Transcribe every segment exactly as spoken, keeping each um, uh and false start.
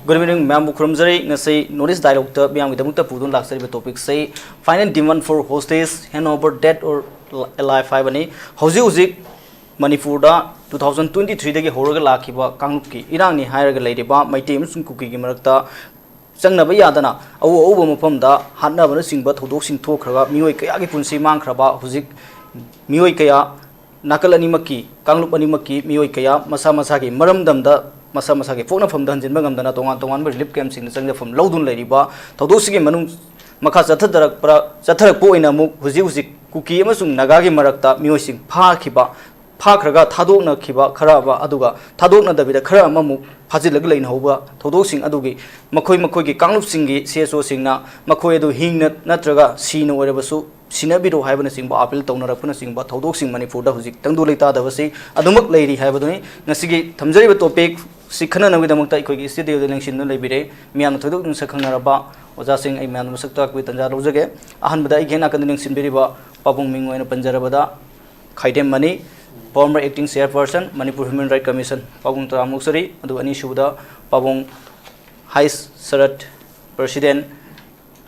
Good evening, ꯃꯌꯥꯝꯕꯨ ꯈꯨꯔꯨꯝꯖꯔꯤ꯫ ꯉꯁꯤ North East Dialogueꯇ ꯃꯤꯌꯥꯝꯒꯤꯗꯃꯛꯇ ꯄꯨꯗꯨꯅ ꯂꯥꯛꯆꯔꯤꯕ topicꯁꯤ Final Demand for Hostage, Hand Over Dead or Alive ꯍꯥꯏꯕꯅꯤ꯫ ꯍꯧꯖꯤꯛ ꯍꯧꯖꯤꯛ ꯃꯅꯤꯄꯨꯔꯗ two thousand twenty threeꯗꯒꯤ ꯍꯧꯔꯒ ꯂꯥꯛꯈꯤꯕ ꯀꯥꯡꯂꯨꯞꯀꯤ ꯏꯔꯥꯡꯅꯤ ꯍꯥꯏꯔꯒ ꯂꯩꯔꯤꯕ ꯃꯩꯇꯩ ꯑꯃꯁꯨꯡ ꯀꯨꯀꯤꯒꯤ ꯃꯔꯛꯇ ꯆꯪꯅꯕ ꯌꯥꯗꯅ ꯑꯎ ꯑꯎꯕ ꯃꯐꯝꯗ ꯍꯥꯠꯅꯕꯅꯆꯤꯡꯕ ꯊꯧꯗꯣꯛꯁꯤꯡ ꯊꯣꯛꯈ꯭ꯔꯒ ꯃꯤꯑꯣꯏ ꯀꯌꯥꯒꯤ ꯄꯨꯟꯁꯤ ꯃꯥꯡꯈ꯭ꯔꯕ, ꯍꯧꯖꯤꯛ ꯃꯤꯑꯣꯏ ꯀꯌꯥ, ꯅꯥꯀꯜ ꯑꯅꯤꯃꯛꯀꯤ, ꯀꯥꯡꯂꯨꯞ ꯑꯅꯤꯃꯛꯀꯤ ꯃꯤꯑꯣꯏ ꯀꯌꯥ ꯃꯁꯥ ꯃꯁꯥꯒꯤ ꯃꯔꯝꯗꯝꯗ, ꯃꯁꯥ ꯃꯁꯥꯒꯤ ꯄꯣꯛꯅꯐꯝꯗ ꯍꯟꯖꯤꯟꯕ ꯉꯝꯗꯅ ꯇꯣꯉꯥꯟ ꯇꯣꯉꯥꯟꯕ relief campꯁꯤꯡꯗ ꯆꯪꯖꯐꯝ ꯂꯧꯗꯨꯅ ꯂꯩꯔꯤꯕ ꯊꯧꯗꯣꯛꯁꯤꯒꯤ ꯃꯅꯨꯡ ꯃꯈꯥ ꯆꯠꯊꯔꯛꯄ, ꯆꯠꯊꯔꯛꯄ ꯑꯣꯏꯅ ꯑꯃꯨꯛ ꯍꯧꯖꯤꯛ ꯍꯧꯖꯤꯛ ꯀꯨꯀꯤ ꯑꯃꯁꯨꯡ ꯅꯥꯒꯥꯒꯤ ꯃꯔꯛꯇ ꯃꯤꯑꯣꯏꯁꯤꯡ ꯐꯥꯈꯤꯕ, ꯐꯥꯈ꯭ꯔꯒ ꯊꯥꯗꯣꯛꯅꯈꯤꯕ ꯈꯔ ꯑꯃ, ꯑꯗꯨꯒ ꯊꯥꯗꯣꯛꯅꯗꯕꯤꯗ ꯈꯔ ꯑꯃꯃꯨꯛ ꯐꯥꯖꯤꯜꯂꯒ ꯂꯩꯅꯍꯧꯕ ꯊꯧꯗꯣꯛꯁꯤꯡ ꯑꯗꯨꯒꯤ ꯃꯈꯣꯏ ꯃꯈꯣꯏꯒꯤ ꯀꯥꯡꯂꯨꯞꯁꯤꯡꯒꯤ C S Oꯁꯤꯡꯅ ꯃꯈꯣꯏ ꯑꯗꯨ ꯍꯤꯡꯅ ꯅꯠꯇ꯭ꯔꯒ ꯁꯤꯅ ꯑꯣꯏꯔꯕꯁꯨ ꯁꯤꯟꯅꯕꯤꯔꯣ ꯍꯥꯏꯕꯅꯆꯤꯡꯕ appeal ꯇꯧꯅꯔꯛꯄꯅꯆꯤꯡꯕ ꯊꯧꯗꯣꯛꯁꯤꯡ ꯃꯅꯤꯄꯨꯔꯗ ꯍꯧꯖꯤꯛ ꯇꯪꯗꯨ ꯂꯩꯇꯥꯗꯕꯁꯤ ꯑꯗꯨꯃꯛ ꯂꯩꯔꯤ ꯍꯥꯏꯕꯗꯨꯅꯤ꯫ ꯉꯁꯤꯒꯤ ꯊꯝꯖꯔꯤꯕ topicꯁꯤ ꯈꯟꯅꯅꯕꯒꯤꯗꯃꯛꯇ ꯑꯩꯈꯣꯏꯒꯤ studioꯗ ꯂꯦꯡꯁꯤꯟꯗꯨꯅ ꯂꯩꯕꯤꯔꯦ ꯃꯤꯌꯥꯝꯅ ꯊꯣꯏꯗꯣꯛꯅ ꯁꯛ ꯈꯪꯅꯔꯕ ꯑꯣꯖꯥꯁꯤꯡ꯫ ꯑꯩ ꯃꯌꯥꯝꯗ ꯃꯁꯛ ꯇꯥꯛꯄꯒꯤ ꯇꯥꯟꯖꯥ ꯂꯧꯖꯒꯦ꯫ ꯑꯍꯥꯟꯕꯗ ꯑꯩꯒꯤ ꯍꯦꯛ ꯅꯥꯀꯟꯗ ꯂꯦꯡꯁꯤꯟꯕꯤꯔꯤꯕ ꯄꯥꯕꯨꯡ, ꯃꯤꯡ ꯑꯣꯏꯅ ꯄꯟꯖꯔꯕꯗ ꯈꯥꯏꯗꯦꯝ money, former acting chairperson, Manipur Human Rights Commission, ꯄꯥꯕꯨꯡ ꯇꯔꯥꯝꯅ ꯑꯣꯛꯆꯔꯤ꯫ ꯑꯗꯨꯒ ꯑꯅꯤꯁꯨꯕꯗ ꯄꯥꯕꯨꯡ ꯍꯩꯁ ꯁꯔꯠ, president,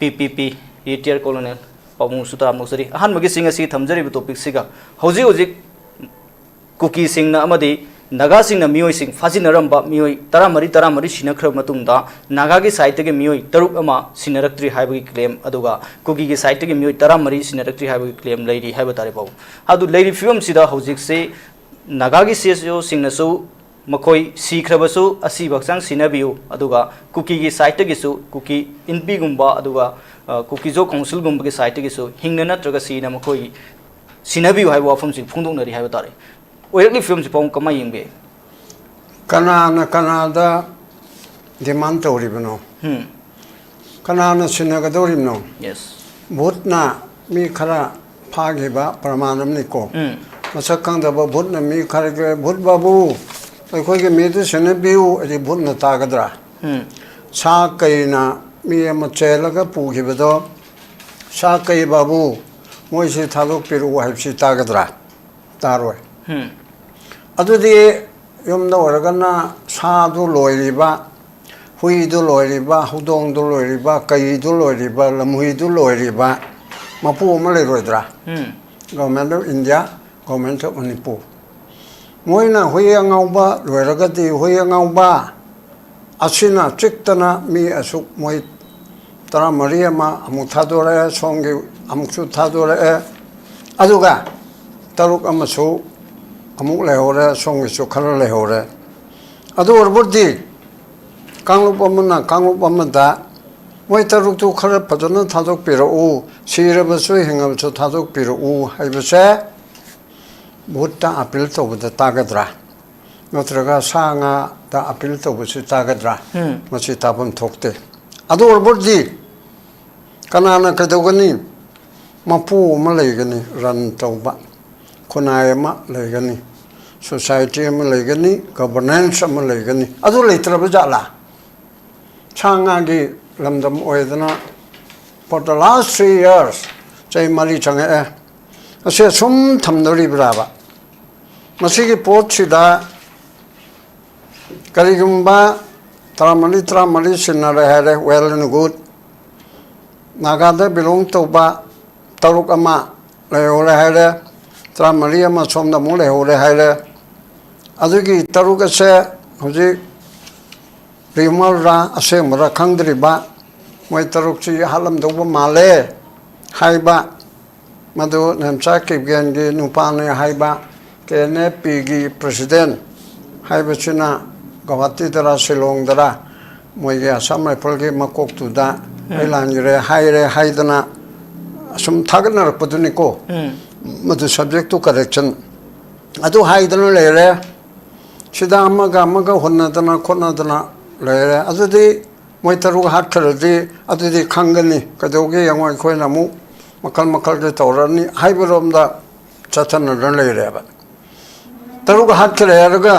P P P, retired colonel, ꯄꯥꯕꯨꯡꯁꯨ ꯇꯔꯥꯝꯅ ꯑꯣꯛꯆꯔꯤ꯫ ꯑꯍꯥꯟꯕꯒꯤꯁꯤꯡ ꯑꯁꯤ ꯊꯝꯖꯔꯤꯕ topicꯁꯤꯒ ꯍꯧꯖꯤꯛ ꯍꯧꯖꯤꯛ ꯀꯨꯀꯤꯁꯤꯡꯅ ꯑꯃꯗꯤ ꯅꯥꯒꯥꯁꯤꯡꯅ ꯃꯤꯑꯣꯏꯁꯤꯡ ꯐꯥꯖꯤꯟꯅꯔꯝꯕ ꯃꯤꯑꯣꯏ ꯇꯔꯥꯃꯔꯤ, ꯇꯔꯥꯃꯔꯤ ꯁꯤꯅꯈ꯭ꯔꯕ ꯃꯇꯨꯡꯗ ꯅꯥꯒꯥꯒꯤ sideꯇꯒꯤ ꯃꯤꯑꯣꯏ ꯇꯔꯨꯛ ꯑꯃ ꯁꯤꯅꯔꯛꯇ꯭ꯔꯤ ꯍꯥꯏꯕꯒꯤ claim, ꯑꯗꯨꯒ ꯀꯨꯀꯤꯒꯤ sideꯇꯒꯤ ꯃꯤꯑꯣꯏ ꯇꯔꯥꯃꯔꯤ ꯁꯤꯅꯔꯛꯇ꯭ꯔꯤ ꯍꯥꯏꯕꯒꯤ claim ꯂꯩꯔꯤ ꯍꯥꯏꯕ ꯇꯥꯔꯦ ꯄꯥꯕꯨꯡ꯫ ꯑꯗꯨ ꯂꯩꯔꯤꯕ ꯐꯤꯕꯝꯁꯤꯗ ꯍꯧꯖꯤꯛꯁꯤ ꯅꯥꯒꯥꯒꯤ C S Oꯁꯤꯡꯅꯁꯨ ꯃꯈꯣꯏ ꯁꯤꯈ꯭ꯔꯕꯁꯨ ꯑꯁꯤꯕ ꯍꯛꯆꯥꯡ ꯁꯤꯟꯅꯕꯤꯌꯨ, ꯑꯗꯨꯒ ꯀꯨꯀꯤꯒꯤ ꯁꯥꯏꯠꯇꯒꯤꯁꯨ, ꯀꯨꯀꯤ ꯏꯟꯄꯤꯒꯨꯝꯕ ꯑꯗꯨꯒ, ꯑ, ꯀꯨꯀꯤꯖꯣ ꯀꯥꯎꯟꯁꯤꯜꯒꯨꯝꯕꯒꯤ ꯁꯥꯏꯠꯇꯒꯤꯁꯨ ꯍꯤꯡꯅ ꯅꯠꯇ꯭ꯔꯒ ꯁꯤꯅ ꯃꯈꯣꯏ ꯁꯤꯟꯅꯕꯤꯌꯨ ꯍꯥꯏꯕ ꯋꯥꯐꯝꯁꯤ ꯐꯣꯡꯗꯣꯛꯅꯔꯤ ꯍꯥꯏꯕ ꯇꯥꯔꯦ꯫ ꯑꯣꯏꯔꯛꯂꯤꯕ ꯐꯤꯕꯝꯁꯤ ꯄꯥꯎ ꯀꯃꯥꯏꯅ ꯌꯦꯡꯕꯤ? ꯀꯅꯥꯅ ꯀꯅꯥꯗ ꯗꯤꯃꯥꯟ ꯇꯧꯔꯤꯕꯅꯣ? ꯎꯝ꯫ ꯀꯅꯥꯅ ꯁꯤꯟꯅꯒꯗꯧꯔꯤꯕꯅꯣ? ꯌꯦꯁ꯫ ꯚꯨꯠꯅ ꯃꯤ ꯈꯔ ꯐꯥꯈꯤꯕ ꯄ꯭ꯔꯃꯥꯟ ꯑꯃꯅꯤꯀꯣ꯫ ꯎꯝ꯫ ꯃꯁꯛ ꯈꯪꯗꯕ ꯚꯨꯠꯅ ꯃꯤ ꯈꯔꯒꯤ, "ꯚꯨꯠ ꯕꯥꯕꯨ, ꯑꯩꯈꯣꯏꯒꯤ ꯃꯤꯗꯨ ꯁꯤꯟꯅꯕꯤꯌꯨ" ꯍꯥꯏꯗꯤ ꯚꯨꯠꯅ ꯇꯥꯒꯗ꯭ꯔꯥ? ꯎꯝ꯫ ꯁꯥ ꯀꯩꯅ ꯃꯤ ꯑꯃ ꯆꯦꯜꯂꯒ ꯄꯨꯈꯤꯕꯗꯣ, "ꯁꯥ ꯀꯩ ꯕꯥꯕꯨ, ꯃꯣꯏꯁꯤ ꯊꯥꯗꯣꯛꯄꯤꯔꯛꯎ" ꯍꯥꯏꯕꯁꯤ ꯇꯥꯒꯗ꯭ꯔꯥ? ꯇꯥꯔꯣꯏ꯫ ꯎꯝ꯫ ꯑꯗꯨꯗꯤ ꯌꯨꯝꯗ ꯑꯣꯏꯔꯒꯅ ꯁꯥꯗꯨ ꯂꯣꯏꯔꯤꯕ, ꯍꯨꯏꯗꯨ ꯂꯣꯏꯔꯤꯕ, ꯍꯧꯗꯣꯡꯗꯨ ꯂꯣꯏꯔꯤꯕ, ꯀꯩꯗꯨ ꯂꯣꯏꯔꯤꯕ, ꯂꯝꯍꯨꯏꯗꯨ ꯂꯣꯏꯔꯤꯕ ꯃꯄꯨ ꯑꯃ ꯂꯩꯔꯣꯏꯗ꯭ꯔꯥ? ꯎꯝ꯫ Government of India, Government of Manipur꯫ ꯃꯣꯏꯅ ꯍꯨꯏ ꯑꯉꯥꯎꯕ ꯂꯣꯏꯔꯒꯗꯤ ꯍꯨꯏ ꯑꯉꯥꯎꯕ ꯑꯁꯤꯅ ꯆꯤꯛꯇꯅ ꯃꯤ ꯑꯁꯨꯛ, ꯃꯣꯏ ꯇꯔꯥꯃꯔꯤ ꯑꯃ ꯑꯃꯨꯛ ꯊꯥꯗꯣꯔꯛꯑꯦ, ꯁꯣꯝꯒꯤ ꯑꯃꯨꯛꯁꯨ ꯊꯥꯗꯣꯔꯛꯑꯦ꯫ ꯑꯗꯨꯒ ꯇꯔꯨꯛ ꯑꯃꯁꯨ ꯑꯃꯨꯛ ꯂꯩꯍꯧꯔꯦ, ꯁꯣꯝꯒꯤꯁꯨ ꯈꯔ ꯂꯩꯍꯧꯔꯦ꯫ ꯑꯗꯨ ꯑꯣꯏꯔꯕꯗꯤ ꯀꯥꯡꯂꯨꯞ ꯑꯃꯅ ꯀꯥꯡꯂꯨꯞ ꯑꯃꯗ ꯃꯣꯏ ꯇꯔꯨꯛꯇꯨ ꯈꯔ ꯐꯖꯅ ꯊꯥꯗꯣꯛꯄꯤꯔꯛꯎ, ꯁꯤꯔꯕꯁꯨ ꯍꯤꯡꯉꯕꯁꯨ ꯊꯥꯗꯣꯛꯄꯤꯔꯛꯎ ꯍꯥꯏꯕꯁꯦ ꯚꯨꯠꯇ ꯑꯥꯄꯤꯜ ꯇꯧꯕꯗ ꯇꯥꯒꯗ꯭ꯔꯥ? ꯅꯠꯇ꯭ꯔꯒ ꯁꯥ ꯉꯥꯗ ꯑꯥꯄꯤꯜ ꯇꯧꯕꯁꯤ ꯇꯥꯒꯗ꯭ꯔꯥ? ꯎꯝ꯫ ꯃꯁꯤ ꯇꯥꯐꯝ ꯊꯣꯛꯇꯦ꯫ ꯑꯗꯨ ꯑꯣꯏꯔꯕꯗꯤ ꯀꯅꯥꯅ ꯀꯩꯗꯧꯒꯅꯤ? ꯃꯄꯨ ꯑꯃ ꯂꯩꯒꯅꯤ, ꯔꯟ ꯇꯧꯕ ꯈꯨꯟꯅꯥꯏ ꯑꯃ ꯂꯩꯒꯅꯤ, ꯁꯣꯁꯥꯏꯇꯤ ꯑꯃ ꯂꯩꯒꯅꯤ, ꯒꯕꯔꯅꯦꯟꯁ ꯑꯃ ꯂꯩꯒꯅꯤ꯫ ꯑꯗꯨ ꯂꯩꯇ꯭ꯔꯕ ꯖꯥꯠꯂꯥ? ꯁꯥ ꯉꯥꯒꯤ ꯂꯝꯗꯝ ꯑꯣꯏꯗꯅ for the last three years, ꯆꯍꯤ ꯃꯔꯤ ꯆꯪꯉꯛꯑꯦ, ꯑꯁꯤ ꯑꯁꯨꯝ ꯊꯝꯗꯣꯔꯤꯕ꯭ꯔꯥꯕ? ꯃꯁꯤꯒꯤ ꯄꯣꯠꯁꯤꯗ ꯀꯔꯤꯒꯨꯝꯕ ꯇꯔꯥꯃꯔꯤ, ꯇꯔꯥꯃꯔꯤ ꯁꯤꯟꯅꯔꯦ ꯍꯥꯏꯔꯦ, well and good꯫ ꯅꯥꯒꯥꯗ ꯕꯤꯂꯣꯡ ꯇꯧꯕ ꯇꯔꯨꯛ ꯑꯃ ꯂꯩꯍꯧꯔꯦ ꯍꯥꯏꯔꯦ, ꯇꯔꯥꯃꯔꯤ ꯑꯃ ꯁꯣꯝꯗ ꯑꯃꯨꯛ ꯂꯩꯍꯧꯔꯦ ꯍꯥꯏꯔꯦ꯫ ꯑꯗꯨꯒꯤ ꯇꯔꯨꯛ ꯑꯁꯦ ꯍꯧꯖꯤꯛ ꯔꯤꯃꯔꯔꯥ ꯑꯁꯦꯡꯕꯔꯥ ꯈꯪꯗ꯭ꯔꯤꯕ, ꯃꯣꯏ ꯇꯔꯨꯛꯁꯤ ꯍꯥꯠꯂꯝꯗꯧꯕ ꯃꯥꯜꯂꯦ ꯍꯥꯏꯕ, ꯃꯗꯨ ꯅꯦꯝꯆꯥ ꯀꯤꯞꯒꯦꯟꯒꯤ ꯅꯨꯄꯥꯅꯦ ꯍꯥꯏꯕ ꯀꯦ ꯑꯦꯟ ꯑꯦꯐ ꯄꯤꯒꯤ ꯄ꯭ꯔꯁꯤꯗꯦꯟ ꯍꯥꯏꯕꯁꯤꯅ ꯒꯧꯍꯥꯇꯤꯗꯔ ꯁꯤꯂꯣꯡꯗꯔ ꯃꯣꯏꯒꯤ ꯑꯁꯥꯝ ꯔꯥꯏꯐꯜꯒꯤ ꯃꯀꯣꯛꯇꯨꯗ ꯑꯩ ꯂꯥꯟꯈ꯭ꯔꯦ ꯍꯥꯏꯔꯦ ꯍꯥꯏꯗꯅ ꯁꯨꯝ ꯊꯥꯒꯠꯅꯔꯛꯄꯗꯨꯅꯤꯀꯣ꯫ ꯃꯗꯨ subject to correction꯫ ꯑꯗꯨ ꯍꯥꯏꯗꯅ ꯂꯩꯔꯦ꯫ ꯁꯤꯗ ꯑꯃꯒ ꯑꯃꯒ ꯍꯨꯟꯅꯗꯅ ꯈꯣꯠꯅꯗꯅ ꯂꯩꯔꯦ꯫ ꯑꯗꯨꯗꯤ ꯃꯣꯏ ꯇꯔꯨꯛ ꯍꯥꯠꯈ꯭ꯔꯗꯤ ꯑꯗꯨꯗꯤ ꯈꯪꯒꯅꯤ꯫ ꯀꯩꯗꯧꯒꯦ ꯌꯦꯡꯉꯣ, ꯑꯩꯈꯣꯏꯅ ꯑꯃꯨꯛ ꯃꯈꯜ ꯃꯈꯜꯒꯤ ꯇꯧꯔꯅꯤ ꯍꯥꯏꯕꯔꯣꯝꯗ ꯆꯠꯊꯅꯗꯨꯅ ꯂꯩꯔꯦꯕ꯫ ꯇꯔꯨꯛ ꯍꯥꯠꯈ꯭ꯔꯦ ꯍꯥꯏꯔꯒ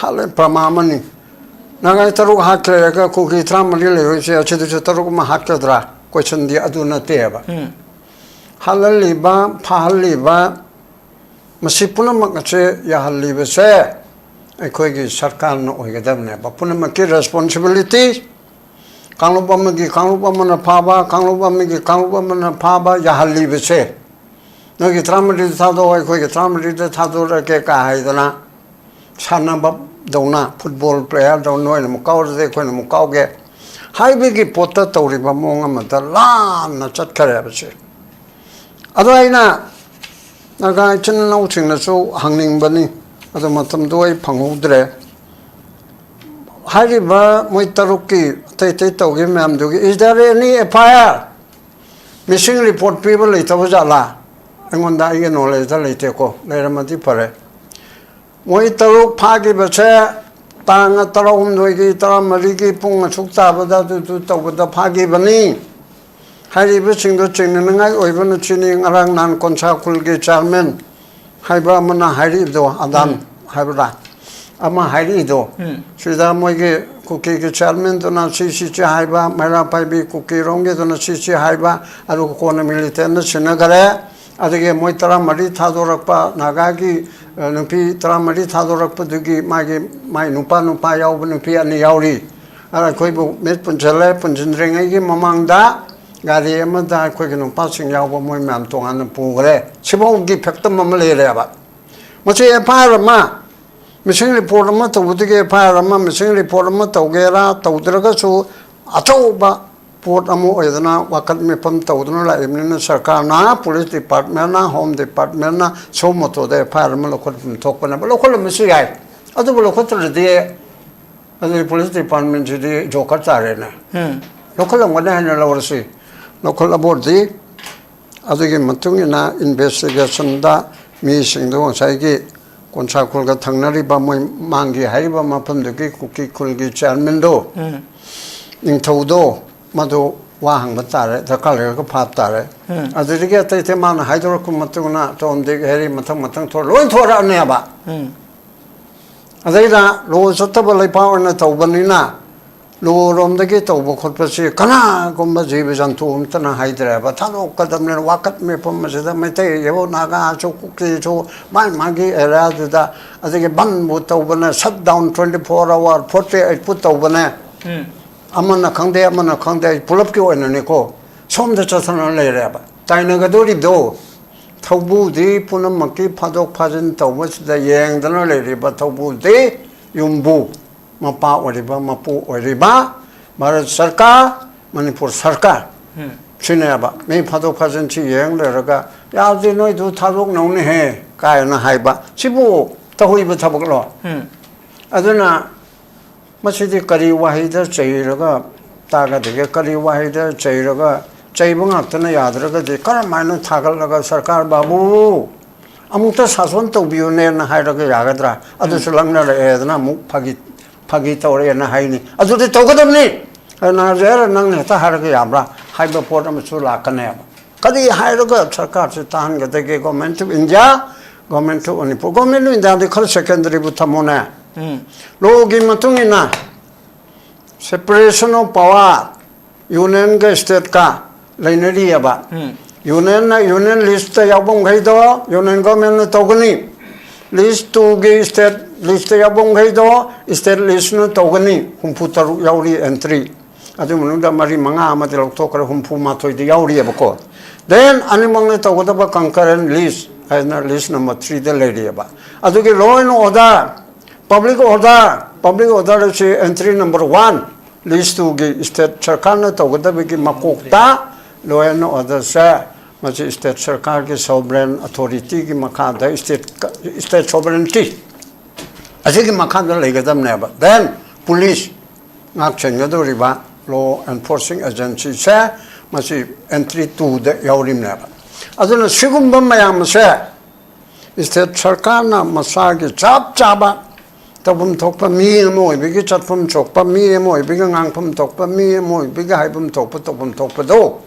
ꯍꯥꯠꯂꯦ, ꯄ꯭ꯔꯃꯥ ꯑꯃꯅꯤ꯫ ꯅꯪ ꯑꯩ ꯇꯔꯨꯛ ꯍꯥꯠꯈ꯭ꯔꯦ ꯍꯥꯏꯔꯒ ꯀꯨꯀꯤ ꯇꯔꯥꯃꯔꯤ ꯂꯩꯍꯧꯔꯤꯁꯦ ꯑꯁꯤꯗꯁꯨ ꯇꯔꯨꯛ ꯑꯃ ꯍꯥꯠꯀꯗ꯭ꯔꯥ? Question ꯗꯤ ꯑꯗꯨ ꯅꯠꯇꯦꯕ꯫ ꯍꯥꯠꯍꯜꯂꯤꯕ, ꯐꯥꯍꯜꯂꯤꯕ, ꯃꯁꯤ ꯄꯨꯝꯅꯃꯛ ꯑꯁꯦ ꯌꯥꯍꯜꯂꯤꯕꯁꯦ ꯑꯩꯈꯣꯏꯒꯤ ꯁꯔꯀꯥꯔꯅ ꯑꯣꯏꯒꯗꯕꯅꯦꯕ꯫ ꯄꯨꯝꯅꯃꯛꯀꯤ responsibility, ꯀꯥꯡꯂꯨꯞ ꯑꯃꯒꯤ ꯀꯥꯡꯂꯨꯞ ꯑꯃꯅ ꯐꯥꯕ, ꯀꯥꯡꯂꯨꯞ ꯑꯃꯒꯤ ꯀꯥꯡꯂꯨꯞ ꯑꯃꯅ ꯐꯥꯕ ꯌꯥꯍꯜꯂꯤꯕꯁꯦ, ꯅꯣꯏꯒꯤ ꯇꯔꯥꯃꯔꯤꯗ ꯊꯥꯗꯣꯛꯑꯣ, ꯑꯩꯈꯣꯏꯒꯤ ꯇꯔꯥꯃꯔꯤꯗ ꯊꯥꯗꯣꯔꯛꯀꯦ ꯀꯥ ꯍꯥꯏꯗꯅ ꯁꯥꯟꯅꯕꯗꯧꯅ, football player ꯗꯧꯅ ꯅꯣꯏꯅ ꯑꯃꯨꯛ ꯀꯥꯎꯔꯗꯤ ꯑꯩꯈꯣꯏꯅ ꯑꯃꯨꯛ ꯀꯥꯎꯒꯦ ꯍꯥꯏꯕꯒꯤ ꯄꯣꯠꯇ ꯇꯧꯔꯤꯕ ꯃꯑꯣꯡ ꯑꯃꯗ ꯂꯥꯟꯅ ꯆꯠꯈꯔꯦꯕꯁꯦ꯫ ꯑꯗꯣ ꯑꯩꯅ ꯅꯥꯒꯥ ꯏꯆꯤꯟ ꯏꯅꯥꯎꯁꯤꯡꯅꯁꯨ ꯍꯪꯅꯤꯡꯕꯅꯤ, ꯑꯗꯣ ꯃꯇꯝꯗꯣ ꯑꯩ ꯐꯪꯍꯧꯗ꯭ꯔꯦ꯫ ꯍꯥꯏꯔꯤꯕ ꯃꯣꯏ ꯇꯔꯨꯛꯀꯤ ꯑꯇꯩ ꯑꯇꯩ ꯇꯧꯈꯤꯕ ꯃꯌꯥꯝꯗꯨꯒꯤ is there any F I R? Missing report ꯄꯤꯕ ꯂꯩꯇꯕ ꯖꯥꯠꯂꯥ? ꯑꯩꯉꯣꯟꯗ, ꯑꯩꯒꯤ knowledge ꯇ ꯂꯩꯇꯦꯀꯣ, ꯂꯩꯔꯝꯃꯗꯤ ꯐꯔꯦ꯫ ꯃꯣꯏ ꯇꯔꯨꯛ ꯐꯥꯈꯤꯕꯁꯦ ꯇꯥꯡ ꯇꯔꯥꯍꯨꯝꯗꯣꯏꯒꯤ, ꯇꯔꯥꯃꯔꯤꯒꯤ ꯄꯨꯡ ꯑꯁꯨꯛ ꯇꯥꯕꯗ ꯑꯗꯨꯗꯨ ꯇꯧꯕꯗ ꯐꯥꯈꯤꯕꯅꯤ꯫ ꯍꯥꯏꯔꯤꯕꯁꯤꯡꯗꯨ ꯆꯤꯡꯅꯅꯤꯡꯉꯥꯏ ꯑꯣꯏꯕꯅ ꯁꯤꯅꯤ꯫ ꯉꯔꯥꯡ ꯅꯍꯥꯟ ꯀꯣꯟꯁꯥ ꯈꯨꯜꯒꯤ chairman ꯍꯥꯏꯕ ꯑꯃꯅ ꯍꯥꯏꯔꯤꯕꯗꯣ, ꯑꯗꯥꯝ ꯍꯥꯏꯕ꯭ꯔꯥ ꯑꯃ ꯍꯥꯏꯔꯤꯗꯣ, ꯁꯤꯗ ꯃꯣꯏꯒꯤ ꯀꯨꯀꯤꯒꯤ chairman ꯗꯨꯅ ꯁꯤ ꯁꯤ ꯁꯤ ꯍꯥꯏꯕ, ꯃꯩꯔꯥ ꯄꯥꯏꯕꯤ ꯀꯨꯀꯤꯔꯣꯝꯒꯤꯗꯨꯅ ꯁꯤ ꯁꯤ ꯍꯥꯏꯕ, ꯑꯗꯨꯒ ꯀꯣꯟꯅ militant ꯅ ꯁꯤꯟꯅꯈꯔꯦ꯫ ꯑꯗꯒꯤ ꯃꯣꯏ ꯇꯔꯥꯃꯔꯤ ꯊꯥꯗꯣꯔꯛꯄ, ꯅꯥꯒꯥꯒꯤ, ꯑ, ꯅꯨꯄꯤ ꯇꯔꯥꯃꯔꯤ ꯊꯥꯗꯣꯔꯛꯄꯗꯨꯒꯤ ꯃꯥꯒꯤ, ꯃꯥꯏ ꯅꯨꯄꯥ, ꯅꯨꯄꯥ ꯌꯥꯎꯕ ꯅꯨꯄꯤ ꯑꯅꯤ ꯌꯥꯎꯔꯤ꯫ ꯑꯗ ꯑꯩꯈꯣꯏꯕꯨ ꯃꯤꯠ ꯄꯨꯟꯁꯤꯜꯂꯦ, ꯄꯨꯟꯁꯤꯟꯗ꯭ꯔꯤꯉꯩꯒꯤ ꯃꯃꯥꯡꯗ ꯒꯥꯔꯤ ꯑꯃꯗ ꯑꯩꯈꯣꯏꯒꯤ ꯅꯨꯄꯥꯁꯤꯡ ꯌꯥꯎꯕ ꯃꯣꯏ ꯃꯌꯥꯝ ꯇꯣꯉꯥꯟꯅ ꯄꯨꯈ꯭ꯔꯦ꯫ ꯁꯤꯐꯥꯎꯒꯤ ꯐꯦꯛꯇꯝ ꯑꯃ ꯂꯩꯔꯦꯕ꯫ ꯃꯁꯤ F I R ꯑꯃ, missing report ꯑꯃ ꯇꯧꯕꯗꯒꯤ F I R ꯑꯃ, missing report ꯑꯃ ꯇꯧꯒꯦꯔꯥ ꯇꯧꯗ꯭ꯔꯒꯁꯨ ꯑꯆꯧꯕ ꯄꯣꯠ ꯑꯃ ꯑꯣꯏꯗꯅ ꯋꯥꯀꯠ ꯃꯤꯐꯝ ꯇꯧꯗꯨꯅ ꯂꯥꯛꯏꯕꯅꯤꯅ ꯁꯔꯀꯥꯔꯅ, police department ꯅ, home department ꯅ suo moto the F I R ꯑꯃ ꯂꯧꯈꯠꯐꯝ ꯊꯣꯛꯄꯅꯦꯕ, ꯂꯧꯈꯠꯂꯝꯕꯁꯨ ꯌꯥꯏ꯫ ꯑꯗꯨꯕꯨ ꯂꯧꯈꯠꯇ꯭ꯔꯗꯤ ꯑꯗꯨꯗꯤ ꯄꯨꯂꯤꯁ ꯗꯤꯄꯥꯔꯠꯃꯦꯟꯁꯤꯗꯤ ꯖꯣꯀꯔ ꯇꯥꯔꯦꯅꯦ꯫ ꯂꯧꯈꯠꯂꯝꯒꯅꯤ ꯍꯥꯏꯅ ꯂꯧꯔꯁꯤ꯫ ꯂꯧꯈꯠꯂꯕ ꯑꯣꯏꯔꯗꯤ ꯑꯗꯨꯒꯤ ꯃꯇꯨꯡ ꯏꯟꯅ ꯏꯟꯚꯦꯁꯇꯤꯒꯦꯁꯟꯗ ꯃꯤꯁꯤꯡꯗꯣ ꯉꯁꯥꯏꯒꯤ ꯀꯣꯟꯁꯥ ꯈꯨꯜꯒ ꯊꯪꯅꯔꯤꯕ ꯃꯣꯏ ꯃꯥꯡꯒꯤ ꯍꯥꯏꯔꯤꯕ ꯃꯐꯝꯗꯨꯒꯤ ꯀꯨꯀꯤ ꯈꯨꯜꯒꯤ ꯆꯤꯌꯥꯔꯃꯦꯟꯗꯣ, ꯅꯤꯡꯊꯧꯗꯣ, ꯃꯗꯨ ꯋꯥ ꯍꯪꯕ ꯇꯥꯔꯦ, ꯗꯔꯀꯥꯔ ꯂꯩꯔꯒ ꯐꯥꯕ ꯇꯥꯔꯦ꯫ ꯑꯗꯨꯗꯒꯤ ꯑꯇꯩ ꯑꯇꯩ ꯃꯥꯅ ꯍꯥꯏꯗꯣꯔꯛꯄ ꯃꯇꯨꯡ ꯏꯟꯅ ꯇꯣꯝ ꯗꯤꯛ ꯍꯦꯔꯤ ꯃꯊꯪ ꯃꯊꯪ ꯊꯣꯔ ꯂꯣꯏ ꯊꯣꯔꯛꯑꯅꯦꯕ꯫ ꯑꯗꯩꯗ ꯂꯣ ꯆꯠꯇꯕ ꯂꯩꯄꯥꯛ ꯑꯣꯏꯅ ꯇꯧꯕꯅꯤꯅ ꯂꯣꯔꯣꯝꯗꯒꯤ ꯇꯧꯕ ꯈꯣꯠꯄꯁꯤ ꯀꯅꯥꯒꯨꯝꯕ ꯖꯤꯕ ꯖꯟꯇꯨ ꯑꯃꯇꯅ ꯍꯥꯏꯗ꯭ꯔꯦꯕ꯫ ꯊꯥꯗꯣꯛꯀꯗꯕꯅꯤꯅ ꯋꯥꯀꯠ ꯃꯤꯐꯝ ꯑꯁꯤꯗ ꯃꯩꯇꯩꯁꯨ, ꯅꯥꯒꯥꯁꯨ, ꯀꯨꯀꯤꯁꯨ ꯃꯥꯒꯤ ꯃꯥꯒꯤ ꯑꯦꯔꯤꯌꯥꯗꯨꯗ, ꯑꯗꯒꯤ ꯕꯟꯕꯨ ꯇꯧꯕꯅꯦ, shut down twenty four hour forty ꯑꯩꯠꯄꯨ ꯇꯧꯕꯅꯦ꯫ ꯑꯃꯅ ꯈꯪꯗꯦ, ꯑꯃꯅ ꯈꯪꯗꯦ, ꯑꯩ ꯄꯨꯂꯞꯀꯤ ꯑꯣꯏꯅꯅꯤꯀꯣ꯫ ꯁꯣꯝꯗ ꯆꯠꯊꯅ ꯂꯩꯔꯦꯕ꯫ ꯇꯥꯏꯅꯒꯗꯧꯔꯤꯕꯗꯣ ꯊꯧꯕꯨꯗꯤ ꯄꯨꯝꯅꯃꯛꯀꯤ ꯐꯥꯗꯣꯛ ꯐꯥꯖꯤꯟ ꯇꯧꯕꯁꯤꯗ ꯌꯦꯡꯗꯅ ꯂꯩꯔꯤꯕ ꯊꯧꯕꯨꯗꯤ ꯌꯨꯝꯕꯨ, ꯃꯄꯥ ꯑꯣꯏꯔꯤꯕ, ꯃꯄꯨ ꯑꯣꯏꯔꯤꯕ ꯚꯥꯔꯠ ꯁꯔꯀꯥꯔ, ꯃꯅꯤꯄꯨꯔ ꯁꯔꯀꯥꯔ ꯁꯤꯅꯦꯕ꯫ ꯃꯤ ꯐꯥꯗꯣꯛ ꯐꯥꯖꯤꯟꯁꯤ ꯌꯦꯡ ꯂꯩꯔꯒ "ꯌꯥꯗꯦ, ꯅꯣꯏꯗꯨ ꯊꯥꯗꯣꯛꯅꯧꯅꯦꯍꯦ" ꯀꯥꯏꯅ ꯍꯥꯏꯕ ꯁꯤꯕꯨ ꯇꯧꯍꯩꯕ ꯊꯕꯛꯂꯣ? ꯑꯗꯨꯅ ꯃꯁꯤꯗꯤ ꯀꯔꯤ ꯋꯥꯍꯩꯗ ꯆꯩꯔꯒ ꯇꯥꯒꯗꯒꯦ? ꯀꯔꯤ ꯋꯥꯍꯩꯗ ꯆꯩꯔꯒ, ꯆꯩꯕ ꯉꯥꯛꯇꯅ ꯌꯥꯗ꯭ꯔꯒꯗꯤ ꯀꯔꯝ ꯍꯥꯏꯅ ꯊꯥꯒꯠꯂꯒ "ꯁꯔꯀꯥꯔ ꯕꯥꯕꯨ, ꯑꯃꯨꯛꯇ ꯁꯥꯁꯣꯟ ꯇꯧꯕꯤꯌꯨꯅꯦꯅ" ꯍꯥꯏꯔꯒ ꯌꯥꯒꯗ꯭ꯔꯥ? ꯑꯗꯨꯁꯨ ꯂꯪꯅꯔꯛꯑꯦꯗꯅ ꯑꯃꯨꯛ ꯐꯥꯒꯤ, ꯐꯥꯒꯤ ꯇꯧꯔꯛꯑꯦꯅ ꯍꯥꯏꯅꯤ꯫ ꯑꯗꯨꯗꯤ ꯇꯧꯒꯗꯕꯅꯤ꯫ ꯅꯥꯖꯔ ꯅꯪꯅ ꯍꯦꯛꯇ ꯍꯥꯏꯔꯒ ꯌꯥꯕ꯭ꯔꯥ ꯍꯥꯏꯕ ꯄꯣꯠ ꯑꯃꯁꯨ ꯂꯥꯛꯀꯅꯦꯕ꯫ ꯀꯔꯤ ꯍꯥꯏꯔꯒ ꯁꯔꯀꯥꯔꯁꯤ ꯇꯥꯍꯟꯒꯗꯒꯦ? Government of India, Government of Manipur, Government of Indiaꯗꯤ ꯈꯔ ꯁꯦꯀꯦꯟꯗꯔꯤꯕꯨ ꯊꯝꯃꯣꯅꯦ꯫ ꯂꯣꯒꯤ ꯃꯇꯨꯡ ꯏꯟꯅ separation of power, ꯌꯨꯅꯤꯌꯟꯒ ꯁ꯭ꯇꯦꯠꯀ ꯂꯩꯅꯔꯤꯑꯕ꯫ ꯌꯨꯅꯤꯌꯟꯅ ꯌꯨꯅꯤꯌꯟ ꯂꯤꯁꯇ ꯌꯥꯎꯕ ꯃꯈꯩꯗꯣ ꯌꯨꯅꯤꯌꯟ ꯒꯣꯔꯃꯦꯟꯅ ꯇꯧꯒꯅꯤ꯫ ꯂꯤꯁ ꯇꯨꯒꯤ ꯁ꯭ꯇꯦꯠ ꯂꯤꯁꯇ ꯌꯥꯎꯕ ꯃꯈꯩꯗꯣ ꯁ꯭ꯇꯦꯠ ꯂꯤꯁꯅ ꯇꯧꯒꯅꯤ꯫ ꯍꯨꯝꯐꯨ ꯇꯔꯨꯛ ꯌꯥꯎꯔꯤ ꯑꯦꯟꯇ꯭ꯔꯤ꯫ ꯑꯗꯨ ꯃꯅꯨꯡꯗ ꯃꯔꯤ ꯃꯉꯥ ꯑꯃꯗꯤ ꯂꯧꯊꯣꯛꯈ꯭ꯔꯦ, ꯍꯨꯝꯐꯨ ꯃꯥꯊꯣꯏꯗꯤ ꯌꯥꯎꯔꯤꯑꯕꯀꯣ꯫ Then ꯑꯅꯤꯃꯛꯅ ꯇꯧꯒꯗꯕ concurrent list ꯍꯥꯏꯅ ꯂꯤꯁ ꯅꯝꯕꯔ ꯊ꯭ꯔꯤꯗ ꯂꯩꯔꯤꯑꯕ꯫ ꯑꯗꯨꯒꯤ law and order, public order, public order ꯑꯁꯤ ꯑꯦꯟꯇ꯭ꯔꯤ ꯅꯝꯕꯔ ꯋꯥꯟ, ꯂꯤꯁ ꯇꯨꯒꯤ ꯁ꯭ꯇꯦꯠ ꯁꯔꯀꯥꯔꯅ ꯇꯧꯒꯗꯕꯒꯤ ꯃꯀꯣꯛꯇ law and orderꯁꯦ ꯃꯁꯤ ꯁ꯭ꯇꯦꯠ ꯁꯔꯀꯥꯔꯒꯤ sovereign authorityꯒꯤ ꯃꯈꯥꯗ state, state sovereignty ꯑꯁꯤꯒꯤ ꯃꯈꯥꯗ ꯂꯩꯒꯗꯕꯅꯦꯕ꯫ Then police, ꯉꯥꯛ ꯁꯦꯟꯒꯗꯧꯔꯤꯕ law enforcing agency ꯁꯦ, ꯃꯁꯤ entry two ꯗ ꯌꯥꯎꯔꯤꯕꯅꯦꯕ꯫ ꯑꯗꯨꯅ ꯁꯤꯒꯨꯝꯕ ꯃꯌꯥꯝ ꯑꯁꯦ state ꯁꯔꯀꯥꯔꯅ ꯃꯁꯥꯒꯤ ꯆꯞ ꯆꯥꯕ ꯇꯧꯐꯝ ꯊꯣꯛꯄ ꯃꯤ ꯑꯃ ꯑꯣꯏꯕꯒꯤ, ꯆꯠꯐꯝ ꯊꯣꯛꯄ ꯃꯤ ꯑꯃ ꯑꯣꯏꯕꯒꯤ, ꯉꯥꯡꯐꯝ ꯊꯣꯛꯄ ꯃꯤ ꯑꯃ ꯑꯣꯏꯕꯒꯤ, ꯍꯥꯏꯐꯝ ꯊꯣꯛꯄ ꯇꯧꯐꯝ ꯊꯣꯛꯄꯗꯣ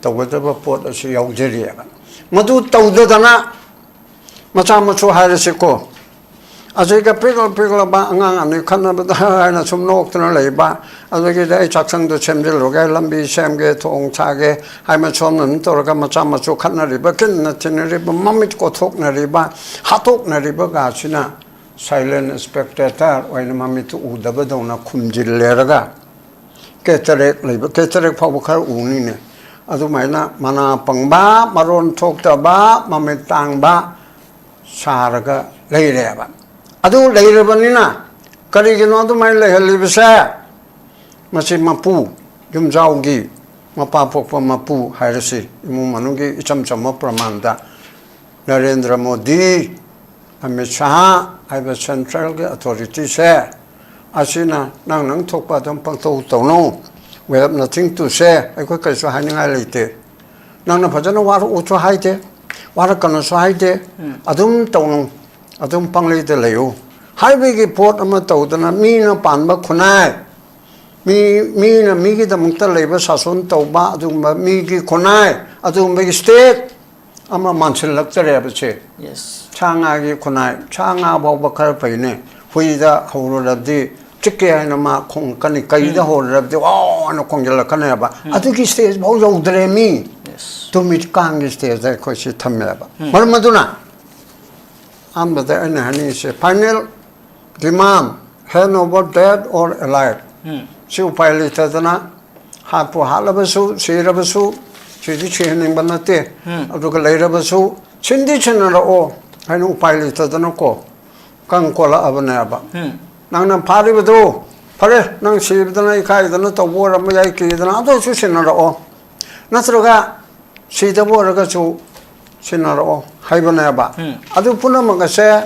ꯇꯧꯒꯗꯕ ꯄꯣꯠ ꯑꯁꯤ ꯌꯥꯎꯖꯔꯤꯑꯕ꯫ ꯃꯗꯨ ꯇꯧꯗꯗꯅ ꯃꯆꯥ ꯃꯁꯨ ꯍꯥꯏꯔꯁꯤꯀꯣ, ꯑꯁꯤꯒ ꯄꯤꯛꯂ ꯄꯤꯛꯂꯕ ꯑꯉꯥꯡ ꯑꯅꯤ ꯈꯠꯅꯕꯗ ꯍꯥꯏꯅ ꯁꯨꯝ ꯅꯣꯛꯇꯅ ꯂꯩꯕ, ꯑꯗꯒꯤꯗꯤ ꯑꯩ ꯆꯥꯛꯁꯪꯗꯣ ꯁꯦꯝꯖꯤꯜꯂꯨꯒꯦ, ꯂꯝꯕꯤ ꯁꯦꯝꯒꯦ, ꯊꯣꯡ ꯁꯥꯒꯦ ꯍꯥꯏ ꯃꯁꯣꯝꯅ ꯑꯗꯨꯝ ꯇꯧꯔꯒ ꯃꯆꯥ ꯃꯁꯨ ꯈꯠꯅꯔꯤꯕ, ꯀꯤꯟꯅ ꯊꯤꯟꯅꯔꯤꯕ, ꯃꯃꯤꯠ ꯀꯣꯊꯣꯛꯅꯔꯤꯕ, ꯍꯥꯠꯇꯣꯛꯅꯔꯤꯕꯒꯁꯤꯅ silent spectator ꯑꯣꯏꯅ ꯃꯃꯤꯠꯇꯨ ꯎꯗꯕꯗꯧꯅ ꯈꯨꯝꯖꯤꯜꯂꯦꯔꯒ cataract ꯂꯩꯕ, cataract ꯐꯥꯎꯕ ꯈꯔ ꯎꯅꯤꯅꯦ꯫ ꯑꯗꯨꯃꯥꯏꯅ ꯃꯅꯥ ꯄꯪꯕ, ꯃꯔꯣꯟ ꯊꯣꯛꯇꯕ, ꯃꯃꯤꯠ ꯇꯥꯡꯕ ꯁꯥꯔꯒ ꯂꯩꯔꯦꯕ꯫ ꯑꯗꯨ ꯂꯩꯔꯕꯅꯤꯅ ꯀꯔꯤꯒꯤꯅꯣ ꯑꯗꯨꯃꯥꯏꯅ ꯂꯩꯍꯜꯂꯤꯕꯁꯦ? ꯃꯁꯤ ꯃꯄꯨ, ꯌꯨꯝꯖꯥꯎꯒꯤ ꯃꯄꯥ ꯄꯣꯛꯄ ꯃꯄꯨ ꯍꯥꯏꯔꯁꯤ, ꯏꯃꯨꯡ ꯃꯅꯨꯡꯒꯤ ꯏꯆꯝ ꯆꯝꯕ ꯄ꯭ꯔꯃꯥꯟꯗ ꯅꯔꯦꯟꯗ꯭ꯔ ꯃꯣꯗꯤ, ꯑꯃꯤꯠ ꯁꯥꯍ ꯍꯥꯏꯕ central ꯒꯤ authority ꯁꯦ, ꯑꯁꯤꯅ ꯅꯪ ꯅꯪ ꯊꯣꯛꯄ ꯑꯗꯨꯝ ꯄꯪꯇꯧ ꯇꯧꯅꯧ, we have nothing to say, ꯑꯩꯈꯣꯏ ꯀꯔꯤꯁꯨ ꯍꯥꯏꯅꯤꯡꯉꯥꯏ ꯂꯩꯇꯦ꯫ ꯅꯪꯅ ꯐꯖꯅ ꯋꯥꯔꯛꯎꯁꯨ ꯍꯥꯏꯗꯦ, ꯋꯥꯔꯛꯀꯅꯨꯁꯨ ꯍꯥꯏꯗꯦ, ꯑꯗꯨꯝ ꯇꯧꯅꯧ, ꯑꯗꯨꯝ ꯄꯪꯂꯩꯗ ꯂꯩꯌꯨ ꯍꯥꯏꯕꯒꯤ ꯄꯣꯠ ꯑꯃ ꯇꯧꯗꯅ, ꯃꯤꯅ ꯄꯥꯟꯕ ꯈꯨꯟꯅꯥꯏ, ꯃꯤ, ꯃꯤꯅ ꯃꯤꯒꯤꯗꯃꯛꯇ ꯂꯩꯕ ꯁꯥꯁꯣꯟ ꯇꯧꯕ ꯑꯗꯨꯒꯨꯝꯕ ꯃꯤꯒꯤ ꯈꯨꯟꯅꯥꯏ, ꯑꯗꯨꯒꯨꯝꯕꯒꯤ state ꯑꯃ ꯃꯥꯟꯁꯤꯜꯂꯛꯇꯔꯦꯕꯁꯦ꯫ Yes. ꯁꯥ ꯉꯥꯒꯤ ꯈꯨꯟꯅꯥꯏ, ꯁꯥ ꯉꯥ ꯐꯥꯎꯕ ꯈꯔ ꯐꯩꯅꯦ, ꯍꯨꯏꯗ ꯍꯧꯔꯨꯔꯕꯗꯤ ꯆꯤꯛꯀꯦ ꯍꯥꯏꯅ ꯃꯥ ꯈꯣꯡꯉꯛꯀꯅꯤ, ꯀꯩꯗ ꯍꯧꯔꯨꯔꯕꯗꯤ ꯋꯥꯎ ꯍꯥꯏꯅ ꯈꯣꯡꯖꯤꯜꯂꯛꯀꯅꯦꯕ꯫ ꯑꯗꯨꯒꯤ stage ꯐꯥꯎ ꯌꯧꯗ꯭ꯔꯦ ꯃꯤ꯫ Yes. ꯇꯨꯃꯤꯠ ꯀꯥꯡꯒꯤ stage ꯗ ꯑꯩꯈꯣꯏ ꯁꯤ ꯊꯝꯃꯦꯕ꯫ ꯃꯔꯝ ꯑꯗꯨꯅ ꯑꯍꯥꯟꯕꯗ ꯑꯩꯅ ꯍꯥꯏꯅꯤꯡꯉꯤꯁꯦ, final demand, hand over dead or alive, ꯁꯤ ꯎꯄꯥꯏ ꯂꯩꯇꯗꯅ, ꯍꯥꯠꯄꯨ ꯍꯥꯠꯂꯕꯁꯨ, ꯁꯤꯔꯕꯁꯨ, ꯁꯤꯗꯤ ꯁꯤꯍꯟꯅꯤꯡꯕ ꯅꯠꯇꯦ꯫ ꯑꯗꯨꯒ ꯂꯩꯔꯕꯁꯨ, ꯁꯤꯟꯗꯤ ꯁꯤꯟꯅꯔꯛꯑꯣ ꯍꯥꯏꯅ ꯎꯄꯥꯏ ꯂꯩꯇꯗꯅꯀꯣ ꯀꯪ ꯀꯣꯜꯂꯛꯑꯕꯅꯦꯕ꯫ ꯅꯪꯅ ꯐꯥꯔꯤꯕꯗꯨ, ꯐꯔꯦ, ꯅꯪ ꯁꯤꯕꯗꯅ ꯏꯀꯥꯏꯗꯅ ꯇꯧꯕ ꯑꯣꯏꯔꯝꯕ ꯌꯥꯏ, ꯀꯤꯗꯅ, ꯑꯗꯨ ꯑꯣꯏꯔꯁꯨ ꯁꯤꯟꯅꯔꯛꯑꯣ, ꯅꯠꯇ꯭ꯔꯒ ꯁꯤꯗꯕ ꯑꯣꯏꯔꯒꯁꯨ ꯁꯤꯟꯅꯔꯛꯑꯣ ꯍꯥꯏꯕꯅꯦꯕ꯫ ꯑꯗꯨ ꯄꯨꯝꯅꯃꯛ ꯑꯁꯦ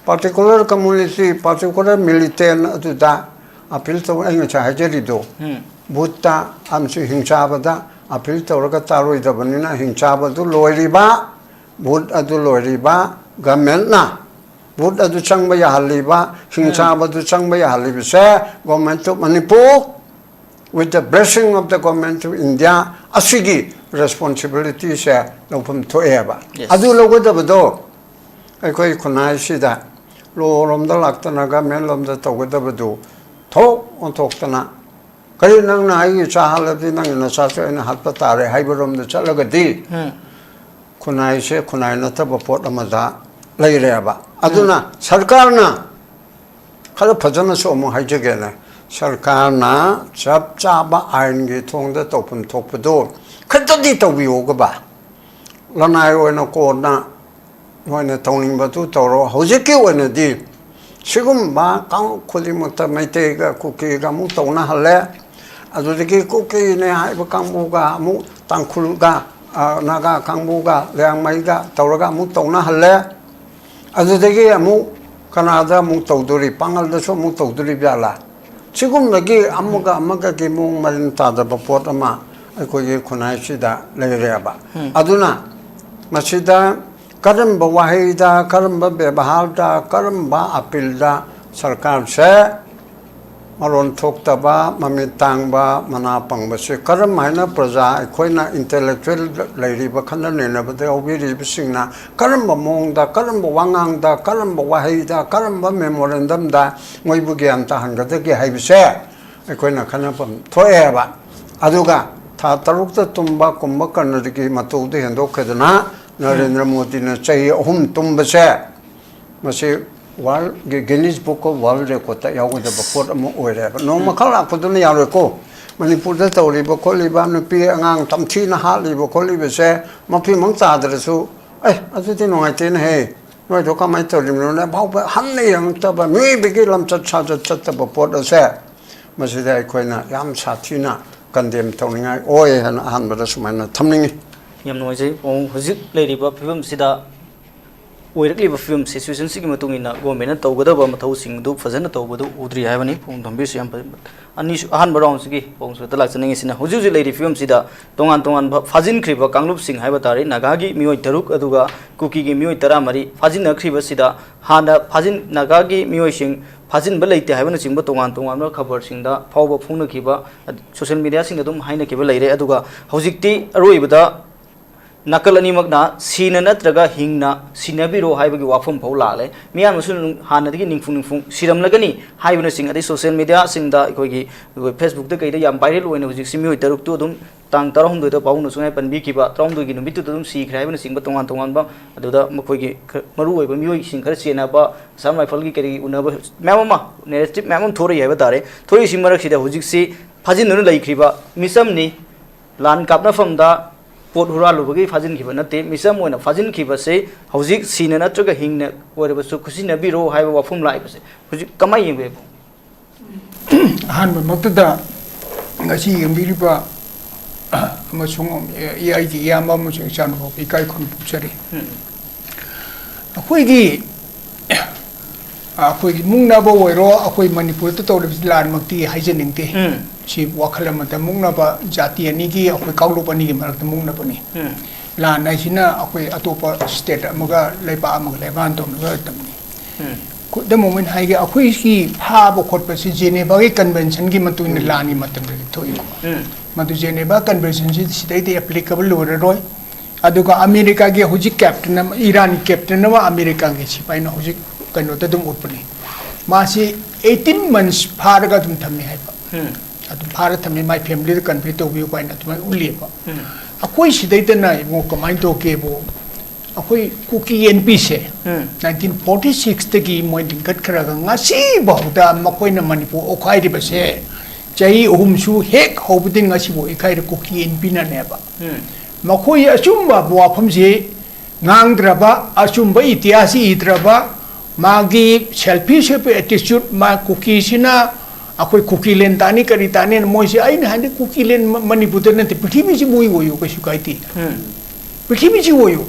Particular community, particular militant ꯑꯗꯨꯗ appeal ꯇꯧ, ꯑꯩ ꯉꯁꯥꯏ ꯍꯥꯏꯖꯔꯤꯗꯣ, ꯎꯝ꯫ Vote ꯇ ꯑꯃꯁꯨ ꯍꯤꯡꯆꯥꯕꯗ appeal ꯇꯧꯔꯒ ꯇꯥꯔꯣꯏꯗꯕꯅꯤꯅ, ꯍꯤꯡꯆꯥꯕꯗꯨ ꯂꯣꯏꯔꯤꯕ, vote ꯑꯗꯨ ꯂꯣꯏꯔꯤꯕ, government ꯅ vote ꯑꯗꯨ ꯆꯪꯕ ꯌꯥꯍꯜꯂꯤꯕ, ꯎꯝ꯫ ꯍꯤꯡꯆꯥꯕꯗꯨ ꯆꯪꯕ ꯌꯥꯍꯜꯂꯤꯕꯁꯦ Government of Manipur, with the blessing of the Government of India, ꯑꯁꯤꯒꯤ responsibility ꯁꯦ ꯂꯧꯐꯝ ꯊꯣꯛꯑꯦꯕ꯫ Yes꯫ ꯑꯗꯨ ꯂꯧꯒꯗꯕꯗꯣ ꯑꯩꯈꯣꯏ ꯈꯨꯟꯅꯥꯏꯁꯤꯗ ꯂꯣꯔꯣꯝꯗ ꯂꯥꯛꯇꯅ government ꯂꯣꯝꯗ ꯇꯧꯒꯗꯕꯗꯨ ꯊꯣꯛ ꯑꯣꯟꯊꯣꯛꯇꯅ, "ꯀꯔꯤ, ꯅꯪꯅ ꯑꯩꯒꯤ ꯏꯆꯥ ꯍꯥꯠꯂꯗꯤ ꯅꯪꯒꯤ ꯅꯆꯥꯁꯨ ꯑꯩꯅ ꯍꯥꯠꯄ ꯇꯥꯔꯦ" ꯍꯥꯏꯕꯔꯣꯝꯗ ꯆꯠꯂꯒꯗꯤ, ꯎꯝ꯫ ꯈꯨꯟꯅꯥꯏꯁꯦ ꯈꯨꯟꯅꯥꯏ ꯅꯠꯇꯕ ꯄꯣꯠ ꯑꯃꯗ ꯂꯩꯔꯦꯕ꯫ ꯑꯗꯨꯅ ꯎꯝ꯫ ꯁꯔꯀꯥꯔꯅ ꯈꯔ ꯐꯖꯅꯁꯨ ꯑꯃꯨꯛ ꯍꯥꯏꯖꯒꯦꯅꯦ, ꯁꯔꯀꯥꯔꯅ ꯆꯞ ꯆꯥꯕ ꯑꯥꯏꯟꯒꯤ ꯊꯣꯡꯗ ꯇꯧꯐꯝ ꯊꯣꯛꯄꯗꯣ ꯈꯤꯇꯗꯤ ꯇꯧꯕꯤꯌꯣꯒꯕ꯫ ꯂꯅꯥꯏ ꯑꯣꯏꯅ ꯀꯣꯟꯅ ꯅꯣꯏꯅ ꯇꯧꯅꯤꯡꯕꯗꯨ ꯇꯧꯔꯣ꯫ ꯍꯧꯖꯤꯛꯀꯤ ꯑꯣꯏꯅꯗꯤ ꯁꯤꯒꯨꯝꯕ ꯀꯥꯡꯂꯨꯞ ꯈꯨꯗꯤꯡꯃꯛꯇ ꯃꯩꯇꯩꯒ ꯀꯨꯀꯤꯒ ꯑꯃꯨꯛ ꯇꯧꯅꯍꯜꯂꯦ꯫ ꯑꯗꯨꯗꯒꯤ ꯀꯨꯀꯤꯅꯦ ꯍꯥꯏꯕ ꯀꯥꯡꯕꯨꯒ ꯑꯃꯨꯛ ꯇꯥꯡꯈꯨꯜꯒ, ꯑ, ꯅꯥꯒꯥ ꯀꯥꯡꯕꯨꯒ, ꯂꯤꯌꯥꯡꯃꯩꯒ ꯇꯧꯔꯒ ꯑꯃꯨꯛ ꯇꯧꯅꯍꯜꯂꯦ꯫ ꯑꯗꯨꯗꯒꯤ ꯑꯃꯨꯛ ꯀꯅꯥꯗ ꯑꯃꯨꯛ ꯇꯧꯗꯣꯔꯤ? ꯄꯥꯡꯒꯜꯗꯁꯨ ꯑꯃꯨꯛ ꯇꯧꯗꯣꯔꯤꯕ ꯖꯥꯠꯂꯥ? ꯁꯤꯒꯨꯝꯕꯒꯤ ꯑꯃꯒ ꯑꯃꯒꯒꯤ ꯃꯑꯣꯡ ꯃꯔꯤꯟ ꯇꯥꯗꯕ ꯄꯣꯠ ꯑꯃ ꯑꯩꯈꯣꯏꯒꯤ ꯈꯨꯟꯅꯥꯏꯁꯤꯗ ꯂꯩꯔꯦꯕ꯫ ꯎꯝ꯫ ꯑꯗꯨꯅ ꯃꯁꯤꯗ ꯀꯔꯝꯕ ꯋꯥꯍꯩꯗ, ꯀꯔꯝꯕ ꯕꯦꯕꯥꯔꯗ, ꯀꯔꯝꯕ ꯑꯄꯤꯜꯗ ꯁꯔꯀꯥꯔꯁꯦ ꯃꯔꯣꯟ ꯊꯣꯛꯇꯕ, ꯃꯃꯤꯠ ꯇꯥꯡꯕ, ꯃꯅꯥ ꯄꯪꯕꯁꯦ ꯀꯔꯝ ꯍꯥꯏꯅ ꯄ꯭ꯔꯖꯥ ꯑꯩꯈꯣꯏꯅ intellectual ꯂꯩꯔꯤꯕ ꯈꯟꯅ ꯅꯩꯅꯕꯗ ꯌꯥꯎꯕꯤꯔꯤꯕꯁꯤꯡꯅ ꯀꯔꯝꯕ ꯃꯑꯣꯡꯗ, ꯀꯔꯝꯕ ꯋꯥꯉꯥꯡꯗ, ꯀꯔꯝꯕ ꯋꯥꯍꯩꯗ, ꯀꯔꯝꯕ memorandum ꯗ ꯃꯣꯏꯕꯨ ꯒ꯭ꯌꯥꯟ ꯇꯥꯍꯟꯒꯗꯒꯦ ꯍꯥꯏꯕꯁꯦ ꯑꯩꯈꯣꯏꯅ ꯈꯟꯅꯐꯝ ꯊꯣꯛꯑꯦꯕ꯫ ꯑꯗꯨꯒ ꯊꯥ ꯇꯔꯨꯛꯇ ꯇꯨꯝꯕ ꯀꯨꯝꯚꯀꯔꯅꯗꯒꯤ ꯃꯇꯧꯗ ꯍꯦꯟꯗꯣꯛꯈꯤꯗꯅ ꯅꯔꯦꯟꯗ꯭ꯔ ꯃꯣꯗꯤꯅ ꯆꯍꯤ ꯑꯍꯨꯝ ꯇꯨꯝꯕꯁꯦ, ꯃꯁꯤ world ꯒꯤ Guinness Book of World Record ꯇ ꯌꯥꯎꯒꯗꯕ ꯄꯣꯠ ꯑꯃ ꯑꯣꯏꯔꯦꯕ꯫ ꯅꯣꯡꯃꯈꯛ ꯂꯥꯛꯄꯗꯨꯅ ꯌꯥꯔꯣꯏꯀꯣ꯫ ꯃꯅꯤꯄꯨꯔꯗ ꯇꯧꯔꯤꯕ ꯈꯣꯠꯂꯤꯕ, ꯅꯨꯄꯤ ꯑꯉꯥꯡ ꯇꯝꯊꯤꯅ ꯍꯥꯠꯂꯤꯕ ꯈꯣꯠꯂꯤꯕꯁꯦ ꯃꯐꯤ ꯃꯪ ꯆꯥꯗ꯭ꯔꯁꯨ, "ꯑꯦ, ꯑꯗꯨꯗꯤ ꯅꯨꯡꯉꯥꯏꯇꯦꯅꯦꯍꯦ, ꯅꯣꯏꯗꯣ ꯀꯃꯥꯏꯅ ꯇꯧꯔꯤꯕꯅꯣꯅ?" ꯐꯥꯎꯕ ꯍꯟꯅ ꯌꯦꯡꯉꯛꯇꯕ, ꯃꯤꯑꯣꯏꯕꯒꯤ ꯂꯝꯆꯠ ꯁꯥꯖꯠ ꯆꯠꯇꯕ ꯄꯣꯠ ꯑꯁꯦ ꯃꯁꯤꯗ ꯑꯩꯈꯣꯏꯅ ꯌꯥꯝ ꯁꯥꯊꯤꯅ condemn ꯇꯧꯅꯤꯡꯉꯥꯏ ꯑꯣꯏ ꯍꯥꯏꯅ ꯑꯍꯥꯟꯕꯗ ꯁꯨꯃꯥꯏꯅ ꯊꯝꯅꯤꯡꯉꯤ꯫ ꯌꯥꯝ ꯅꯨꯡꯉꯥꯏꯖꯩ꯫ ꯄꯥꯕꯨꯡ, ꯍꯧꯖꯤꯛ ꯂꯩꯔꯤꯕ ꯐꯤꯕꯝꯁꯤꯗ ꯑꯣꯏꯔꯛꯂꯤꯕ ꯐꯤꯕꯝ ꯁꯤꯆꯨꯋꯦꯁꯟꯁꯤꯒꯤ ꯃꯇꯨꯡ ꯏꯟꯅ ꯒꯣꯔꯃꯦꯟꯅ ꯇꯧꯒꯗꯕ ꯃꯊꯧꯁꯤꯡꯗꯨ ꯐꯖꯅ ꯇꯧꯕꯗꯨ ꯎꯗ꯭ꯔꯤ ꯍꯥꯏꯕꯅꯤ꯫ ꯄꯥꯕꯨꯡ ꯊꯝꯕꯤꯔꯤꯁꯤ ꯌꯥꯝ ꯐꯖꯩ꯫ ꯑꯅꯤꯁꯨ ꯑꯍꯥꯟꯕ ꯔꯥꯎꯟꯁꯤꯒꯤ ꯄꯥꯕꯨꯡꯁꯨꯗ ꯂꯥꯛꯆꯅꯤꯡꯉꯤꯁꯤꯅ ꯍꯧꯖꯤꯛ ꯍꯧꯖꯤꯛ ꯂꯩꯔꯤꯕ ꯐꯤꯕꯝꯁꯤꯗ ꯇꯣꯉꯥꯟ ꯇꯣꯉꯥꯟꯕ ꯐꯥꯖꯤꯟꯈ꯭ꯔꯤꯕ ꯀꯥꯡꯂꯨꯞꯁꯤꯡ ꯍꯥꯏꯕ ꯇꯥꯔꯦ, ꯅꯥꯒꯥꯒꯤ ꯃꯤꯑꯣꯏ ꯇꯔꯨꯛ ꯑꯗꯨꯒ ꯀꯨꯀꯤꯒꯤ ꯃꯤꯑꯣꯏ ꯇꯔꯥꯃꯔꯤ ꯐꯥꯖꯤꯟꯅꯈ꯭ꯔꯤꯕꯁꯤꯗ ꯍꯥꯟꯅ ꯐꯥꯖꯤꯟ ꯅꯥꯒꯥꯒꯤ ꯃꯤꯑꯣꯏꯁꯤꯡ ꯐꯥꯖꯤꯟꯕ ꯂꯩꯇꯦ ꯍꯥꯏꯕꯅꯆꯤꯡꯕ ꯇꯣꯉꯥꯟ ꯇꯣꯉꯥꯟꯕ ꯈꯕꯔꯁꯤꯡꯗ ꯐꯥꯎꯕ ꯐꯣꯡꯅꯈꯤꯕ, ꯁꯣꯁꯤꯌꯦꯜ ꯃꯤꯗꯤꯌꯥꯁꯤꯡꯗ ꯑꯗꯨꯝ ꯍꯥꯏꯅꯈꯤꯕ ꯂꯩꯔꯦ꯫ ꯑꯗꯨꯒ ꯍꯧꯖꯤꯛꯇꯤ ꯑꯔꯣꯏꯕꯗ ꯅꯥꯀꯜ ꯑꯅꯤꯃꯛꯅ ꯁꯤꯅ ꯅꯠꯇ꯭ꯔꯒ ꯍꯤꯡꯅ ꯁꯤꯟꯅꯕꯤꯔꯣ ꯍꯥꯏꯕꯒꯤ ꯋꯥꯐꯝ ꯐꯥꯎ ꯂꯥꯛꯂꯦ꯫ ꯃꯤꯌꯥꯝꯅꯁꯨ ꯅꯨꯡ-, ꯍꯥꯟꯅꯗꯒꯤ ꯅꯤꯡꯐꯨꯡ ꯅꯤꯡꯐꯨꯡ ꯁꯤꯔꯝꯂꯒꯅꯤ ꯍꯥꯏꯕꯅꯆꯤꯡ, ꯑꯗꯩ ꯁꯣꯁꯤꯌꯦꯜ ꯃꯤꯗꯤꯌꯥꯁꯤꯡꯗ ꯑꯩꯈꯣꯏꯒꯤ, ꯑꯩꯈꯣꯏ ꯐꯦꯁꯕꯨꯛꯇ ꯀꯩꯗ ꯌꯥꯝ ꯚꯥꯏꯔꯦꯜ ꯑꯣꯏꯅ ꯍꯧꯖꯤꯛꯁꯤ ꯃꯤꯑꯣꯏ ꯇꯔꯨꯛꯇꯨ ꯑꯗꯨꯝ ꯇꯥꯡ ꯇꯔꯥꯍꯨꯝꯗꯣꯏꯗ ꯄꯥꯕꯨꯡꯅ ꯁꯨꯃꯥꯏꯅ ꯄꯟꯕꯤꯈꯤꯕ, ꯇꯔꯥꯍꯨꯝꯗꯣꯏꯒꯤ ꯅꯨꯃꯤꯠꯇꯨꯗ ꯑꯗꯨꯝ ꯁꯤꯈ꯭ꯔꯦ ꯍꯥꯏꯕꯅꯆꯤꯡꯕ ꯇꯣꯉꯥꯟ ꯇꯣꯉꯥꯟꯕ, ꯑꯗꯨꯗ ꯃꯈꯣꯏꯒꯤ ꯈꯔ ꯃꯔꯨ ꯑꯣꯏꯕ ꯃꯤꯑꯣꯏꯁꯤꯡ ꯈꯔ ꯆꯦꯟꯅꯕ, ꯑꯁꯥꯝ ꯔꯥꯏꯐꯜꯒꯤ ꯀꯔꯤ ꯎꯅꯕ ꯃꯌꯥꯝ ꯑꯃ, ꯅꯦꯔꯦꯇꯤꯚ ꯃꯌꯥꯝ ꯑꯃ ꯊꯣꯔꯛꯏ ꯍꯥꯏꯕ ꯇꯥꯔꯦ꯫ ꯊꯣꯔꯛꯏꯁꯤ ꯃꯔꯛꯁꯤꯗ ꯍꯧꯖꯤꯛꯁꯤ ꯐꯥꯖꯤꯟꯗꯨꯅ ꯂꯩꯈ꯭ꯔꯤꯕ ꯃꯤꯆꯝꯅꯤ꯫ ꯂꯥꯟ ꯀꯥꯞꯅꯐꯝꯗ ꯄꯣꯠ ꯍꯨꯔꯥꯜꯂꯨꯕꯒꯤ ꯐꯥꯖꯤꯟꯈꯤꯕ ꯅꯠꯇꯦ꯫ ꯃꯤꯆꯝ ꯑꯣꯏꯅ ꯐꯥꯖꯤꯟꯈꯤꯕꯁꯦ ꯍꯧꯖꯤꯛ ꯁꯤꯅ ꯅꯠꯇ꯭ꯔꯒ ꯍꯤꯡꯅ ꯑꯣꯏꯔꯕꯁꯨ ꯈꯨꯠꯁꯤꯟꯅꯕꯤꯔꯣ ꯍꯥꯏꯕ ꯋꯥꯐꯝ ꯂꯥꯛꯏꯕꯁꯦ ꯍꯧꯖꯤꯛ ꯀꯃꯥꯏꯅ ꯌꯦꯡꯕꯤꯕ? ꯑꯍꯥꯟꯕꯃꯛꯇꯗ ꯉꯁꯤ ꯌꯦꯡꯕꯤꯔꯤꯕ ꯑꯃꯁꯨꯡ ꯑꯩꯒꯤ ꯏꯌꯥꯝꯕ ꯑꯃꯁꯨꯡ ꯏꯆꯥꯅꯨꯄꯥꯕꯨ ꯏꯀꯥꯏ ꯈꯨꯝꯅꯕ ꯐꯣꯡꯗꯣꯛꯆꯔꯤ꯫ ꯑꯩꯈꯣꯏꯒꯤ, ꯑꯩꯈꯣꯏꯒꯤ ꯃꯨꯛꯅꯕ ꯑꯣꯏꯔꯣ, ꯑꯩꯈꯣꯏ ꯃꯅꯤꯄꯨꯔꯗ ꯇꯧꯔꯤꯕꯁꯤ ꯂꯥꯟꯃꯛꯇꯤ ꯍꯥꯏꯖꯅꯤꯡꯗꯦ꯫ ꯎꯝ꯫ ꯁꯤ ꯋꯥꯈꯜ ꯑꯃꯗ ꯃꯨꯛꯅꯕ, ꯖꯥꯇꯤ ꯑꯅꯤꯒꯤ, ꯑꯩꯈꯣꯏ ꯀꯥꯡꯂꯨꯞ ꯑꯅꯤꯒꯤ ꯃꯔꯛꯇ ꯃꯨꯛꯅꯕꯅꯤ꯫ ꯎꯝ꯫ ꯂꯥꯟ ꯍꯥꯏꯁꯤꯅ ꯑꯩꯈꯣꯏ ꯑꯇꯣꯞꯄ ꯁ꯭ꯇꯦꯠ ꯑꯃꯒ ꯂꯩꯕꯥꯛ ꯑꯃꯒ ꯂꯩꯕꯥꯛ ꯇꯧꯅꯕ ꯇꯝꯅꯤ꯫ ꯎꯝ꯫ ꯈꯨꯗꯝ ꯑꯣꯏꯅ ꯍꯥꯏꯒꯦ, ꯑꯩꯈꯣꯏꯒꯤ ꯐꯥꯕ ꯈꯣꯠꯄꯁꯤ ꯖꯦꯅꯦꯚꯥꯒꯤ ꯀꯟꯚꯦꯟꯁꯟꯒꯤ ꯃꯇꯨꯡ ꯏꯟꯅ ꯎꯝ꯫ ꯂꯥꯟꯒꯤ ꯃꯇꯝꯗꯗꯤ ꯊꯣꯛꯏꯀꯣ꯫ ꯎꯝ꯫ ꯃꯗꯨ ꯖꯦꯅꯦꯚꯥ ꯀꯟꯚꯦꯟꯁꯟꯁꯤ ꯁꯤꯗꯩꯗꯤ ꯑꯦꯄ꯭ꯂꯤꯀꯦꯕꯜ ꯑꯣꯏꯔꯔꯣꯏ꯫ ꯑꯗꯨꯒ ꯑꯃꯦꯔꯤꯀꯥꯒꯤ ꯍꯧꯖꯤꯛ ꯀꯦꯞꯇꯦꯟ ꯑꯃ, ꯏꯔꯥꯟꯒꯤ ꯀꯦꯞꯇꯦꯟ ꯑꯃ ꯑꯃꯦꯔꯤꯀꯥꯒꯤ ꯁꯤꯐꯥꯏꯅ ꯍꯧꯖꯤꯛ ꯀꯩꯅꯣꯗ ꯑꯗꯨꯝ ꯎꯠꯄꯅꯤ꯫ ꯃꯥꯁꯤ ꯑꯩꯠꯇꯤꯟ ꯃꯟꯁ ꯐꯥꯔꯒ ꯑꯗꯨꯝ ꯊꯝꯃꯦ ꯍꯥꯏꯕ꯫ ꯎꯝ꯫ ꯑꯗꯨꯝ ꯐꯥꯔ ꯊꯝꯃꯦ, ꯃꯥꯏ ꯐꯦꯃꯤꯂꯤꯗ ꯀꯟꯚꯦ ꯇꯧꯕꯤꯌꯨ ꯀꯥꯏꯅ ꯑꯗꯨꯃꯥꯏꯅ ꯎꯠꯂꯤꯕ꯫ ꯎꯝ꯫ ꯑꯩꯈꯣꯏ ꯁꯤꯗꯩꯗꯅ ꯏꯕꯨꯡꯉꯣ ꯀꯃꯥꯏꯅ ꯇꯧꯒꯦꯕꯨ, ꯑꯩꯈꯣꯏ ꯀꯨꯀꯤ ꯑꯦꯟ ꯄꯤꯁꯦ ꯎꯝ꯫ ꯅꯥꯏꯟꯇꯤꯟ ꯐꯣꯔꯇꯤ ꯁꯤꯛꯁꯇꯒꯤ ꯃꯣꯏ ꯂꯤꯡꯈꯠꯈ꯭ꯔꯒ ꯉꯁꯤꯐꯥꯎꯗ ꯃꯈꯣꯏꯅ ꯃꯅꯤꯄꯨꯔ ꯑꯣꯠꯈꯥꯏꯔꯤꯕꯁꯦ ꯆꯍꯤ ꯑꯍꯨꯝꯁꯨ ꯍꯦꯛ ꯍꯧꯕꯗꯒꯤ ꯉꯁꯤꯐꯥꯎ ꯑꯣꯠꯈꯥꯏꯔꯤ ꯀꯨꯀꯤ ꯑꯦꯟ ꯄꯤꯅꯅꯦꯕ꯫ ꯎꯝ꯫ ꯃꯈꯣꯏ ꯑꯆꯨꯝꯕ ꯋꯥꯐꯝꯁꯤ ꯉꯥꯡꯗ꯭ꯔꯕ, ꯑꯆꯨꯝꯕ ꯏꯇꯤꯍꯥꯁ ꯏꯗ꯭ꯔꯕ, ꯃꯥꯒꯤ ꯁꯦꯜꯐꯤꯁ ꯑꯣꯏꯕ ꯑꯦꯇꯤꯆꯨꯠ, ꯃꯥ ꯀꯨꯀꯤꯁꯤꯅ ꯑꯩꯈꯣꯏ ꯀꯨꯀꯤꯂꯦꯟ ꯇꯥꯅꯤ ꯀꯔꯤ ꯇꯥꯅꯤꯅ ꯃꯣꯏꯁꯦ, ꯑꯩꯅ ꯍꯥꯏꯗꯤ ꯀꯨꯀꯤꯂꯦꯟ ꯃ-, ꯃꯅꯤꯄꯨꯔꯗ ꯅꯠꯇꯦ, ꯄ꯭ꯔꯤꯊꯤꯕꯤꯁꯤ ꯃꯣꯏ ꯑꯣꯏꯌꯨ, ꯀꯩꯁꯨ ꯀꯥꯏꯗꯦ꯫ ꯎꯝ꯫ ꯄ꯭ꯔꯤꯊꯤꯕꯤꯁꯤ ꯑꯣꯏꯌꯨ꯫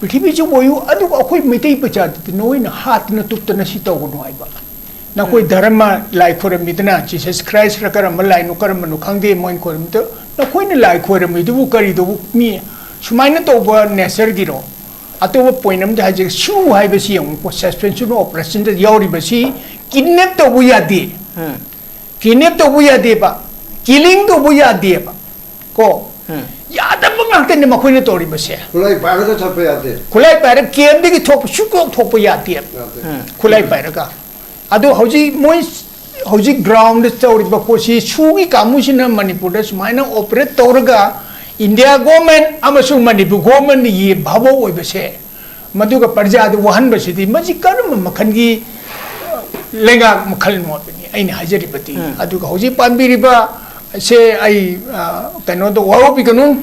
ꯄ꯭ꯔꯤꯊꯤꯕꯤꯁꯤ ꯑꯣꯏꯌꯨ, ꯑꯗꯨꯒ ꯑꯩꯈꯣꯏ ꯃꯩꯇꯩ ꯄ꯭ꯔꯖꯥꯗꯨꯗꯤ ꯅꯣꯏꯅ ꯍꯥꯠꯇꯅ ꯇꯨꯞꯇꯅ ꯁꯤ ꯇꯧꯒꯅꯨ ꯍꯥꯏꯕ꯫ ꯅꯈꯣꯏ ꯙꯔꯃ ꯂꯥꯏ ꯈꯣꯏꯔꯝꯃꯤꯗꯅ, Jesus Christ ꯔ ꯀꯔꯝꯕ ꯂꯥꯏꯅꯣ ꯀꯔꯝꯕꯅꯣ ꯈꯪꯗꯦ ꯃꯣꯏꯅ ꯈꯣꯏꯔꯝꯃꯤꯗꯣ꯫ ꯅꯈꯣꯏꯅ ꯂꯥꯏ ꯈꯣꯏꯔꯝꯃꯤꯗꯨꯕꯨ ꯀꯔꯤꯗꯨꯕꯨ ꯃꯤ ꯁꯨꯃꯥꯏꯅ ꯇꯧꯕ nature ꯒꯤꯔꯣ? ꯑꯇꯣꯞꯄ point ꯑꯃꯗꯤ ꯍꯥꯏꯖꯒꯦ, ꯁꯨ ꯍꯥꯏꯕꯁꯤ ꯌꯦꯡꯉꯨꯀꯣ, suspension of operation the ꯌꯥꯎꯔꯤꯕꯁꯤ kidnap ꯇꯧꯕ ꯌꯥꯗꯦ꯫ ꯎꯝ꯫ Kidnap ꯇꯧꯕ ꯌꯥꯗꯦꯕ, killing ꯇꯧꯕ ꯌꯥꯗꯦꯕ꯫ ꯀꯣ? ꯎꯝ꯫ ꯌꯥꯗꯕ ꯉꯥꯛꯇꯅꯤ ꯃꯈꯣꯏꯅ ꯇꯧꯔꯤꯕꯁꯦ꯫ ꯈꯨꯠꯂꯥꯏ ꯄꯥꯏꯔꯒ ꯆꯠꯄ ꯌꯥꯗꯦ꯫ ꯈꯨꯠꯂꯥꯏ ꯄꯥꯏꯔꯒ camp ꯗꯒꯤ ꯊꯣꯛꯄ ꯁꯨꯛꯊꯣꯛ ꯊꯣꯛꯄ ꯌꯥꯗꯦ꯫ ꯌꯥꯗꯦ꯫ ꯎꯝ꯫ ꯈꯨꯠꯂꯥꯏ ꯄꯥꯏꯔꯒ꯫ ꯑꯗꯣ ꯍꯧꯖꯤꯛ ꯃꯣꯏ ꯍꯧꯖꯤꯛ ground ꯗ ꯇꯧꯔꯤꯕ ꯄꯣꯠꯁꯤ ꯁꯨꯒꯤ ꯀꯥꯡꯕꯨꯁꯤꯅ ꯃꯅꯤꯄꯨꯔꯗ ꯁꯨꯃꯥꯏꯅ operate ꯇꯧꯔꯒ India government ꯑꯃꯁꯨꯡ ꯃꯅꯤꯄꯨꯔ government ꯅ ꯌꯦ ꯚꯥꯕꯣꯛ ꯑꯣꯏꯕꯁꯦ, ꯃꯗꯨꯒ ꯄ꯭ꯔꯖꯥꯗ ꯋꯥꯍꯟꯕꯁꯤꯗꯤ ꯃꯁꯤ ꯀꯔꯝꯕ ꯃꯈꯜꯒꯤ ꯂꯩꯉꯥꯛ ꯃꯈꯜꯅꯣ ꯍꯥꯏꯕꯅꯤ ꯑꯩꯅ ꯍꯥꯏꯖꯔꯤꯕꯗꯤ꯫ ꯎꯝ꯫ ꯑꯗꯨꯒ ꯍꯧꯖꯤꯛ ꯄꯥꯟꯕꯤꯔꯤꯕ ꯁꯦ ꯑꯩ, ꯑ, ꯀꯩꯅꯣꯗ ꯋꯥꯔꯧꯕꯤꯒꯅꯨ,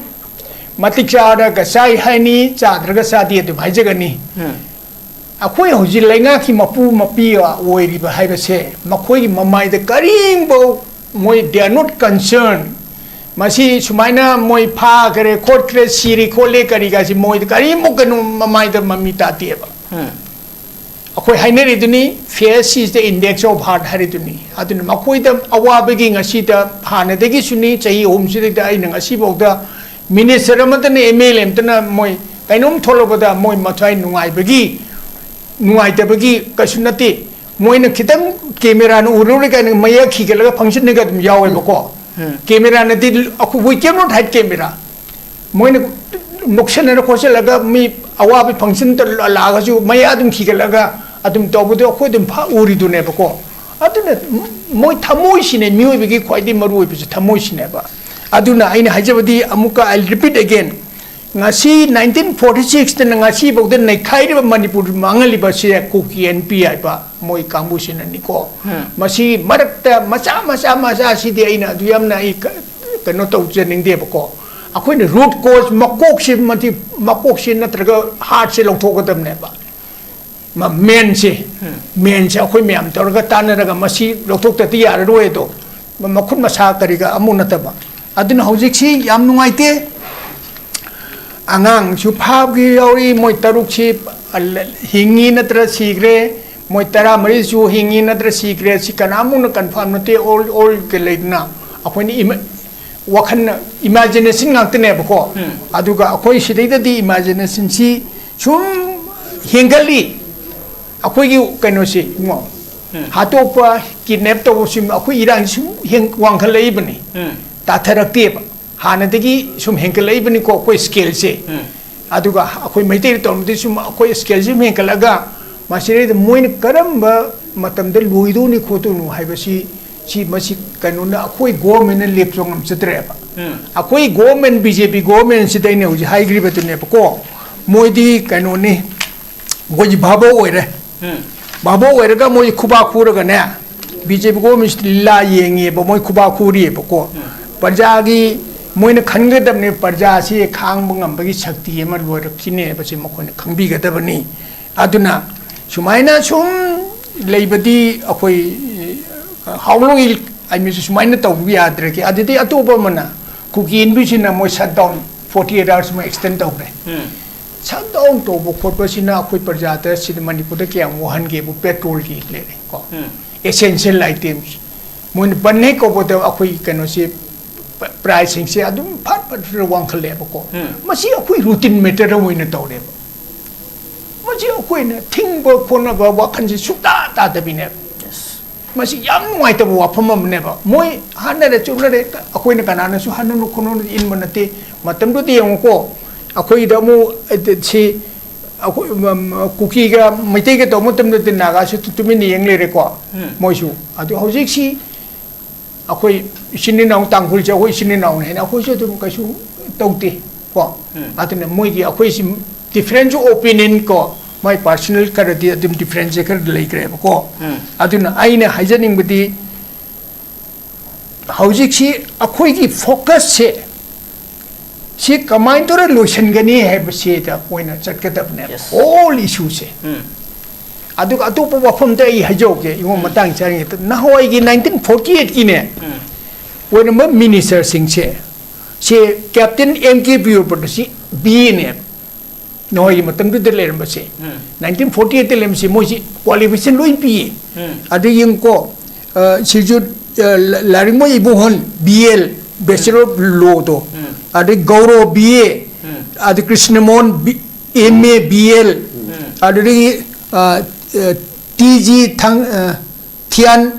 ꯃꯇꯤꯛ ꯆꯥꯔꯒ ꯆꯥꯏ ꯍꯥꯏꯅꯤ, ꯆꯥꯗ꯭ꯔꯒ ꯆꯥꯗꯦ ꯑꯗꯨꯝ ꯍꯥꯏꯖꯒꯅꯤ꯫ ꯎꯝ꯫ ꯑꯩꯈꯣꯏ ꯍꯧꯖꯤꯛ ꯂꯩꯉꯥꯛꯀꯤ ꯃꯄꯨ ꯃꯄꯤ ꯑꯣꯏꯔꯤꯕ ꯍꯥꯏꯕꯁꯦ ꯃꯈꯣꯏꯒꯤ ꯃꯃꯥꯏꯗ ꯀꯔꯤꯝꯐꯥꯎ ꯃꯣꯏ they are not concerned꯫ ꯃꯁꯤ ꯁꯨꯃꯥꯏꯅ ꯃꯣꯏ ꯐꯥꯈ꯭ꯔꯦ ꯈꯣꯠꯈ꯭ꯔꯦ ꯁꯤꯔꯦ ꯈꯣꯠꯂꯦ ꯀꯔꯤꯒꯥꯁꯤ ꯃꯣꯏꯗ ꯀꯔꯤꯃꯨꯛ ꯀꯩꯅꯣ ꯃꯃꯥꯏꯗ ꯃꯃꯤ ꯇꯥꯗꯦꯕ꯫ ꯎꯝ꯫ ꯑꯩꯈꯣꯏ ꯍꯥꯏꯅꯔꯤꯗꯨꯅꯤ, fear is the index of hurt ꯍꯥꯏꯔꯤꯗꯨꯅꯤ꯫ ꯑꯗꯨꯅ ꯃꯈꯣꯏꯗ ꯑꯋꯥꯕꯒꯤ ꯉꯁꯤꯗ ꯍꯥꯟꯅꯗꯒꯤꯁꯨꯅꯤ, ꯆꯍꯤ ꯑꯍꯨꯝꯁꯤꯗꯩꯗ ꯑꯩꯅ ꯉꯁꯤꯐꯥꯎꯗ minister ꯑꯃꯠꯇꯅ, M L A ꯑꯃꯠꯇꯅ ꯃꯣꯏ ꯀꯩꯅꯣꯝ ꯊꯣꯛꯂꯛꯄꯗ ꯃꯣꯏ ꯃꯊ꯭ꯋꯥꯏ ꯅꯨꯡꯉꯥꯏꯕꯒꯤ, ꯅꯨꯡꯉꯥꯏꯇꯕꯒꯤ ꯀꯩꯁꯨ ꯅꯠꯇꯦ꯫ ꯃꯣꯏꯅ ꯈꯤꯇꯪ camera ꯅ ꯎꯔꯨꯔꯦ ꯀꯥꯏꯅ ꯃꯌꯥ ꯈꯤꯒꯠꯂꯒ ꯐꯪꯁꯟꯅꯒ ꯑꯗꯨꯝ ꯌꯥꯎꯋꯦꯕꯀꯣ꯫ ꯎꯝ꯫ Camera ꯅꯗꯤ ꯑꯩꯈꯣꯏ, we cannot hide camera꯫ ꯃꯣꯏꯅ ꯅꯣꯛꯁꯟꯅꯔ ꯈꯣꯠꯆꯜꯂꯒ ꯃꯤ ꯑꯋꯥꯕ function ꯇ ꯂꯥꯛꯑꯒꯁꯨ ꯃꯌꯥ ꯑꯗꯨꯝ ꯈꯤꯒꯠꯂꯒ ꯑꯗꯨꯝ ꯇꯧꯕꯗꯣ ꯑꯩꯈꯣꯏ ꯑꯗꯨꯝ ꯐ-, ꯎꯔꯤꯗꯨꯅꯦꯕꯀꯣ꯫ ꯑꯗꯨꯅ ꯃꯣꯏ ꯊꯃꯣꯏꯁꯤꯅꯦ, ꯃꯤꯑꯣꯏꯕꯒꯤ ꯈ꯭ꯋꯥꯏꯗꯒꯤ ꯃꯔꯨ ꯑꯣꯏꯕꯁꯦ ꯊꯃꯣꯏꯁꯤꯅꯦꯕ꯫ ꯑꯗꯨꯅ ꯑꯩꯅ ꯍꯥꯏꯖꯕꯗꯤ ꯑꯃꯨꯛꯀ, I repeat again, ꯉꯁꯤ nineteen forty six ꯇꯅ ꯉꯁꯤꯐꯥꯎꯗ ꯅꯩꯈꯥꯏꯔꯤꯕ ꯃꯅꯤꯄꯨꯔ ꯃꯥꯡꯍꯜꯂꯤꯕꯁꯦ ꯀꯨꯀꯤ N P ꯍꯥꯏꯕ ꯃꯣꯏ ꯀꯥꯡꯕꯨꯁꯤꯅꯅꯤꯀꯣ꯫ ꯎꯝ꯫ ꯃꯁꯤ ꯃꯔꯛꯇ ꯃꯆꯥ ꯃꯆꯥ ꯃꯆꯥꯁꯤꯗꯤ ꯑꯩꯅ ꯑꯗꯨ ꯌꯥꯝꯅ ꯑꯩ ꯀ-, ꯀꯩꯅꯣ ꯇꯧꯖꯅꯤꯡꯗꯦꯕꯀꯣ꯫ ꯑꯩꯈꯣꯏꯅ root cause, ꯃꯀꯣꯛꯁꯤ ꯃꯊꯤ-, ꯃꯀꯣꯛꯁꯤ ꯅꯠꯇ꯭ꯔꯒ heart ꯁꯦ ꯂꯧꯊꯣꯛꯀꯗꯕꯅꯦꯕ꯫ ꯃ-, main ꯁꯦ, ꯎꯝ꯫ Main ꯁꯦ ꯑꯩꯈꯣꯏ ꯃꯌꯥꯝ ꯇꯧꯔꯒ ꯇꯥꯟꯅꯔꯒ ꯃꯁꯤ ꯂꯧꯊꯣꯛꯇꯗꯤ ꯌꯥꯔꯔꯣꯏ ꯑꯗꯣ꯫ ꯃ-, ꯃꯈꯨꯠ ꯃꯁꯥ ꯀꯔꯤꯒ ꯑꯃꯨꯛ ꯅꯠꯇꯕ꯫ ꯑꯗꯨꯅ ꯍꯧꯖꯤꯛꯁꯤ ꯌꯥꯝ ꯅꯨꯡꯉꯥꯏꯇꯦ꯫ ꯑꯉꯥꯡꯁꯨ ꯐꯥꯕꯒꯤ ꯌꯥꯎꯔꯤ, ꯃꯣꯏ ꯇꯔꯨꯛꯁꯤ ꯍꯤꯡꯉꯤ ꯅꯠꯇ꯭ꯔ ꯁꯤꯈ꯭ꯔꯦ, ꯃꯣꯏ ꯇꯔꯥꯃꯔꯤꯁꯨ ꯍꯤꯡꯉꯤ ꯅꯠꯇ꯭ꯔ ꯁꯤꯈ꯭ꯔꯦ, ꯁꯤ ꯀꯅꯥꯃꯨꯛꯅ confirm ꯅꯠꯇꯦ, all, all ꯀ ꯂꯩꯗꯅ꯫ ꯑꯩꯈꯣꯏꯅ ꯏꯃ-, ꯋꯥꯈꯜꯅ, imagination ꯉꯥꯛꯇꯅꯦꯕꯀꯣ꯫ ꯎꯝ꯫ ꯑꯗꯨꯒ ꯑꯩꯈꯣꯏ ꯁꯤꯗꯩꯗꯗꯤ imaginationꯁꯤ ꯁꯨꯝ ꯍꯦꯟꯒꯠꯂꯤ꯫ ꯑꯩꯈꯣꯏꯒꯤ ꯀꯩꯅꯣꯁꯤ ꯏꯕꯨꯡꯉꯣ, ꯎꯝ꯫ ꯍꯥꯠꯇꯣꯛꯄ, kidnap ꯇꯧꯕꯁꯤ ꯑꯩꯈꯣꯏ ꯏꯔꯥꯡꯁꯤ ꯁꯨꯝ ꯍꯦꯟ-, ꯋꯥꯡꯈꯠꯂꯛꯏꯕꯅꯤ꯫ ꯎꯝ꯫ ꯇꯥꯊꯔꯛꯇꯦꯕ꯫ ꯍꯥꯟꯅꯗꯒꯤ ꯁꯨꯝ ꯍꯦꯟꯒꯠꯂꯛꯏꯕꯅꯤꯀꯣ ꯑꯩꯈꯣꯏ scaleꯁꯦ꯫ ꯎꯝ꯫ ꯑꯗꯨꯒ ꯑꯩꯈꯣꯏ ꯃꯩꯇꯩꯗ ꯇꯧꯔꯝꯕꯗꯤ ꯁꯨꯝ ꯑꯩꯈꯣꯏ scaleꯁꯤ ꯁꯨꯝ ꯍꯦꯟꯒꯠꯂꯒ ꯃꯁꯤꯗꯩꯗ ꯃꯣꯏꯅ ꯀꯔꯝꯕ ꯃꯇꯝꯗ ꯂꯣꯏꯗꯣꯏꯅꯤ ꯈꯣꯠꯇꯣꯏꯅꯣ ꯍꯥꯏꯕꯁꯤ, ꯁꯤ ꯃꯁꯤ ꯀꯩꯅꯣꯅ ꯑꯩꯈꯣꯏ governmentꯅ ꯂꯦꯞꯆ ꯉꯝꯖꯗ꯭ꯔꯦꯕ꯫ ꯎꯝ꯫ ꯑꯩꯈꯣꯏ government, BJP governmentꯁꯤꯗ ꯑꯩꯅ ꯍꯧꯖꯤꯛ ꯍꯥꯏꯈ꯭ꯔꯤꯕꯗꯨꯅꯦꯕꯀꯣ, ꯃꯣꯏꯗꯤ ꯀꯩꯅꯣꯅꯤ, ꯑꯩꯈꯣꯏꯒꯤ ꯚꯥꯕꯣꯛ ꯑꯣꯏꯔꯦ꯫ ꯎꯝ꯫ ꯚꯥꯕꯣꯛ ꯑꯣꯏꯔꯒ ꯃꯣꯏ ꯈꯨꯕꯥꯛ ꯈꯨꯔꯒꯅꯦ, BJP governmentꯁꯤ ꯂꯤꯂꯥ ꯌꯦꯡꯉꯦꯕ, ꯃꯣꯏ ꯈꯨꯕꯥꯛ ꯈꯨꯔꯤꯑꯕꯀꯣ꯫ ꯎꯝ꯫ ꯄ꯭ꯔꯖꯥꯒꯤ ꯃꯣꯏꯅ ꯈꯟꯒꯗꯕꯅꯤ, ꯄ꯭ꯔꯖꯥꯁꯤ ꯈꯥꯡꯕ ꯉꯝꯕꯒꯤ ꯁꯛꯇꯤ ꯑꯃ ꯂꯣꯏꯔꯛꯈꯤꯅꯦꯕꯁꯤ ꯃꯈꯣꯏꯅ ꯈꯪꯕꯤꯒꯗꯕꯅꯤ꯫ ꯑꯗꯨꯅ ꯁꯨꯃꯥꯏꯅ ꯁꯨꯝ ꯂꯩꯕꯗꯤ ꯑꯩꯈꯣꯏ, how long will, I mean, ꯁꯨꯃꯥꯏꯅ ꯇꯧꯕ ꯌꯥꯗ꯭ꯔꯒꯦ꯫ ꯑꯗꯨꯗꯤ ꯑꯇꯣꯞꯄ ꯑꯃꯅ ꯀꯨꯀꯤ ꯏꯟꯕꯤꯁꯤꯅ ꯃꯣꯏ shutdown forty eight hours ꯃꯣꯏ extend ꯇꯧꯈ꯭ꯔꯦ꯫ ꯎꯝ꯫ Shutdown ꯇꯧꯕ ꯈꯣꯠꯄꯁꯤꯅ ꯑꯩꯈꯣꯏ ꯄ꯭ꯔꯖꯥꯗ ꯁꯤꯗ ꯃꯅꯤꯄꯨꯔꯗ ꯀꯌꯥꯝ ꯋꯥꯍꯟꯒꯦꯕꯨ petrolꯒꯤ ꯂꯩꯔꯦ ꯀꯣ꯫ ꯎꯝ꯫ Essential items꯫ ꯃꯣꯏꯅ ꯕꯟ ꯍꯦꯛ ꯀꯧꯕꯗ ꯑꯩꯈꯣꯏ ꯀꯩꯅꯣꯁꯤ, ꯄ-, priceꯁꯤꯡꯁꯦ ꯑꯗꯨꯝ ꯐꯠ ꯐꯠ ꯐꯠ ꯋꯥꯡꯈꯠꯂꯛꯑꯦꯕꯀꯣ꯫ ꯎꯝ꯫ ꯃꯁꯤ ꯑꯩꯈꯣꯏ routine matter ꯑꯃ ꯑꯣꯏꯅ ꯇꯧꯔꯦꯕ꯫ ꯃꯁꯤ ꯑꯩꯈꯣꯏꯅ ꯊꯤꯡꯕ ꯈꯣꯠꯅꯕ ꯋꯥꯈꯜꯁꯤ ꯁꯨꯛꯇꯥ ꯇꯥꯗꯕꯤꯅꯦꯕ꯫ Yes꯫ ꯃꯁꯤ ꯌꯥꯝ ꯅꯨꯡꯉꯥꯏꯇꯕ ꯋꯥꯐꯝ ꯑꯃꯅꯦꯕ꯫ ꯃꯣꯏ ꯍꯥꯠꯅꯔꯦ ꯆꯨꯞꯅꯔꯦ, ꯑꯩꯈꯣꯏꯅ ꯀꯅꯥꯅꯁꯨ ꯍꯥꯠꯅꯅꯨ ꯈꯣꯠꯅꯅꯨ ꯏꯟꯕ ꯅꯠꯇꯦ꯫ ꯃꯇꯝꯗꯨꯗ ꯌꯦꯡꯉꯨꯀꯣ, ꯑꯩꯈꯣꯏꯗ ꯑꯃꯨꯛ, ꯑ, ꯁꯤ, ꯑꯩꯈꯣꯏ, ꯎꯝ, ꯀꯨꯀꯤꯒ ꯃꯩꯇꯩꯒ ꯇꯧꯕ ꯃꯇꯝꯗꯗꯤ ꯅꯥꯒꯥꯁꯨ ꯇꯨ-, ꯇꯨꯃꯤꯟꯅ ꯌꯦꯡ ꯂꯩꯔꯦꯀꯣ, ꯎꯝ꯫ ꯃꯣꯏꯁꯨ꯫ ꯑꯗꯨ ꯍꯧꯖꯤꯛꯁꯤ ꯑꯩꯈꯣꯏ ꯏꯆꯤꯟ ꯏꯅꯥꯎ ꯇꯥꯡꯈꯨꯜꯁꯦ ꯑꯩꯈꯣꯏ ꯏꯆꯤꯟ ꯏꯅꯥꯎꯅ ꯍꯦꯟꯅ ꯑꯩꯈꯣꯏꯁꯨ ꯑꯗꯨꯝ ꯀꯩꯁꯨ ꯇꯧꯗꯦ ꯀꯣ꯫ ꯎꯝ꯫ ꯑꯗꯨꯅ ꯃꯣꯏꯒꯤ ꯑꯩꯈꯣꯏꯁꯤ difference of opinion ꯀꯣ, my personal ꯈꯔꯗꯤ ꯑꯗꯨꯝ differenceꯁꯦ ꯈꯔ ꯂꯩꯈ꯭ꯔꯦꯕꯀꯣ꯫ ꯎꯝ꯫ ꯑꯗꯨꯅ ꯑꯩꯅ ꯍꯥꯏꯖꯅꯤꯡꯕꯗꯤ ꯍꯧꯖꯤꯛꯁꯤ ꯑꯩꯈꯣꯏꯒꯤ focusꯁꯦ ꯁꯤ ꯀꯃꯥꯏꯅ ꯇꯧꯔ ꯂꯣꯏꯁꯤꯟꯒꯅꯤ ꯍꯥꯏꯕꯁꯤꯗ ꯑꯣꯏꯅ ꯆꯠꯀꯗꯕꯅꯦꯕ꯫ Yes꯫ Whole issueꯁꯦ꯫ ꯎꯝ꯫ ꯑꯗꯨꯒ ꯑꯇꯣꯞꯄ ꯋꯥꯐꯝꯗ ꯑꯩ ꯍꯥꯏꯖꯍꯧꯒꯦ, ꯏꯉꯣ, ꯎꯝ꯫ ꯃꯇꯥꯡ ꯆꯥꯔꯤꯉꯩꯗ꯫ ꯅꯍꯥꯟꯋꯥꯏꯒꯤ nineteen forty eightꯀꯤꯅꯦ, ꯎꯝ꯫ ꯑꯣꯏꯔꯝꯕ ministerꯁꯤꯡꯁꯦ ꯁꯦ ꯀꯦꯞꯇꯦꯟ ꯑꯦꯝ ꯀꯦ ꯕꯤꯌꯣꯄꯇ ꯁꯤ ꯕꯤ ꯑꯦꯅꯦ꯫ ꯅꯍꯥꯟꯒꯤ ꯃꯇꯝꯗꯨꯗ ꯂꯩꯔꯝꯕꯁꯦ, ꯎꯝ꯫ ꯅꯥꯏꯟꯇꯤꯟ ꯐꯣꯔꯇꯤ ꯑꯩꯠꯇ ꯂꯩꯔꯝꯕꯁꯦ, ꯃꯣꯏꯁꯤ ꯀ꯭ꯋꯥꯂꯤꯐꯤꯀꯦꯁꯟ ꯂꯣꯏ ꯄꯤꯌꯦ꯫ ꯎꯝ꯫ ꯑꯗꯨ ꯌꯦꯡꯉꯨꯀꯣ, ꯑ, ꯁꯤꯁꯨ, ꯑ, ꯂ-, Lairikmoi Ibohan, B L, bachelor of ꯂꯣꯗꯣ, ꯎꯝ꯫ ꯑꯗꯩ ꯒꯧꯔꯣ, ꯕꯤ ꯑꯦ, ꯎꯝ꯫ ꯑꯗꯩ Krishnamohan, B-, M A, B L, ꯎꯝ꯫ ꯑꯗꯨꯗꯒꯤ, ꯑ, ꯑ, ꯇꯤ ꯖꯤ ꯊꯪ-, ꯑ, ꯊꯤꯌꯥꯟ,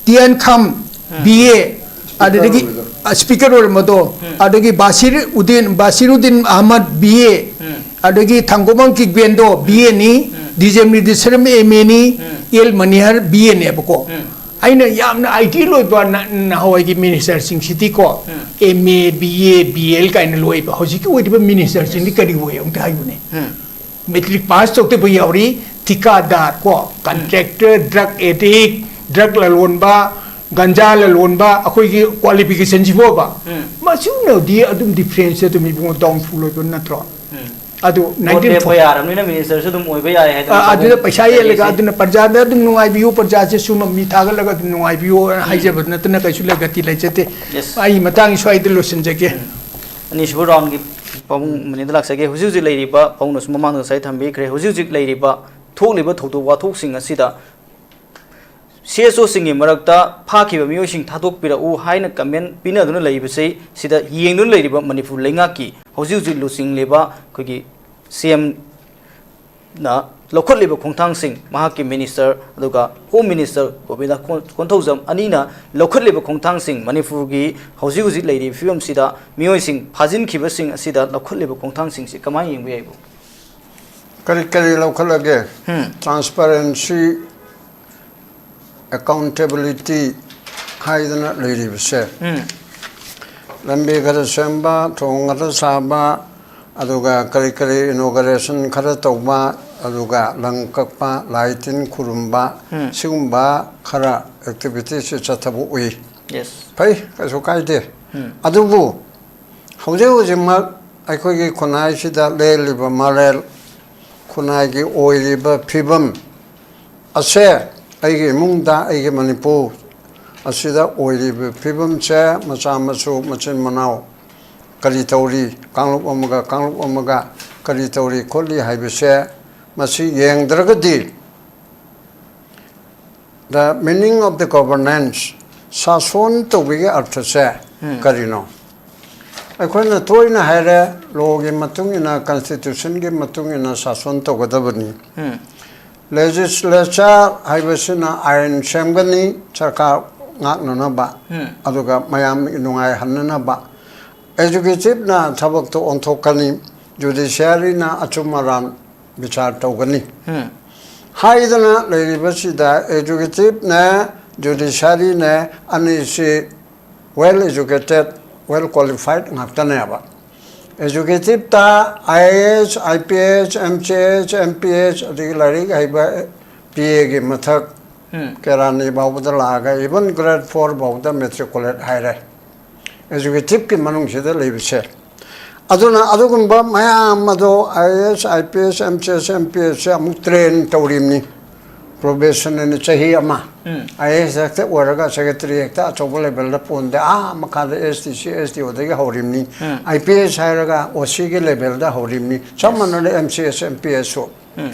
ꯇꯤꯌꯥꯟꯈꯝ, ꯎꯝ꯫ ꯕꯤ ꯑꯦ, ꯑꯗꯨꯗꯒꯤ, ꯑ, ꯁ꯭ꯄꯤꯀꯔ ꯑꯣꯏꯔꯝꯕꯗꯣ, ꯎꯝ꯫ ꯑꯗꯒꯤ ꯕꯥꯁꯤꯔ ꯎꯗꯤꯟ, ꯕꯥꯁꯤꯔꯨꯗꯤꯟ ꯑꯍꯃꯗ, ꯕꯤ ꯑꯦ, ꯎꯝ꯫ ꯑꯗꯒꯤ ꯊꯥꯡꯒꯣꯕꯝ ꯀꯤꯛꯕꯦꯟꯗꯣ, ꯕꯤ ꯑꯦꯅꯤ, ꯎꯝ꯫ ꯗꯤꯖꯦꯝ ꯔꯤꯗꯤꯁꯔꯝ, ꯑꯦꯝ ꯑꯦꯅꯤ, ꯎꯝ꯫ ꯑꯦꯜ ꯃꯅꯤꯍꯔ, ꯕꯤ ꯑꯦꯅꯦꯕꯀꯣ꯫ ꯎꯝ꯫ ꯑꯩꯅ ꯌꯥꯝꯅ ꯑꯥꯏ ꯇꯤ ꯂꯣꯏꯕ ꯅ-, ꯅꯍꯥꯟꯋꯥꯏꯒꯤ ꯃꯤꯅꯤꯁꯇꯔꯁꯤꯡꯁꯤꯗꯤꯀꯣ, ꯎꯝ꯫ M A, B A, B L ꯀꯥꯏꯅ ꯂꯣꯏꯕ꯫ ꯍꯧꯖꯤꯛꯀꯤ ꯑꯣꯏꯔꯤꯕ ꯃꯤꯅꯤꯁꯇꯔꯁꯤꯡꯗꯤ ꯀꯔꯤ ꯑꯣꯏ ꯑꯝꯇ ꯍꯥꯏꯌꯨꯅꯦ꯫ ꯎꯝ꯫ ꯃꯦꯇ꯭ꯔꯤꯛ ꯄꯥꯁ ꯇꯧꯗꯕ ꯌꯥꯎꯔꯤ, ꯊꯤꯀꯥꯗꯥꯔ ꯀꯣ, ꯎꯝ꯫ ꯀꯟꯇ꯭ꯔꯦꯛꯇꯔ, ꯗ꯭ꯔꯒ ꯑꯦꯗꯤꯛ, ꯗ꯭ꯔꯒ ꯂꯂꯣꯟꯕ, ꯒꯟꯖꯥ ꯂꯂꯣꯟꯕ, ꯑꯩꯈꯣꯏꯒꯤ ꯀ꯭ꯋꯥꯂꯤꯐꯤꯀꯦꯁꯟꯁꯤꯕꯣꯕ꯫ ꯎꯝ꯫ ꯃꯁꯤꯅꯗꯤ ꯑꯗꯨꯝ ꯗꯤꯐ꯭ꯔꯦꯟꯁꯁꯦ ꯑꯗꯨꯝ ꯏꯕꯨꯡꯉꯣ ꯗꯥꯎꯟꯐꯨꯜ ꯑꯣꯏꯕ ꯅꯠꯇ꯭ꯔꯣ? ꯎꯝ꯫ ꯑꯗꯨ ꯚꯣꯠ ꯅꯥꯏꯟꯇꯤꯟ ꯂꯦꯞꯄ ꯐꯣꯔꯇꯤ ꯌꯥꯔꯕꯅꯤꯅ ꯃꯤꯅꯤꯁꯇꯔꯁꯨ ꯑꯗꯨꯝ ꯑꯣꯏꯕ ꯌꯥꯔꯦ ꯍꯥꯏꯗꯅ ꯑ, ꯑꯗꯨꯅ ꯄꯩꯁꯥ ꯌꯦꯜꯂꯒ ꯂꯩꯔꯤꯁꯦ꯫ ꯑꯗꯨꯅ ꯄ꯭ꯔꯖꯥꯗ ꯑꯗꯨꯝ ꯅꯨꯡꯉꯥꯏꯕꯤꯌꯨ, ꯄ꯭ꯔꯖꯥꯁꯦ ꯁꯨꯝꯕ ꯃꯤ ꯊꯥꯒꯠꯂꯒ ꯑꯗꯨꯝ ꯅꯨꯡꯉꯥꯏꯕꯤꯌꯨ ꯎꯝ꯫ ꯍꯥꯏꯖꯕ ꯅꯠꯇꯅ ꯀꯩꯁꯨ ꯂꯩ-, ꯒꯇꯤ ꯂꯩꯖꯗꯦ꯫ Yes꯫ ꯑꯩ ꯃꯇꯥꯡꯒꯤ ꯁ꯭ꯋꯥꯏꯗ ꯂꯣꯏꯁꯤꯟꯖꯒꯦ꯫ ꯎꯝ꯫ ꯑꯅꯤꯁꯨꯕ ꯔꯥꯎꯟꯒꯤ ꯄꯥꯕꯨꯡ ꯃꯅꯤꯗ ꯂꯥꯛꯆꯒꯦ꯫ ꯍꯧꯖꯤꯛ ꯍꯧꯖꯤꯛ ꯂꯩꯔꯤꯕ, ꯄꯥꯕꯨꯡꯅꯁꯨ ꯃꯃꯥꯡꯗ ꯉꯁꯥꯏ ꯊꯝꯕꯤꯈ꯭ꯔꯦ, ꯍꯧꯖꯤꯛ ꯍꯧꯖꯤꯛ ꯂꯩꯔꯤꯕ ꯊꯣꯛꯂꯤꯕ ꯊꯧꯗꯣꯛ ꯋꯥꯊꯣꯛꯁꯤꯡ ꯑꯁꯤꯗ ꯁꯤ ꯑꯦꯁ ꯑꯣꯁꯤꯡꯒꯤ ꯃꯔꯛꯇ ꯐꯥꯈꯤꯕ ꯃꯤꯑꯣꯏꯁꯤꯡ ꯊꯥꯗꯣꯛꯄꯤꯔꯛꯎ ꯍꯥꯏꯅ ꯀꯃꯦꯟ ꯄꯤꯅꯗꯨꯅ ꯂꯩꯕꯁꯤ, ꯁꯤꯗ ꯌꯦꯡꯗꯨꯅ ꯂꯩꯔꯤꯕ ꯃꯅꯤꯄꯨꯔ ꯂꯩꯉꯥꯛꯀꯤ ꯍꯧꯖꯤꯛ ꯍꯧꯖꯤꯛ ꯂꯨꯆꯤꯡꯂꯤꯕ ꯑꯩꯈꯣꯏꯒꯤ ꯁꯤ ꯑꯦꯝꯅ ꯂꯧꯈꯠꯂꯤꯕ ꯈꯣꯡꯊꯥꯡꯁꯤꯡ, ꯃꯍꯥꯛꯀꯤ ꯃꯤꯅꯤꯁꯇꯔ ꯑꯗꯨꯒ ꯍꯣꯝ ꯃꯤꯅꯤꯁꯇꯔ ꯒꯣꯕꯤꯟꯗ ꯀꯣꯟ-, ꯀꯣꯟꯊꯧꯖꯝ ꯑꯅꯤꯅ ꯂꯧꯈꯠꯂꯤꯕ ꯈꯣꯡꯊꯥꯡꯁꯤꯡ, ꯃꯅꯤꯄꯨꯔꯒꯤ ꯍꯧꯖꯤꯛ ꯍꯧꯖꯤꯛ ꯂꯩꯔꯤꯕ ꯐꯤꯕꯝꯁꯤꯗ ꯃꯤꯑꯣꯏꯁꯤꯡ ꯐꯥꯖꯤꯟꯈꯤꯕꯁꯤꯡ ꯑꯁꯤꯗ ꯂꯧꯈꯠꯂꯤꯕ ꯈꯣꯡꯊꯥꯡꯁꯤꯡꯁꯤ ꯀꯃꯥꯏꯅ ꯌꯦꯡꯕ ꯌꯥꯏꯕꯣ? ꯀꯔꯤ ꯀꯔꯤ ꯂꯧꯈꯠꯂꯒꯦ? ꯎꯝ꯫ Transparency, accountability ꯍꯥꯏꯗꯅ ꯂꯩꯔꯤꯕꯁꯦ, ꯎꯝ꯫ ꯂꯝꯕꯤ ꯈꯔ ꯁꯦꯝꯕ, ꯊꯣꯡ ꯈꯔ ꯁꯥꯕ, ꯑꯗꯨꯒ ꯀꯔꯤ ꯀꯔꯤ inauguration ꯈꯔ ꯇꯧꯕ, ꯑꯗꯨꯒ ꯂꯪ ꯀꯛꯄ, ꯂꯥꯏ ꯇꯤꯟ ꯈꯨꯔꯨꯝꯕ, ꯎꯝ꯫ ꯁꯤꯒꯨꯝꯕ ꯈꯔ activities ꯁꯤ ꯆꯠꯊꯕ ꯎꯏ꯫ Yes꯫ ꯐꯩ, ꯀꯩꯁꯨ ꯀꯥꯏꯗꯦ꯫ ꯎꯝ꯫ ꯑꯗꯨꯕꯨ ꯍꯧꯖꯤꯛ ꯍꯧꯖꯤꯛꯃꯛ ꯑꯩꯈꯣꯏꯒꯤ ꯈꯨꯟꯅꯥꯏꯁꯤꯗ ꯂꯦꯜꯂꯤꯕ ꯃꯔꯦꯜ, ꯈꯨꯟꯅꯥꯏꯒꯤ ꯑꯣꯏꯔꯤꯕ ꯐꯤꯕꯝ ꯑꯁꯦ, ꯑꯩꯒꯤ ꯏꯃꯨꯡꯗ, ꯑꯩꯒꯤ ꯃꯅꯤꯄꯨꯔ, ꯑꯁꯤꯗ ꯑꯣꯏꯔꯤꯕ ꯐꯤꯕꯝꯁꯦ, ꯃꯆꯥ ꯃꯁꯨ, ꯃꯆꯤꯟ ꯃꯅꯥꯎ ꯀꯔꯤ ꯇꯧꯔꯤ, ꯀꯥꯡꯂꯨꯞ ꯑꯃꯒ ꯀꯥꯡꯂꯨꯞ ꯑꯃꯒ ꯀꯔꯤ ꯇꯧꯔꯤ ꯈꯣꯠꯂꯤ ꯍꯥꯏꯕꯁꯦ, ꯃꯁꯤ ꯌꯦꯡꯗ꯭ꯔꯒꯗꯤ, the meaning of the governance, ꯁꯥꯁꯣꯟ ꯇꯧꯕꯒꯤ ꯑꯔꯊꯁꯦ ꯀꯔꯤꯅꯣ? ꯑꯩꯈꯣꯏꯅ ꯇꯣꯏꯅ ꯍꯥꯏꯔꯦ, ꯂꯣꯒꯤ ꯃꯇꯨꯡ ꯏꯟꯅ, ꯀꯟꯁꯇꯤꯇ꯭ꯌꯨꯁꯟꯒꯤ ꯃꯇꯨꯡ ꯏꯟꯅ ꯁꯥꯁꯣꯟ ꯇꯧꯒꯗꯕꯅꯤ꯫ ꯂꯦꯖꯤꯁꯂꯦꯆꯔ ꯍꯥꯏꯕꯁꯤꯅ ꯑꯥꯏꯟ ꯁꯦꯝꯒꯅꯤ, ꯁꯔꯀꯥꯔ ꯉꯥꯛꯅꯅꯕ, ꯑꯗꯨꯒ ꯃꯌꯥꯝ ꯅꯨꯡꯉꯥꯏꯍꯟꯅꯅꯕ꯫ ꯑꯦꯖꯨꯀꯦꯇꯤꯞꯅ ꯊꯕꯛꯇꯣ ꯑꯣꯟꯊꯣꯛꯀꯅꯤ, ꯖꯨꯗꯤꯁꯤꯌꯥꯔꯤꯅ ꯑꯆꯨꯝ ꯑꯔꯥꯟ ꯕꯤꯆꯥꯔ ꯇꯧꯒꯅꯤ ꯍꯥꯏꯗꯅ ꯂꯩꯔꯤꯕꯁꯤꯗ, ꯑꯦꯖꯨꯀꯦꯇꯤꯞꯅꯦ, ꯖꯨꯗꯤꯁꯤꯌꯥꯔꯤꯅꯦ, ꯑꯅꯤꯁꯤ well educated, well qualified ꯉꯥꯛꯇꯅꯦꯕ꯫ ꯑꯦꯖꯨꯀꯦꯇꯤꯞꯇ I A S, I P S, M C S, M P S, ꯑꯗꯒꯤ ꯂꯥꯏꯔꯤꯛ ꯍꯩꯕ ꯄꯤ ꯑꯦꯒꯤ ꯃꯊꯛ ꯀꯦꯔꯥꯅꯤ ꯐꯥꯎꯕꯗ ꯂꯥꯛꯑꯒ, even grade four ꯐꯥꯎꯗ ꯃꯦꯇ꯭ꯔꯤꯀꯨꯂꯦꯠ ꯍꯥꯏꯔꯦ꯫ ꯑꯦꯖꯨꯀꯦꯇꯤꯞꯀꯤ ꯃꯅꯨꯡꯁꯤꯗ ꯂꯩꯕꯁꯦ꯫ ꯑꯗꯨꯅ ꯑꯗꯨꯒꯨꯝꯕ ꯃꯌꯥꯝ ꯑꯗꯣ I A S, I P S, M C S, M P ꯑꯦꯁꯁꯦ ꯑꯃꯨꯛ ꯇ꯭ꯔꯦꯟ ꯇꯧꯔꯤꯕꯅꯤ꯫ ꯄ꯭ꯔꯣꯕꯦꯁꯟ ꯑꯅ ꯆꯍꯤ ꯑꯃ꯫ ꯑꯥꯏ ꯑꯦ ꯑꯦꯁ ꯍꯦꯛꯇ ꯑꯣꯏꯔꯒ ꯁꯦꯀ꯭ꯔꯦꯇꯔꯤ ꯍꯦꯛꯇ ꯑꯆꯧꯕ ꯂꯦꯚꯦꯜꯗ ꯄꯣꯟꯗꯦ꯫ ꯑꯥ ꯃꯈꯥꯗ ꯑꯦꯁ ꯗꯤ ꯁꯤ, S D ꯑꯣꯗꯒꯤ ꯍꯧꯔꯤꯕꯅꯤ꯫ I P S ꯍꯥꯏꯔꯒ ꯑꯣ ꯁꯤꯒꯤ ꯂꯦꯚꯦꯜꯗ ꯍꯧꯔꯤꯕꯅꯤ꯫ ꯆꯞ ꯃꯥꯟꯅꯅ M C S, M P ꯑꯦꯁꯁꯨ꯫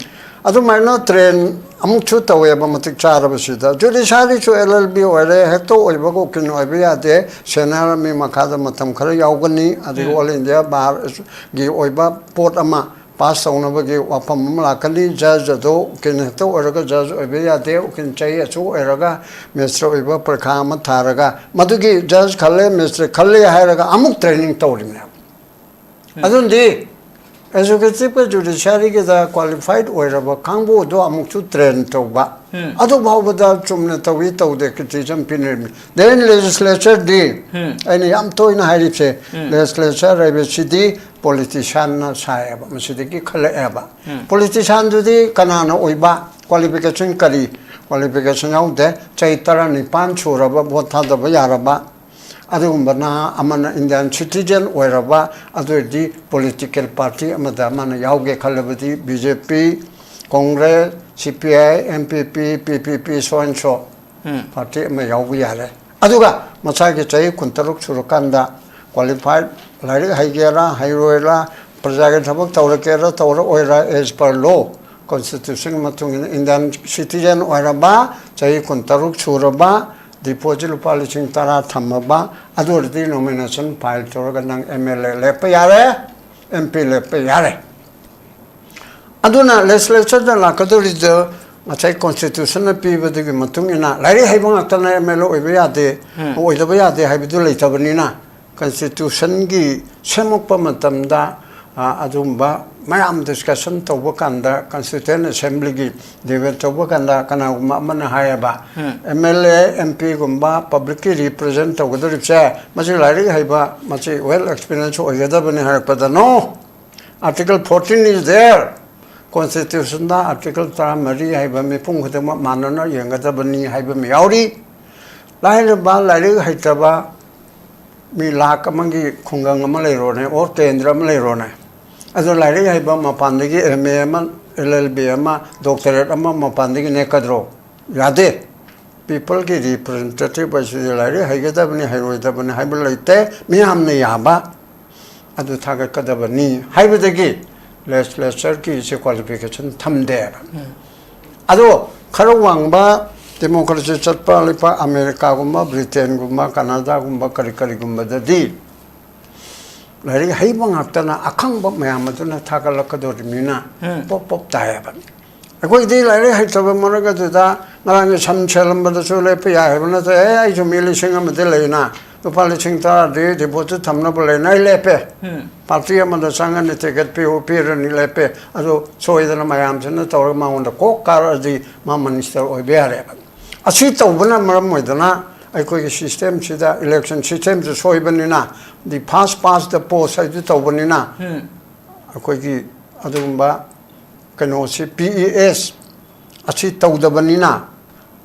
ꯑꯗꯨꯃꯥꯏꯅ ꯇ꯭ꯔꯦꯟ ꯑꯃꯨꯛꯁꯨ ꯇꯧꯋꯦꯕ ꯃꯇꯤꯛ ꯆꯥꯔꯕꯁꯤꯗ꯫ ꯖꯨꯗꯤꯁꯤꯌꯥꯔꯤꯁꯨ ꯑꯦꯜ ꯑꯦꯜ ꯕꯤ ꯑꯣꯏꯔꯦ, ꯍꯦꯛꯇ ꯑꯣꯏꯕ ꯎꯀꯤꯜ ꯑꯣꯏꯕ ꯌꯥꯗꯦ꯫ ꯁꯦꯅꯤꯌꯔ ꯃꯤ ꯃꯈꯥꯗ ꯃꯇꯝ ꯈꯔ ꯌꯥꯎꯒꯅꯤ, ꯑꯗꯒꯤ ꯑꯣꯜ ꯏꯟꯗꯤꯌꯥ ꯕꯥꯔꯒꯤ ꯑꯣꯏꯕ ꯄꯣꯠ ꯑꯃ ꯄꯥꯁ ꯇꯧꯅꯕꯒꯤ ꯋꯥꯐꯝ ꯑꯃ ꯂꯥꯛꯀꯅꯤ꯫ ꯖꯖ ꯑꯗꯣ ꯎꯀꯤꯜ ꯍꯦꯛꯇ ꯑꯣꯏꯔꯒ ꯖꯖ ꯑꯣꯏꯕ ꯌꯥꯗꯦ꯫ ꯎꯀꯤꯜ ꯆꯍꯤ ꯑꯁꯨꯛ ꯑꯣꯏꯔꯒ ꯃꯦꯖꯤꯁꯇ꯭ꯔꯦꯠ ꯑꯣꯏꯕ ꯄꯔꯤꯈꯥ ꯑꯃ ꯊꯥꯔꯒ ꯃꯗꯨꯒꯤ ꯖꯖ ꯈꯜꯂꯦ, ꯃꯦꯖꯤꯁꯇ꯭ꯔꯦꯠ ꯈꯜꯂꯦ ꯍꯥꯏꯔꯒ ꯑꯃꯨꯛ ꯇ꯭ꯔꯦꯅꯤꯡ ꯇꯧꯔꯤꯕꯅꯦꯕ꯫ ꯑꯗꯨꯅꯗꯤ ꯑꯦꯖꯨꯀꯦꯇꯤꯞꯀ ꯖꯨꯗꯤꯁꯤꯌꯥꯔꯤꯒꯤꯗ ꯀ꯭ꯋꯥꯂꯤꯐꯥꯏꯠ ꯑꯣꯏꯔꯕ ꯀꯥꯡꯕꯨꯗꯣ ꯑꯃꯨꯛꯁꯨ ꯇ꯭ꯔꯦꯟ ꯇꯧꯕ꯫ ꯑꯗꯨ ꯐꯥꯎꯕꯗ ꯆꯨꯝꯅ ꯇꯧꯏ ꯇꯧꯗꯦ ꯀ꯭ꯔꯤꯇꯤꯁꯤꯖꯝ ꯄꯤꯅꯔꯤꯕꯅꯤ꯫ ꯗꯦꯟ ꯂꯦꯖꯤꯁꯂꯦꯆꯔꯗꯤ, ꯑꯩꯅ ꯌꯥꯝ ꯇꯣꯏꯅ ꯍꯥꯏꯔꯤꯕꯁꯦ, ꯂꯦꯖꯤꯁꯂꯦꯆꯔ ꯍꯥꯏꯕꯁꯤꯗꯤ ꯄꯣꯂꯤꯇꯤꯁꯤꯌꯥꯟꯅ ꯁꯥꯏꯌꯦꯕ, ꯃꯁꯤꯗꯒꯤ ꯈꯜꯂꯛꯑꯦꯕ꯫ ꯄꯣꯂꯤꯇꯤꯁꯤꯌꯥꯟꯗꯨꯗꯤ ꯀꯅꯥꯅ ꯑꯣꯏꯕ, ꯀ꯭ꯋꯥꯂꯤꯐꯤꯀꯦꯁꯟ ꯀꯔꯤ? ꯀ꯭ꯋꯥꯂꯤꯐꯤꯀꯦꯁꯟ ꯌꯥꯎꯗꯦ꯫ ꯆꯍꯤ ꯇꯔꯥꯅꯤꯄꯥꯟ ꯁꯨꯔꯕ ꯚꯣꯠ ꯊꯥꯗꯕ ꯌꯥꯔꯕ ꯑꯗꯨꯒꯨꯝꯕ ꯅꯍꯥ ꯑꯃꯅ ꯏꯟꯗꯤꯌꯥꯟ ꯁꯤꯇꯤꯖꯦꯟ ꯑꯣꯏꯔꯕ, ꯑꯗꯨ ꯑꯣꯏꯔꯗꯤ ꯄꯣꯂꯤꯇꯤꯀꯦꯜ ꯄꯥꯔꯇꯤ ꯑꯃꯗ ꯃꯥꯅ ꯌꯥꯎꯒꯦ ꯈꯜꯂꯕꯗꯤ ꯕꯤ ꯖꯦ ꯄꯤ, ꯀꯣꯡꯒ꯭ꯔꯦꯁ, ꯁꯤ P I, M P P, P P P, so and so꯫ Um. Party ꯑꯃ ꯌꯥꯎꯕ ꯌꯥꯔꯦ꯫ ꯑꯗꯨꯒ ꯃꯁꯥꯒꯤ ꯆꯍꯤ ꯀꯨꯟꯇꯔꯨꯛ ꯁꯨꯔꯀꯥꯟꯗ qualified, ꯂꯥꯏꯔꯤꯛ ꯍꯩꯒꯦꯔꯥ ꯍꯩꯔꯣꯏꯔꯥ, ꯄ꯭ꯔꯖꯥꯒꯤ ꯊꯕꯛ ꯇꯧꯔꯛꯀꯦꯔꯥ ꯇꯧꯔꯛꯑꯣꯏꯔꯥ, as per law, constitution ꯒꯤ ꯃꯇꯨꯡ ꯏꯟꯅ Indian citizen ꯑꯣꯏꯔꯕ, ꯆꯍꯤ ꯀꯨꯟꯇꯔꯨꯛ ꯁꯨꯔꯕ, deposit ꯂꯨꯄꯥ ꯂꯤꯁꯤꯡ ꯇꯔꯥ ꯊꯝꯃꯕ, ꯑꯗꯨ ꯑꯣꯏꯔꯗꯤ nomination file ꯇꯧꯔꯒ ꯅꯪ M L A ꯂꯦꯞꯄ ꯌꯥꯔꯦ, M P ꯂꯦꯞꯄ ꯌꯥꯔꯦ꯫ ꯑꯗꯨꯅ legislature ꯗ ꯂꯥꯛꯀꯗꯧꯔꯤꯗ ꯉꯁꯥꯏ constitution ꯅ ꯄꯤꯕꯗꯨꯒꯤ ꯃꯇꯨꯡ ꯏꯟꯅ ꯂꯥꯏꯔꯤꯛ ꯍꯩꯕ ꯉꯥꯛꯇꯅ M L A ꯑꯣꯏꯕ ꯌꯥꯗꯦ, ꯎꯝ꯫ ꯑꯣꯏꯗꯕ ꯌꯥꯗꯦ ꯍꯥꯏꯕꯗꯨ ꯂꯩꯇꯕꯅꯤꯅ, constitution ꯒꯤ ꯁꯦꯝꯃꯛꯄ ꯃꯇꯝꯗ, ꯑ, ꯑꯗꯨꯒꯨꯝꯕ ꯃꯌꯥꯝ discussion ꯇꯧꯕ ꯀꯥꯟꯗ, constituent assembly ꯒꯤ debate ꯇꯧꯕ ꯀꯥꯟꯗ ꯀꯅꯥꯒꯨꯝꯕ ꯑꯃꯅ ꯍꯥꯏꯌꯦꯕ, ꯎꯝ꯫ M L A, M P ꯒꯨꯝꯕ public ꯀꯤ represent ꯇꯧꯒꯗꯧꯔꯤꯕꯁꯦ, ꯃꯁꯤ ꯂꯥꯏꯔꯤꯛ ꯍꯩꯕ, ꯃꯁꯤ well experience ꯑꯣꯏꯒꯗꯕꯅꯤ ꯍꯥꯏꯔꯛꯄꯗ, no, Article fourteen is there꯫ Constitution the Article ꯇꯔꯥꯃꯔꯤ ꯍꯥꯏꯕ ꯃꯤꯄꯨꯝ ꯈꯨꯗꯤꯡꯃꯛ ꯃꯥꯟꯅꯅ ꯌꯦꯡꯒꯗꯕꯅꯤ ꯍꯥꯏꯕ ꯑꯃ ꯌꯥꯎꯔꯤ꯫ ꯂꯥꯏꯔꯕ, ꯂꯥꯏꯔꯤꯛ ꯍꯩꯇꯕ ꯃꯤ ꯂꯥꯈ ꯑꯃꯒꯤ ꯈꯨꯡꯒꯪ ꯑꯃ ꯂꯩꯔꯣꯅꯦ, ꯑꯣꯔ ꯀꯦꯟꯗ꯭ꯔ ꯑꯃ ꯂꯩꯔꯣꯅꯦ꯫ ꯑꯗꯣ ꯂꯥꯏꯔꯤꯛ ꯍꯩꯕ ꯃꯄꯥꯟꯗꯒꯤ M A ꯑꯃ, L L B ꯑꯃ, doctorate ꯑꯃ ꯃꯄꯥꯟꯗꯒꯤ ꯅꯦꯛꯀꯗ꯭ꯔꯣ? ꯌꯥꯗꯦ꯫ People ꯒꯤ representative ꯍꯥꯏꯁꯤꯗꯤ ꯂꯥꯏꯔꯤꯛ ꯍꯩꯒꯗꯕꯅꯤ, ꯍꯩꯔꯣꯏꯗꯕꯅꯤ ꯍꯥꯏꯕ ꯂꯩꯇꯦ꯫ ꯃꯤꯌꯥꯝꯅ ꯌꯥꯕ ꯑꯗꯨ ꯊꯥꯒꯠꯀꯗꯕꯅꯤ ꯍꯥꯏꯕꯗꯒꯤ legislature ꯒꯤꯁꯦ qualification ꯊꯝꯗꯦ꯫ ꯎꯝ꯫ ꯑꯗꯣ ꯈꯔ ꯋꯥꯡꯕ democracy ꯆꯠꯄ ꯂꯩꯄꯥꯛ America ꯒꯨꯝꯕ, Britain ꯒꯨꯝꯕ, Canada ꯒꯨꯝꯕ, ꯀꯔꯤ ꯀꯔꯤꯒꯨꯝꯕꯗꯗꯤ ꯂꯥꯏꯔꯤꯛ ꯍꯩꯕ ꯉꯥꯛꯇꯅ ꯑꯈꯪꯕ ꯃꯌꯥꯝ ꯑꯗꯨꯅ ꯊꯥꯒꯠꯂꯛꯀꯗꯧꯔꯤꯕꯅꯤꯅ ꯎꯝ꯫ ꯄꯣꯞ ꯄꯣꯞ ꯇꯥꯏꯌꯦꯕ꯫ ꯑꯩꯈꯣꯏꯗꯤ ꯂꯥꯏꯔꯤꯛ ꯍꯩꯇꯕ ꯃꯔꯛ ꯑꯗꯨꯗ ꯉꯔꯥꯡꯒꯤ ꯁꯝ ꯁꯦꯜꯂꯝꯕꯗꯁꯨ ꯂꯦꯞꯄ ꯌꯥꯏ ꯍꯥꯏꯕ ꯅꯠꯇꯦ꯫ "ꯑꯦ, ꯑꯩꯁꯨ ꯃꯤ ꯂꯤꯁꯤꯡ ꯑꯃꯗꯤ ꯂꯩꯅ, ꯂꯨꯄꯥ ꯂꯤꯁꯤꯡ ꯇꯔꯥꯗꯤ deposit ꯊꯝꯅꯕ ꯂꯩꯅ ꯑꯩ ꯂꯦꯞꯄꯦ꯫ ꯎꯝ꯫ Party ꯑꯃꯗ ꯆꯪꯉꯅꯤ, ticket ꯄꯤꯌꯨ, ꯄꯤꯔꯅꯤ, ꯂꯦꯞꯄꯦ꯫ ꯑꯗꯨ ꯁꯣꯏꯗꯅ ꯃꯌꯥꯝꯁꯤꯅ ꯇꯧꯔꯒ ꯃꯉꯣꯟꯗ ꯀꯣꯛ ꯀꯥꯔꯛꯑꯗꯤ ꯃꯥ minister ꯑꯣꯏꯕ ꯌꯥꯔꯦꯕ"꯫ ꯑꯁꯤ ꯇꯧꯕꯅ ꯃꯔꯝ ꯑꯣꯏꯗꯅ ꯑꯩꯈꯣꯏꯒꯤ system ꯁꯤꯗ, election system ꯁꯤ ꯁꯣꯏꯕꯅꯤꯅ, the first past the post ꯍꯥꯏꯗꯨ ꯇꯧꯕꯅꯤꯅ, ꯎꯝ꯫ ꯑꯩꯈꯣꯏꯒꯤ ꯑꯗꯨꯒꯨꯝꯕ ꯀꯩꯅꯣꯁꯤ, P E S ꯑꯁꯤ ꯇꯧꯗꯕꯅꯤꯅ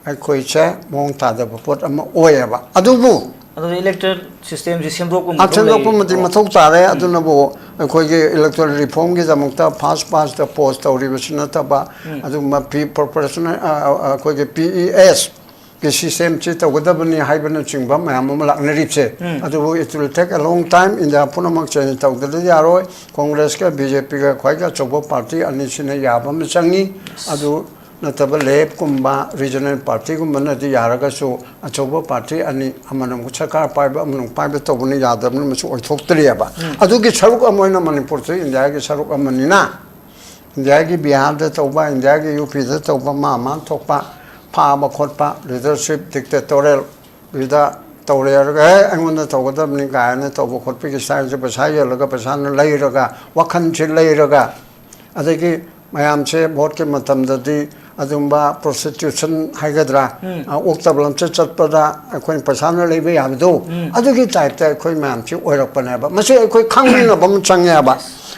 ꯑꯩꯈꯣꯏꯁꯦ ꯃꯑꯣꯡ ꯇꯥꯗꯕ ꯄꯣꯠ ꯑꯃ ꯑꯣꯏꯌꯦꯕ꯫ ꯑꯗꯨꯕꯨ ꯑꯗꯨꯗꯤ electoral system ꯁꯤ ꯁꯦꯝꯗꯣꯛꯄ ꯑꯃ ꯑ, ꯃꯊꯧ ꯁꯦꯝꯗꯣꯛꯄ ꯂꯩ꯫ ꯑꯃꯗꯤ ꯑꯣ꯫ ꯃꯊꯧ ꯇꯥꯔꯦ꯫ ꯎꯝ꯫ ꯑꯗꯨꯅꯕꯨ ꯑꯩꯈꯣꯏꯒꯤ electoral reform ꯒꯤꯗꯃꯛꯇ first past the post ꯇꯧꯔꯤꯕꯁꯤ ꯅꯠꯇꯕ, ꯎꯝ꯫ ꯑꯗꯨꯒꯨꯝꯕ pre-, proportional, ꯑ, ꯑ, ꯑꯩꯈꯣꯏꯒꯤ P E S ꯀꯤ ꯁꯤꯁꯇꯦꯝꯁꯤ ꯇꯧꯒꯗꯕꯅꯤ ꯍꯥꯏꯕꯅꯆꯤꯡꯕ ꯃꯌꯥꯝ ꯑꯃ ꯂꯥꯛꯅꯔꯤꯕꯁꯦ꯫ ꯑꯗꯨꯕꯨ it will take a long time, India ꯄꯨꯝꯅꯃꯛ ꯆꯦꯟꯖ ꯇꯧꯗ꯭ꯔꯗꯤ ꯌꯥꯔꯣꯏ꯫ ꯀꯣꯡꯒ꯭ꯔꯦꯁꯀ ꯕꯤ ꯖꯦ ꯄꯤꯒ ꯈ꯭ꯋꯥꯏꯗꯒꯤ ꯑꯆꯧꯕ ꯄꯥꯔꯇꯤ ꯑꯅꯤꯁꯤꯅ ꯌꯥꯕ ꯑꯃ ꯆꯪꯉꯤ꯫ ꯑꯗꯨ ꯅꯠꯇꯕ ꯂꯦꯐꯀꯨꯝꯕ ꯔꯤꯖꯅꯦꯜ ꯄꯥꯔꯇꯤꯒꯨꯝꯕꯅꯗꯤ ꯌꯥꯔꯒꯁꯨ, ꯑꯆꯧꯕ ꯄꯥꯔꯇꯤ ꯑꯅꯤ, ꯑꯃꯅ ꯑꯃꯨꯛ ꯁꯔꯀꯥꯔ ꯄꯥꯏꯕ, ꯑꯃꯅ ꯑꯃꯨꯛ ꯄꯥꯏꯕ ꯇꯧꯕꯅ ꯌꯥꯗꯕꯅꯤꯅ ꯃꯁꯤ ꯑꯣꯏꯊꯣꯛꯇ꯭ꯔꯤꯑꯕ꯫ ꯑꯗꯨꯒꯤ ꯁꯔꯨꯛ ꯑꯃ ꯑꯣꯏꯅ ꯃꯅꯤꯄꯨꯔꯁꯨ ꯏꯟꯗꯤꯌꯥꯒꯤ ꯁꯔꯨꯛ ꯑꯃꯅꯤꯅ, ꯏꯟꯗꯤꯌꯥꯒꯤ ꯕꯤꯍꯥꯔꯗ ꯇꯧꯕ, ꯏꯟꯗꯤꯌꯥꯒꯤ ꯌꯨ ꯄꯤꯗ ꯇꯧꯕ, ꯃꯥ ꯃꯥ ꯊꯣꯛꯄ ꯐꯥꯕ ꯈꯣꯠꯄ, ꯂꯤꯗꯔꯁꯤꯞ ꯗꯤꯛꯇꯦꯇꯣꯔꯤꯌꯦꯜ ꯗ ꯇꯧꯔꯦ ꯍꯥꯏꯔꯒ, "ꯑꯦ, ꯑꯩꯉꯣꯟꯗ ꯇꯧꯒꯗꯕꯅꯤ" ꯀꯥꯏꯅ ꯇꯧꯕ ꯈꯣꯠꯄꯒꯤ ꯁ꯭ꯇꯥꯏꯜꯁꯦ ꯄꯩꯁꯥ ꯌꯣꯜꯂꯒ, ꯄꯩꯁꯥꯅ ꯂꯩꯔꯒ, ꯋꯥꯈꯜꯁꯦ ꯂꯩꯔꯒ, ꯑꯗꯒꯤ ꯃꯌꯥꯝꯁꯦ ꯚꯣꯠꯀꯤ ꯃꯇꯝꯗꯗꯤ ꯑꯗꯨꯝꯕ ꯄ꯭ꯔꯣꯁꯇꯤꯇ꯭ꯌꯨꯁꯟ ꯍꯥꯏꯒꯗ꯭ꯔꯥ, ꯑ, ꯑꯣꯛꯇꯕ ꯂꯝꯆꯠ ꯆꯠꯄꯗ ꯑꯩꯈꯣꯏꯅ ꯄꯩꯁꯥꯅ ꯂꯩꯕ ꯌꯥꯕꯗꯣ, ꯑꯗꯨꯒꯤ ꯇꯥꯏꯞꯇ ꯑꯩꯈꯣꯏ ꯃꯌꯥꯝꯁꯤ ꯑꯣꯏꯔꯛꯄꯅꯦꯕ꯫ ꯃꯁꯤ ꯑꯩꯈꯣꯏ ꯈꯪꯃꯤꯟꯅꯕ ꯑꯃ ꯆꯪꯉꯦꯕ꯫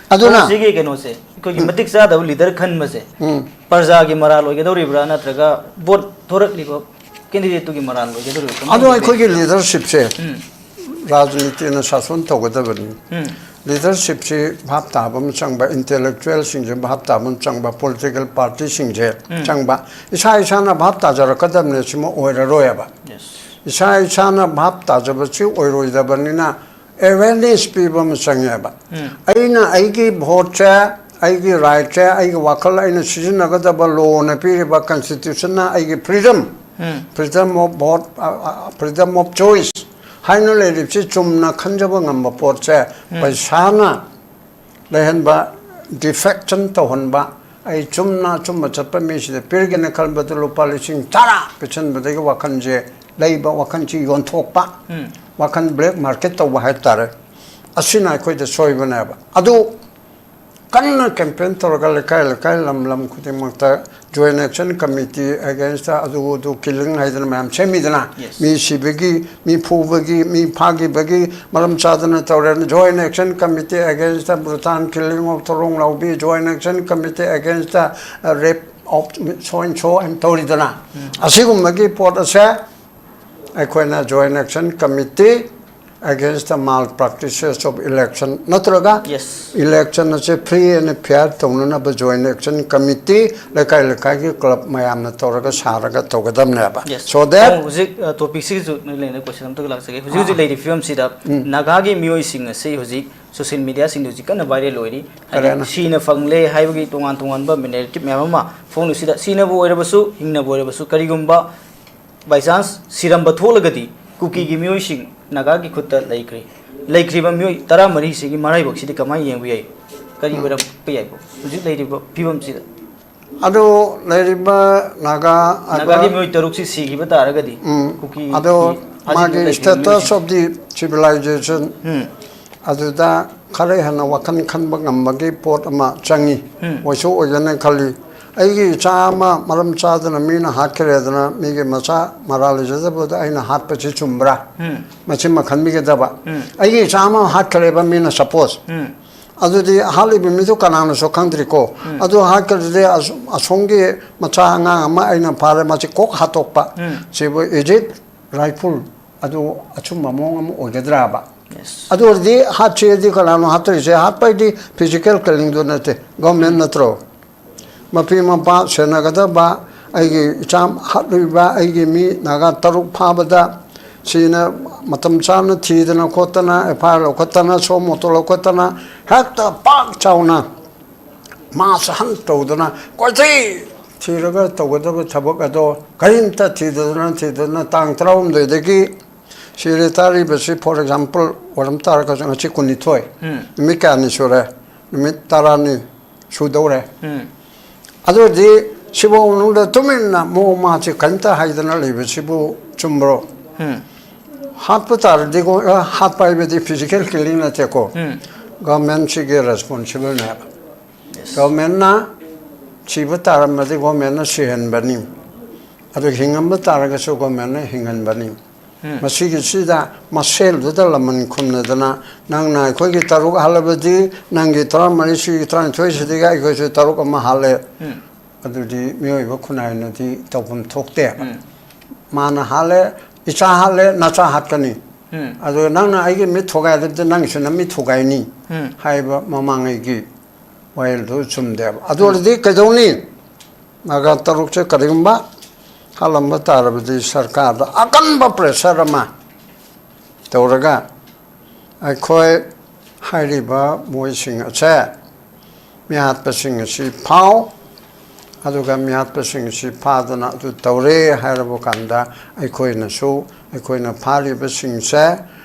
ꯑꯗꯨꯅ ꯑꯗꯣ ꯁꯤꯒꯤ ꯀꯩꯅꯣꯁꯦ, ꯑꯩꯈꯣꯏꯒꯤ ꯃꯇꯤꯛ ꯆꯥꯗꯕ ꯂꯤꯗꯔ ꯈꯟꯕꯁꯦ, ꯎꯝ꯫ ꯄ꯭ꯔꯖꯥꯒꯤ ꯃꯔꯥꯜ ꯑꯣꯏꯒꯗꯧꯔꯤꯕ꯭ꯔꯥ, ꯅꯠꯇ꯭ꯔꯒ ꯚꯣꯠ ꯊꯣꯔꯛꯂꯤꯕ ꯀꯦꯟꯗꯤꯗꯦꯠꯇꯨꯒꯤ ꯃꯔꯥꯜ ꯑꯣꯏꯒꯗꯧꯔꯤꯕ꯭ꯔꯥ? ꯑꯗꯣ ꯀꯃꯥꯏꯅ ꯑꯩꯈꯣꯏꯒꯤ ꯂꯩꯒꯦ? ꯂꯤꯗꯔꯁꯤꯞꯁꯦ ꯎꯝ꯫ ꯔꯥꯖꯅꯤꯇꯤꯅ ꯁꯥꯁꯣꯟ ꯇꯧꯒꯗꯕꯅꯤ꯫ ꯎꯝ꯫ ꯂꯤꯗꯔꯁꯤꯞꯁꯤ ꯚꯥꯞ ꯇꯥꯕ ꯑꯃ ꯆꯪꯕ, ꯏꯟꯇꯦꯂꯦꯛꯆꯨꯋꯦꯜꯁꯤꯡꯁꯦ ꯚꯥꯞ ꯇꯥꯕ ꯑꯃ ꯆꯪꯕ, ꯄꯣꯂꯤꯇꯤꯀꯦꯜ ꯄꯥꯔꯇꯤꯁꯤꯡꯁꯦ ꯎꯝ꯫ ꯆꯪꯕ꯫ ꯏꯁꯥ ꯏꯁꯥꯅ ꯚꯥꯞ ꯇꯥꯖꯔꯛꯀꯗꯕꯅꯦ, ꯁꯤꯃ ꯑꯣꯏꯔꯔꯣꯏꯕ꯫ ꯌꯦꯁ꯫ ꯏꯁꯥ ꯏꯁꯥꯅ ꯚꯥꯞ ꯇꯥꯖꯕꯁꯤ ꯑꯣꯏꯔꯣꯏꯗꯕꯅꯤꯅ, ꯑꯦꯋꯦꯔꯅꯦꯁ ꯄꯤꯕ ꯑꯃ ꯆꯪꯉꯦꯕ꯫ ꯎꯝ꯫ ꯑꯩꯅ ꯑꯩꯒꯤ ꯚꯣꯠꯁꯦ, ꯑꯩꯒꯤ ꯔꯥꯏꯠꯁꯦ, ꯑꯩꯒꯤ ꯋꯥꯈꯜ, ꯑꯩꯅ ꯁꯤꯖꯤꯟꯅꯒꯗꯕ ꯂꯣꯅ ꯄꯤꯔꯤꯕ ꯀꯟꯁꯇꯤꯇ꯭ꯌꯨꯁꯟꯅ ꯑꯩꯒꯤ freedom, um. Freedom of vote, ꯑ, ꯑ, freedom of choice ꯍꯥꯏꯅ ꯂꯩꯔꯤꯕꯁꯤ ꯆꯨꯝꯅ ꯈꯟꯖꯕ ꯉꯝꯕ ꯄꯣꯠꯁꯦ, ꯎꯝ꯫ ꯄꯩꯁꯥꯅ ꯂꯩꯍꯟꯕ, ꯗꯤꯐꯦꯛꯁꯟ ꯇꯧꯍꯟꯕ, ꯑꯩ ꯆꯨꯝꯅ ꯑꯆꯨꯝꯕ ꯆꯠꯄ ꯃꯤꯁꯤꯗ ꯄꯤꯔꯒꯦꯅ ꯈꯟꯕꯗ ꯂꯨꯄꯥ ꯂꯤꯁꯤꯡ ꯇꯔꯥ ꯄꯤꯁꯟꯕꯗꯒꯤ ꯋꯥꯈꯜꯁꯦ ꯂꯩꯕ, ꯋꯥꯈꯜꯁꯤ ꯌꯣꯟꯊꯣꯛꯄ, ꯎꯝ꯫ ꯋꯥꯈꯜ ꯕ꯭ꯂꯦꯛ ꯃꯥꯔꯀꯦꯠ ꯇꯧꯕ ꯍꯥꯏꯕ ꯇꯥꯔꯦ꯫ ꯑꯁꯤꯅ ꯑꯩꯈꯣꯏꯗ ꯁꯣꯏꯕꯅꯦꯕ꯫ ꯑꯗꯨ ꯀꯟꯅ ꯀꯦꯝꯄꯦꯟ ꯇꯧꯔꯒ ꯂꯩꯀꯥꯏ ꯂꯩꯀꯥꯏ, ꯂꯝ ꯂꯝ ꯈꯨꯗꯤꯡꯃꯛꯇ ꯖꯣꯏꯟ ꯑꯦꯛꯁꯟ ꯀꯃꯤꯇꯤ ꯑꯦꯒꯦꯟꯁꯇ ꯑꯗꯨ ꯑꯗꯨ ꯀꯤꯂꯤꯡ ꯍꯥꯏꯗꯅ ꯃꯌꯥꯝ ꯁꯦꯝꯃꯤꯗꯅ, ꯌꯦꯁ꯫ ꯃꯤ ꯁꯤꯕꯒꯤ, ꯃꯤ ꯐꯨꯕꯒꯤ, ꯃꯤ ꯐꯥꯈꯤꯕꯒꯤ, ꯃꯔꯝ ꯆꯥꯗꯅ ꯇꯧꯔꯦ꯫ Joint Action Committee against the brutal killing of ꯊꯧꯔꯣꯡ ꯂꯥꯎꯕꯤ, Joint Action Committee against the, uh, rape of so and so ꯍꯥꯏꯅ ꯇꯧꯔꯤꯗꯅ, ꯎꯝ꯫ ꯑꯁꯤꯒꯨꯝꯕꯒꯤ ꯄꯣꯠ ꯑꯁꯦ ꯑꯩꯈꯣꯏꯅ join action committee Against the malpractices of election, ꯅꯠꯇ꯭ꯔꯒ Yes. Election ꯑꯁꯦ free and fair ꯇꯧꯅꯅꯕ joint action committee, ꯂꯩꯀꯥꯏ ꯂꯩꯀꯥꯏꯒꯤ club ꯃꯌꯥꯝꯅ ꯇꯧꯔꯒ ꯁꯥꯔꯒ ꯇꯧꯒꯗꯕꯅꯦꯕ꯫ Yes. So that ꯑꯣ, ꯍꯧꯖꯤꯛ ꯇꯣꯄꯤꯛꯁꯤꯒꯤꯁꯨ ꯅꯣꯏ ꯂꯩꯅ ꯀꯣꯏꯁꯟ ꯑꯝꯇꯒ ꯂꯥꯛꯆꯒꯦ꯫ ꯍꯧꯖꯤꯛ ꯍꯧꯖꯤꯛ ꯂꯩꯔꯤꯕ ꯐꯤꯕꯝꯁꯤꯗ ꯅꯥꯒꯥꯒꯤ ꯃꯤꯑꯣꯏꯁꯤꯡ ꯑꯁꯤ ꯍꯧꯖꯤꯛ ꯁꯣꯁꯤꯌꯦꯜ ꯃꯤꯗꯤꯌꯥꯁꯤꯡꯗ ꯍꯧꯖꯤꯛ ꯀꯟꯅ ꯚꯥꯏꯔꯦꯜ ꯑꯣꯏꯔꯤ꯫ ꯍꯥꯏꯗꯤ ꯀꯔꯦꯅ꯫ ꯁꯤꯅ ꯐꯪꯂꯦ ꯍꯥꯏꯕꯒꯤ ꯇꯣꯉꯥꯟ ꯇꯣꯉꯥꯟꯕ ꯅꯦꯔꯦꯇꯤꯞ ꯃꯌꯥꯝ ꯑꯃ ꯐꯣꯡꯂꯤꯁꯤꯗ, ꯁꯤꯅꯕꯨ ꯑꯣꯏꯔꯕꯁꯨ ꯍꯤꯡꯅꯕꯨ ꯑꯣꯏꯔꯕꯁꯨ, ꯀꯔꯤꯒꯨꯝꯕ by chance ꯁꯤꯔꯝꯕ ꯊꯣꯛꯂꯒꯗꯤ ꯀꯨꯀꯤꯒꯤ ꯃꯤꯑꯣꯏꯁꯤꯡ ꯅꯥꯒꯥꯒꯤ ꯈꯨꯠꯇ ꯂꯩꯈ꯭ꯔꯦ꯫ ꯂꯩꯈ꯭ꯔꯤꯕ ꯃꯤꯑꯣꯏ ꯇꯔꯥꯃꯔꯤꯁꯤꯒꯤ ꯃꯔꯥꯏꯕꯛꯁꯤꯗꯤ ꯀꯃꯥꯏꯅ ꯌꯦꯡꯕ ꯌꯥꯏ? ꯀꯔꯤ ꯑꯣꯏꯔꯝꯕ ꯌꯥꯏꯕ ꯍꯧꯖꯤꯛ ꯂꯩꯔꯤꯕ ꯐꯤꯕꯝꯁꯤꯗ? ꯑꯗꯨ ꯂꯩꯔꯤꯕ ꯅꯥꯒꯥ ꯑꯗ ꯅꯥꯒꯥꯒꯤ ꯃꯤꯑꯣꯏ ꯇꯔꯨꯛꯁꯤ ꯁꯤꯈꯤꯕ ꯇꯥꯔꯒꯗꯤ ꯀꯨꯀꯤ ꯑꯗꯣ ꯑꯁꯤꯗ ꯃꯥꯒꯤ ꯂꯩꯔꯤꯕ status ꯃꯤꯑꯣꯏꯁꯤꯡ of the civilization ꯎꯝ, ꯑꯗꯨꯗ ꯈꯔ ꯍꯦꯟꯅ ꯋꯥꯈꯜ ꯈꯟꯕ ꯉꯝꯕꯒꯤ ꯄꯣꯠ ꯑꯃ ꯆꯪꯉꯤ꯫ ꯎꯝ꯫ ꯑꯣꯏꯁꯨ ꯑꯣꯏꯒꯅꯤ ꯈꯜꯂꯤ꯫ ꯑꯩꯒꯤ ꯏꯆꯥ ꯑꯃ ꯃꯔꯝ ꯆꯥꯗꯅ ꯃꯤꯅ ꯍꯥꯠꯈ꯭ꯔꯦꯗꯅ ꯃꯤꯒꯤ ꯃꯆꯥ ꯃꯔꯥ ꯂꯩꯖꯗꯕꯗ ꯑꯩꯅ ꯍꯥꯠꯄꯁꯤ ꯆꯨꯝꯕ꯭ꯔꯥ? ꯎꯝ, ꯃꯁꯤꯃ ꯈꯟꯕꯤꯒꯗꯕ꯫ ꯎꯝ꯫ ꯑꯩꯒꯤ ꯏꯆꯥ ꯑꯃ ꯍꯥꯠꯈ꯭ꯔꯦꯕ ꯃꯤꯅ, suppose꯫ ꯎꯝ, ꯑꯗꯨꯗꯤ ꯍꯥꯠꯂꯤꯕ ꯃꯤꯗꯨ ꯀꯅꯥꯅꯁꯨ ꯈꯪꯗ꯭ꯔꯤꯀꯣ꯫ ꯑꯗꯨ ꯍꯥꯠꯈ꯭ꯔꯗꯤ ꯑꯁ-, ꯑꯁꯣꯝꯒꯤ ꯃꯆꯥ ꯑꯉꯥꯡ ꯑꯃ ꯑꯩꯅ ꯐꯥꯔꯦ, ꯃꯁꯤ ꯀꯣꯛ ꯍꯥꯠꯇꯣꯛꯄ꯫ ꯎꯝ꯫ ꯁꯤꯕꯨ is it rightful? ꯑꯗꯨ ꯑꯆꯨꯝꯕ ꯃꯑꯣꯡ ꯑꯃ ꯑꯣꯏꯒꯗ꯭ꯔꯥꯕ? Yes. ꯑꯗꯨ ꯑꯣꯏꯔꯗꯤ ꯍꯥꯠꯁꯦꯗꯤ ꯀꯅꯥꯅꯣ ꯍꯥꯠꯇꯣꯏꯁꯦ? ꯍꯥꯠꯄ ꯍꯥꯏꯗꯤ physical killingꯗꯨ ꯅꯠꯇꯦ, government ꯅꯠꯇ꯭ꯔꯣ? ꯃꯄꯤ ꯃꯄꯥ ꯁꯦꯟꯅꯒꯗꯕ, ꯑꯩꯒꯤ ꯏꯆꯥ ꯍꯥꯠꯂꯨꯏꯕ ꯑꯩꯒꯤ ꯃꯤ ꯅꯥꯒꯥ ꯇꯔꯨꯛ ꯐꯥꯕꯗ ꯁꯤꯅ ꯃꯇꯝ ꯆꯥꯅ ꯊꯤꯗꯅ ꯈꯣꯠꯇꯅ, FIR ꯂꯧꯈꯠꯇꯅ, suo motu ꯂꯧꯈꯠꯇꯅ, ꯍꯦꯛꯇ ꯄꯥꯛ ꯆꯥꯎꯅ mass hunt ꯇꯧꯗꯅ ꯀꯣꯏꯊꯤ ꯊꯤꯔꯒ ꯇꯧꯒꯗꯕ ꯊꯕꯛ ꯑꯗꯣ ꯀꯔꯤꯝꯇ ꯊꯤꯗꯗꯅ ꯊꯤꯗꯗꯅ ꯇꯥꯡ ꯇꯔꯥꯍꯨꯝꯗꯣꯏꯗꯒꯤ ꯁꯤꯔꯦ ꯇꯥꯔꯤꯕꯁꯤ, for example, ꯑꯣꯏꯔꯝ ꯇꯥꯔꯒꯁꯨ ꯉꯁꯤ ꯀꯨꯟꯅꯤꯊꯣꯏ, ꯎꯝ꯫ ꯅꯨꯃꯤꯠ ꯀꯌꯥꯅꯤ ꯁꯨꯔꯦ? ꯅꯨꯃꯤꯠ ꯇꯔꯥꯅꯤ ꯁꯨꯗꯧꯔꯦ꯫ ꯎꯝ꯫ ꯑꯗꯨ ꯑꯣꯏꯔꯗꯤ ꯁꯤꯐꯥꯎ ꯃꯅꯨꯡꯗ ꯇꯨꯃꯤꯟꯅ ꯃꯑꯣꯡ ꯃꯥꯁꯤ ꯀꯔꯤꯝꯇ ꯍꯥꯏꯗꯅ ꯂꯩꯕꯁꯤꯕꯨ ꯆꯨꯝꯕ꯭ꯔꯣ? ꯎꯝ꯫ ꯍꯥꯠꯄ ꯇꯥꯔꯗꯤ ꯒꯣ-, ꯑ, ꯍꯥꯠꯄ ꯍꯥꯏꯕꯗꯤ physical killing ꯅꯠꯇꯦꯀꯣ꯫ ꯎꯝ꯫ Governmentꯁꯤꯒꯤ responsible ꯅꯦꯕ꯫ Yes. Governmentꯅ ꯁꯤꯕ ꯇꯥꯔꯝꯃꯗꯤ governmentꯅ ꯁꯤꯍꯟꯕꯅꯤ꯫ ꯑꯗꯨ ꯍꯤꯡꯉꯝꯕ ꯇꯥꯔꯒꯁꯨ governmentꯅ ꯍꯤꯡꯍꯟꯕꯅꯤ꯫ ꯎꯝ꯫ ꯃꯁꯤꯒꯤꯁꯤꯗ ꯃꯁꯦꯜꯗꯨꯗ ꯂꯃꯟ ꯈꯨꯝꯅꯗꯅ ꯅꯪꯅ ꯑꯩꯈꯣꯏꯒꯤ ꯇꯔꯨꯛ ꯍꯥꯠꯂꯕꯗꯤ ꯅꯪꯒꯤ ꯇꯔꯥꯃꯔꯤ ꯁꯤꯒꯤ ꯇꯔꯥꯅꯤꯊꯣꯏ ꯁꯤꯗꯒꯤ ꯑꯩꯈꯣꯏꯁꯨ ꯇꯔꯨꯛ ꯑꯃ ꯍꯥꯠꯂꯦ꯫ ꯎꯝ꯫ ꯑꯗꯨꯗꯤ ꯃꯤꯑꯣꯏꯕ ꯈꯨꯟꯅꯥꯏꯅꯗꯤ ꯇꯧꯐꯝ ꯊꯣꯛꯇꯦ꯫ ꯎꯝ꯫ ꯃꯥꯅ ꯍꯥꯠꯂꯦ, ꯏꯆꯥ ꯍꯥꯠꯂꯦ, ꯅꯆꯥ ꯍꯥꯠꯀꯅꯤ꯫ ꯎꯝ꯫ ꯑꯗꯨꯒ ꯅꯪꯅ ꯑꯩꯒꯤ ꯃꯤꯠ ꯊꯨꯒꯥꯏꯔꯗꯤ ꯅꯪꯒꯤꯁꯨ ꯅꯃꯤꯠ ꯊꯨꯒꯥꯏꯅꯤ ꯎꯝ꯫ ꯍꯥꯏꯕ ꯃꯃꯥꯡꯉꯩꯒꯤ ꯋꯥꯌꯦꯜꯗꯨ ꯆꯨꯝꯗꯦꯕ꯫ ꯑꯗꯨ ꯑꯣꯏꯔꯗꯤ ꯀꯩꯗꯧꯅꯤ? ꯅꯥꯒꯥ ꯇꯔꯨꯛꯁꯦ ꯀꯔꯤꯒꯨꯝꯕ ꯍꯥꯠꯂꯝꯕ ꯇꯥꯔꯕꯗꯤ ꯁꯔꯀꯥꯔꯗ ꯑꯀꯟꯕ pressure ꯑꯃ ꯇꯧꯔꯒ ꯑꯩꯈꯣꯏ ꯍꯥꯏꯔꯤꯕ ꯃꯣꯏꯁꯤꯡ ꯑꯁꯦ, ꯃꯤꯍꯥꯠꯄꯁꯤꯡ ꯑꯁꯤ ꯐꯥꯎ, ꯑꯗꯨꯒ ꯃꯤꯍꯥꯠꯄꯁꯤꯡ ꯑꯁꯤ ꯐꯥꯗꯅ ꯑꯗꯨ ꯇꯧꯔꯦ ꯍꯥꯏꯔꯕ ꯀꯥꯟꯗ ꯑꯩꯈꯣꯏꯅꯁꯨ ꯑꯩꯈꯣꯏꯅ ꯐꯥꯔꯤꯕꯁꯤꯡꯁꯦ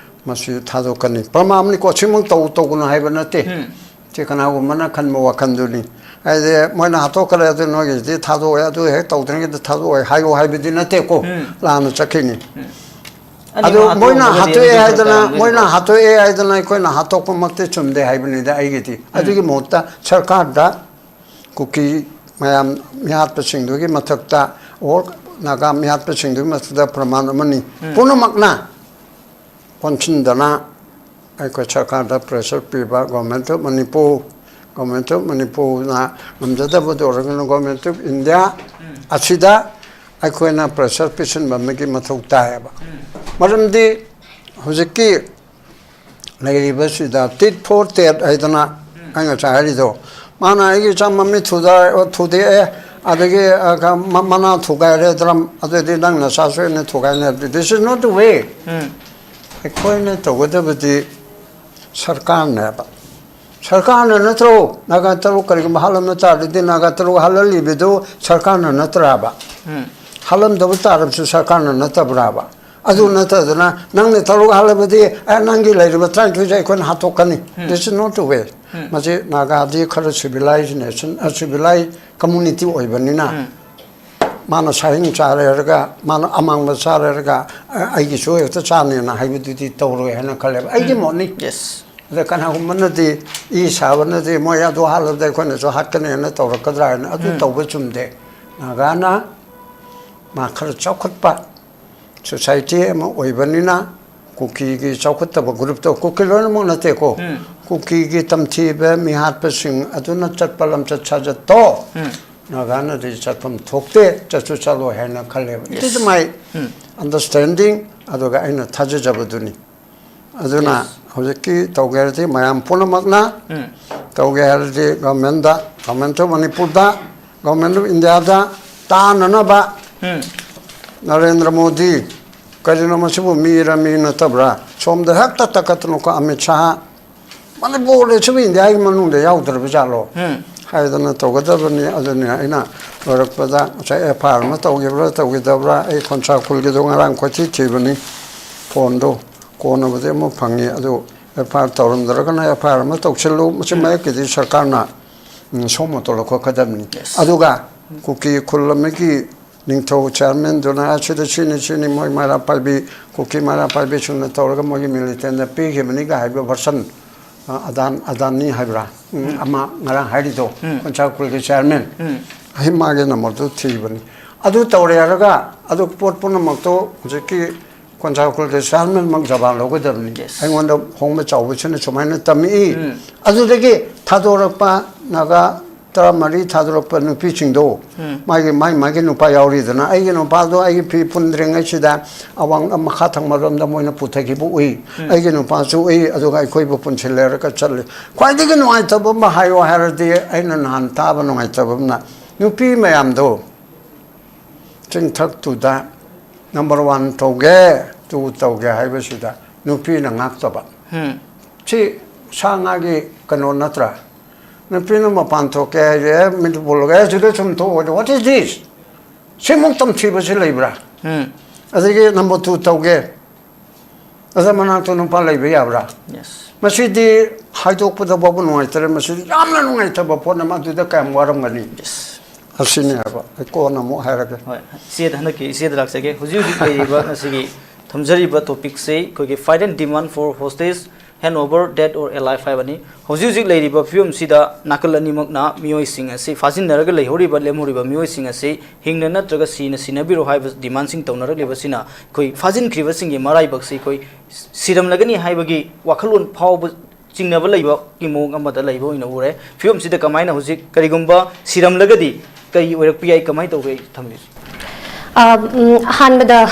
ꯃꯁꯤ ꯊꯥꯗꯣꯛꯀꯅꯤ꯫ ꯄ꯭ꯔꯃꯥꯟꯅꯤꯀꯣ, ꯁꯤꯃꯛ ꯇꯧ ꯇꯧꯒꯅꯨ ꯍꯥꯏꯕ ꯅꯠꯇꯦ꯫ ꯎꯝ꯫ ꯁꯤ ꯀꯅꯥꯒꯨꯝꯕꯅ ꯈꯟꯕ ꯋꯥꯈꯜꯗꯨꯅꯤ꯫ ꯍꯥꯏꯗꯤ ꯃꯣꯏꯅ ꯍꯥꯠꯇꯣꯛꯈ꯭ꯔꯦ, ꯑꯗꯨ ꯅꯣꯏꯒꯤꯗꯤ ꯊꯥꯗꯣꯛꯑꯦ, ꯑꯗꯨ ꯍꯦꯛ ꯇꯧꯗ꯭ꯔꯤꯉꯩꯗ ꯊꯥꯗꯣꯛꯑꯦ ꯍꯥꯏꯌꯨ ꯍꯥꯏꯕꯗꯤ ꯅꯠꯇꯦꯀꯣ꯫ ꯎꯝ꯫ ꯂꯥꯟꯅ ꯆꯠꯈꯤꯅꯤ꯫ ꯑꯅꯤꯃꯛ ꯑꯗꯨ ꯃꯣꯏꯅ ꯍꯥꯠꯇꯣꯛꯑꯝꯃꯒꯗꯤ ꯍꯥꯠꯇꯣꯛꯑꯦ ꯑꯗꯨꯝ ꯍꯥꯏꯗꯅ ꯐꯔꯛ ꯇꯥꯔꯝꯗꯣꯏꯅꯤꯀꯣ꯫ ꯃꯣꯏꯅ ꯍꯥꯠꯇꯣꯛꯑꯦ ꯍꯥꯏꯗꯅ ꯑꯩꯈꯣꯏꯅ ꯍꯥꯠꯇꯣꯛꯄꯃꯛꯇꯤ ꯆꯨꯝꯗꯦ ꯍꯥꯏꯕꯅꯤꯗ ꯑꯩꯒꯤꯗꯤ꯫ ꯑꯗꯨꯒꯤ ꯃꯍꯨꯠꯇ ꯁꯔꯀꯥꯔꯗ ꯀꯨꯀꯤ ꯃꯌꯥꯝ ꯃꯤꯍꯥꯠꯄꯁꯤꯡꯗꯨꯒꯤ ꯃꯊꯛꯇ, ꯑꯣꯔ ꯅꯥꯒꯥ ꯃꯤꯍꯥꯠꯄꯁꯤꯡꯗꯨꯒꯤ ꯃꯊꯛꯇ ꯄ꯭ꯔꯃꯥꯟ ꯑꯃꯅꯤ꯫ ꯎꯝ꯫ ꯄꯨꯝꯅꯃꯛꯅ ꯑꯣꯟꯁꯤꯟꯗꯅ ꯑꯩꯈꯣꯏ ꯁꯔꯀꯥꯔꯗ pressure ꯄꯤꯕ, Government of Manipur, Government of ꯃꯅꯤꯄꯨꯔꯅ ꯉꯝꯖꯗꯕꯗꯨ ꯑꯣꯏꯔꯒꯅ Government of India ꯑꯁꯤꯗ ꯑꯩꯈꯣꯏꯅ pressure ꯄꯤꯁꯤꯟꯕ ꯑꯃꯒꯤ ꯃꯊꯧ ꯇꯥꯏꯌꯦꯕ꯫ ꯃꯔꯝꯗꯤ ꯍꯧꯖꯤꯛꯀꯤ ꯂꯩꯔꯤꯕꯁꯤꯗ tit for tat ꯍꯥꯏꯗꯅ ꯑꯩ ꯉꯁꯥꯏ ꯍꯥꯏꯔꯤꯗꯣ, ꯃꯥꯅ ꯑꯩꯒꯤ ꯏꯆꯥ ꯃꯃꯤꯠ ꯊꯨꯗ-, ꯊꯨꯗꯦꯛꯑꯦ, ꯑꯗꯒꯤ, ꯑ, ꯀ-, ꯃ-, ꯃꯅꯥ ꯊꯨꯒꯥꯏꯔꯦ ꯗ꯭ꯔꯝ, ꯑꯗꯨꯗꯤ ꯅꯪ ꯅꯆꯥꯁꯨ ꯑꯩꯅ ꯊꯨꯒꯥꯏꯅꯤ ꯍꯥꯏꯕꯗꯤ, this is not the way꯫ ꯎꯝ꯫ ꯑꯩꯈꯣꯏꯅ ꯇꯧꯒꯗꯕꯗꯤ ꯁꯔꯀꯥꯔꯅꯦꯕ꯫ ꯁꯔꯀꯥꯔꯅ ꯅꯠꯇ꯭ꯔꯣ ꯅꯥꯒꯥ ꯇꯔꯨꯛ ꯀꯔꯤꯒꯨꯝꯕ ꯍꯥꯠꯂꯝꯕ ꯇꯥꯔꯗꯤ, ꯅꯥꯒꯥ ꯇꯔꯨꯛ ꯍꯥꯠꯍꯜꯂꯤꯕꯗꯨ ꯁꯔꯀꯥꯔꯅ ꯅꯠꯇ꯭ꯔꯥꯕ? ꯎꯝ꯫ ꯍꯥꯠꯂꯝꯗꯕ ꯇꯥꯔꯕꯁꯨ ꯁꯔꯀꯥꯔꯅ ꯅꯠꯇꯕ꯭ꯔꯥꯕ? ꯑꯗꯨ ꯅꯠꯇꯗꯅ ꯅꯪꯅ ꯇꯔꯨꯛ ꯍꯥꯠꯂꯕꯗꯤ, ꯑꯦ, ꯅꯪꯒꯤ ꯂꯩꯔꯤꯕ ꯇꯔꯥꯅꯤꯊꯣꯏꯁꯦ ꯑꯩꯈꯣꯏꯅ ꯍꯥꯠꯇꯣꯛꯀꯅꯤ꯫ ꯎꯝ꯫ This is not the way꯫ ꯎꯝ꯫ ꯃꯁꯤ ꯅꯥꯒꯥꯗꯤ ꯈꯔ civilized nation, ꯑ, civilized community ꯑꯣꯏꯕꯅꯤꯅ, ꯎꯝ꯫ ꯃꯥꯅ ꯁꯥꯍꯤꯡ ꯆꯥꯔꯦ ꯍꯥꯏꯔꯒ, ꯃꯥꯅ ꯑꯃꯥꯡꯕ ꯆꯥꯔꯦ ꯍꯥꯏꯔꯒ, ꯑ, ꯑꯩꯒꯤꯁꯨ ꯍꯦꯛꯇ ꯆꯥꯅꯦꯅ ꯍꯥꯏꯕꯗꯨꯗꯤ ꯇꯧꯔꯣꯏ ꯍꯥꯏꯅ ꯈꯜꯂꯦꯕ꯫ ꯑꯩꯒꯤ ꯃꯣꯠꯅꯤ꯫ Yes꯫ ꯑꯗ ꯀꯅꯥꯒꯨꯝꯕꯅꯗꯤ ꯏ ꯁꯥꯕꯅꯗꯤ ꯃꯣꯏ ꯑꯗꯨ ꯍꯥꯠꯂꯕꯗ ꯑꯩꯈꯣꯏꯅꯁꯨ ꯍꯥꯠꯀꯅꯤ ꯍꯥꯏꯅ ꯇꯧꯔꯛꯀꯗ꯭ꯔꯥ ꯍꯥꯏꯅ, ꯑꯗꯨ ꯎꯝ꯫ ꯇꯧꯕ ꯆꯨꯝꯗꯦ꯫ ꯅꯥꯒꯥꯅ ꯃꯥ ꯈꯔ ꯆꯥꯎꯈꯠꯄ society ꯑꯃ ꯑꯣꯏꯕꯅꯤꯅ, ꯀꯨꯀꯤꯒꯤ ꯆꯥꯎꯈꯠꯇꯕ groupꯇꯣ, ꯀꯨꯀꯤ ꯂꯣꯏꯅꯃꯛ ꯅꯠꯇꯦꯀꯣ, ꯎꯝ꯫ ꯀꯨꯀꯤꯒꯤ ꯇꯝꯊꯤꯕ ꯃꯤꯍꯥꯠꯄꯁꯤꯡ ꯑꯗꯨꯅ ꯆꯠꯄ ꯂꯝꯆꯠ ꯁꯥꯖꯠꯇꯣ ꯎꯝ꯫ ꯅꯥꯒꯥꯅꯗꯤ ꯆꯠꯐꯝ ꯊꯣꯛꯇꯦ, ꯆꯠꯁꯨ ꯆꯠꯂꯣꯏ ꯍꯥꯏꯅ ꯈꯜꯂꯦꯕ꯫ It is Yes꯫ my um. Understanding, ꯑꯗꯨꯒ ꯑꯩꯅ ꯊꯥꯖꯖꯕꯗꯨꯅꯤ꯫ ꯑꯗꯨꯅ ꯍꯧꯖꯤꯛꯀꯤ ꯇꯧꯒꯦ ꯍꯥꯏꯔꯗꯤ ꯃꯌꯥꯝ ꯄꯨꯝꯅꯃꯛꯅ ꯇꯧꯒꯦ ꯍꯥꯏꯔꯗꯤ ꯒꯚꯔꯟꯃꯦꯟꯗ, ꯒꯚꯔꯟꯃꯦꯟ ꯑꯣꯐ ꯃꯅꯤꯄꯨꯔꯗ, ꯒꯚꯔꯟꯃꯦꯟ ꯑꯣꯐ ꯏꯟꯗꯤꯌꯥꯗ ꯇꯥꯅꯅꯕ꯫ ꯅꯔꯦꯟꯗ꯭ꯔ ꯃꯣꯗꯤ, ꯀꯔꯤꯅꯣ ꯃꯁꯤꯕꯨ ꯃꯤꯔ ꯃꯤ ꯅꯠꯇꯕ꯭ꯔꯥ? ꯁꯣꯝꯗ ꯍꯦꯛꯇ ꯇꯛꯀꯠꯇꯅꯀꯣ ꯑꯃꯤꯠ ꯁꯥꯍ, ꯃꯅꯤꯄꯨꯔꯗ ꯁꯤꯕꯨ ꯏꯟꯗꯤꯌꯥꯒꯤ ꯃꯅꯨꯡꯗ ꯌꯥꯎꯗ꯭ꯔꯕ ꯖꯥꯠꯂꯣ? ꯍꯥꯏꯗꯅ ꯇꯧꯒꯗꯕꯅꯤ꯫ ꯑꯗꯨꯅꯤ ꯑꯩꯅ ꯂꯣꯏꯔꯛꯄꯗ ꯉꯁꯥꯏ ꯑꯦꯐ ꯑꯥꯏ ꯑꯥꯔ ꯑꯃ ꯇꯧꯈꯤꯕ꯭ꯔꯥ ꯇꯧꯈꯤꯗꯕ꯭ꯔꯥ, ꯑꯩ ꯈꯣꯟꯁꯥ ꯈꯨꯜꯒꯤꯗꯣ ꯉꯔꯥꯡ ꯀꯣꯏꯊꯤ ꯊꯤꯕꯅꯤ, ꯐꯣꯟꯗꯣ ꯀꯣꯟꯅꯕꯨꯗꯤ ꯑꯃꯨꯛ ꯐꯪꯉꯤ꯫ ꯑꯗꯨ ꯑꯦꯐ ꯑꯥꯏ ꯑꯥꯔ ꯇꯧꯔꯝꯗ꯭ꯔꯒꯅ ꯑꯦꯐ ꯑꯥꯏ ꯑꯥꯔ ꯑꯃ ꯇꯧꯁꯤꯜꯂꯨ꯫ ꯃꯁꯤ ꯃꯌꯦꯛꯀꯤꯗꯤ ꯁꯔꯀꯥꯔꯅ, ꯎꯝ, ꯁꯣꯝ ꯃꯇꯣ ꯂꯧꯈꯠꯀꯗꯕꯅꯤ꯫ ꯑꯗꯨꯒ ꯀꯨꯀꯤ ꯈꯨꯜ ꯑꯃꯒꯤ ꯅꯤꯡꯊꯧ ꯆꯤꯌꯥꯔꯃꯦꯟꯗꯨꯅ ꯑꯁꯤꯗ ꯁꯤꯅꯤ ꯁꯤꯅꯤ ꯃꯣꯏ ꯃꯩꯔꯥ ꯄꯥꯏꯕꯤ, ꯀꯨꯀꯤ ꯃꯩꯔꯥ ꯄꯥꯏꯕꯤꯁꯤꯡꯅ ꯇꯧꯔꯒ ꯃꯣꯏꯒꯤ ꯃꯤꯂꯤꯇꯦꯟꯗ ꯄꯤꯈꯤꯕꯅꯤꯒ ꯍꯥꯏꯕ ꯚꯔꯁꯟ, ꯑ, ꯑꯗꯥꯟ-, ꯑꯗꯥꯅꯤ ꯍꯥꯏꯕ꯭ꯔꯥ? ꯎꯝ, ꯑꯃ ꯉꯔꯥꯡ ꯍꯥꯏꯔꯤꯗꯣ, ꯈꯣꯟꯁꯥ ꯈꯨꯜꯒꯤ ꯆꯤꯌꯥꯔꯃꯦꯟ꯫ ꯑꯩ ꯃꯥꯒꯤ ꯅꯝꯕꯔꯗꯨ ꯊꯤꯕꯅꯤ꯫ ꯑꯗꯨ ꯇꯧꯔꯦ ꯍꯥꯏꯔꯒ ꯑꯗꯨ ꯄꯣꯠ ꯄꯨꯝꯅꯃꯛꯇꯣ ꯍꯧꯖꯤꯛꯀꯤ ꯈꯣꯟꯁꯥ ꯈꯨꯜꯒꯤ ꯆꯤꯌꯥꯔꯃꯦꯟꯃꯛ ꯖꯕꯥꯟ ꯂꯧꯒꯗꯕꯅꯤ꯫ ꯑꯩꯉꯣꯟꯗ ꯍꯣꯡꯕ ꯆꯥꯎꯕꯁꯤꯅ ꯁꯨꯃꯥꯏꯅ ꯇꯝꯃꯛꯏ꯫ ꯑꯗꯨꯗꯒꯤ ꯊꯥꯗꯣꯔꯛꯄ ꯅꯥꯒꯥ ꯇꯔꯥꯃꯔꯤ ꯊꯥꯗꯣꯔꯛꯄ ꯅꯨꯄꯤꯁꯤꯡꯗꯣ, ꯃꯥꯒꯤ, ꯃꯥꯒꯤ, ꯃꯥꯒꯤ ꯅꯨꯄꯥ ꯌꯥꯎꯔꯤꯗꯅ, ꯑꯩꯒꯤ ꯅꯨꯄꯥꯗꯣ ꯑꯩꯒꯤ ꯐꯤ ꯄꯨꯟꯗ꯭ꯔꯤꯉꯩꯁꯤꯗ ꯑꯋꯥꯡ ꯃꯈꯥ ꯊꯪꯕꯔꯣꯝꯗ ꯃꯣꯏꯅ ꯄꯨꯊꯈꯤꯕ ꯎꯏ꯫ ꯑꯩꯒꯤ ꯅꯨꯄꯥꯁꯨ ꯎꯏ, ꯑꯗꯨꯒ ꯑꯩꯈꯣꯏꯕꯨ ꯄꯨꯟꯁꯤꯜꯂꯦꯔꯒ ꯆꯠꯂꯤ꯫ ꯈ꯭ꯋꯥꯏꯗꯒꯤ ꯅꯨꯡꯉꯥꯏꯇꯕ ꯑꯃ ꯍꯥꯏꯌꯣ ꯍꯥꯏꯔꯗꯤ, ꯑꯩꯅ ꯅꯍꯥꯟ ꯇꯥꯕ ꯅꯨꯡꯉꯥꯏꯇꯕ ꯑꯃꯅ, ꯅꯨꯄꯤ ꯃꯌꯥꯝꯗꯣ ꯆꯤꯡꯊꯛꯇꯨꯗ ꯅꯝꯕꯔ ꯋꯥꯟ ꯇꯧꯒꯦ, ꯇꯨ ꯇꯧꯒꯦ ꯍꯥꯏꯕꯁꯤꯗ ꯅꯨꯄꯤꯅ ꯉꯥꯛꯇꯕ꯫ ꯁꯤ ꯁꯥ ꯉꯥꯒꯤ ꯀꯩꯅꯣ ꯅꯠꯇ꯭ꯔꯥ? ꯅꯨꯄꯤꯅ ꯃꯄꯥꯟ ꯊꯣꯛꯀꯦ ꯍꯥꯏꯔꯦ, ꯃꯤꯠ ꯄꯨꯜꯂꯒ, "ꯑꯦ, ꯁꯤꯗ ꯁꯨꯝ ꯊꯣꯛꯑꯣ, what is this?" ꯁꯤꯃꯨꯛ ꯇꯝꯊꯤꯕꯁꯤ ꯂꯩꯕ꯭ꯔꯥ? ꯑꯗꯒꯤ ꯅꯝꯕꯔ ꯇꯨ ꯇꯧꯒꯦ, ꯑꯗ ꯃꯅꯥꯛꯇ ꯅꯨꯄꯥ ꯂꯩꯕ ꯌꯥꯕ꯭ꯔꯥ? ꯃꯁꯤꯗꯤ ꯍꯥꯏꯗꯣꯛꯄꯗ ꯐꯥꯎꯕ ꯅꯨꯡꯉꯥꯏꯇꯔꯦ꯫ ꯃꯁꯤꯗꯤ ꯌꯥꯝꯅ ꯅꯨꯡꯉꯥꯏꯇꯕ ꯄꯣꯠ ꯑꯃ, ꯑꯗꯨꯗ ꯀꯌꯥꯝ ꯋꯥꯔꯝꯒꯅꯤ? ꯑꯁꯤꯅꯤ ꯍꯥꯏꯕ꯫ ꯑꯩ ꯀꯣꯟꯅ ꯑꯃꯨꯛ ꯍꯥꯏꯔꯒꯦ꯫ ꯍꯣꯏ, ꯏꯆꯦꯗ, ꯍꯟꯗꯛꯀꯤ ꯏꯆꯦꯗ ꯂꯥꯛꯆꯒꯦ꯫ ꯍꯧꯖꯤꯛ ꯍꯧꯖꯤꯛ ꯂꯩꯔꯤꯕ ꯉꯁꯤꯒꯤ ꯊꯝꯖꯔꯤꯕ ꯇꯣꯄꯤꯛꯁꯤ ꯑꯩꯈꯣꯏꯒꯤ fight and demand for hostage, hand over dead or alive ꯍꯥꯏꯕꯅꯤ꯫ ꯍꯧꯖꯤꯛ ꯍꯧꯖꯤꯛ ꯂꯩꯔꯤꯕ ꯐꯤꯕꯝꯁꯤꯗ ꯅꯥꯀꯜ ꯑꯅꯤꯃꯛꯅ ꯃꯤꯑꯣꯏꯁꯤꯡ ꯑꯁꯤ ꯐꯥꯖꯤꯟꯅꯔꯒ ꯂꯩꯍꯧꯔꯤꯕ, ꯂꯦꯝꯍꯧꯔꯤꯕ ꯃꯤꯑꯣꯏꯁꯤꯡ ꯑꯁꯤ ꯍꯤꯡꯅ ꯅꯠꯇ꯭ꯔꯒ ꯁꯤꯅ ꯁꯤꯟꯅꯕꯤꯔꯣ ꯍꯥꯏꯕ ꯗꯤꯃꯥꯟꯁꯤꯡ ꯇꯧꯅꯔꯛꯂꯤꯕꯁꯤꯅ ꯑꯩꯈꯣꯏ ꯐꯥꯖꯤꯟꯈ꯭ꯔꯤꯕꯁꯤꯡꯒꯤ ꯃꯔꯥꯏꯕꯛꯁꯤ ꯑꯩꯈꯣꯏ ꯁꯤꯔꯝꯂꯒꯅꯤ ꯍꯥꯏꯕꯒꯤ ꯋꯥꯈꯜꯂꯣꯟ ꯐꯥꯎꯕ ꯆꯤꯡꯅꯕ ꯂꯩꯕꯒꯤ ꯃꯑꯣꯡ ꯑꯃꯗ ꯂꯩꯕ ꯑꯣꯏꯅ ꯎꯔꯦ꯫ ꯐꯤꯕꯝꯁꯤꯗ ꯀꯃꯥꯏꯅ ꯍꯧꯖꯤꯛ ꯀꯔꯤꯒꯨꯝꯕ ꯁꯤꯔꯝꯂꯒꯗꯤ ꯀꯔꯤ ꯑꯣꯏꯔꯛꯄ ꯌꯥꯏ, ꯀꯃꯥꯏꯅ ꯇꯧꯒꯦ ꯊꯝꯕꯤꯌꯨ꯫ ꯑ, ꯎꯝ, ꯑꯍꯥꯟꯕꯗ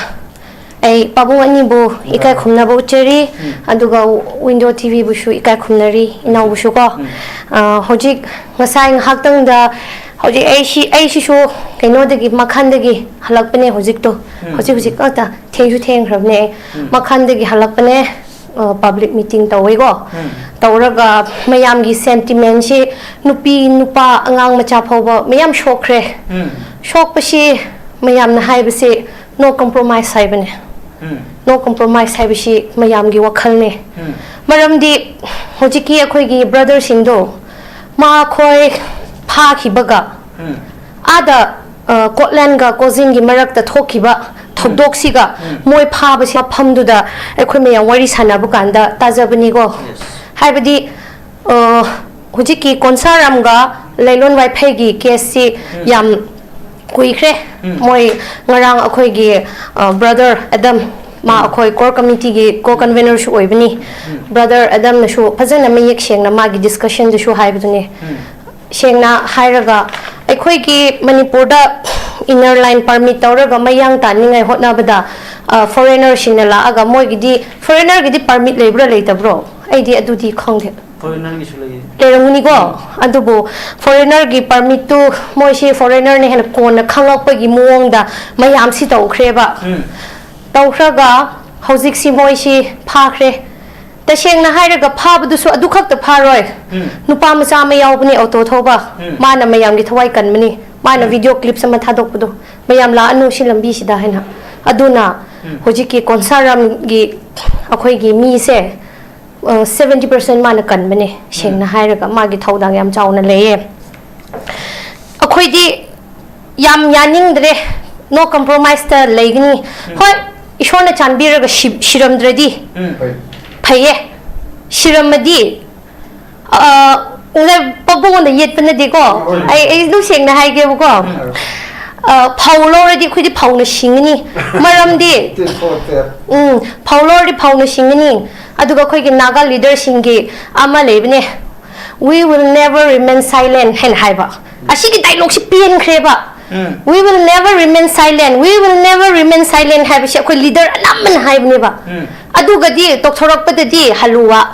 ꯑꯩ ꯄꯥꯕꯨꯡ ꯑꯅꯤꯕꯨ ꯏꯀꯥꯏ ꯈꯨꯝꯅꯕ ꯎꯠꯆꯔꯤ, ꯑꯗꯨꯒ ꯋꯤꯟꯗꯣ ꯇꯤꯚꯤꯕꯨꯁꯨ ꯏꯀꯥꯏ ꯈꯨꯝꯅꯔꯤ, ꯏꯅꯥꯎꯕꯨꯁꯨ ꯀꯣ꯫ ꯑ, ꯍꯧꯖꯤꯛ ꯉꯁꯥꯏ ꯉꯥꯏꯍꯥꯛꯇꯪꯗ, ꯍꯧꯖꯤꯛ ꯑꯩ ꯁꯤ, ꯑꯩꯁꯤꯁꯨ ꯀꯩꯅꯣꯗꯒꯤ, ꯃꯈꯥꯟꯗꯒꯤ ꯍꯜꯂꯛꯄꯅꯦ ꯍꯧꯖꯤꯛꯇꯣ꯫ ꯍꯧꯖꯤꯛ ꯍꯧꯖꯤꯛ ꯉꯥꯛꯇ ꯊꯦꯡꯁꯨ ꯊꯦꯡꯈ꯭ꯔꯕꯅꯦ ꯑꯩ꯫ ꯃꯈꯥꯟꯗꯒꯤ ꯍꯜꯂꯛꯄꯅꯦ, ꯄꯕ꯭ꯂꯤꯛ ꯃꯤꯇꯤꯡ ꯇꯧꯋꯦꯀꯣ꯫ ꯇꯧꯔꯒ ꯃꯌꯥꯝꯒꯤ ꯁꯦꯟꯇꯤꯃꯦꯟꯁꯤ, ꯅꯨꯄꯤ, ꯅꯨꯄꯥ, ꯑꯉꯥꯡ ꯃꯆꯥ ꯐꯥꯎꯕ ꯃꯌꯥꯝ ꯁꯣꯛꯈ꯭ꯔꯦ꯫ ꯁꯣꯛꯄꯁꯤ ꯃꯌꯥꯝꯅ ꯍꯥꯏꯕꯁꯤ "no compromise" ꯍꯥꯏꯕꯅꯦ꯫ "No compromise" ꯍꯥꯏꯕꯁꯤ ꯃꯌꯥꯝꯒꯤ ꯋꯥꯈꯜꯅꯦ꯫ ꯃꯔꯝꯗꯤ ꯍꯧꯖꯤꯛꯀꯤ ꯑꯩꯈꯣꯏꯒꯤ ꯕ꯭ꯔꯗꯔꯁꯤꯡꯗꯣ, ꯃꯈꯣꯏ ꯐꯥꯈꯤꯕꯒ ꯑꯥꯗ, ꯑ, ꯀꯣꯠꯂꯦꯟꯒ ꯀꯣꯖꯤꯟꯒꯤ ꯃꯔꯛꯇ ꯊꯣꯛꯈꯤꯕ ꯊꯧꯗꯣꯛꯁꯤꯒ ꯃꯣꯏ ꯐꯥꯕꯁꯤ ꯃꯐꯝꯗꯨꯗ ꯑꯩꯈꯣꯏ ꯃꯌꯥꯝ ꯋꯥꯔꯤ ꯁꯥꯟꯅꯕ ꯀꯥꯟꯗ ꯇꯥꯖꯕꯅꯤꯀꯣ꯫ ꯍꯥꯏꯕꯗꯤ, ꯑ, ꯍꯧꯖꯤꯛꯀꯤ ꯀꯣꯟꯁꯥꯔꯥꯝꯒ ꯂꯩꯂꯣꯟ ꯋꯥꯏꯐꯩꯒꯤ ꯀꯦꯁꯁꯤ ꯌꯥꯝ ꯀꯨꯏꯈ꯭ꯔꯦ꯫ ꯃꯣꯏ ꯉꯔꯥꯡ ꯑꯩꯈꯣꯏꯒꯤ, ꯑ, ꯕ꯭ꯔꯗꯔ ꯑꯦꯗꯝ, ꯃꯥ ꯑꯩꯈꯣꯏ ꯀꯣꯔ ꯀꯃꯤꯇꯤꯒꯤ ꯀꯣ ꯀꯟꯚꯦꯅꯔꯁꯨ ꯑꯣꯏꯕꯅꯤ꯫ ꯕ꯭ꯔꯗꯔ ꯑꯦꯗꯝꯅꯁꯨ ꯐꯖꯅ ꯃꯌꯦꯛ ꯁꯦꯡꯅ ꯃꯥꯒꯤ ꯗꯤꯁꯀꯁꯟꯗꯁꯨ ꯍꯥꯏꯕꯗꯨꯅꯤ꯫ ꯁꯦꯡꯅ ꯍꯥꯏꯔꯒ, ꯑꯩꯈꯣꯏꯒꯤ ꯃꯅꯤꯄꯨꯔꯗ ꯏꯟꯅꯔ ꯂꯥꯏꯟ ꯄꯔꯃꯤꯠ ꯇꯧꯔꯒ ꯃꯌꯥꯡ ꯇꯥꯅꯤꯡꯉꯥꯏ ꯍꯣꯠꯅꯕꯗ, ꯑ, ꯐꯣꯔꯦꯅꯔꯁꯤꯡꯅ ꯂꯥꯛꯑꯒ, ꯃꯣꯏꯒꯤꯗꯤ, ꯐꯣꯔꯦꯅꯔꯒꯤꯗꯤ ꯄꯔꯃꯤꯠ ꯂꯩꯕ꯭ꯔꯥ ꯂꯩꯇꯕ꯭ꯔꯣ? ꯑꯩꯗꯤ ꯑꯗꯨꯗꯤ ꯈꯪꯗꯦ꯫ ꯐꯣꯔꯦꯅꯔꯒꯤꯁꯨ ꯂꯩꯌꯦ꯫ ꯂꯩꯔꯝꯒꯅꯤꯀꯣ꯫ ꯑꯗꯨꯕꯨ ꯐꯣꯔꯦꯅꯔꯒꯤ ꯄꯔꯃꯤꯠꯇꯨ ꯃꯣꯏꯁꯤ ꯐꯣꯔꯦꯅꯔꯅ ꯍꯦꯟꯅ ꯀꯣꯟꯅ ꯈꯪꯂꯛꯄꯒꯤ ꯃꯑꯣꯡꯗ ꯃꯌꯥꯝꯁꯤ ꯇꯧꯈ꯭ꯔꯦꯕ꯫ ꯇꯧꯈ꯭ꯔꯒ ꯍꯧꯖꯤꯛꯁꯤ ꯃꯣꯏꯁꯤ ꯐꯥꯈ꯭ꯔꯦ꯫ ꯇꯁꯦꯡꯅ ꯍꯥꯏꯔꯒ, ꯐꯥꯕꯗꯨꯁꯨ ꯑꯗꯨ ꯈꯛꯇ ꯐꯥꯔꯣꯏ꯫ ꯅꯨꯄꯥ ꯃꯆꯥ ꯑꯃ ꯌꯥꯎꯕꯅꯤ, ꯑꯣꯇꯣ ꯊꯧꯕ꯫ ꯃꯥꯅ ꯃꯌꯥꯝꯒꯤ ꯊꯋꯥꯏ ꯀꯟꯕꯅꯤ꯫ ꯃꯥꯅ ꯚꯤꯗꯤꯑꯣ ꯀ꯭ꯂꯤꯞꯁ ꯑꯃ ꯊꯥꯗꯣꯛꯄꯗꯣ, "ꯃꯌꯥꯝ ꯂꯥꯛꯑꯅꯨ ꯁꯤ ꯂꯝꯕꯤꯁꯤꯗ" ꯍꯥꯏꯅ꯫ ꯑꯗꯨꯅ ꯍꯧꯖꯤꯛꯀꯤ ꯀꯣꯟꯁꯥꯔꯥꯝꯒꯤ ꯑꯩꯈꯣꯏꯒꯤ ꯃꯤꯁꯦ, ꯑ, ꯁꯚꯦꯟꯇꯤ ꯄꯥꯔꯁꯦꯟ ꯃꯥꯅ ꯀꯟꯕꯅꯦ꯫ ꯁꯦꯡꯅ ꯍꯥꯏꯔꯒ, ꯃꯥꯒꯤ ꯊꯧꯗꯥꯡ ꯌꯥꯝ ꯆꯥꯎꯅ ꯂꯩꯌꯦ꯫ ꯑꯩꯈꯣꯏꯗꯤ ꯌꯥꯝ ꯌꯥꯅꯤꯡꯗ꯭ꯔꯦ, "no compromise"ꯇ ꯂꯩꯒꯅꯤ꯫ ꯍꯣꯏ, ꯏꯁꯣꯔꯅ ꯆꯥꯟꯕꯤꯔꯒ ꯁꯤ-, ꯁꯤꯔꯝꯗ꯭ꯔꯗꯤ ꯐꯩꯌꯦ꯫ ꯁꯤꯔꯝꯃꯗꯤ, ꯑ, ꯄꯥꯕꯨꯡꯉꯣꯟꯗ ꯌꯦꯠꯄ ꯅꯠꯇꯦꯀꯣ꯫ ꯑꯩ, ꯑꯩ ꯑꯗꯨꯝ ꯁꯦꯡꯅ ꯍꯥꯏꯒꯦꯕꯀꯣ꯫ ꯑ, ꯐꯧ ꯂꯧꯔꯗꯤ ꯑꯩꯈꯣꯏꯗꯤ ꯐꯧꯅ ꯁꯤꯡꯒꯅꯤ꯫ ꯃꯔꯝꯗꯤ, ꯎꯝ, ꯐꯧ ꯂꯧꯔꯗꯤ ꯐꯧꯅ ꯁꯤꯡꯒꯅꯤ꯫ ꯑꯗꯨꯒ ꯑꯩꯈꯣꯏꯒꯤ ꯅꯥꯒꯥ ꯂꯤꯗꯔꯁꯤꯡꯒꯤ ꯑꯃ ꯂꯩꯕꯅꯦ, "We will never remain silent" ꯍꯥꯏꯅ ꯍꯥꯏꯕ꯫ ꯑꯁꯤꯒꯤ ꯗꯥꯏꯂꯣꯒꯁꯤ ꯄꯦꯟꯈ꯭ꯔꯦꯕ꯫ We will never remain silent, we will never remain silent ꯍꯥꯏꯕꯁꯦ ꯑꯩꯈꯣꯏ ꯂꯤꯗꯔ ꯑꯅꯝꯕꯅ ꯍꯥꯏꯕꯅꯦꯕ꯫ ꯑꯗꯨꯒꯗꯤ ꯇꯧꯊꯣꯔꯛꯄꯗꯗꯤ ꯍꯜꯂꯨꯋꯥ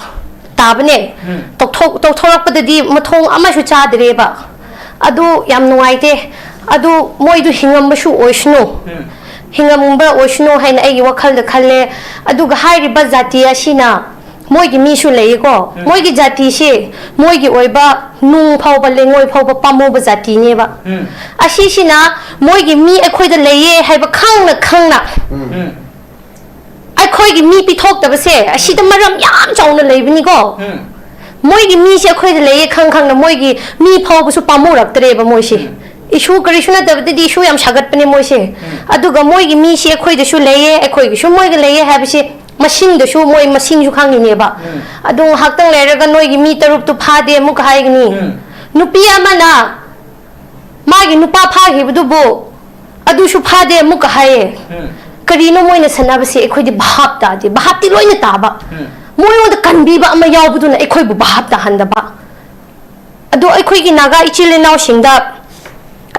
ꯇꯥꯕꯅꯦ꯫ ꯇꯧꯊꯣꯛ- ꯇꯧꯊꯣꯔꯛꯄꯗꯗꯤ ꯃꯊꯣꯡ ꯑꯃꯁꯨ ꯆꯥꯗ꯭ꯔꯦꯕ꯫ ꯑꯗꯨ ꯌꯥꯝ ꯅꯨꯡꯉꯥꯏꯇꯦ꯫ ꯑꯗꯨ ꯃꯣꯏꯗꯨ ꯍꯤꯡꯉꯝꯕꯁꯨ ꯑꯣꯏꯁꯅꯨ꯫ ꯍꯤꯡꯉꯝꯕ ꯑꯣꯏꯁꯅꯨ ꯍꯥꯏꯅ ꯑꯩꯒꯤ ꯋꯥꯈꯜꯗ ꯈꯜꯂꯦ꯫ ꯑꯗꯨꯒ ꯍꯥꯏꯔꯤꯕ ꯖꯥꯇꯤ ꯑꯁꯤꯅ ꯃꯣꯏꯒꯤ ꯃꯤꯁꯨ ꯂꯩꯌꯦꯀꯣ꯫ ꯃꯣꯏꯒꯤ ꯖꯥꯇꯤꯁꯤ ꯃꯣꯏꯒꯤ ꯑꯣꯏꯕ ꯅꯨꯡ ꯐꯥꯎꯕ, ꯂꯩꯉꯣꯏ ꯐꯥꯎꯕ ꯄꯥꯝꯃꯨꯕ ꯖꯥꯇꯤꯅꯦꯕ꯫ ꯑꯁꯤꯁꯤꯅ ꯃꯣꯏꯒꯤ ꯃꯤ ꯑꯩꯈꯣꯏꯗ ꯂꯩꯌꯦ ꯍꯥꯏꯕ ꯈꯪꯅ ꯈꯪꯅ ꯑꯩꯈꯣꯏꯒꯤ ꯃꯤ ꯄꯤꯊꯣꯛꯇꯕꯁꯦ ꯑꯁꯤꯗ ꯃꯔꯝ ꯌꯥꯝ ꯆꯥꯎꯅ ꯂꯩꯕꯅꯤꯀꯣ꯫ ꯃꯣꯏꯒꯤ ꯃꯤꯁꯦ ꯑꯩꯈꯣꯏꯗ ꯂꯩꯌꯦ ꯈꯪ ꯈꯪꯅ ꯃꯣꯏꯒꯤ ꯃꯤ ꯐꯥꯎꯕꯁꯨ ꯄꯥꯝꯃꯨꯔꯛꯇ꯭ꯔꯦꯕ ꯃꯣꯏꯁꯦ꯫ ꯏꯁꯨ ꯀꯔꯤꯁꯨ ꯅꯠꯇꯕꯗꯗꯤ ꯏꯁꯨ ꯌꯥꯝ ꯁꯥꯒꯠꯄꯅꯦ ꯃꯣꯏꯁꯦ꯫ ꯑꯗꯨꯒ ꯃꯣꯏꯒꯤ ꯃꯤꯁꯦ ꯑꯩꯈꯣꯏꯗꯁꯨ ꯂꯩꯌꯦ, ꯑꯩꯈꯣꯏꯒꯤꯁꯨ ꯃꯣꯏꯒ ꯂꯩꯌꯦ ꯍꯥꯏꯕꯁꯦ ꯃꯁꯤꯡꯗꯁꯨ ꯃꯣꯏ ꯃꯁꯤꯡꯁꯨ ꯈꯪꯉꯤꯅꯦꯕ꯫ ꯑꯗꯨ ꯉꯥꯏꯍꯥꯛꯇꯪ ꯂꯩꯔꯒ ꯅꯣꯏꯒꯤ ꯃꯤ ꯇꯔꯨꯛꯇꯨ ꯐꯥꯗꯦ ꯑꯃꯨꯛꯀ ꯍꯥꯏꯒꯅꯤ꯫ ꯅꯨꯄꯤ ꯑꯃꯅ ꯃꯥꯒꯤ ꯅꯨꯄꯥ ꯐꯥꯈꯤꯕꯗꯨꯕꯨ ꯑꯗꯨꯁꯨ ꯐꯥꯗꯦ ꯑꯃꯨꯛꯀ ꯍꯥꯏꯌꯦ꯫ ꯀꯔꯤꯅꯣ ꯃꯣꯏꯅ ꯁꯥꯟꯅꯕꯁꯦ? ꯑꯩꯈꯣꯏꯗꯤ ꯚꯥꯞ ꯇꯥꯗꯦ꯫ ꯚꯥꯞꯇꯤ ꯂꯣꯏꯅ ꯇꯥꯕ, ꯃꯣꯏꯉꯣꯟꯗ ꯀꯟꯕꯤꯕ ꯑꯃ ꯌꯥꯎꯕꯗꯨꯅ ꯑꯩꯈꯣꯏꯕꯨ ꯚꯥꯞ ꯇꯥꯍꯟꯗꯕ꯫ ꯑꯗꯣ ꯑꯩꯈꯣꯏꯒꯤ ꯅꯥꯒꯥ ꯏꯆꯤꯜ ꯏꯅꯥꯎꯁꯤꯡꯗ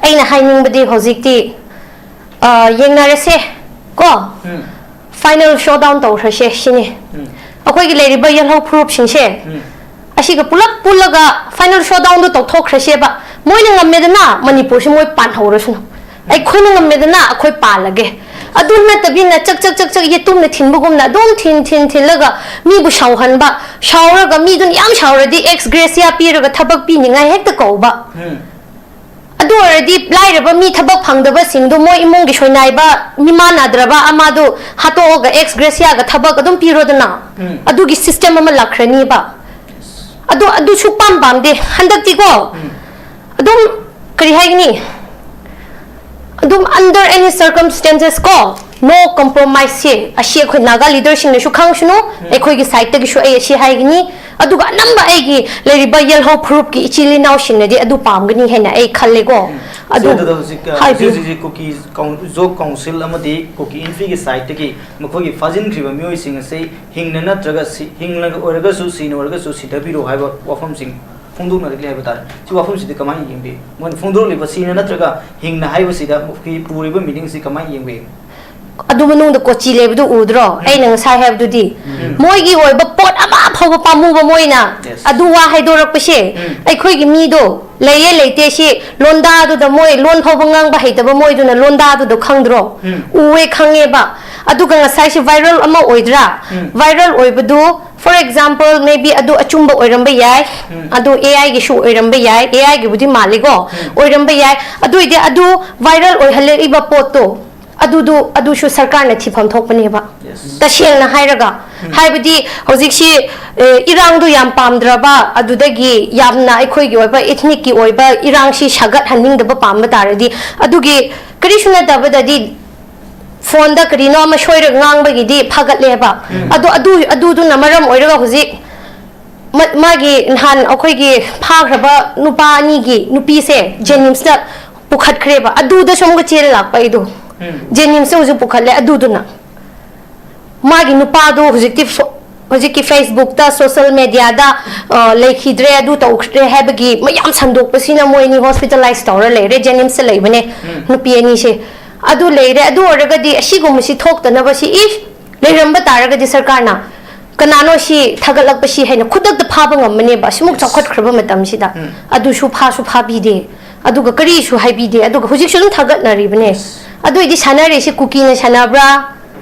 ꯑꯩꯅ ꯍꯥꯏꯅꯤꯡꯕꯗꯤ ꯍꯧꯖꯤꯛꯇꯤ, ꯑ, ꯌꯦꯡꯅꯔꯁꯦ ꯀꯣ꯫ Final showdown ꯇꯧꯈ꯭ꯔꯁꯦ ꯁꯤꯅꯤ꯫ ꯑꯩꯈꯣꯏꯒꯤ ꯂꯩꯔꯤꯕ ꯌꯦꯜꯍꯧ ꯐꯨꯔꯨꯞꯁꯤꯡꯁꯦ ꯑꯁꯤꯒ ꯄꯨꯂꯞ ꯄꯨꯜꯂꯒ final showdownꯗꯣ ꯇꯧꯊꯣꯛꯈ꯭ꯔꯁꯦꯕ꯫ ꯃꯣꯏꯅ ꯉꯝꯃꯦꯗꯅ, ꯃꯅꯤꯄꯨꯔꯁꯤ ꯃꯣꯏ ꯄꯥꯟꯍꯧꯔꯁꯅꯨ꯫ ꯑꯩꯈꯣꯏꯅ ꯉꯝꯃꯦꯗꯅ, ꯑꯩꯈꯣꯏ ꯄꯥꯜꯂꯒꯦ꯫ ꯑꯗꯨ ꯅꯠꯇꯕꯤꯅ ꯆꯛ ꯆꯛ ꯆꯛ ꯆꯛ ꯌꯦꯇꯨꯝꯅ ꯊꯤꯟꯕꯒꯨꯝꯅ ꯑꯗꯨꯝ ꯊꯤꯟ ꯊꯤꯟ ꯊꯤꯜꯂꯒ ꯃꯤꯕꯨ ꯁꯥꯎꯍꯟꯕ, ꯁꯥꯎꯔꯒ ꯃꯤꯗꯨꯅ ꯌꯥꯝ ꯁꯥꯎꯔꯗꯤ ex gratia ꯄꯤꯔꯒ ꯊꯕꯛ ꯄꯤꯅꯤꯡꯉꯥꯏ ꯍꯦꯛꯇ ꯀꯧꯕ꯫ ꯑꯗꯨ ꯑꯣꯏꯔꯗꯤ ꯂꯥꯏꯔꯕ ꯃꯤ ꯊꯕꯛ ꯐꯪꯗꯕꯁꯤꯡꯗꯣ ꯃꯣꯏ ꯏꯃꯨꯡꯒꯤ ꯁꯣꯏꯅꯥꯏꯕ ꯃꯤꯃꯥꯟꯅꯗ꯭ꯔꯕ ꯑꯃꯗꯨ ꯍꯥꯠꯇꯣꯛꯑꯒ ex gratiaꯒ ꯊꯕꯛ ꯑꯗꯨꯝ ꯄꯤꯔꯣꯗꯅ꯫ ꯑꯗꯨꯒꯤ system ꯑꯃ ꯂꯥꯛꯈ꯭ꯔꯅꯤꯕ꯫ ꯑꯗꯨ, ꯑꯗꯨ ꯁꯨꯛꯄꯥꯝ ꯄꯥꯝꯗꯦ꯫ ꯍꯟꯗꯛꯇꯤꯀꯣ, ꯑꯗꯨꯝ, ꯀꯔꯤ ꯍꯥꯏꯒꯅꯤ? ꯑꯗꯨꯝ under any circumstances ꯀꯣ, no compromise ꯁꯦ ꯑꯁꯤ ꯑꯩꯈꯣꯏ ꯅꯥꯒꯥ ꯂꯤꯗꯔꯁꯤꯡꯅꯁꯨ ꯈꯪꯁꯅꯨ, ꯑꯩꯈꯣꯏꯒꯤ sideꯇꯒꯤꯁꯨ ꯑꯩ ꯑꯁꯤ ꯍꯥꯏꯒꯅꯤ꯫ ꯑꯗꯨꯒ ꯑꯅꯝꯕ ꯑꯩꯒꯤ ꯂꯩꯔꯤꯕ ꯌꯦꯜꯍꯧ ꯐꯨꯔꯨꯞꯀꯤ ꯏꯆꯤꯜ ꯏꯅꯥꯎꯁꯤꯡꯅꯗꯤ ꯑꯗꯨ ꯄꯥꯝꯒꯅꯤ ꯍꯥꯏꯅ ꯑꯩ ꯈꯜꯂꯦꯀꯣ꯫ ꯑꯗꯨ ꯑꯗꯨꯗ ꯍꯧꯖꯤꯛ, ꯑ, ꯍꯥꯏꯕꯤꯌꯨ꯫ ꯍꯧꯖꯤꯛ ꯍꯧꯖꯤꯛ ꯀꯨꯀꯤ ꯀꯥꯎꯟ-, ꯖꯣꯛ ꯀꯥꯎꯟꯁꯤꯜ ꯑꯃꯗꯤ ꯀꯨꯀꯤ ꯏꯟꯐꯤꯒꯤ ꯁꯥꯏꯠꯇꯒꯤ ꯃꯈꯣꯏꯒꯤ ꯐꯥꯖꯤꯟꯈ꯭ꯔꯤꯕ ꯃꯤꯑꯣꯏꯁꯤꯡ ꯑꯁꯤ ꯍꯤꯡꯅ ꯅꯠꯇ꯭ꯔꯒ ꯁꯤ-, ꯍꯤꯡꯂꯒ ꯑꯣꯏꯔꯒꯁꯨ, ꯁꯤꯅ ꯑꯣꯏꯔꯒꯁꯨ ꯁꯤꯊꯕꯤꯔꯣ ꯍꯥꯏꯕ ꯋꯥꯐꯝꯁꯤꯡ ꯐꯣꯡꯗꯣꯛꯅꯔꯛꯂꯤ ꯍꯥꯏꯕ ꯇꯥꯔꯦ꯫ ꯁꯤ ꯋꯥꯐꯝꯁꯤꯗꯤ ꯀꯃꯥꯏꯅ ꯌꯦꯡꯕꯤ? ꯃꯣꯏꯅ ꯐꯣꯡꯗꯣꯔꯛꯂꯤꯕ ꯁꯤꯅ ꯅꯠꯇ꯭ꯔꯒ ꯍꯤꯡꯅ ꯍꯥꯏꯕꯁꯤꯗ ꯑꯩꯈꯣꯏꯒꯤ ꯄꯨꯔꯤꯕ meaningꯁꯤ ꯀꯃꯥꯏꯅ ꯌꯦꯡꯕꯤ? ꯑꯗꯨ ꯃꯅꯨꯡꯗ ꯀꯣꯆꯤ ꯂꯩꯕꯗꯨ ꯎꯗ꯭ꯔꯣ? ꯑꯩꯅ ꯉꯁꯥꯏ ꯍꯥꯏꯕꯗꯨꯗꯤ, ꯃꯣꯏꯒꯤ ꯑꯣꯏꯕ ꯄꯣꯠ ꯑꯃ ꯐꯥꯎꯕ ꯄꯥꯝꯃꯨꯕ ꯃꯣꯏꯅ Yes. ꯑꯗꯨ ꯋꯥ ꯍꯥꯏꯗꯣꯔꯛꯄꯁꯦ, ꯎꯝ. ꯑꯩꯈꯣꯏꯒꯤ ꯃꯤꯗꯣ ꯂꯩꯌꯦ ꯂꯩꯇꯦ ꯁꯤ ꯂꯣꯟꯗꯥꯗꯨꯗ ꯃꯣꯏ ꯂꯣꯟ ꯐꯥꯎꯕ ꯉꯥꯡꯕ ꯍꯩꯇꯕ ꯃꯣꯏꯗꯨꯅ ꯂꯣꯟꯗꯥꯗꯨꯗ ꯈꯪꯗ꯭ꯔꯣ? ꯎꯝ. ꯎꯋꯦ ꯈꯪꯉꯦꯕ꯫ ꯑꯗꯨꯒ ꯉꯁꯥꯏꯁꯤ viral ꯑꯃ ꯑꯣꯏꯗ꯭ꯔꯥ? ꯎꯝ. Viral ꯑꯣꯏꯕꯗꯨ, for example, maybe ꯑꯗꯨ ꯑꯆꯨꯝꯕ ꯑꯣꯏꯔꯝꯕ ꯌꯥꯏ, ꯎꯝ. ꯑꯗꯨ AIꯒꯤꯁꯨ ꯑꯣꯏꯔꯝꯕ ꯌꯥꯏ, AIꯒꯤꯕꯨꯗꯤ ꯃꯥꯜꯂꯤꯀꯣ, ꯎꯝ. ꯑꯣꯏꯔꯝꯕ ꯌꯥꯏ꯫ ꯑꯗꯨ ꯑꯣꯏꯗꯤ ꯑꯗꯨ viral ꯑꯣꯏꯍꯜꯂꯛꯏꯕ ꯄꯣꯠꯇꯣ, ꯑꯗꯨꯗꯨ ꯑꯗꯨꯁꯨ ꯁꯔꯀꯥꯔꯅ ꯊꯤꯐꯝ ꯊꯣꯛꯄꯅꯦꯕ꯫ Yes. ꯇꯁꯦꯡꯅ ꯍꯥꯏꯔꯒ, ꯍꯥꯏꯕꯗꯤ ꯍꯧꯖꯤꯛꯁꯤ ꯑꯦ, ꯏꯔꯥꯡꯗꯨ ꯌꯥꯝ ꯄꯥꯝꯗ꯭ꯔꯕ, ꯑꯗꯨꯗꯒꯤ ꯌꯥꯝꯅ ꯑꯩꯈꯣꯏꯒꯤ ꯑꯣꯏꯕ ethnicꯀꯤ ꯑꯣꯏꯕ ꯏꯔꯥꯡꯁꯤ ꯁꯥꯒꯠꯍꯟꯅꯤꯡꯗꯕ ꯄꯥꯝꯕ ꯇꯥꯔꯗꯤ, ꯑꯗꯨꯒꯤ ꯀꯔꯤꯁꯨ ꯅꯠꯇꯕꯗꯗꯤ phoneꯗ ꯀꯔꯤꯅꯣ ꯑꯃ ꯁꯣꯏꯔꯒ ꯉꯥꯡꯕꯒꯤꯗꯤ ꯐꯒꯠꯂꯦꯕ꯫ ꯑꯗꯣ ꯑꯗꯨ ꯑꯗꯨꯗꯨꯅ ꯃꯔꯝ ꯑꯣꯏꯔꯒ ꯍꯧꯖꯤꯛ ꯃ- ꯃꯥꯒꯤ ꯅꯍꯥꯟ ꯑꯩꯈꯣꯏꯒꯤ ꯐꯥꯈ꯭ꯔꯕ ꯅꯨꯄꯥ ꯑꯅꯤꯒꯤ ꯅꯨꯄꯤꯁꯦ JNIMSꯇ ꯄꯨꯈꯠꯈ꯭ꯔꯦꯕ꯫ ꯑꯗꯨꯗꯁꯨ ꯑꯃꯨꯛꯀ ꯆꯦꯜꯂ ꯂꯥꯛꯄ ꯑꯩꯗꯣ꯫ JNIMSꯇ ꯍꯧꯖꯤꯛ ꯄꯨꯈꯠꯂꯦ꯫ ꯑꯗꯨꯗꯨꯅ ꯃꯥꯒꯤ ꯅꯨꯄꯥꯗꯣ ꯍꯧꯖꯤꯛꯇꯤ ꯐꯣ- ꯍꯧꯖꯤꯛꯀꯤ Facebookꯇ, social mediaꯗ, ꯑ, ꯂꯩꯈꯤꯗ꯭ꯔꯦ, ꯑꯗꯨ ꯇꯧꯈ꯭ꯔꯦ ꯍꯥꯏꯕꯒꯤ ꯃꯌꯥꯝ ꯁꯟꯗꯣꯛꯄꯁꯤꯅ ꯃꯣꯏ ꯑꯅꯤ hospitalize ꯇꯧꯔ ꯂꯩꯔꯦ꯫ JNIMSꯇ ꯂꯩꯕꯅꯦ ꯅꯨꯄꯤ ꯑꯅꯤꯁꯦ꯫ ꯑꯗꯨ ꯂꯩꯔꯦ꯫ ꯑꯗꯨ ꯑꯣꯏꯔꯒꯗꯤ ꯑꯁꯤꯒꯨꯝꯕꯁꯤ ꯊꯣꯛꯇꯅꯕ ꯁꯤ, if ꯂꯩꯔꯝꯕ ꯇꯥꯔꯒꯗꯤ ꯁꯔꯀꯥꯔꯅ ꯀꯅꯥꯅꯣ ꯁꯤ ꯊꯥꯒꯠꯂꯛꯄꯁꯤ ꯍꯥꯏꯅ ꯈꯨꯗꯛꯇ ꯐꯥꯕ ꯉꯝꯕꯅꯦꯕ, ꯑꯁꯤꯃꯨꯛ ꯆꯥꯎꯈꯠꯈ꯭ꯔꯕ ꯃꯇꯝꯁꯤꯗ꯫ ꯑꯗꯨꯁꯨ ꯐꯥꯁꯨ ꯐꯥꯕꯤꯗꯦ, ꯑꯗꯨꯒ ꯀꯔꯤꯁꯨ ꯍꯥꯏꯕꯤꯗꯦ, ꯑꯗꯨꯒ ꯍꯧꯖꯤꯛꯁꯨ ꯑꯗꯨꯝ ꯊꯥꯒꯠꯅꯔꯤꯕꯅꯦ꯫ ꯑꯗꯨ ꯑꯣꯏꯗꯤ ꯁꯥꯟꯅꯔꯤꯁꯤ ꯀꯨꯀꯤꯅ ꯁꯥꯟꯅꯕ꯭ꯔꯥ,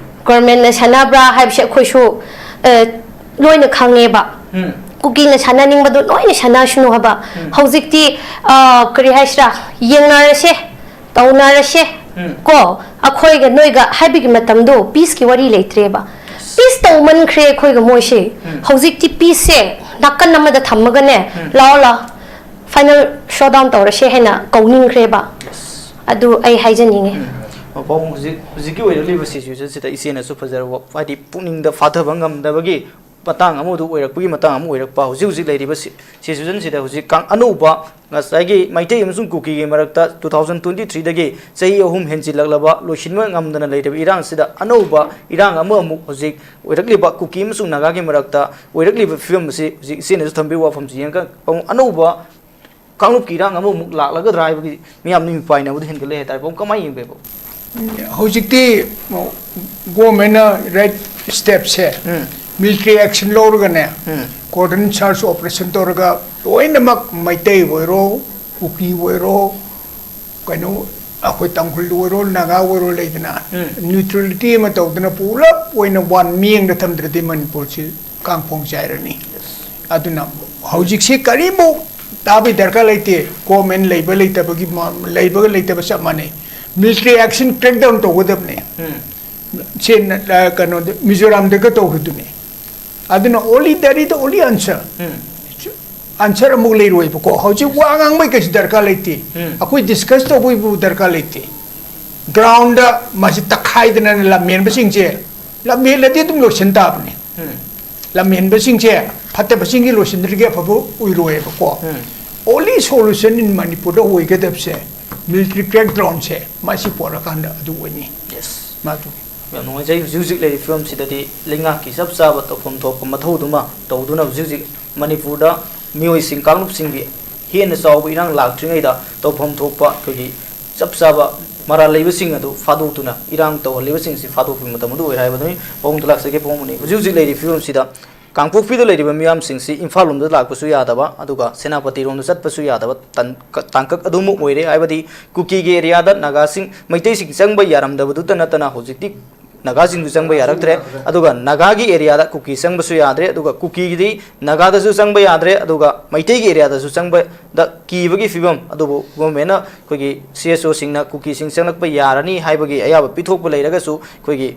governmentꯅ ꯁꯥꯟꯅꯕ꯭ꯔꯥ ꯍꯥꯏꯕꯁꯦ ꯑꯩꯈꯣꯏꯁꯨ, ꯑ, ꯂꯣꯏꯅ ꯈꯪꯉꯦꯕ꯫ ꯀꯨꯀꯤꯅ ꯁꯥꯟꯅꯅꯤꯡꯕꯗꯣ ꯂꯣꯏꯅ ꯁꯥꯟꯅꯁꯅꯨ ꯍꯥꯏꯕ꯫ ꯍꯧꯖꯤꯛꯇꯤ, ꯑ, ꯀꯔꯤ ꯍꯥꯏꯁꯤꯔꯥ, ꯌꯦꯡꯅꯔꯁꯦ, ꯇꯧꯅꯔꯁꯦ꯫ ꯀꯣ, ꯑꯩꯈꯣꯏꯒ ꯅꯣꯏꯒ ꯍꯥꯏꯕꯒꯤ ꯃꯇꯝꯗꯣ peaceꯀꯤ ꯋꯥꯔꯤ ꯂꯩꯇ꯭ꯔꯦꯕ꯫ Peace ꯇꯧꯃꯟꯈ꯭ꯔꯦ ꯑꯩꯈꯣꯏꯒ ꯃꯣꯏꯁꯦ꯫ ꯍꯧꯖꯤꯛꯇꯤ peaceꯁꯦ ꯅꯥꯀꯟ ꯑꯃꯗ ꯊꯝꯃꯒꯅꯦ, ꯂꯥꯛꯑꯣ ꯂꯥꯛꯑꯣ, final showdown ꯇꯧꯔꯁꯦ ꯍꯥꯏꯅ ꯀꯧꯅꯤꯡꯈ꯭ꯔꯦꯕ꯫ ꯑꯗꯨ ꯑꯩ ꯍꯥꯏꯖꯅꯤꯡꯉꯦ꯫ ꯄꯥꯕꯨꯡ, ꯍꯧꯖꯤꯛ ꯍꯧꯖꯤꯛꯀꯤ ꯑꯣꯏꯔꯛꯂꯤꯕ situationꯁꯤꯗ ꯏꯆꯦꯅꯁꯨ ꯐꯖꯔꯕ, ꯍꯥꯏꯗꯤ ꯄꯨꯛꯅꯤꯡꯗ ꯐꯥꯊꯕ ꯉꯝꯗꯕꯒꯤ ꯃꯇꯥꯡ ꯑꯃꯗꯨ ꯑꯣꯏꯔꯛꯄꯒꯤ ꯃꯇꯥꯡ ꯑꯃ ꯑꯣꯏꯔꯛꯄ ꯍꯧꯖꯤꯛ ꯍꯧꯖꯤꯛ ꯂꯩꯔꯤꯕ ꯁꯤ-, ꯁꯤꯆꯨꯋꯦꯁꯟꯁꯤꯗ ꯍꯧꯖꯤꯛ ꯀꯥꯡ-, ꯑꯅꯧꯕ ꯉꯁꯥꯏꯒꯤ ꯃꯩꯇꯩ ꯑꯃꯁꯨꯡ ꯀꯨꯀꯤꯒꯤ ꯃꯔꯛꯇ two thousand twenty threeꯗꯒꯤ ꯆꯍꯤ ꯑꯍꯨꯝ ꯍꯦꯟꯖꯤꯜꯂꯛꯂꯕ ꯂꯣꯏꯁꯤꯟꯕ ꯉꯝꯗꯅ ꯂꯩꯔꯕ ꯏꯔꯥꯡꯁꯤꯗ ꯑꯅꯧꯕ ꯏꯔꯥꯡ ꯑꯃ ꯑꯃꯨꯛ ꯍꯧꯖꯤꯛ ꯑꯣꯏꯔꯛꯂꯤꯕ ꯀꯨꯀꯤ ꯑꯃꯁꯨꯡ ꯅꯥꯒꯥꯒꯤ ꯃꯔꯛꯇ ꯑꯣꯏꯔꯛꯂꯤꯕ ꯐꯤꯕꯝ ꯑꯁꯤ ꯍꯧꯖꯤꯛ ꯏꯆꯦꯅꯁꯨ ꯊꯝꯕꯤꯌꯨ ꯋꯥꯐꯝꯁꯤ ꯌꯦꯡꯉꯒ ꯑꯃꯨꯛ ꯑꯅꯧꯕ ꯀꯥꯡꯂꯨꯞꯀꯤ ꯏꯔꯥꯡ ꯑꯃꯃꯨꯛ ꯂꯥꯛꯂꯒꯗ꯭ꯔꯥ ꯍꯥꯏꯕꯒꯤ ꯃꯤꯌꯥꯝꯅ ꯃꯤꯄꯥꯏꯅꯕꯗꯨ ꯍꯦꯟꯒꯠꯂꯦ ꯍꯥꯏꯇꯥꯔꯦ꯫ ꯄꯥꯎ ꯀꯃꯥꯏꯅ ꯌꯦꯡꯕꯤꯕ? ꯍꯧꯖꯤꯛꯇꯤ ꯒꯣꯔꯃꯦꯟꯅ ꯔꯥꯏꯠ ꯁ꯭ꯇꯦꯞꯁꯦ, ꯎꯝ꯫ ꯃꯤꯂꯤꯇꯔꯤ ꯑꯦꯛꯁꯟ ꯂꯧꯔꯒꯅꯦ, ꯎꯝ꯫ ꯀꯣꯔꯗꯟ ꯁꯔꯆ ꯑꯣꯄꯔꯦꯁꯟ ꯇꯧꯔꯒ ꯂꯣꯏꯅꯃꯛ ꯃꯩꯇꯩ ꯑꯣꯏꯔꯣ, ꯀꯨꯀꯤ ꯑꯣꯏꯔꯣ, ꯀꯩꯅꯣ, ꯑꯩꯈꯣꯏ ꯇꯥꯡꯈꯨꯜ ꯑꯣꯏꯔꯣ, ꯅꯥꯒꯥ ꯑꯣꯏꯔꯣ, ꯂꯩꯗꯅ, ꯎꯝ꯫ ꯅ꯭ꯌꯨꯇ꯭ꯔꯦꯂꯤꯇꯤ ꯑꯃ ꯇꯧꯗꯅ ꯄꯨꯂꯞ ꯑꯣꯏꯅ ꯋꯥꯟ ꯃꯤꯠꯌꯦꯡꯗ ꯊꯝꯗ꯭ꯔꯗꯤ ꯃꯅꯤꯄꯨꯔꯁꯤ ꯀꯥꯡ ꯈꯣꯡ ꯆꯥꯏꯔꯅꯤ꯫ ꯑꯗꯨꯅ ꯍꯧꯖꯤꯛꯁꯤ ꯀꯔꯤꯝꯐꯥꯎ ꯇꯥꯕꯒꯤ ꯗꯔꯀꯥꯔ ꯂꯩꯇꯦ꯫ ꯒꯣꯔꯃꯦꯟ ꯂꯩꯕ ꯂꯩꯇꯕꯒꯤ ꯃ-, ꯂꯩꯕꯒ ꯂꯩꯇꯕ ꯆꯞ ꯃꯥꯟꯅꯩ꯫ ꯃꯤꯂꯤꯇꯔꯤ ꯑꯦꯛꯁꯟ ꯀ꯭ꯔꯦꯛ ꯗꯥꯎꯟ ꯇꯧꯒꯗꯕꯅꯦ꯫ ꯎꯝ꯫ ꯁꯦ ꯅ-, ꯑ, ꯀꯩꯅꯣꯗ, ꯃꯤꯖꯣꯔꯥꯝꯗꯒ ꯇꯧꯈꯤꯗꯨꯅꯦ꯫ ꯑꯗꯨꯅ only, that is the only answer꯫ Um. Answer ꯑꯃꯨꯛ ꯂꯩꯔꯣꯏꯕꯀꯣ꯫ ꯍꯧꯖꯤꯛ ꯋꯥ ꯉꯥꯡꯕꯩ ꯀꯩꯁꯨ ꯗꯔꯀꯥꯔ ꯂꯩꯇꯦ꯫ ꯎꯝ꯫ ꯑꯩꯈꯣꯏ ꯗꯤꯁꯀꯁ ꯇꯧꯕꯒꯤꯕꯨ ꯗꯔꯀꯥꯔ ꯂꯩꯇꯦ꯫ ꯒ꯭ꯔꯥꯎꯟꯗ ꯃꯁꯤ ꯇꯛꯈꯥꯏꯗꯅ ꯂꯝꯍꯦꯟꯕꯁꯤꯡꯁꯦ, ꯂꯝꯍꯦꯜꯂꯗꯤ ꯑꯗꯨꯝ ꯂꯣꯏꯁꯤꯟ ꯇꯥꯕꯅꯦ꯫ ꯎꯝ꯫ ꯂꯝꯍꯦꯟꯕꯁꯤꯡꯁꯦ ꯐꯠꯇꯕꯁꯤꯡꯒꯤ ꯂꯣꯏꯁꯤꯟꯗ꯭ꯔꯗꯤ ꯑꯐꯕ ꯑꯣꯏꯔꯣꯏꯕꯀꯣ꯫ ꯎꯝ꯫ Only solution in ꯃꯅꯤꯄꯨꯔꯗ ꯑꯣꯏꯒꯗꯕꯁꯦ ꯃꯤꯂꯤꯇꯔꯤ ꯀ꯭ꯔꯦꯛ ꯗꯥꯎꯟꯁꯦ ꯃꯁꯤ ꯄꯣꯔꯛꯀꯥꯟꯗ ꯑꯗꯨ ꯑꯣꯏꯅꯤ꯫ Yes꯫ ꯃꯥꯗꯨ꯫ ꯌꯥꯝ ꯅꯨꯡꯉꯥꯏꯖꯩ꯫ ꯍꯧꯖꯤꯛ ꯍꯧꯖꯤꯛ ꯂꯩꯔꯤꯕ ꯐꯤꯕꯝꯁꯤꯗꯗꯤ ꯂꯩꯉꯥꯛꯀꯤ ꯆꯞ ꯆꯥꯕ ꯇꯧꯐꯝ ꯊꯣꯛꯄ ꯃꯊꯧꯗꯨꯃ ꯇꯧꯗꯨꯅ ꯍꯧꯖꯤꯛ ꯍꯧꯖꯤꯛ ꯃꯅꯤꯄꯨꯔꯗ ꯃꯤꯑꯣꯏꯁꯤꯡ ꯀꯥꯡꯂꯨꯞꯁꯤꯡꯒꯤ ꯍꯦꯟꯅ ꯆꯥꯎꯕ ꯏꯔꯥꯡ ꯂꯥꯛꯇ꯭ꯔꯤꯉꯩꯗ ꯇꯧꯐꯝ ꯊꯣꯛꯄ ꯑꯩꯈꯣꯏꯒꯤ ꯆꯞ ꯆꯥꯕ ꯃꯔꯥꯜ ꯂꯩꯕꯁꯤꯡ ꯑꯗꯨ ꯐꯥꯗꯣꯛꯇꯨꯅ ꯏꯔꯥꯡ ꯇꯧꯍꯜꯂꯤꯕꯁꯤꯡꯁꯤ ꯐꯥꯗꯣꯛꯄꯒꯤ ꯃꯇꯝ ꯑꯗꯨ ꯑꯣꯏꯔꯦ ꯍꯥꯏꯕꯗꯨꯅꯤ꯫ ꯄꯥꯎꯈꯨꯝꯗ ꯂꯥꯛꯆꯒꯦ ꯄꯥꯎꯈꯨꯝ ꯑꯅꯤ꯫ ꯍꯧꯖꯤꯛ ꯍꯧꯖꯤꯛ ꯂꯩꯔꯤꯕ ꯐꯤꯕꯝꯁꯤꯗ ꯀꯥꯡꯄꯣꯛꯄꯤꯗ ꯂꯩꯔꯤꯕ ꯃꯤꯌꯥꯝꯁꯤꯡꯁꯤ ꯏꯝꯐꯥꯜ ꯂꯣꯝꯗ ꯂꯥꯛꯄꯁꯨ ꯌꯥꯗꯕ, ꯑꯗꯨꯒ ꯁꯦꯅꯥꯄꯇꯤꯔꯣꯝꯗ ꯆꯠꯄꯁꯨ ꯌꯥꯗꯕ ꯇꯟ-, ꯇꯥꯡꯀꯛ ꯑꯗꯨꯃꯛ ꯑꯣꯏꯔꯦ꯫ ꯍꯥꯏꯕꯗꯤ ꯀꯨꯀꯤꯒꯤ ꯑꯦꯔꯤꯌꯥꯗ ꯅꯥꯒꯥꯁꯤꯡ, ꯃꯩꯇꯩꯁꯤꯡ ꯆꯪꯕ ꯌꯥꯔꯝꯗꯕꯗꯨꯇ ꯅꯠꯇꯅ ꯍꯧꯖꯤꯛꯇꯤ ꯅꯥꯒꯥꯁꯤꯡꯁꯨ ꯆꯪꯕ ꯌꯥꯔꯛꯇ꯭ꯔꯦ꯫ ꯑꯗꯨꯒ ꯅꯥꯒꯥꯒꯤ ꯑꯦꯔꯤꯌꯥꯗ ꯀꯨꯀꯤ ꯆꯪꯕꯁꯨ ꯌꯥꯗ꯭ꯔꯦ꯫ ꯑꯗꯨꯒ ꯀꯨꯀꯤꯒꯤꯗꯤ ꯅꯥꯒꯥꯗꯁꯨ ꯆꯪꯕ ꯌꯥꯗ꯭ꯔꯦ꯫ ꯑꯗꯨꯒ ꯃꯩꯇꯩꯒꯤ ꯑꯦꯔꯤꯌꯥꯗꯁꯨ ꯆꯪꯕꯗ ꯀꯤꯕꯒꯤ ꯐꯤꯕꯝ꯫ ꯑꯗꯨꯕꯨ ꯒꯣꯔꯃꯦꯟꯅ ꯑꯩꯈꯣꯏꯒꯤ ꯁꯤ ꯑꯦꯁ ꯑꯣꯁꯤꯡꯅ ꯀꯨꯀꯤꯁꯤꯡ ꯆꯪꯂꯛꯄ ꯌꯥꯔꯅꯤ ꯍꯥꯏꯕꯒꯤ ꯑꯌꯥꯕ ꯄꯤꯊꯣꯛꯄ ꯂꯩꯔꯒꯁꯨ ꯑꯩꯈꯣꯏꯒꯤ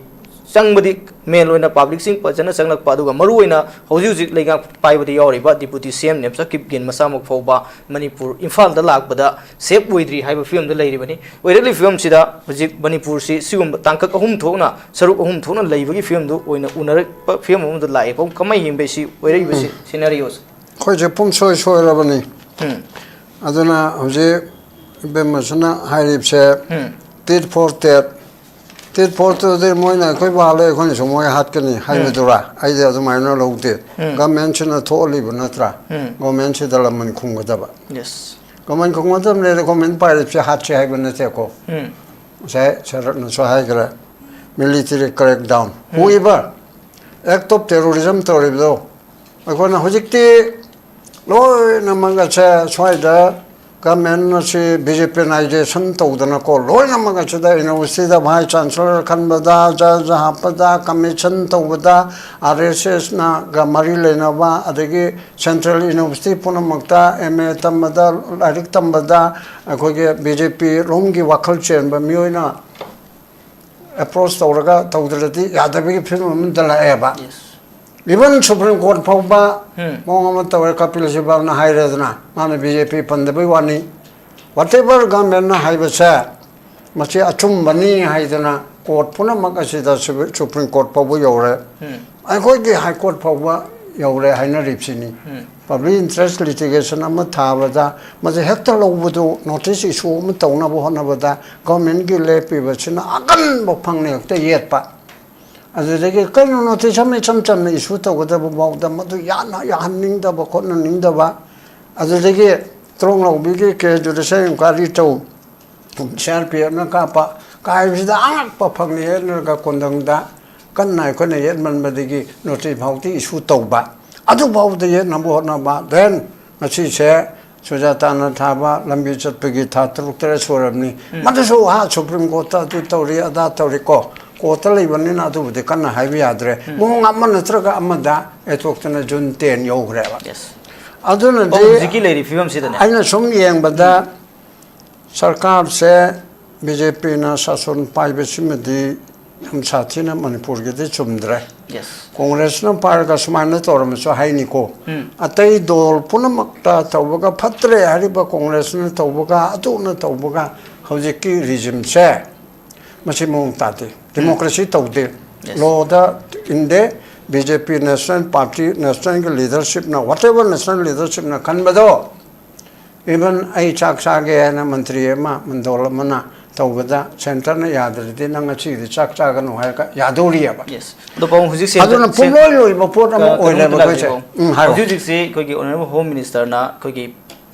ꯆꯪꯕꯗꯤ ꯃꯦꯟ ꯑꯣꯏꯅ ꯄꯕ꯭ꯂꯤꯛꯁꯤꯡ ꯐꯖꯅ ꯆꯪꯂꯛꯄ, ꯑꯗꯨꯒ ꯃꯔꯨꯑꯣꯏꯅ ꯍꯧꯖꯤꯛ ꯍꯧꯖꯤꯛ ꯂꯩꯉꯥꯛ ꯄꯥꯏꯕꯗ ꯌꯥꯎꯔꯤꯕ ꯗꯤꯄꯨꯇꯤ ꯁꯤ ꯑꯦꯝ ꯅꯦꯝꯆꯥ ꯀꯤꯞꯒꯦꯟ ꯃꯁꯥꯃꯛ ꯐꯥꯎꯕ ꯃꯅꯤꯄꯨꯔ, ꯏꯝꯐꯥꯜꯗ ꯂꯥꯛꯄꯗ ꯁꯦꯐ ꯑꯣꯏꯗ꯭ꯔꯤ ꯍꯥꯏꯕ ꯐꯤꯕꯝꯗ ꯂꯩꯔꯤꯕꯅꯤ꯫ ꯑꯣꯏꯔꯛꯂꯤꯕ ꯐꯤꯕꯝꯁꯤꯗ ꯍꯧꯖꯤꯛ ꯃꯅꯤꯄꯨꯔꯁꯤ ꯁꯤꯒꯨꯝꯕ ꯇꯥꯡꯀꯛ ꯑꯍꯨꯝ ꯊꯣꯛꯅ, ꯁꯔꯨꯛ ꯑꯍꯨꯝ ꯊꯣꯛꯅ ꯂꯩꯕꯒꯤ ꯐꯤꯕꯝꯗꯨ ꯑꯣꯏꯅ ꯎꯅꯔꯛꯄ ꯐꯤꯕꯝ ꯑꯃꯗ ꯂꯥꯛꯑꯦ꯫ ꯀꯃꯥꯏꯅ ꯌꯦꯡꯕ ꯁꯤ ꯑꯣꯏꯔꯛꯏꯕꯁꯤ, ꯁꯤꯅꯔꯤꯑꯣꯁꯦ? ꯑꯩꯈꯣꯏꯁꯦ ꯄꯨꯝꯁꯣꯏ ꯁꯣꯏꯔꯕꯅꯤ꯫ ꯎꯝ꯫ ꯑꯗꯨꯅ ꯍꯧꯖꯤꯛ ꯏꯕꯦꯝꯃꯁꯤꯅ ꯍꯥꯏꯔꯤꯕꯁꯦ, ꯎꯝ꯫ Tit for tat, tit for tatꯇꯨꯗꯤ ꯃꯣꯏꯅ ꯑꯩꯈꯣꯏ ꯍꯥꯠꯂꯦ, ꯑꯩꯈꯣꯏꯅꯁꯨ ꯃꯣꯏ ꯍꯥꯠꯀꯅꯤ ꯍꯥꯏꯕꯗꯨꯔꯥ? ꯑꯩꯗꯤ ꯑꯗꯨꯃꯥꯏꯅ ꯂꯧꯗꯦ꯫ ꯎꯝ꯫ ꯒꯃꯦꯟꯁꯤꯅ ꯊꯣꯛꯍꯜꯂꯤꯕ ꯅꯠꯇ꯭ꯔꯥ? ꯎꯝ꯫ ꯒꯃꯦꯟꯁꯤꯗ ꯂꯃꯟ ꯈꯨꯝꯒꯗꯕ꯫ ꯌꯦꯁ꯫ ꯒꯃꯦꯟ ꯈꯨꯝꯒꯗꯕꯅꯦ꯫ ꯒꯃꯦꯟ ꯄꯥꯏꯔꯤꯕꯁꯦ ꯍꯥꯠꯁꯦ ꯍꯥꯏꯕ ꯅꯠꯇꯦꯀꯣ꯫ ꯎꯝ꯫ ꯉꯁꯥꯏ ꯁꯔꯠꯅꯁꯨ ꯍꯥꯏꯈ꯭ꯔꯦ, military crackdown꯫ Um. Whoever act of terrorism ꯇꯧꯔꯤꯕꯗꯣ, ꯑꯩꯈꯣꯏꯅ ꯍꯧꯖꯤꯛꯇꯤ ꯂꯣꯏꯅꯃꯛ ꯑꯁꯦ ꯁ꯭ꯋꯥꯏꯗ ꯒꯃꯦꯟ ꯑꯁꯤ ꯕꯤ ꯖꯦ ꯄꯤꯅꯥꯏꯖꯦꯁꯟ ꯇꯧꯗꯅꯀꯣ, ꯂꯣꯏꯅꯃꯛ ꯑꯁꯤꯗ ꯌꯨꯅꯤꯚꯔꯁꯤꯇꯤꯗ ꯚꯥꯏꯁ ꯆꯥꯟꯁꯦꯂꯔ ꯈꯟꯕꯗ, ꯖꯖ ꯍꯥꯞꯄꯗ, ꯀꯃꯤꯁꯟ ꯇꯧꯕꯗ, ꯑꯥꯔ ꯑꯦꯁ ꯑꯦꯁꯅꯒ ꯃꯔꯤ ꯂꯩꯅꯕ, ꯑꯗꯒꯤ ꯁꯦꯟꯇ꯭ꯔꯦꯜ ꯌꯨꯅꯤꯚꯔꯁꯤꯇꯤ ꯄꯨꯝꯅꯃꯛꯇ ꯑꯦꯝ ꯑꯦ ꯇꯝꯕꯗ, ꯂꯥꯏꯔꯤꯛ ꯇꯝꯕꯗ ꯑꯩꯈꯣꯏꯒꯤ ꯕꯤ ꯖꯦ ꯄꯤ ꯔꯣꯝꯒꯤ ꯋꯥꯈꯜ ꯆꯦꯟꯕ ꯃꯤꯑꯣꯏꯅ ꯑꯦꯄ꯭ꯔꯣꯁ ꯇꯧꯔꯒ ꯇꯧꯗ꯭ꯔꯗꯤ ꯌꯥꯗꯕꯒꯤ ꯐꯤꯕꯝ ꯑꯃꯗ ꯂꯥꯛꯑꯦꯕ꯫ ꯌꯦꯁ꯫ Even Supreme Court ꯐꯥꯎꯕ ꯎꯝ꯫ ꯃꯑꯣꯡ ꯑꯃ ꯇꯧꯔꯦ, ꯀꯄꯤꯜ ꯁꯤꯕꯜꯅ ꯍꯥꯏꯔꯦꯗꯅ, ꯃꯥꯅ ꯕꯤ ꯖꯦ ꯄꯤ ꯄꯟꯗꯕꯩ ꯋꯥꯅꯤ꯫ Whatever ꯒꯃꯦꯟꯅ ꯍꯥꯏꯕꯁꯦ, ꯃꯁꯤ ꯑꯆꯨꯝꯕꯅꯤ ꯍꯥꯏꯗꯅ ꯀꯣꯔꯠ ꯄꯨꯝꯅꯃꯛ ꯑꯁꯤꯗ ꯁꯨ-, ꯁꯨꯄ꯭ꯔꯤꯝ ꯀꯣꯔꯠ ꯐꯥꯎꯕ ꯌꯧꯔꯦ꯫ ꯎꯝ꯫ ꯑꯩꯈꯣꯏꯒꯤ ꯍꯥꯏ ꯀꯣꯔꯠ ꯐꯥꯎꯕ ꯌꯧꯔꯦ ꯍꯥꯏꯅꯔꯤꯕꯁꯤꯅꯤ꯫ ꯎꯝ꯫ ꯄꯕ꯭ꯂꯤꯛ ꯏꯟꯇꯔꯦꯁ ꯂꯤꯇꯤꯒꯦꯁꯟ ꯑꯃ ꯊꯥꯕꯗ ꯃꯁꯤ ꯍꯦꯛꯇ ꯂꯧꯕꯗꯨ, ꯅꯣꯇꯤꯁ ꯏꯁꯨ ꯑꯃ ꯇꯧꯅꯕ ꯍꯣꯠꯅꯕꯗ ꯒꯣꯔꯃꯦꯟꯒꯤ ꯂꯦꯞꯄꯤꯕꯁꯤꯅ ꯑꯀꯟꯕ ꯐꯪꯅ ꯍꯦꯛꯇ ꯌꯦꯠꯄ꯫ ꯑꯗꯨꯗꯒꯤ ꯀꯩꯅꯣ ꯅꯣꯇꯤꯁ ꯑꯃ ꯏꯆꯝ ꯆꯝꯅ ꯏꯁꯨ ꯇꯧꯒꯗꯕ ꯐꯥꯎꯗ ꯃꯗꯨ ꯌꯥꯅ-, ꯌꯥꯍꯟꯅꯤꯡꯗꯕ ꯈꯣꯠꯅꯅꯤꯡꯗꯕ꯫ ꯑꯗꯨꯗꯒꯤ ꯇ꯭ꯔꯣꯡꯂꯥꯎꯕꯤꯒꯤ ꯀꯦꯁꯇꯨꯗ ꯁꯦꯝ ꯏꯟꯀ꯭ꯋꯥꯏꯔꯤ ꯇꯧ, ꯁꯤ ꯑꯥꯔ ꯄꯤ ꯑꯦꯐꯅ ꯀꯥꯞꯄ ꯀꯥꯏꯕꯁꯤꯗ ꯑꯉꯛꯄ ꯐꯪꯅ ꯌꯦꯠꯅꯔꯒ ꯀꯣꯟꯗꯪꯗ ꯀꯟꯅ ꯑꯩꯈꯣꯏꯅ ꯌꯦꯠꯃꯟꯕꯗꯒꯤ ꯅꯣꯇꯤꯁ ꯐꯥꯎꯗꯤ ꯏꯁꯨ ꯇꯧꯕ꯫ ꯑꯗꯨꯐꯥꯎꯗ ꯌꯦꯠꯅꯕ ꯍꯣꯠꯅꯕ꯫ Then ꯉꯁꯤꯁꯦ ꯁꯨꯖꯥꯇꯥꯅ ꯊꯥꯕ ꯂꯝꯕꯤ ꯆꯠꯄꯒꯤ ꯊꯥ ꯇꯔꯨꯛ ꯇꯔꯦꯠ ꯁꯨꯔꯕꯅꯤ꯫ ꯎꯝ꯫ ꯃꯗꯨꯁꯨ ꯑꯥ ꯁꯨꯄ꯭ꯔꯤꯝ ꯀꯣꯔꯠꯇ ꯑꯗꯨ ꯇꯧꯔꯤ, ꯑꯗꯥ ꯇꯧꯔꯤ ꯀꯣ꯫ ꯀꯣꯔꯠꯇ ꯂꯩꯕꯅꯤꯅ ꯑꯗꯨꯕꯨꯗꯤ ꯀꯟꯅ ꯍꯥꯏꯕ ꯌꯥꯗ꯭ꯔꯦ꯫ ꯎꯝ꯫ ꯃꯑꯣꯡ ꯑꯃ ꯅꯠꯇ꯭ꯔꯒ ꯑꯃꯗ ꯌꯩꯊꯣꯛꯇꯅ ꯖꯨꯟ ꯇꯦꯟ ꯌꯧꯈ꯭ꯔꯦꯕ꯫ ꯌꯦꯁ꯫ ꯑꯗꯨꯅꯗꯤ ꯑꯣ, ꯍꯧꯖꯤꯛꯀꯤ ꯂꯩꯔꯤ ꯐꯤꯕꯝꯁꯤꯗꯅꯦ꯫ ꯑꯩꯅ ꯁꯨꯝ ꯌꯦꯡꯕꯗ ꯎꯝ꯫ ꯁꯔꯀꯥꯔꯁꯦ ꯕꯤ ꯖꯦ ꯄꯤꯅ ꯁꯥꯁꯟ ꯄꯥꯏꯕꯁꯤꯃꯗꯤ ꯌꯥꯝ ꯁꯥꯊꯤꯅ ꯃꯅꯤꯄꯨꯔꯒꯤꯗꯤ ꯆꯨꯝꯗ꯭ꯔꯦ꯫ ꯌꯦꯁ꯫ ꯀꯣꯡꯒ꯭ꯔꯦꯁꯅ ꯄꯥꯏꯔꯒ ꯁꯨꯃꯥꯏꯅ ꯇꯧꯔꯝꯃꯁꯨ ꯍꯥꯏꯅꯤꯀꯣ꯫ ꯎꯝ꯫ ꯑꯇꯩ ꯗꯣꯜ ꯄꯨꯝꯅꯃꯛꯇ ꯇꯧꯕꯒ ꯐꯠꯇ꯭ꯔꯦ ꯍꯥꯏꯔꯤꯕ ꯀꯣꯡꯒ꯭ꯔꯦꯁꯅ ꯇꯧꯕꯒ ꯑꯗꯨꯅ ꯇꯧꯕꯒ ꯍꯧꯖꯤꯛꯀꯤ ꯔꯤꯖꯤꯝꯁꯦ ꯃꯁꯤ ꯃꯑꯣꯡ ꯇꯥꯗꯦ꯫ ꯗꯦꯃꯣꯀ꯭ꯔꯦꯁꯤ ꯇꯧꯗꯦ꯫ Yes. ꯂꯣꯗ ꯏꯟꯗꯦ꯫ ꯕꯤ ꯖꯦ ꯄꯤ ꯅꯦꯁꯅꯦꯜ ꯄꯥꯔꯇꯤ ꯅꯦꯁꯅꯦꯜꯒꯤ ꯂꯤꯗꯔꯁꯤꯞꯅ whatever ꯅꯦꯁꯅꯦꯜ ꯂꯤꯗꯔꯁꯤꯞꯅ ꯈꯟꯕꯗꯣ ꯏꯚꯟ ꯑꯩ ꯆꯥꯛ ꯆꯥꯒꯦ ꯍꯥꯏꯅ ꯃꯟꯇ꯭ꯔꯤ ꯑꯃ ꯃꯟꯗꯣꯜ ꯑꯃꯅ ꯇꯧꯕꯗ ꯁꯦꯟꯇꯔꯅ ꯌꯥꯗ꯭ꯔꯗꯤ ꯅꯪ ꯉꯁꯤꯒꯤꯗꯤ ꯆꯥꯛ ꯆꯥꯒꯅꯨ ꯍꯥꯏꯔꯒ ꯌꯥꯗꯧꯔꯤꯑꯕ꯫ ꯌꯦꯁ꯫ ꯑꯗꯣ ꯄꯥꯕꯨꯡ ꯍꯧꯖꯤꯛꯁꯦ ꯑꯗꯨꯅ ꯁꯦꯟ- ꯄꯨꯡꯂꯣꯏ ꯂꯣꯏꯕ ꯄꯣꯠ ꯑꯃ ꯀꯩꯅꯣꯝꯇ ꯑꯣꯏꯔꯦꯕ ꯑꯩꯈꯣꯏꯁꯦ꯫ ꯂꯥꯛꯁꯤꯀꯣ꯫ ꯎꯝ, ꯍꯥꯏꯔꯣ꯫ ꯍꯧꯖꯤꯛ ꯍꯧꯖꯤꯛꯁꯦ ꯑꯩꯈꯣꯏꯒꯤ ꯑꯣꯅꯔꯦꯕꯜ ꯍꯣꯝ ꯃꯤꯅꯤꯁꯇꯔꯅ ꯑꯩꯈꯣꯏꯒꯤ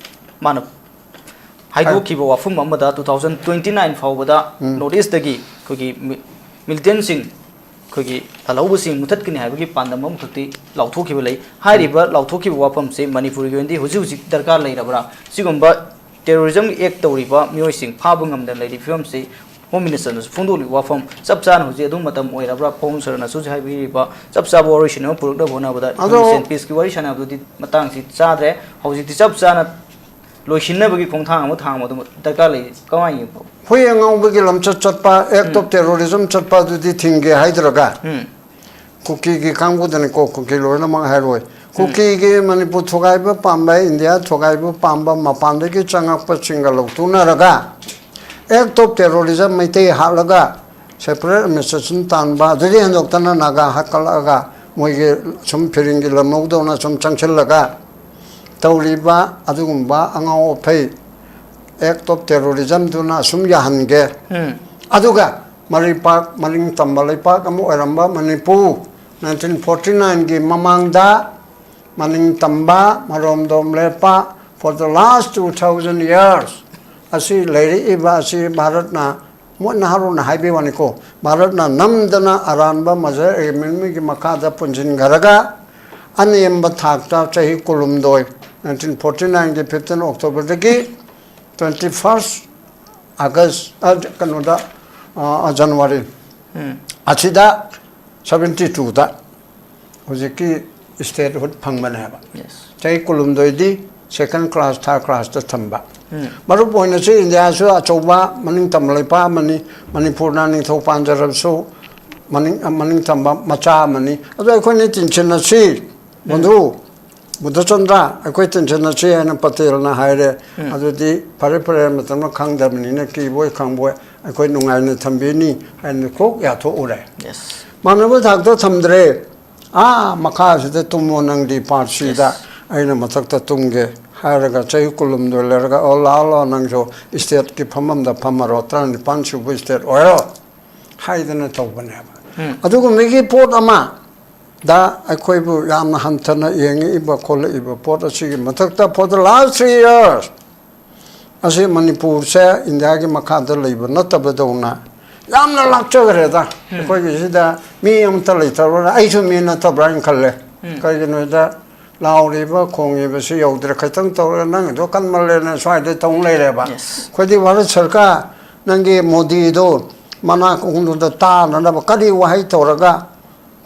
ꯃꯥꯅ ꯍꯥꯏꯗꯣꯛꯈꯤꯕ ꯋꯥꯐꯝ ꯑꯃꯗ two thousand twenty nine ꯐꯥꯎꯕꯗ ꯎꯝ꯫ ꯅꯣꯔꯠ ꯏꯁꯇꯒꯤ ꯑꯩꯈꯣꯏꯒꯤ ꯃꯤ- ꯃꯤꯂꯤꯇꯦꯟꯁꯤꯡ ꯑꯩꯈꯣꯏꯒꯤ ꯂꯥꯜꯍꯧꯕꯁꯤꯡ ꯃꯨꯊꯠꯀꯅꯤ ꯍꯥꯏꯕꯒꯤ ꯄꯥꯟꯗꯝ ꯑꯃꯈꯛꯇꯤ ꯂꯥꯎꯊꯣꯛꯈꯤꯕ ꯂꯩ꯫ ꯍꯥꯏꯔꯤꯕ ꯂꯥꯎꯊꯣꯛꯈꯤꯕ ꯋꯥꯐꯝꯁꯤ ꯃꯅꯤꯄꯨꯔꯒꯤ ꯑꯣꯏꯅꯗꯤ ꯍꯧꯖꯤꯛ ꯍꯧꯖꯤꯛ ꯗꯔꯀꯥꯔ ꯂꯩꯔꯕ꯭ꯔꯥ? ꯁꯤꯒꯨꯝꯕ ꯇꯦꯔꯣꯔꯤꯖꯝꯒꯤ ꯑꯦꯛ ꯇꯧꯔꯤꯕ ꯃꯤꯑꯣꯏꯁꯤꯡ ꯐꯥꯕ ꯉꯝꯗꯅ ꯂꯩꯔꯤꯕ ꯐꯤꯕꯝꯁꯤ ꯍꯣꯝ ꯃꯤꯅꯤꯁꯇꯔꯅꯁꯨ ꯐꯣꯡꯗꯣꯛꯂꯤꯕ ꯋꯥꯐꯝ ꯆꯞ ꯆꯥꯅ ꯍꯧꯖꯤꯛ ꯑꯗꯨꯝ ꯃꯇꯝ ꯑꯣꯏꯔꯕ꯭ꯔꯥ? ꯄꯥꯕꯨꯡ ꯁꯔꯅꯁꯨ ꯍꯥꯏꯕꯤꯔꯤꯕ ꯆꯞ ꯆꯥꯕ ꯋꯥꯔꯣꯏꯁꯤꯟ ꯑꯃ ꯄꯨꯔꯛꯅꯕ ꯍꯣꯠꯅꯕꯗ ꯑꯗꯣ ꯑꯩꯈꯣꯏ ꯁꯦꯟ ꯄꯤꯁꯀꯤ ꯋꯥꯔꯤ ꯁꯥꯟꯅꯕꯗꯨꯗꯤ ꯃꯇꯥꯡꯁꯤ ꯆꯥꯗ꯭ꯔꯦ꯫ ꯍꯧꯖꯤꯛꯇꯤ ꯆꯞ ꯆꯥꯅ ꯂꯣꯏꯁꯤꯟꯅꯕꯒꯤ ꯈꯣꯡꯊꯥꯡ ꯑꯃ ꯊꯥꯡꯕ ꯑꯗꯨꯝ ꯗꯔꯀꯥꯔ ꯂꯩ꯫ ꯀꯃꯥꯏꯅ ꯌꯦꯡꯕ? ꯍꯨꯏ ꯑꯉꯥꯎꯕꯒꯤ ꯂꯝꯆꯠ ꯆꯠꯄ, act of terrorism ꯆꯠꯄ ꯑꯗꯨꯗꯤ ꯊꯤꯡꯒꯦ ꯍꯥꯏꯗ꯭ꯔꯒ ꯎꯝ꯫ ꯀꯨꯀꯤꯒꯤ ꯀꯥꯡꯕꯨꯗꯅꯤꯀꯣ, ꯀꯨꯀꯤ ꯂꯣꯏꯅꯃꯛ ꯍꯥꯏꯔꯣꯏ꯫ ꯀꯨꯀꯤꯒꯤ ꯃꯅꯤꯄꯨꯔ ꯊꯨꯒꯥꯏꯕ ꯄꯥꯝꯕ, ꯏꯟꯗꯤꯌꯥ ꯊꯨꯒꯥꯏꯕ ꯄꯥꯝꯕ, ꯃꯄꯥꯟꯗꯒꯤ ꯆꯪꯉꯛꯄꯁꯤꯡꯒ ꯂꯧꯊꯣꯛꯅꯔꯒ act of terrorism Meitei ꯍꯥꯠꯂꯒ separate administration ꯇꯥꯟꯕ, ꯑꯗꯨꯗꯒꯤ ꯍꯦꯟꯗꯣꯛꯇꯅ ꯅꯥꯒꯥ ꯍꯥꯠꯀꯠꯂꯛꯑꯒ ꯃꯣꯏꯒꯤ ꯁꯨꯝ ꯐꯤꯔꯤꯡꯒꯤ ꯂꯝꯍꯧꯗꯧꯅ ꯁꯨꯝ ꯆꯪꯁꯤꯜꯂꯒ ꯇꯧꯔꯤꯕ ꯑꯗꯨꯒꯨꯝꯕ ꯑꯉꯥꯎ ꯑꯐꯩ act of terrorismꯗꯨꯅ ꯑꯁꯨꯝ ꯌꯥꯍꯟꯒꯦ꯫ ꯎꯝ꯫ ꯑꯗꯨꯒ ꯃꯔꯩꯄꯥꯛ ꯃꯅꯤꯡ ꯇꯝꯕ ꯂꯩꯄꯥꯛ ꯑꯃ ꯑꯣꯏꯔꯝꯕ ꯃꯅꯤꯄꯨꯔ nineteen forty nineꯒꯤ ꯃꯃꯥꯡꯗ ꯃꯅꯤꯡ ꯇꯝꯕ ꯃꯔꯣꯝꯗꯣꯝ ꯂꯦꯞꯄ for the last two thousand years ꯑꯁꯤ ꯂꯩꯔꯛꯏꯕ ꯑꯁꯤ ꯚꯥꯔꯠꯅ ꯃꯣꯏ ꯅꯍꯥꯔꯣꯜꯅ ꯍꯥꯏꯕꯩ ꯋꯥꯅꯤꯀꯣ, ꯚꯥꯔꯠꯅ ꯅꯝꯗꯅ ꯑꯔꯥꯟꯕ ꯃꯖꯔ ꯑꯦꯒ꯭ꯔꯤꯃꯦꯟꯒꯤ ꯃꯈꯥꯗ ꯄꯨꯟꯁꯤꯟꯈ꯭ꯔꯒ ꯑꯅꯦꯝꯕ ꯊꯥꯛꯇ ꯆꯍꯤ ꯀꯨꯟꯍꯨꯝꯗꯣꯏ, nineteen forty nineꯒꯤ fifteen Octoberꯗꯒꯤ twenty first August, ꯑ, ꯀꯩꯅꯣꯗ, ꯑ, January ꯎꯝ꯫ ꯑꯁꯤꯗ seventy twoꯗ ꯍꯧꯖꯤꯛꯀꯤ statehood ꯐꯪꯕꯅꯦꯕ꯫ Yes. ꯆꯍꯤ ꯀꯨꯟꯍꯨꯝꯗꯣꯏꯗꯤ second class, third classꯇ ꯊꯝꯕ꯫ ꯃꯔꯨꯞ ꯑꯣꯏꯅꯁꯨ ꯏꯟꯗꯤꯌꯥꯁꯨ ꯑꯆꯧꯕ ꯃꯅꯤꯡ ꯇꯝꯕ ꯂꯩꯄꯥꯛ ꯑꯃꯅꯤ, ꯃꯅꯤꯄꯨꯔꯅ ꯅꯤꯡꯊꯧ ꯄꯥꯟꯖꯔꯕꯁꯨ ꯃꯅꯤꯡ ꯃꯅꯤꯡ ꯇꯝꯕ ꯃꯆꯥ ꯑꯃꯅꯤ꯫ ꯑꯗꯣ ꯑꯩꯈꯣꯏꯅ ꯇꯤꯟꯁꯤꯟꯅꯁꯤ꯫ ꯃꯗꯨ ꯕꯨꯙꯆꯟꯗ꯭ꯔ, ꯑꯩꯈꯣꯏ ꯇꯤꯟꯁꯤꯟꯅꯁꯤ ꯍꯥꯏꯅ ꯄꯇꯦꯜꯅ ꯍꯥꯏꯔꯦ꯫ ꯑꯗꯨꯗꯤ ꯐꯔꯦ ꯐꯔꯦ, ꯃꯇꯝꯅ ꯈꯪꯗꯕꯅꯤꯅ ꯀꯤꯕꯣꯏ ꯈꯪꯕꯣꯏ ꯑꯩꯈꯣꯏ ꯅꯨꯡꯉꯥꯏꯅ ꯊꯝꯕꯤꯅꯤ ꯍꯥꯏꯅ ꯀꯣꯛ ꯌꯥꯊꯣꯛꯎꯔꯦ꯫ Yes. ꯃꯥꯟꯅꯕ ꯊꯥꯛꯇ ꯊꯝꯗ꯭ꯔꯦ꯫ ꯑꯥ ꯃꯈꯥꯁꯤꯗ ꯇꯨꯝꯃꯣ ꯅꯪꯗꯤ ꯄꯥꯔꯠꯁꯤꯗ, ꯑꯩꯅ ꯃꯊꯛꯇ ꯇꯨꯝꯒꯦ ꯍꯥꯏꯔꯒ ꯆꯍꯤ ꯀꯨꯟꯍꯨꯝꯗꯣꯏ ꯂꯩꯔꯒ, "ꯑꯣ, ꯂꯥꯛꯑꯣ, ꯂꯥꯛꯑꯣ, ꯅꯪꯁꯨ ꯏꯁꯇꯦꯠꯀꯤ ꯐꯝꯐꯝꯗ ꯐꯝꯃꯔꯣ, ꯇꯔꯥꯅꯤꯄꯥꯟ ꯁꯨꯕ ꯏꯁꯇꯦꯠ ꯑꯣꯏꯔꯣ" ꯍꯥꯏꯗꯅ ꯇꯧꯕꯅꯦꯕ꯫ ꯑꯗꯨꯒꯨꯝꯕꯒꯤ ꯄꯣꯠ ꯑꯃ ꯗ ꯑꯩꯈꯣꯏꯕꯨ ꯌꯥꯝꯅ ꯍꯟꯊꯅ ꯌꯦꯡꯉꯛꯏꯕ ꯈꯣꯠꯂꯛꯏꯕ ꯄꯣꯠ ꯑꯁꯤꯒꯤ ꯃꯊꯛꯇ, for the last three years ꯑꯁꯤ ꯃꯅꯤꯄꯨꯔꯁꯦ ꯏꯟꯗꯤꯌꯥꯒꯤ ꯃꯈꯥꯗ ꯂꯩꯕ ꯅꯠꯇꯕꯗꯧꯅ ꯌꯥꯝꯅ ꯂꯥꯛꯆꯈ꯭ꯔꯦꯗ꯫ ꯑꯩꯈꯣꯏꯒꯤꯁꯤꯗ ꯃꯤ ꯑꯃꯇ ꯂꯩꯇꯕ꯭ꯔꯥ, ꯑꯩꯁꯨ ꯃꯤ ꯅꯠꯇꯕ꯭ꯔꯥ ꯍꯥꯏꯅ ꯈꯜꯂꯦ꯫ ꯀꯩꯒꯤꯅꯣꯗ ꯂꯥꯎꯔꯤꯕ ꯈꯣꯡꯉꯤꯕꯁꯤ ꯌꯧꯗ꯭ꯔꯦ, ꯈꯤꯇꯪ ꯇꯧꯔꯒ ꯅꯪꯒꯤꯗꯣ ꯀꯟꯃꯜꯂꯦꯅ ꯁ꯭ꯋꯥꯏꯗ ꯇꯧ ꯂꯩꯔꯦꯕ꯫ Yes. ꯑꯩꯈꯣꯏꯗꯤ ꯚꯥꯔꯠ ꯁꯔꯀꯥꯔ ꯅꯪꯒꯤ ꯃꯣꯗꯤꯗꯣ ꯃꯅꯥ ꯀꯣꯡꯗꯨꯗ ꯇꯥꯅꯅꯕ ꯀꯔꯤ ꯋꯥꯍꯩ ꯇꯧꯔꯒ,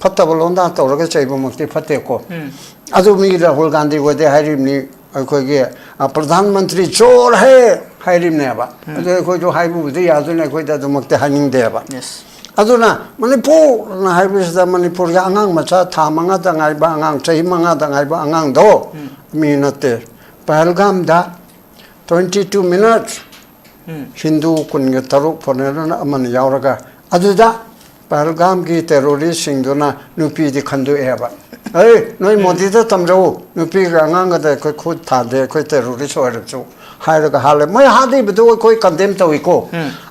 ꯐꯠꯇꯕ ꯂꯣꯟꯗꯥ ꯇꯧꯔꯒ ꯆꯩꯕꯃꯛꯇꯤ ꯐꯠꯇꯦꯀꯣ꯫ ꯑꯗꯨ ꯃꯤ ꯔꯥꯍꯨꯜ ꯒꯥꯟꯙꯤ ꯍꯣꯏꯗꯤ ꯍꯥꯏꯔꯤꯕꯅꯤ, ꯑꯩꯈꯣꯏꯒꯤ, ꯑ, "ꯄ꯭ꯔꯙꯥꯟ ꯃꯟꯇ꯭ꯔꯤ ꯆꯣꯔ ꯍꯦ" ꯍꯥꯏꯔꯤꯕꯅꯦꯕ꯫ ꯑꯗꯨ ꯑꯩꯈꯣꯏꯁꯨ ꯍꯥꯏꯕꯕꯨꯗꯤ ꯌꯥꯗꯣꯏꯅꯦ, ꯑꯩꯈꯣꯏꯗꯤ ꯑꯗꯨꯃꯛꯇꯤ ꯍꯥꯏꯅꯤꯡꯗꯦꯕ꯫ Yes. ꯑꯗꯨꯅ ꯃꯅꯤꯄꯨꯔꯅ ꯍꯥꯏꯕꯁꯤꯗ ꯃꯅꯤꯄꯨꯔꯒꯤ ꯑꯉꯥꯡ ꯃꯆꯥ ꯊꯥ ꯃꯉꯥꯗ ꯉꯥꯏꯕ ꯑꯉꯥꯡ, ꯆꯍꯤ ꯃꯉꯥꯗ ꯉꯥꯏꯕ ꯑꯉꯥꯡꯗꯣ ꯃꯤ ꯅꯠꯇꯦ꯫ ꯄꯍꯜꯒꯥꯝꯗ twenty two minutes ꯍꯤꯟꯗꯨ ꯀꯨꯟꯒ ꯇꯔꯨꯛ ꯐꯣꯔꯦꯅꯔ ꯑꯃꯅ ꯌꯥꯎꯔꯒ ꯑꯗꯨꯗ ꯄꯍꯜꯒꯥꯝꯒꯤ ꯇꯦꯔꯣꯔꯤꯁꯁꯤꯡꯗꯨꯅ ꯅꯨꯄꯤꯗꯤ ꯈꯟꯗꯣꯛꯑꯦꯕ꯫ "ꯑꯦ, ꯅꯣꯏ ꯃꯣꯗꯤꯗ ꯇꯝꯖꯧ, ꯅꯨꯄꯤꯒ ꯑꯉꯥꯡꯒꯗ ꯑꯩꯈꯣꯏ ꯈꯨꯠ ꯊꯥꯗꯦ, ꯑꯩꯈꯣꯏ ꯇꯦꯔꯣꯔꯤꯁ ꯑꯣꯏꯔꯁꯨ" ꯍꯥꯏꯔꯒ ꯍꯥꯠꯂꯦ꯫ ꯃꯣꯏ ꯍꯥꯠꯂꯤꯕꯗꯨ ꯑꯩꯈꯣꯏ ꯀꯟꯗꯦꯝ ꯇꯧꯏꯀꯣ꯫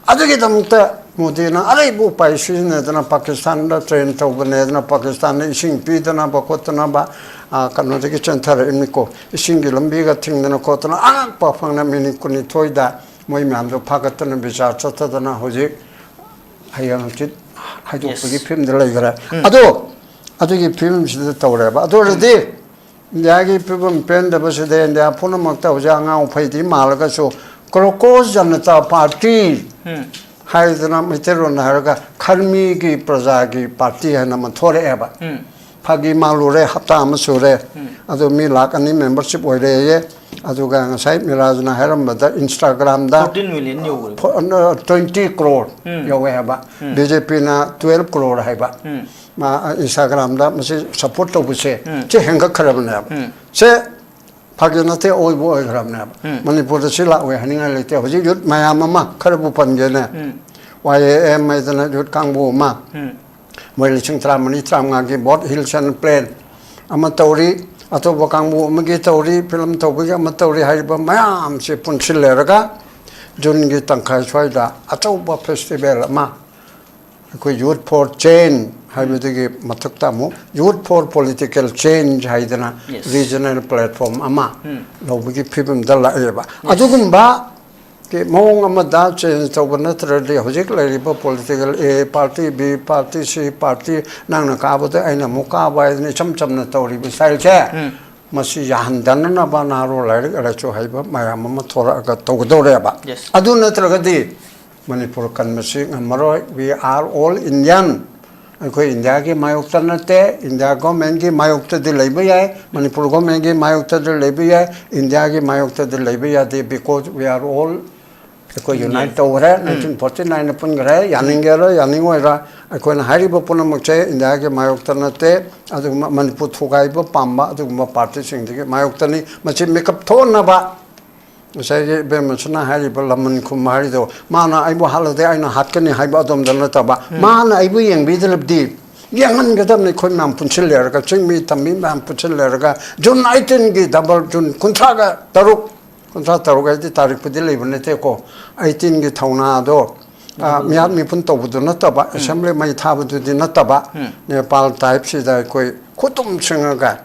ꯑꯗꯨꯒꯤꯗꯃꯛꯇ ꯃꯣꯗꯤꯅ ꯑꯔꯩꯕ ꯎꯄꯥꯏ ꯁꯤꯖꯤꯟꯅꯗꯅ ꯄꯥꯀꯤꯁꯇꯥꯟꯗ ꯇ꯭ꯔꯦꯟ ꯇꯧꯕꯅꯦꯗꯅ ꯄꯥꯀꯤꯁꯇꯥꯟꯗ ꯏꯁꯤꯡ ꯄꯤꯗꯅꯕ ꯈꯣꯠꯇꯅꯕ, ꯑ, ꯀꯩꯅꯣꯗꯒꯤ ꯆꯦꯟꯊꯔꯛꯏꯕꯅꯤꯀꯣ꯫ ꯏꯁꯤꯡꯒꯤ ꯂꯝꯕꯤꯒ ꯊꯤꯡꯗꯅ ꯈꯣꯠꯇꯅ ꯑꯉꯛꯄ ꯐꯪꯅ ꯃꯤꯅꯤꯠ ꯀꯨꯟꯅꯤꯊꯣꯏꯗ ꯃꯣꯏ ꯃꯌꯥꯝꯗꯣ ꯐꯥꯒꯠꯇꯅ ꯕꯤꯆꯥꯔ ꯆꯠꯊꯗꯅ ꯍꯧꯖꯤꯛ ꯍꯌꯦꯡ ꯍꯪꯆꯤꯠ ꯍꯥꯏꯗꯣꯛꯄꯒꯤ Yes. ꯐꯤꯕꯝꯗ ꯂꯩꯈ꯭ꯔꯦ꯫ ꯑꯗꯣ ꯑꯗꯨꯒꯤ ꯐꯤꯕꯝꯁꯤꯗ ꯇꯧꯔꯦꯕ꯫ ꯑꯗꯨ ꯑꯣꯏꯔꯗꯤ ꯏꯟꯗꯤꯌꯥꯒꯤ ꯐꯤꯕꯝ ꯄꯦꯟꯗꯕꯁꯤꯗ ꯏꯟꯗꯤꯌꯥ ꯄꯨꯝꯅꯃꯛꯇ ꯍꯧꯖꯤꯛ ꯑꯉꯥꯡ ꯐꯩꯗꯤ ꯃꯥꯜꯂꯒꯁꯨ ꯀ꯭ꯔꯣꯀꯣꯁ ꯖꯅꯇꯥ ꯄꯥꯔꯇꯤ ꯍꯥꯏꯗꯅ ꯃꯩꯇꯩꯂꯣꯟꯗ ꯍꯥꯏꯔꯒ ꯈꯔꯃꯤꯒꯤ ꯄ꯭ꯔꯖꯥꯒꯤ ꯄꯥꯔꯇꯤ ꯍꯥꯏꯅ ꯑꯃ ꯊꯣꯔꯛꯑꯦꯕ꯫ ꯐꯥꯒꯤ ꯃꯥꯜꯂꯨꯔꯦ, ꯍꯞꯇꯥ ꯑꯃ ꯁꯨꯔꯦ꯫ ꯑꯗꯨ ꯃꯤ ꯂꯥꯛ ꯑꯅꯤ membership ꯑꯣꯏꯔꯦꯌꯦ꯫ ꯑꯗꯨꯒ ꯉꯁꯥꯏ ꯃꯤꯔꯥꯖꯅ ꯍꯥꯏꯔꯝꯕꯗ Instagram-ꯗ Fourteen million ꯌꯧꯈ꯭ꯔꯦ꯫ ꯐꯣ-, ꯑ, twenty crore ꯌꯧꯋꯦ ꯍꯥꯏꯕ꯫ BJP-ꯅ twelve crore ꯍꯥꯏꯕ꯫ ꯃꯥ, ꯑ, Instagram-ꯗ ꯃꯁꯤ support ꯇꯧꯕꯁꯦ ꯁꯤ ꯍꯦꯟꯒꯠꯈ꯭ꯔꯕꯅꯦꯕ꯫ ꯁꯦ ꯐꯥꯒꯤ ꯅꯠꯇꯦ, ꯑꯣꯏꯕ ꯑꯣꯏꯈ꯭ꯔꯕꯅꯦꯕ꯫ ꯃꯅꯤꯄꯨꯔꯗ ꯁꯤ ꯂꯥꯛꯑꯣꯏ ꯍꯥꯏꯅꯤꯡꯉꯥꯏ ꯂꯩꯇꯦ꯫ ꯍꯧꯖꯤꯛ youth ꯃꯌꯥꯝ ꯑꯃ, ꯈꯔꯕꯨ ꯄꯟꯒꯦꯅꯦ, Y A M ꯍꯥꯏꯗꯅ youth ꯀꯥꯡꯕꯨ ꯑꯃ, ꯃꯣꯏ ꯂꯤꯁꯤꯡ ꯇꯔꯥꯃꯔꯤ ꯇꯔꯥꯃꯉꯥꯒꯤ boat hills and plain ꯑꯃ ꯇꯧꯔꯤ, ꯑꯇꯣꯞꯄ ꯀꯥꯡꯕꯨ ꯑꯃꯒꯤ ꯇꯧꯔꯤ, film ꯇꯧꯕꯒꯤ ꯑꯃ ꯇꯧꯔꯤ ꯍꯥꯏꯔꯤꯕ ꯃꯌꯥꯝꯁꯦ ꯄꯨꯟꯁꯤꯜꯂꯔꯒ June-ꯒꯤ ꯇꯪꯈꯥꯏ ꯁ꯭ꯋꯥꯏꯗ ꯑꯆꯧꯕ festival ꯑꯃ, ꯑꯩꯈꯣꯏ Youth for Change ꯍꯥꯏꯕꯗꯒꯤ ꯃꯊꯛꯇ ꯑꯃꯨꯛ Youth for Political Change ꯍꯥꯏꯗꯅ Yes. regional platform ꯑꯃ ꯂꯧꯕꯒꯤ ꯐꯤꯕꯝꯗ ꯂꯥꯛꯑꯦꯕ꯫ ꯑꯗꯨꯒꯨꯝꯕ ꯀꯤ ꯃꯑꯣꯡ ꯑꯃꯗ change ꯇꯧꯕ ꯅꯠꯇ꯭ꯔꯗꯤ ꯍꯧꯖꯤꯛ ꯂꯩꯔꯤꯕ political A party, B party, C party, ꯅꯪꯅ ꯀꯥꯕꯗ ꯑꯩꯅ ꯑꯃꯨꯛ ꯀꯥꯕ ꯍꯥꯏꯗꯅ ꯏꯆꯝ ꯆꯝꯅ ꯇꯧꯔꯤꯕ style-ꯁꯦ, ꯃꯁꯤ ꯌꯥꯍꯟꯗꯅꯅꯕ ꯅꯍꯥꯔꯣꯜ ꯂꯥꯏꯔꯤꯛ ꯂꯥꯏꯁꯨ ꯍꯩꯕ ꯃꯌꯥꯝ ꯑꯃ ꯊꯣꯔꯛꯑꯒ ꯇꯧꯒꯗꯧꯔꯦꯕ꯫ Yes. ꯑꯗꯨ ꯅꯠꯇ꯭ꯔꯒꯗꯤ ꯃꯅꯤꯄꯨꯔ ꯀꯟꯕꯁꯤ ꯉꯝꯃꯔꯣꯏ꯫ We are all Indian. ꯑꯩꯈꯣꯏ ꯏꯟꯗꯤꯌꯥꯒꯤ ꯃꯥꯌꯣꯛꯇ ꯅꯠꯇꯦ, ꯏꯟꯗꯤꯌꯥ government-ꯀꯤ ꯃꯥꯌꯣꯛꯇꯗꯤ ꯂꯩꯕ ꯌꯥꯏ, ꯃꯅꯤꯄꯨꯔ government-ꯀꯤ ꯃꯥꯌꯣꯛꯇꯗꯤ ꯂꯩꯕ ꯌꯥꯏ, ꯏꯟꯗꯤꯌꯥꯒꯤ ꯃꯥꯌꯣꯛꯇꯗꯤ ꯂꯩꯕ ꯌꯥꯗꯦ, because we are all ꯑꯩꯈꯣꯏ unite ꯇꯧꯈ꯭ꯔꯦ, nineteen forty nine-ꯗ ꯄꯨꯟꯈ꯭ꯔꯦ, ꯌꯥꯅꯤꯡꯒꯦꯔꯥ ꯌꯥꯅꯤꯡꯉꯣꯏꯔꯥ, ꯑꯩꯈꯣꯏꯅ ꯍꯥꯏꯔꯤꯕ ꯄꯨꯝꯅꯃꯛꯁꯦ ꯏꯟꯗꯤꯌꯥꯒꯤ ꯃꯥꯌꯣꯛꯇ ꯅꯠꯇꯦ꯫ ꯑꯗꯨꯒꯨꯝꯕ ꯃꯅꯤꯄꯨꯔ ꯊꯨꯒꯥꯏꯕ ꯄꯥꯝꯕ ꯑꯗꯨꯒꯨꯝꯕ party-ꯁꯤꯡꯗꯨꯒꯤ ꯃꯥꯌꯣꯛꯇꯅꯤ꯫ ꯃꯁꯤ ꯃꯤꯀꯞ ꯊꯣꯛꯅꯕ ꯉꯁꯥꯏꯒꯤ ꯏꯕꯦꯝꯃꯁꯤꯅ ꯍꯥꯏꯔꯤꯕ ꯂꯃꯟ ꯈꯨꯝꯕ ꯍꯥꯏꯔꯤꯗꯣ, ꯃꯥꯅ ꯑꯩꯕꯨ ꯍꯥꯠꯂꯗꯤ ꯑꯩꯅ ꯍꯥꯠꯀꯅꯤ ꯍꯥꯏꯕ ꯑꯗꯣꯝꯗ ꯅꯠꯇꯕ, ꯃꯥꯅ ꯑꯩꯕꯨ ꯌꯦꯡꯕꯤꯗ꯭ꯔꯕꯗꯤ ꯌꯦꯡꯍꯟꯒꯗꯕꯅꯤ꯫ ꯑꯩꯈꯣꯏ ꯃꯌꯥꯝ ꯄꯨꯟꯁꯤꯜꯂꯦꯔꯒ, ꯆꯤꯡꯃꯤ ꯇꯝꯃꯤ ꯃꯌꯥꯝ ꯄꯨꯟꯁꯤꯜꯂꯦꯔꯒ, June eighteen-ꯒꯤ double, June ꯀꯨꯟꯊ꯭ꯔꯥꯒ ꯇꯔꯨꯛ, ꯀꯨꯟꯊ꯭ꯔꯥ ꯇꯔꯨꯛ ꯍꯥꯏꯗꯤ ꯇꯥꯔꯤꯛꯄꯨꯗꯤ ꯂꯩꯕ ꯅꯠꯇꯦꯀꯣ, eighteen-ꯒꯤ ꯊꯧꯅꯥꯗꯣ, ꯑ, ꯃꯤꯍꯥꯠ ꯃꯤꯄꯨꯟ ꯇꯧꯕꯗꯨ ꯅꯠꯇꯕ, assembly ꯃꯩ ꯊꯥꯕꯗꯨꯗꯤ ꯅꯠꯇꯕ, ꯅꯦꯄꯥꯜ type-ꯁꯤꯗ ꯑꯩꯈꯣꯏ ꯈꯨꯠꯇꯨꯝ ꯁꯤꯡꯉꯒ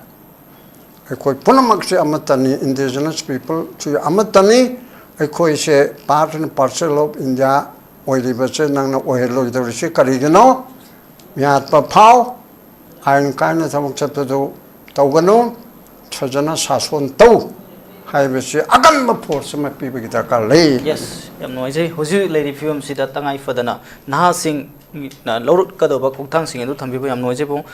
ꯑꯩꯈꯣꯏ ꯄꯨꯝꯅꯃꯛꯁꯦ ꯑꯃꯠꯇꯅꯤ, indigenous people-ꯁꯤ ꯑꯃꯠꯇꯅꯤ꯫ ꯑꯩꯈꯣꯏꯁꯦ part and parcel of India ꯑꯣꯏꯔꯤꯕꯁꯦ ꯅꯪꯅ ꯑꯣꯏꯍꯜꯂꯣꯏꯗꯧꯔꯤꯁꯤ ꯀꯔꯤꯒꯤꯅꯣ? ꯃꯤꯍꯥꯠꯄ ꯐꯥꯎ, ꯑꯥꯏꯟ ꯀꯥꯏꯅ ꯊꯕꯛ ꯆꯠꯄꯗꯨ ꯇꯧꯒꯅꯨ, ꯐꯖꯅ ꯁꯥꯁꯣꯟ ꯇꯧ ꯍꯥꯏꯕꯁꯤ ꯑꯀꯟꯕ force ꯑꯃ ꯄꯤꯕꯒꯤ ꯗꯔꯀꯥꯔ ꯂꯩ꯫ Yes, ꯌꯥꯝ ꯅꯨꯡꯉꯥꯏꯖꯩ꯫ ꯍꯧꯖꯤꯛ ꯂꯩꯔꯤꯕ ꯐꯤꯕꯝꯁꯤꯗ ꯇꯉꯥꯏ ꯐꯗꯅ ꯅꯍꯥꯁꯤꯡ ꯅ ꯂꯧꯔꯛꯀꯗꯧꯕ ꯈꯣꯡꯊꯥꯡꯁꯤꯡ ꯑꯗꯨ ꯊꯝꯕꯤꯕ ꯌꯥꯝ ꯅꯨꯡꯉꯥꯏꯖꯩ꯫ ꯄꯥꯕꯨꯡ,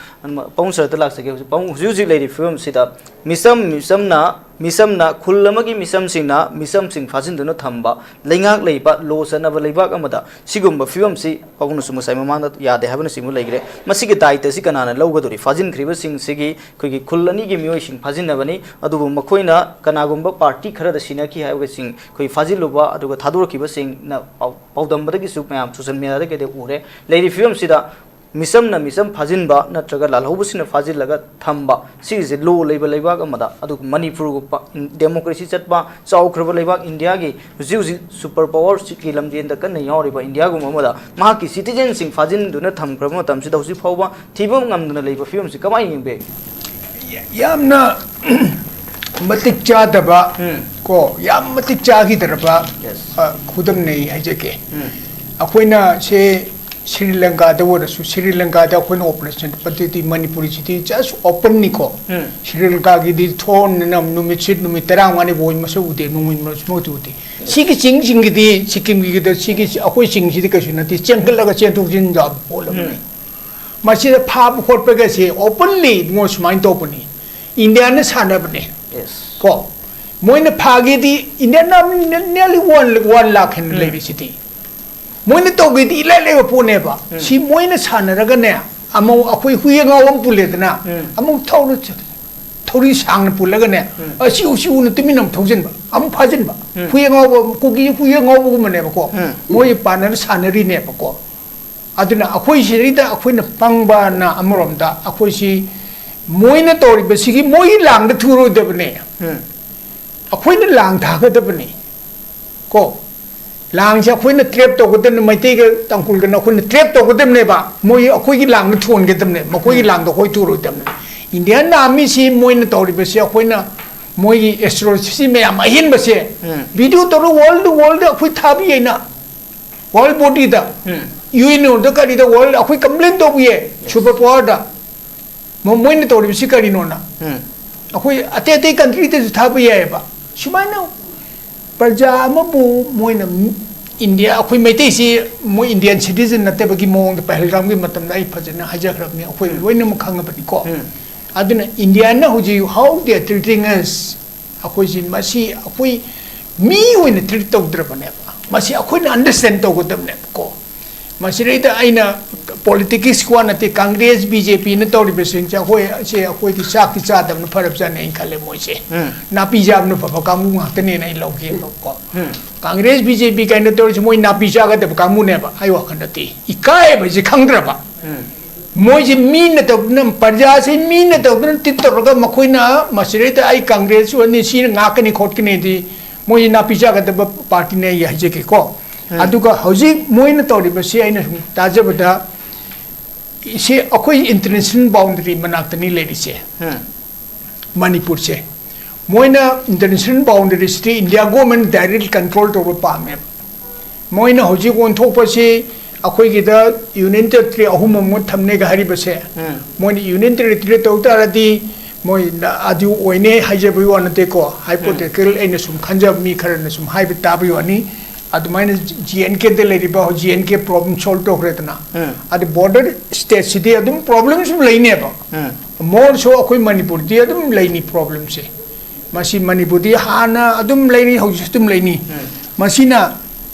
ꯄꯥꯕꯨꯡ ꯁꯔꯗ ꯂꯥꯛꯆꯒꯦ꯫ ꯍꯧꯖꯤꯛ, ꯄꯥꯕꯨꯡ, ꯍꯧꯖꯤꯛ ꯍꯧꯖꯤꯛ ꯂꯩꯔꯤꯕ ꯐꯤꯕꯝꯁꯤꯗ ꯃꯤꯆꯝ, ꯃꯤꯆꯝꯅ, ꯃꯤꯆꯝꯅ, ꯈꯨꯜ ꯑꯃꯒꯤ ꯃꯤꯆꯝꯁꯤꯡꯅ ꯃꯤꯆꯝꯁꯤꯡ ꯐꯥꯖꯤꯟꯗꯨꯅ ꯊꯝꯕ, ꯂꯩꯉꯥꯛ ꯂꯩꯕ, ꯂꯣ ꯆꯠꯅꯕ ꯂꯩꯕꯥꯛ ꯑꯃꯗ ꯁꯤꯒꯨꯝꯕ ꯐꯤꯕꯝꯁꯤ ꯄꯥꯕꯨꯡꯅꯁꯨ ꯉꯁꯥꯏ ꯃꯃꯥꯡꯗ ꯌꯥꯗꯦ ꯍꯥꯏꯕꯅꯆꯤꯡꯕ ꯂꯩꯈ꯭ꯔꯦ꯫ ꯃꯁꯤꯒꯤ ꯗꯥꯏꯇꯁꯤ ꯀꯅꯥꯅ ꯂꯧꯒꯗꯧꯔꯤ? ꯐꯥꯖꯤꯟꯈ꯭ꯔꯤꯕꯁꯤꯡꯁꯤꯒꯤ ꯑꯩꯈꯣꯏꯒꯤ ꯈꯨꯜ ꯑꯅꯤꯒꯤ ꯃꯤꯑꯣꯏꯁꯤꯡ ꯐꯥꯖꯤꯟꯅꯕꯅꯤ, ꯑꯗꯨꯕꯨ ꯃꯈꯣꯏꯅ ꯀꯅꯥꯒꯨꯝꯕ ꯄꯥꯔꯇꯤ ꯈꯔꯗ ꯁꯤꯟꯅꯈꯤ ꯍꯥꯏꯕꯁꯤꯡ ꯑꯩꯈꯣꯏ ꯐꯥꯖꯤꯜꯂꯨꯕ ꯑꯗꯨꯒ ꯊꯥꯗꯣꯔꯛꯈꯤꯕꯁꯤꯡꯅ ꯄꯥꯎ-, ꯄꯥꯎꯗꯝꯕꯗꯒꯤꯁꯨ ꯃꯌꯥꯝ ꯁꯣꯁꯤꯌꯦꯜ ꯃꯦꯗꯤꯌꯥꯗ ꯀꯩꯗ ꯎꯔꯦ꯫ ꯂꯩꯔꯤꯕ ꯐꯤꯕꯝꯁꯤꯗ ꯃꯤꯆꯝꯅ ꯃꯤꯆꯝ ꯐꯥꯖꯤꯟꯕ ꯅꯠꯇ꯭ꯔꯒ ꯂꯥꯜꯍꯧꯕꯁꯤꯡꯅ ꯐꯥꯖꯤꯜꯂꯒ ꯊꯝꯕ, ꯁꯤꯒꯤꯁꯦ ꯂꯣ ꯂꯩꯕ ꯂꯩꯕꯥꯛ ꯑꯃꯗ, ꯑꯗꯨꯒ ꯃꯅꯤꯄꯨꯔꯒꯨꯝꯕ ꯗꯦꯃꯣꯀ꯭ꯔꯦꯁꯤ ꯆꯠꯄ ꯆꯥꯎꯈ꯭ꯔꯕ ꯂꯩꯕꯥꯛ ꯏꯟꯗꯤꯌꯥꯒꯤ ꯍꯧꯖꯤꯛ ꯍꯧꯖꯤꯛ ꯁꯨꯄꯔ ꯄꯥꯋꯔꯁꯤꯒꯤ ꯂꯝꯖꯦꯟꯗ ꯀꯟꯅ ꯌꯥꯎꯔꯤꯕ ꯏꯟꯗꯤꯌꯥꯒꯨꯝꯕ ꯑꯃꯗ ꯃꯍꯥꯛꯀꯤ ꯁꯤꯇꯤꯖꯦꯟꯁꯤꯡ ꯐꯥꯖꯤꯟꯗꯨꯅ ꯊꯝꯈ꯭ꯔꯕ ꯃꯇꯝꯁꯤꯗ ꯍꯧꯖꯤꯛ ꯐꯥꯎꯕ ꯊꯤꯕ ꯉꯝꯗꯅ ꯂꯩꯕ ꯐꯤꯕꯝꯁꯤ ꯀꯃꯥꯏꯅ ꯌꯦꯡꯕ ꯌꯥꯏ? ꯌꯥꯝꯅ ꯃꯇꯤꯛ ꯆꯥꯗꯕ, ꯎꯝ꯫ ꯀꯣ, ꯌꯥꯝ ꯃꯇꯤꯛ ꯆꯥꯈꯤꯗ꯭ꯔꯕ, Yes. ꯑ, ꯈꯨꯗꯝꯅꯦ ꯑꯩ ꯍꯥꯏꯖꯒꯦ꯫ ꯎꯝ꯫ ꯑꯩꯈꯣꯏꯅ ꯁꯦ ꯁ꯭ꯔꯤ ꯂꯪꯀꯥꯗ ꯑꯣꯏꯔꯁꯨ, ꯁ꯭ꯔꯤ ꯂꯪꯀꯥꯗ ꯑꯩꯈꯣꯏꯅ operation ꯆꯠꯄꯗꯗꯤ ꯃꯅꯤꯄꯨꯔꯤꯁꯤꯗꯤ just openꯅꯤꯀꯣ꯫ ꯎꯝ꯫ ꯁ꯭ꯔꯤ ꯂꯪꯀꯥꯒꯤꯗꯤ ꯊꯣꯡꯅ ꯅꯨꯃꯤꯠꯁꯤ ꯅꯨꯃꯤꯠ ꯇꯔꯥꯃꯉꯥꯅꯤ ꯐꯥꯎ ꯃꯁꯛ ꯎꯗꯦ, ꯅꯣꯡꯃꯩ ꯃꯁꯛ ꯎꯗꯦ꯫ ꯁꯤꯒꯤ ꯆꯤꯡꯁꯤꯡꯒꯤꯗꯤ, ꯁꯤꯛꯀꯤꯝꯒꯤꯗ ꯁꯤꯒꯤ ꯑꯩꯈꯣꯏ ꯆꯤꯡꯁꯤꯗꯤ ꯀꯩꯁꯨ ꯅꯠꯇꯦ, ꯆꯦꯟꯈꯠꯂꯒ ꯆꯦꯟꯊꯣꯛ ꯆꯦꯟꯁꯤꯟ ꯌꯥꯕ ꯄꯣꯠ ꯑꯃꯅꯤ꯫ ꯎꯝ꯫ ꯃꯁꯤꯗ ꯐꯥꯕ ꯈꯣꯠꯄꯒꯁꯦ openly ꯏꯕꯨꯡꯉꯣ ꯁꯨꯃꯥꯏꯅ ꯇꯧꯕꯅꯤ, ꯏꯟꯗꯤꯌꯥꯅ ꯁꯥꯟꯅꯕꯅꯦ꯫ Yes. ꯀꯣ, ꯃꯣꯏꯅ ꯐꯥꯒꯦꯗꯤ Indian army nearly one, one lakh ꯍꯦꯟꯅ ꯎꯝ꯫ ꯂꯩꯔꯤꯁꯤꯗꯤ꯫ ꯃꯣꯏꯅ ꯇꯧꯒꯦꯗꯤ ꯏꯂꯥꯏ ꯂꯥꯏꯕ ꯄꯣꯠꯅꯦꯕ꯫ ꯎꯝ꯫ ꯁꯤ ꯃꯣꯏꯅ ꯁꯥꯟꯅꯔꯒꯅꯦ, ꯑꯃꯨꯛ ꯑꯩꯈꯣꯏ ꯍꯨꯏ ꯑꯉꯥꯎꯕ ꯑꯃ ꯄꯨꯜꯂꯦꯗꯅ, ꯎꯝ꯫ ꯑꯃꯨꯛ ꯊꯧꯔ ꯆꯠ-, ꯊꯧꯔꯤ ꯁꯥꯡꯅ ꯄꯨꯜꯂꯒꯅꯦ, ꯎꯝ꯫ ꯑꯁꯤ ꯎꯁꯤ ꯎꯅ ꯇꯨꯃꯤꯟꯅ ꯑꯃꯨꯛ ꯊꯧꯖꯤꯟꯕ, ꯑꯃꯨꯛ ꯐꯥꯖꯤꯟꯕ꯫ ꯎꯝ꯫ ꯍꯨꯏ ꯑꯉꯥꯎꯕ, ꯀꯨꯀꯤ ꯍꯨꯏ ꯑꯉꯥꯎꯕꯒꯨꯝꯕꯅꯦꯕꯀꯣ꯫ ꯎꯝ꯫ ꯃꯣꯏ ꯄꯥꯟꯅꯔ ꯁꯥꯟꯅꯔꯤꯅꯦꯕꯀꯣ꯫ ꯑꯗꯨꯅ ꯑꯩꯈꯣꯏ ꯁꯤꯗꯩꯗ ꯑꯩꯈꯣꯏꯅ ꯄꯪꯕꯅ ꯑꯃꯔꯣꯝꯗ, ꯑꯩꯈꯣꯏꯁꯤ ꯃꯣꯏꯅ ꯇꯧꯔꯤꯕꯁꯤꯒꯤ ꯃꯣꯏꯒꯤ ꯂꯥꯡꯗ ꯊꯨꯔꯣꯏꯗꯕꯅꯦ꯫ ꯎꯝ꯫ ꯑꯩꯈꯣꯏꯅ ꯂꯥꯡ ꯊꯥꯒꯗꯕꯅꯤ꯫ ꯀꯣ, ꯂꯥꯡꯁꯦ ꯑꯩꯈꯣꯏꯅ trap ꯇꯧꯒꯗꯕꯅꯤ, ꯃꯩꯇꯩꯒ ꯇꯥꯡꯈꯨꯜꯒꯅ ꯑꯩꯈꯣꯏꯅ trap ꯇꯧꯒꯗꯕꯅꯦꯕ꯫ ꯃꯣꯏ ꯑꯩꯈꯣꯏꯒꯤ ꯂꯥꯡꯗ ꯊꯨꯍꯟꯒꯗꯕꯅꯦ, ꯃꯈꯣꯏꯒꯤ ꯎꯝ꯫ ꯂꯥꯡꯗ ꯑꯩꯈꯣꯏ ꯊꯨꯔꯣꯏꯗꯕꯅꯦ꯫ Indian armyꯁꯤ ꯃꯣꯏꯅ ꯇꯧꯔꯤꯕꯁꯤ, ꯑꯩꯈꯣꯏꯅ ꯃꯣꯏꯒꯤ atrocity ꯃꯌꯥꯝ ꯑꯍꯦꯟꯕꯁꯦ ꯎꯝ꯫ Video ꯇꯧꯔ world, world ꯑꯩꯈꯣꯏ ꯊꯥꯕꯤ ꯍꯥꯏꯅ꯫ World bodyꯗ, ꯎꯝ꯫ UNOꯗ ꯀꯔꯤꯗ world ꯑꯩꯈꯣꯏ complain ꯇꯧꯕꯤꯌꯦ, Yes. Super powerꯗ꯫ ꯃꯣ-, ꯃꯣꯏꯅ ꯇꯧꯔꯤꯕꯁꯤ ꯀꯔꯤꯅꯣꯅ꯫ ꯎꯝ꯫ ꯑꯩꯈꯣꯏ ꯑꯇꯩ ꯑꯇꯩ countryꯗꯁꯨ ꯊꯥꯕ ꯌꯥꯏꯑꯕ꯫ ꯁꯨꯃꯥꯏꯅ ꯄ꯭ꯔꯖꯥ ꯑꯃꯕꯨ ꯃꯣꯏꯅ ꯃꯤ-, ꯏꯟꯗꯤꯌꯥ, ꯑꯩꯈꯣꯏ ꯃꯩꯇꯩꯁꯤ ꯃꯣꯏ ꯏꯟꯗꯤꯌꯥꯟ ꯁꯤꯇꯤꯖꯟ ꯅꯠꯇꯕꯒꯤ ꯃꯑꯣꯡꯗ ꯄꯍꯜꯒꯥꯝꯒꯤ ꯃꯇꯝꯗ ꯑꯩ ꯐꯖꯅ ꯍꯥꯏꯖꯈ꯭ꯔꯕꯅꯤ, ꯑꯩꯈꯣꯏ ꯎꯝ꯫ ꯂꯣꯏꯅꯃꯛ ꯈꯪꯉꯕꯅꯤꯀꯣ꯫ ꯎꯝ꯫ ꯑꯗꯨꯅ ꯏꯟꯗꯤꯌꯥꯅ ꯍꯧꯖꯤꯛ how they are treating us, ꯑꯩꯈꯣꯏꯁꯤ ꯃꯁꯤ ꯑꯩꯈꯣꯏ ꯃꯤ ꯑꯣꯏꯅ ꯇ꯭ꯔꯤꯠ ꯇꯧꯗ꯭ꯔꯕꯅꯦꯕ꯫ ꯃꯁꯤ ꯑꯩꯈꯣꯏꯅ ꯑꯟꯗꯔꯁ꯭ꯇꯦꯟ ꯇꯧꯒꯗꯕꯅꯦꯕꯀꯣ꯫ ꯃꯁꯤꯗꯩꯗ ꯑꯩꯅ ꯄꯣꯂꯤꯇꯤꯛꯁꯀꯤ ꯋꯥ ꯅꯠꯇꯦ, ꯀꯪꯒ꯭ꯔꯦꯁ ꯕꯤ ꯖꯦ ꯄꯤꯅ ꯇꯧꯔꯤꯕꯁꯤꯡꯁꯦ ꯑꯩꯈꯣꯏ, ꯁꯦ ꯑꯩꯈꯣꯏꯗꯤ ꯆꯥꯛꯇꯤ ꯆꯥꯗꯕꯅ ꯐꯔꯕꯖꯥꯠꯅꯤ ꯑꯩꯅ ꯈꯜꯂꯦ ꯃꯣꯏꯁꯦ꯫ ꯎꯝ꯫ ꯅꯥꯄꯤ ꯆꯥꯕꯅ ꯐꯕ ꯀꯥꯡꯕꯨ ꯉꯥꯛꯇꯅꯦꯅ ꯑꯩ ꯂꯧꯒꯦꯕꯀꯣ꯫ ꯎꯝ꯫ ꯀꯪꯒ꯭ꯔꯦꯁ ꯕꯤ ꯖꯦ ꯄꯤ ꯀꯥꯏꯅ ꯇꯧꯔꯤꯁꯦ ꯃꯣꯏ ꯅꯥꯄꯤ ꯆꯥꯒꯗꯕ ꯀꯥꯡꯕꯨꯅꯦꯕ꯫ ꯑꯩ ꯋꯥꯈꯜꯗꯗꯤ ꯏꯀꯥꯏꯕꯁꯦ ꯈꯪꯗ꯭ꯔꯕ꯫ ꯎꯝ꯫ ꯃꯣꯏꯁꯦ ꯃꯤꯅ ꯇꯧꯗꯅ, ꯄ꯭ꯔꯖꯥꯁꯦ ꯃꯤꯅ ꯇꯧꯗꯅ ꯇ꯭ꯔꯤꯠ ꯇꯧꯔꯒ ꯃꯈꯣꯏꯅ ꯃꯁꯤꯗꯩꯗ ꯑꯩ ꯀꯪꯒ꯭ꯔꯦꯁ ꯑꯣꯏꯅꯤ, ꯁꯤꯅ ꯉꯥꯛꯀꯅꯤ ꯈꯣꯠꯀꯅꯤꯗꯤ ꯃꯣꯏꯁꯦ ꯅꯥꯄꯤ ꯆꯥꯒꯗꯕ ꯄꯥꯔꯇꯤꯅꯦ ꯑꯩ ꯍꯥꯏꯖꯒꯦꯀꯣ꯫ ꯎꯝ꯫ ꯑꯗꯨꯒ ꯍꯧꯖꯤꯛ ꯃꯣꯏꯅ ꯇꯧꯔꯤꯕꯁꯤ ꯑꯩꯅ ꯁꯨꯝ ꯇꯥꯖꯕꯗ ꯁꯤ ꯑꯩꯈꯣꯏ ꯏꯟꯇꯔꯅꯦꯁꯅꯦꯜ ꯕꯥꯎꯟꯗꯔꯤ ꯃꯅꯥꯛꯇꯅꯤ ꯂꯩꯔꯤꯁꯦ꯫ ꯎꯝ꯫ ꯃꯅꯤꯄꯨꯔꯁꯦ ꯃꯣꯏꯅ ꯏꯟꯇꯔꯅꯦꯁꯅꯦꯜ ꯕꯥꯎꯟꯗꯔꯤꯁꯤꯗꯤ ꯏꯟꯗꯤꯌꯥ ꯒꯣꯔꯃꯦꯟ ꯗꯥꯏꯔꯦꯛ ꯀꯟꯇ꯭ꯔꯣꯜ ꯇꯧꯕ ꯄꯥꯝꯃꯦꯕ꯫ ꯃꯣꯏꯅ ꯍꯧꯖꯤꯛ ꯑꯣꯟꯊꯣꯛꯄꯁꯤ ꯑꯩꯈꯣꯏꯒꯤꯗ ꯌꯨꯅꯤꯌꯟ ꯇꯦꯔꯤꯇꯣꯔꯤ ꯑꯍꯨꯝ ꯑꯃ ꯊꯝꯅꯦꯒ ꯍꯥꯏꯔꯤꯕꯁꯦ, ꯎꯝ꯫ ꯃꯣꯏꯅ ꯌꯨꯅꯤꯌꯟ ꯇꯦꯔꯤꯇꯣꯔꯤ ꯇꯧ ꯇꯥꯔꯗꯤ ꯃꯣꯏꯅ ꯑꯗꯨ ꯑꯣꯏꯅꯦ ꯍꯥꯏꯖꯕꯒꯤ ꯋꯥ ꯅꯠꯇꯦꯀꯣ, ꯍꯥꯏꯄꯣꯊꯦꯇꯤꯀꯦꯜ ꯑꯩꯅ ꯁꯨꯝ ꯈꯟꯖꯕ, ꯃꯤ ꯈꯔꯅ ꯁꯨꯝ ꯍꯥꯏꯕ ꯇꯥꯕꯒꯤ ꯋꯥꯅꯤ꯫ ꯑꯗꯨꯃꯥꯏꯅ ꯖꯤ ꯑꯦꯟ ꯀꯦꯗ ꯂꯩꯔꯤꯕ ꯖꯤ ꯑꯦꯟ ꯀꯦ ꯄ꯭ꯔꯣꯕ꯭ꯂꯦꯝ ꯁꯣꯜꯕ ꯇꯧꯈ꯭ꯔꯦꯗꯅ꯫ ꯎꯝ꯫ ꯑꯗꯨ ꯕꯣꯔꯗꯔ ꯁ꯭ꯇꯦꯠꯁꯤꯗꯤ ꯑꯗꯨꯝ ꯄ꯭ꯔꯣꯕ꯭ꯂꯦꯝ ꯁꯨꯝ ꯂꯩꯅꯦꯕ꯫ ꯎꯝ꯫ ꯃꯣꯔꯁꯨ ꯑꯩꯈꯣꯏ ꯃꯅꯤꯄꯨꯔꯗꯤ ꯑꯗꯨꯝ ꯂꯩꯅꯤ ꯄ꯭ꯔꯣꯕ꯭ꯂꯦꯝꯁꯦ꯫ ꯃꯁꯤ ꯃꯅꯤꯄꯨꯔꯗꯤ ꯍꯥꯟꯅ ꯑꯗꯨꯝ ꯂꯩꯅꯤ, ꯍꯧꯖꯤꯛꯁꯨ ꯑꯗꯨꯝ ꯂꯩꯅꯤ꯫ ꯎꯝ꯫ ꯃꯁꯤꯅ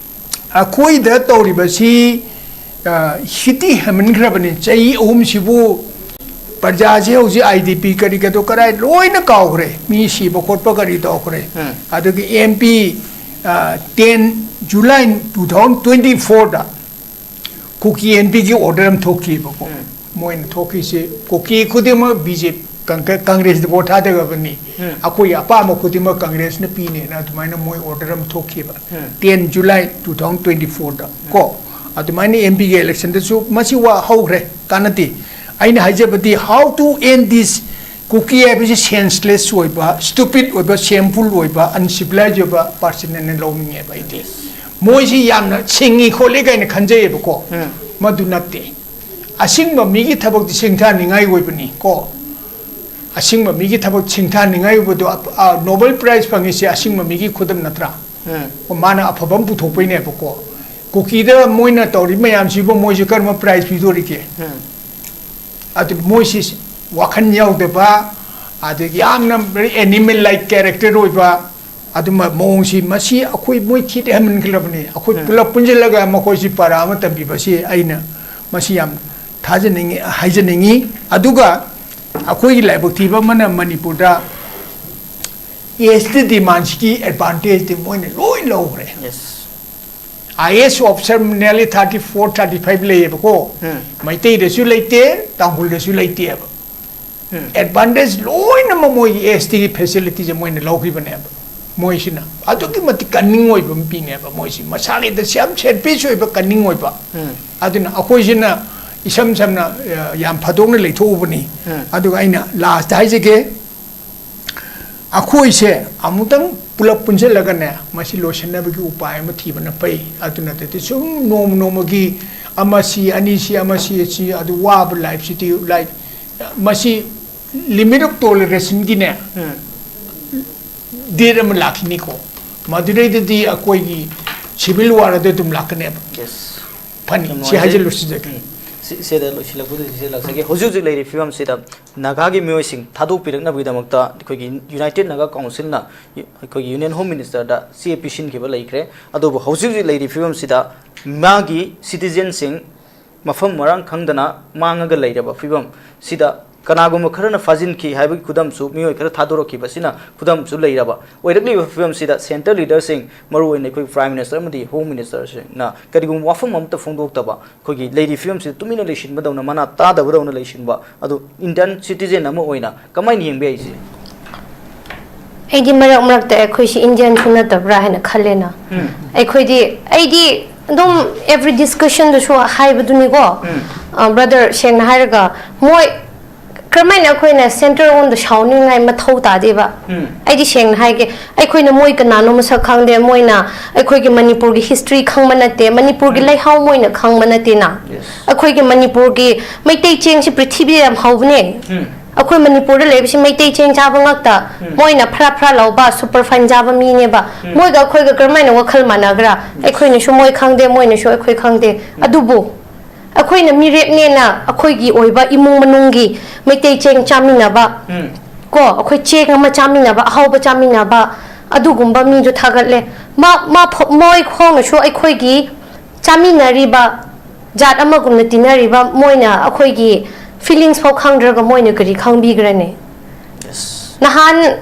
ꯑꯩꯈꯣꯏꯗ ꯇꯧꯔꯤꯕꯁꯤ, ꯑ, ꯁꯤꯇꯤ ꯍꯦꯟꯃꯟꯈ꯭ꯔꯕꯅꯤ꯫ ꯆꯍꯤ ꯑꯍꯨꯝꯁꯤꯕꯨ ꯄ꯭ꯔꯖꯥꯁꯦ ꯍꯧꯖꯤꯛ ꯑꯥꯏ ꯗꯤ ꯄꯤ ꯀꯔꯤ ꯀꯗꯣ ꯀꯗꯥꯏ ꯂꯣꯏꯅ ꯀꯥꯎꯈ꯭ꯔꯦ꯫ ꯃꯤ ꯁꯤꯕ ꯈꯣꯠꯄ ꯀꯔꯤ ꯇꯧꯈ꯭ꯔꯦ꯫ ꯎꯝ꯫ ꯑꯗꯨꯒꯤ ꯑꯦꯝ ꯄꯤ, ꯑ, ten July two thousand twenty fourꯗ ꯀꯨꯀꯤ ꯑꯦꯝ ꯄꯤꯒꯤ ꯑꯣꯔꯗꯔ ꯑꯃ ꯊꯣꯛꯈꯤꯕꯀꯣ꯫ ꯎꯝ꯫ ꯃꯣꯏꯅ ꯊꯣꯛꯈꯤꯁꯦ ꯀꯨꯀꯤ ꯈꯨꯗꯤꯡꯃꯛ ꯕꯤ ꯖꯦ ꯄꯤ, ꯀꯪ-, ꯀꯪꯒ꯭ꯔꯦꯁꯇ ꯚꯣꯠ ꯊꯥꯗꯒꯕꯅꯤ꯫ ꯎꯝ꯫ ꯑꯩꯈꯣꯏꯒꯤ ꯑꯄꯥꯝꯕ ꯈꯨꯗꯤꯡꯃꯛ ꯀꯪꯒ꯭ꯔꯦꯁꯅ ꯄꯤꯅꯦꯅ ꯑꯗꯨꯃꯥꯏꯅ ꯃꯣꯏ ꯑꯣꯔꯗꯔ ꯑꯃ ꯊꯣꯛꯈꯤꯕ꯫ ꯎꯝ꯫ ten July two thousand twenty fourꯗ ꯀꯣ꯫ ꯑꯗꯨꯃꯥꯏꯅ ꯑꯦꯝ ꯄꯤꯒꯤ ꯏꯂꯦꯛꯁꯟꯗꯁꯨ ꯃꯁꯤ ꯋꯥ ꯍꯧꯈ꯭ꯔꯦ, ꯀꯥꯟꯅꯗꯦ꯫ ꯑꯩꯅ ꯍꯥꯏꯖꯕꯗꯤ, how to end this ꯀꯨꯀꯤ ꯍꯥꯏꯕꯁꯤ ꯁꯦꯟꯁꯂꯦꯁ ꯑꯣꯏꯕ, ꯁ꯭ꯇꯨꯄꯤꯗ ꯑꯣꯏꯕ, ꯁꯦꯝꯐꯨꯜ ꯑꯣꯏꯕ, ꯑꯟꯁꯤꯚꯤꯂꯥꯏꯖ ꯑꯣꯏꯕ ꯄꯥꯔꯁꯟ ꯑꯅ ꯂꯧꯅꯤꯡꯉꯦꯕ ꯑꯩꯗꯤ꯫ ꯃꯣꯏꯁꯤ ꯌꯥꯝꯅ ꯁꯤꯡꯉꯤ ꯈꯣꯠꯂꯤ ꯀꯥꯏꯅ ꯈꯟꯖꯩꯌꯦꯕꯀꯣ꯫ ꯎꯝ꯫ ꯃꯗꯨ ꯅꯠꯇꯦ꯫ ꯑꯁꯤꯡꯕ ꯃꯤꯒꯤ ꯊꯕꯛꯇꯤ ꯁꯤꯡꯊꯥꯅꯤꯡꯉꯥꯏ ꯑꯣꯏꯕꯅꯤ ꯀꯣ꯫ ꯑꯁꯤꯡꯕ ꯃꯤꯒꯤ ꯊꯕꯛ ꯁꯤꯡꯊꯥꯅꯤꯡꯉꯥꯏ ꯑꯣꯏꯕꯗꯣ, ꯑ, ꯑ, ꯅꯣꯕꯦꯜ ꯄ꯭ꯔꯥꯏꯖ ꯐꯪꯉꯤꯁꯦ ꯑꯁꯤꯡꯕ ꯃꯤꯒꯤ ꯈꯨꯗꯝ ꯅꯠꯇ꯭ꯔꯥ? ꯎꯝ꯫ ꯃꯥꯅ ꯑꯐꯕ ꯑꯃ ꯄꯨꯊꯣꯛꯄꯩꯅꯦꯕꯀꯣ꯫ ꯀꯨꯀꯤꯗ ꯃꯣꯏꯅ ꯇꯧꯔꯤ ꯃꯌꯥꯝꯁꯤꯕꯨ ꯃꯣꯏꯁꯦ ꯀꯔꯝꯕ prize ꯄꯤꯗꯣꯔꯤꯒꯦ? ꯎꯝ꯫ ꯑꯗꯨ ꯃꯣꯏꯁꯤ ꯋꯥꯈꯜ ꯌꯥꯎꯗꯕ, ꯑꯗꯒꯤ ꯌꯥꯝꯅ very animal like character ꯑꯣꯏꯕ, ꯑꯗꯨꯝꯕ ꯃꯑꯣꯡꯁꯤ, ꯃꯁꯤ ꯑꯩꯈꯣꯏ ꯃꯣꯏ ꯊꯤꯠ ꯍꯦꯟꯃꯟꯈ꯭ꯔꯕꯅꯤ꯫ ꯑꯩꯈꯣꯏ ꯎꯝ꯫ ꯄꯨꯂꯞ ꯄꯨꯟꯁꯤꯜꯂꯒ ꯃꯈꯣꯏꯁꯤ ꯄꯔꯥ ꯑꯃ ꯇꯝꯕꯤꯕꯁꯤ ꯑꯩꯅ ꯃꯁꯤ ꯌꯥꯝ ꯊꯥꯖꯅꯤꯡꯉꯤ, ꯍꯥꯏꯖꯅꯤꯡꯉꯤ꯫ ꯑꯗꯨꯒ ꯑꯩꯈꯣꯏꯒꯤ ꯂꯥꯏꯕꯛ ꯊꯤꯕ ꯑꯃꯅ ꯃꯅꯤꯄꯨꯔꯗ ꯑꯦꯁ ꯇꯤ demandꯁꯤꯒꯤ advantageꯇꯤ ꯃꯣꯏꯅ ꯂꯣꯏ ꯂꯧꯈ꯭ꯔꯦ꯫ Yes꯫ I A S officer nearly thirty four, thirty five ꯂꯩꯌꯦꯕꯀꯣ꯫ ꯎꯝ꯫ ꯃꯩꯇꯩꯗꯁꯨ ꯂꯩꯇꯦ, ꯇꯥꯡꯈꯨꯜꯗꯁꯨ ꯂꯩꯇꯦꯕ꯫ ꯎꯝ꯫ Advantage ꯂꯣꯏꯅꯃꯛ ꯃꯣꯏꯒꯤ ꯑꯦꯁ ꯇꯤꯒꯤ facilityꯁꯦ ꯃꯣꯏꯅ ꯂꯧꯈꯤꯕꯅꯦꯕ꯫ ꯃꯣꯏꯁꯤꯅ ꯑꯗꯨꯛꯀꯤ ꯃꯇꯤꯛ cunning ꯑꯣꯏꯕ ꯃꯤꯅꯦꯕ ꯃꯣꯏꯁꯤ꯫ ꯃꯁꯥꯒꯤꯗ ꯌꯥꯝ selfish ꯑꯣꯏꯕ, cunning ꯑꯣꯏꯕ꯫ ꯎꯝ꯫ ꯑꯗꯨꯅ ꯑꯩꯈꯣꯏꯁꯤꯅ ꯏꯁꯝ ꯁꯝꯅ, ꯑ, ꯌꯥꯝ ꯐꯥꯗꯣꯛꯅ ꯂꯩꯊꯣꯛꯎꯕꯅꯤ꯫ ꯎꯝ꯫ ꯑꯗꯨꯒ ꯑꯩꯅ lastꯇ ꯍꯥꯏꯖꯒꯦ, ꯑꯩꯈꯣꯏꯁꯦ ꯑꯃꯨꯛꯇꯪ ꯄꯨꯂꯞ ꯄꯨꯟꯁꯤꯜꯂꯒꯅꯦ, ꯃꯁꯤ ꯂꯣꯏꯁꯤꯟꯅꯕꯒꯤ ꯎꯄꯥꯏ ꯑꯃ ꯊꯤꯕꯅ ꯐꯩ꯫ ꯑꯗꯨ ꯅꯠꯇ꯭ꯔꯗꯤ ꯁꯨꯝ ꯅꯣꯡꯃ ꯅꯣꯡꯃꯒꯤ ꯑꯃ ꯁꯤ, ꯑꯅꯤ ꯁꯤ, ꯑꯃ ꯁꯤ, ꯑꯁꯤ, ꯑꯗꯨ ꯋꯥꯕ lifeꯁꯤꯗꯤ, like, ꯃꯁꯤ limit of tolerationꯒꯤꯅꯦ, ꯎꯝ꯫ Date ꯑꯃ ꯂꯥꯛꯈꯤꯅꯤꯀꯣ꯫ ꯃꯗꯨꯗꯩꯗꯗꯤ ꯑꯩꯈꯣꯏꯒꯤ civil war ꯑꯗꯨ ꯑꯗꯨꯝ ꯂꯥꯛꯀꯅꯦꯕ꯫ Yes꯫ ꯐꯅꯤ, ꯌꯥꯝ ꯁꯤ ꯅꯨꯡꯉꯥꯏꯖꯩ꯫ ꯍꯥꯏꯖꯤꯜꯂꯨꯁꯤꯗꯒꯦ꯫ ꯎꯝ꯫ ꯁꯤ-, ꯁꯤꯗ ꯂꯣꯏꯁꯤꯜꯂꯛꯄꯗ ꯁꯤꯗ ꯂꯥꯛꯆꯒꯦ꯫ ꯍꯧꯖꯤꯛ ꯍꯧꯖꯤꯛ ꯂꯩꯔꯤꯕ ꯐꯤꯕꯝꯁꯤꯗ ꯅꯥꯒꯥꯒꯤ ꯃꯤꯑꯣꯏꯁꯤꯡ ꯊꯥꯗꯣꯛꯄꯤꯔꯛꯅꯕꯒꯤꯗꯃꯛꯇ ꯑꯩꯈꯣꯏꯒꯤ United Naga Councilꯅ ꯑꯩꯈꯣꯏꯒꯤ Union Home Ministerꯗ ꯆꯦ ꯄꯤꯁꯤꯟꯈꯤꯕ ꯂꯩꯈ꯭ꯔꯦ꯫ ꯑꯗꯨꯕꯨ ꯍꯧꯖꯤꯛ ꯍꯧꯖꯤꯛ ꯂꯩꯔꯤꯕ ꯐꯤꯕꯝꯁꯤꯗ ꯃꯥꯒꯤ citizenꯁꯤꯡ ꯃꯐꯝ ꯃꯔꯥꯡ ꯈꯪꯗꯅ ꯃꯥꯡꯉꯒ ꯂꯩꯔꯕ ꯐꯤꯕꯝ ꯁꯤꯗ ꯀꯅꯥꯒꯨꯝꯕ ꯈꯔꯅ ꯐꯥꯖꯤꯟꯈꯤ ꯍꯥꯏꯕꯒꯤ ꯈꯨꯗꯝꯁꯨ, ꯃꯤꯑꯣꯏ ꯈꯔ ꯊꯥꯗꯣꯔꯛꯈꯤꯕ ꯑꯁꯤꯅ ꯈꯨꯗꯝꯁꯨ ꯂꯩꯔꯕ ꯑꯣꯏꯔꯛꯂꯤꯕ ꯐꯤꯕꯝꯁꯤꯗ, central leaderꯁꯤꯡ, ꯃꯔꯨꯑꯣꯏꯅ ꯑꯩꯈꯣꯏ Prime Minister ꯑꯃꯗꯤ Home Ministerꯁꯤꯡꯅ ꯀꯔꯤꯒꯨꯝꯕ ꯋꯥꯐꯝ ꯑꯃꯠꯇ ꯐꯣꯡꯗꯣꯛꯇꯕ, ꯑꯩꯈꯣꯏꯒꯤ ꯂꯩꯔꯤꯕ ꯐꯤꯕꯝꯁꯤꯗ ꯇꯨꯃꯤꯟꯅ ꯂꯩꯁꯤꯟꯕꯗꯧꯅ, ꯃꯅꯥ ꯇꯥꯗꯕꯗꯧꯅ ꯂꯩꯁꯤꯟꯕ ꯑꯗꯨ Indian citizen ꯑꯃ ꯑꯣꯏꯅ ꯀꯃꯥꯏꯅ ꯌꯦꯡꯕ ꯌꯥꯏ ꯁꯤ? ꯑꯩꯗꯤ ꯃꯔꯛ ꯃꯔꯛꯇ ꯑꯩꯈꯣꯏꯁꯤ Indianꯁꯨ ꯅꯠꯇꯕ꯭ꯔꯥ ꯍꯥꯏꯅ ꯈꯜꯂꯦꯅ꯫ ꯎꯝ꯫ ꯑꯩꯈꯣꯏꯗꯤ, ꯑꯩꯗꯤ ꯑꯗꯨꯝ every discussionꯗꯁꯨ ꯍꯥꯏꯕꯗꯨꯅꯤꯀꯣ, ꯎꯝ꯫ ꯑ, brother, ꯁꯦꯡꯅ ꯍꯥꯏꯔꯒ, ꯃꯣꯏ ꯀꯔꯝꯍꯥꯏꯅ ꯑꯩꯈꯣꯏꯅ centre ꯑꯣꯟꯗ ꯁꯥꯎꯅꯤꯡꯉꯥꯏ ꯃꯊꯧ ꯇꯥꯗꯦꯕ? ꯎꯝ꯫ ꯑꯩꯗꯤ ꯁꯦꯡꯅ ꯍꯥꯏꯒꯦ, ꯑꯩꯈꯣꯏꯅ ꯃꯣꯏ ꯀꯅꯥꯅꯣ ꯃꯁꯛ ꯈꯪꯗꯦ, ꯃꯣꯏꯅ ꯑꯩꯈꯣꯏꯒꯤ ꯃꯅꯤꯄꯨꯔꯒꯤ history ꯈꯪꯕ ꯅꯠꯇꯦ, ꯃꯅꯤꯄꯨꯔꯒꯤ ꯎꯝ꯫ ꯂꯩꯍꯥꯎ ꯃꯣꯏꯅ ꯈꯪꯕ ꯅꯠꯇꯦꯅ꯫ Yes꯫ ꯑꯩꯈꯣꯏꯒꯤ ꯃꯅꯤꯄꯨꯔꯒꯤ ꯃꯩꯇꯩ ꯆꯦꯡꯁꯤ ꯄ꯭ꯔꯤꯊꯤꯕꯤꯗ ꯌꯥꯝ ꯍꯧꯕꯅꯦ꯫ ꯎꯝ꯫ ꯑꯩꯈꯣꯏ ꯃꯅꯤꯄꯨꯔꯗ ꯂꯩꯕꯁꯤ ꯃꯩꯇꯩ ꯆꯦꯡ ꯆꯥꯕ ꯉꯥꯛꯇ, ꯃꯣꯏꯅ ꯐꯔꯥ ꯐꯔꯥ ꯂꯧꯕ ꯁꯨꯄꯔ ꯐꯥꯏꯟ ꯆꯥꯕ ꯃꯤꯅꯦꯕ꯫ ꯃꯣꯏꯒ ꯑꯩꯈꯣꯏꯒ ꯀꯔꯝꯍꯥꯏꯅ ꯋꯥꯈꯜ ꯃꯥꯟꯅꯒ꯭ꯔꯥ? ꯑꯩꯈꯣꯏꯅꯁꯨ ꯃꯣꯏ ꯈꯪꯗꯦ, ꯃꯣꯏꯅꯁꯨ ꯑꯩꯈꯣꯏ ꯈꯪꯗꯦ꯫ ꯑꯗꯨꯕꯨ ꯑꯩꯈꯣꯏꯅ ꯃꯤꯔꯦꯞꯅꯦꯅ ꯑꯩꯈꯣꯏꯒꯤ ꯑꯣꯏꯕ ꯏꯃꯨꯡ ꯃꯅꯨꯡꯒꯤ ꯃꯩꯇꯩ ꯆꯦꯡ ꯆꯥꯃꯤꯟꯅꯕ, ꯎꯝ꯫ ꯀꯣ, ꯑꯩꯈꯣꯏ ꯆꯦꯡ ꯑꯃ ꯆꯥꯃꯤꯟꯅꯕ, ꯑꯍꯥꯎꯕ ꯆꯥꯃꯤꯟꯅꯕ, ꯑꯗꯨꯒꯨꯝꯕ ꯃꯤꯗꯨ ꯊꯥꯒꯠꯂꯦ꯫ ꯃꯥ, ꯃꯥ ꯐ-, ꯃꯣꯏ ꯈꯣꯡꯅꯁꯨ ꯑꯩꯈꯣꯏꯒꯤ ꯆꯥꯃꯤꯟꯅꯔꯤꯕ ꯖꯥꯠ ꯑꯃꯒꯨꯝꯅ ꯇꯤꯟꯅꯔꯤꯕ ꯃꯣꯏꯅ ꯑꯩꯈꯣꯏꯒꯤ ꯐꯤꯂꯤꯡꯁ ꯐꯥꯎ ꯈꯪꯗ꯭ꯔꯒ ꯃꯣꯏꯅ ꯀꯔꯤ ꯈꯪꯕꯤꯈ꯭ꯔꯅꯤ? Yes. ꯅꯍꯥꯟ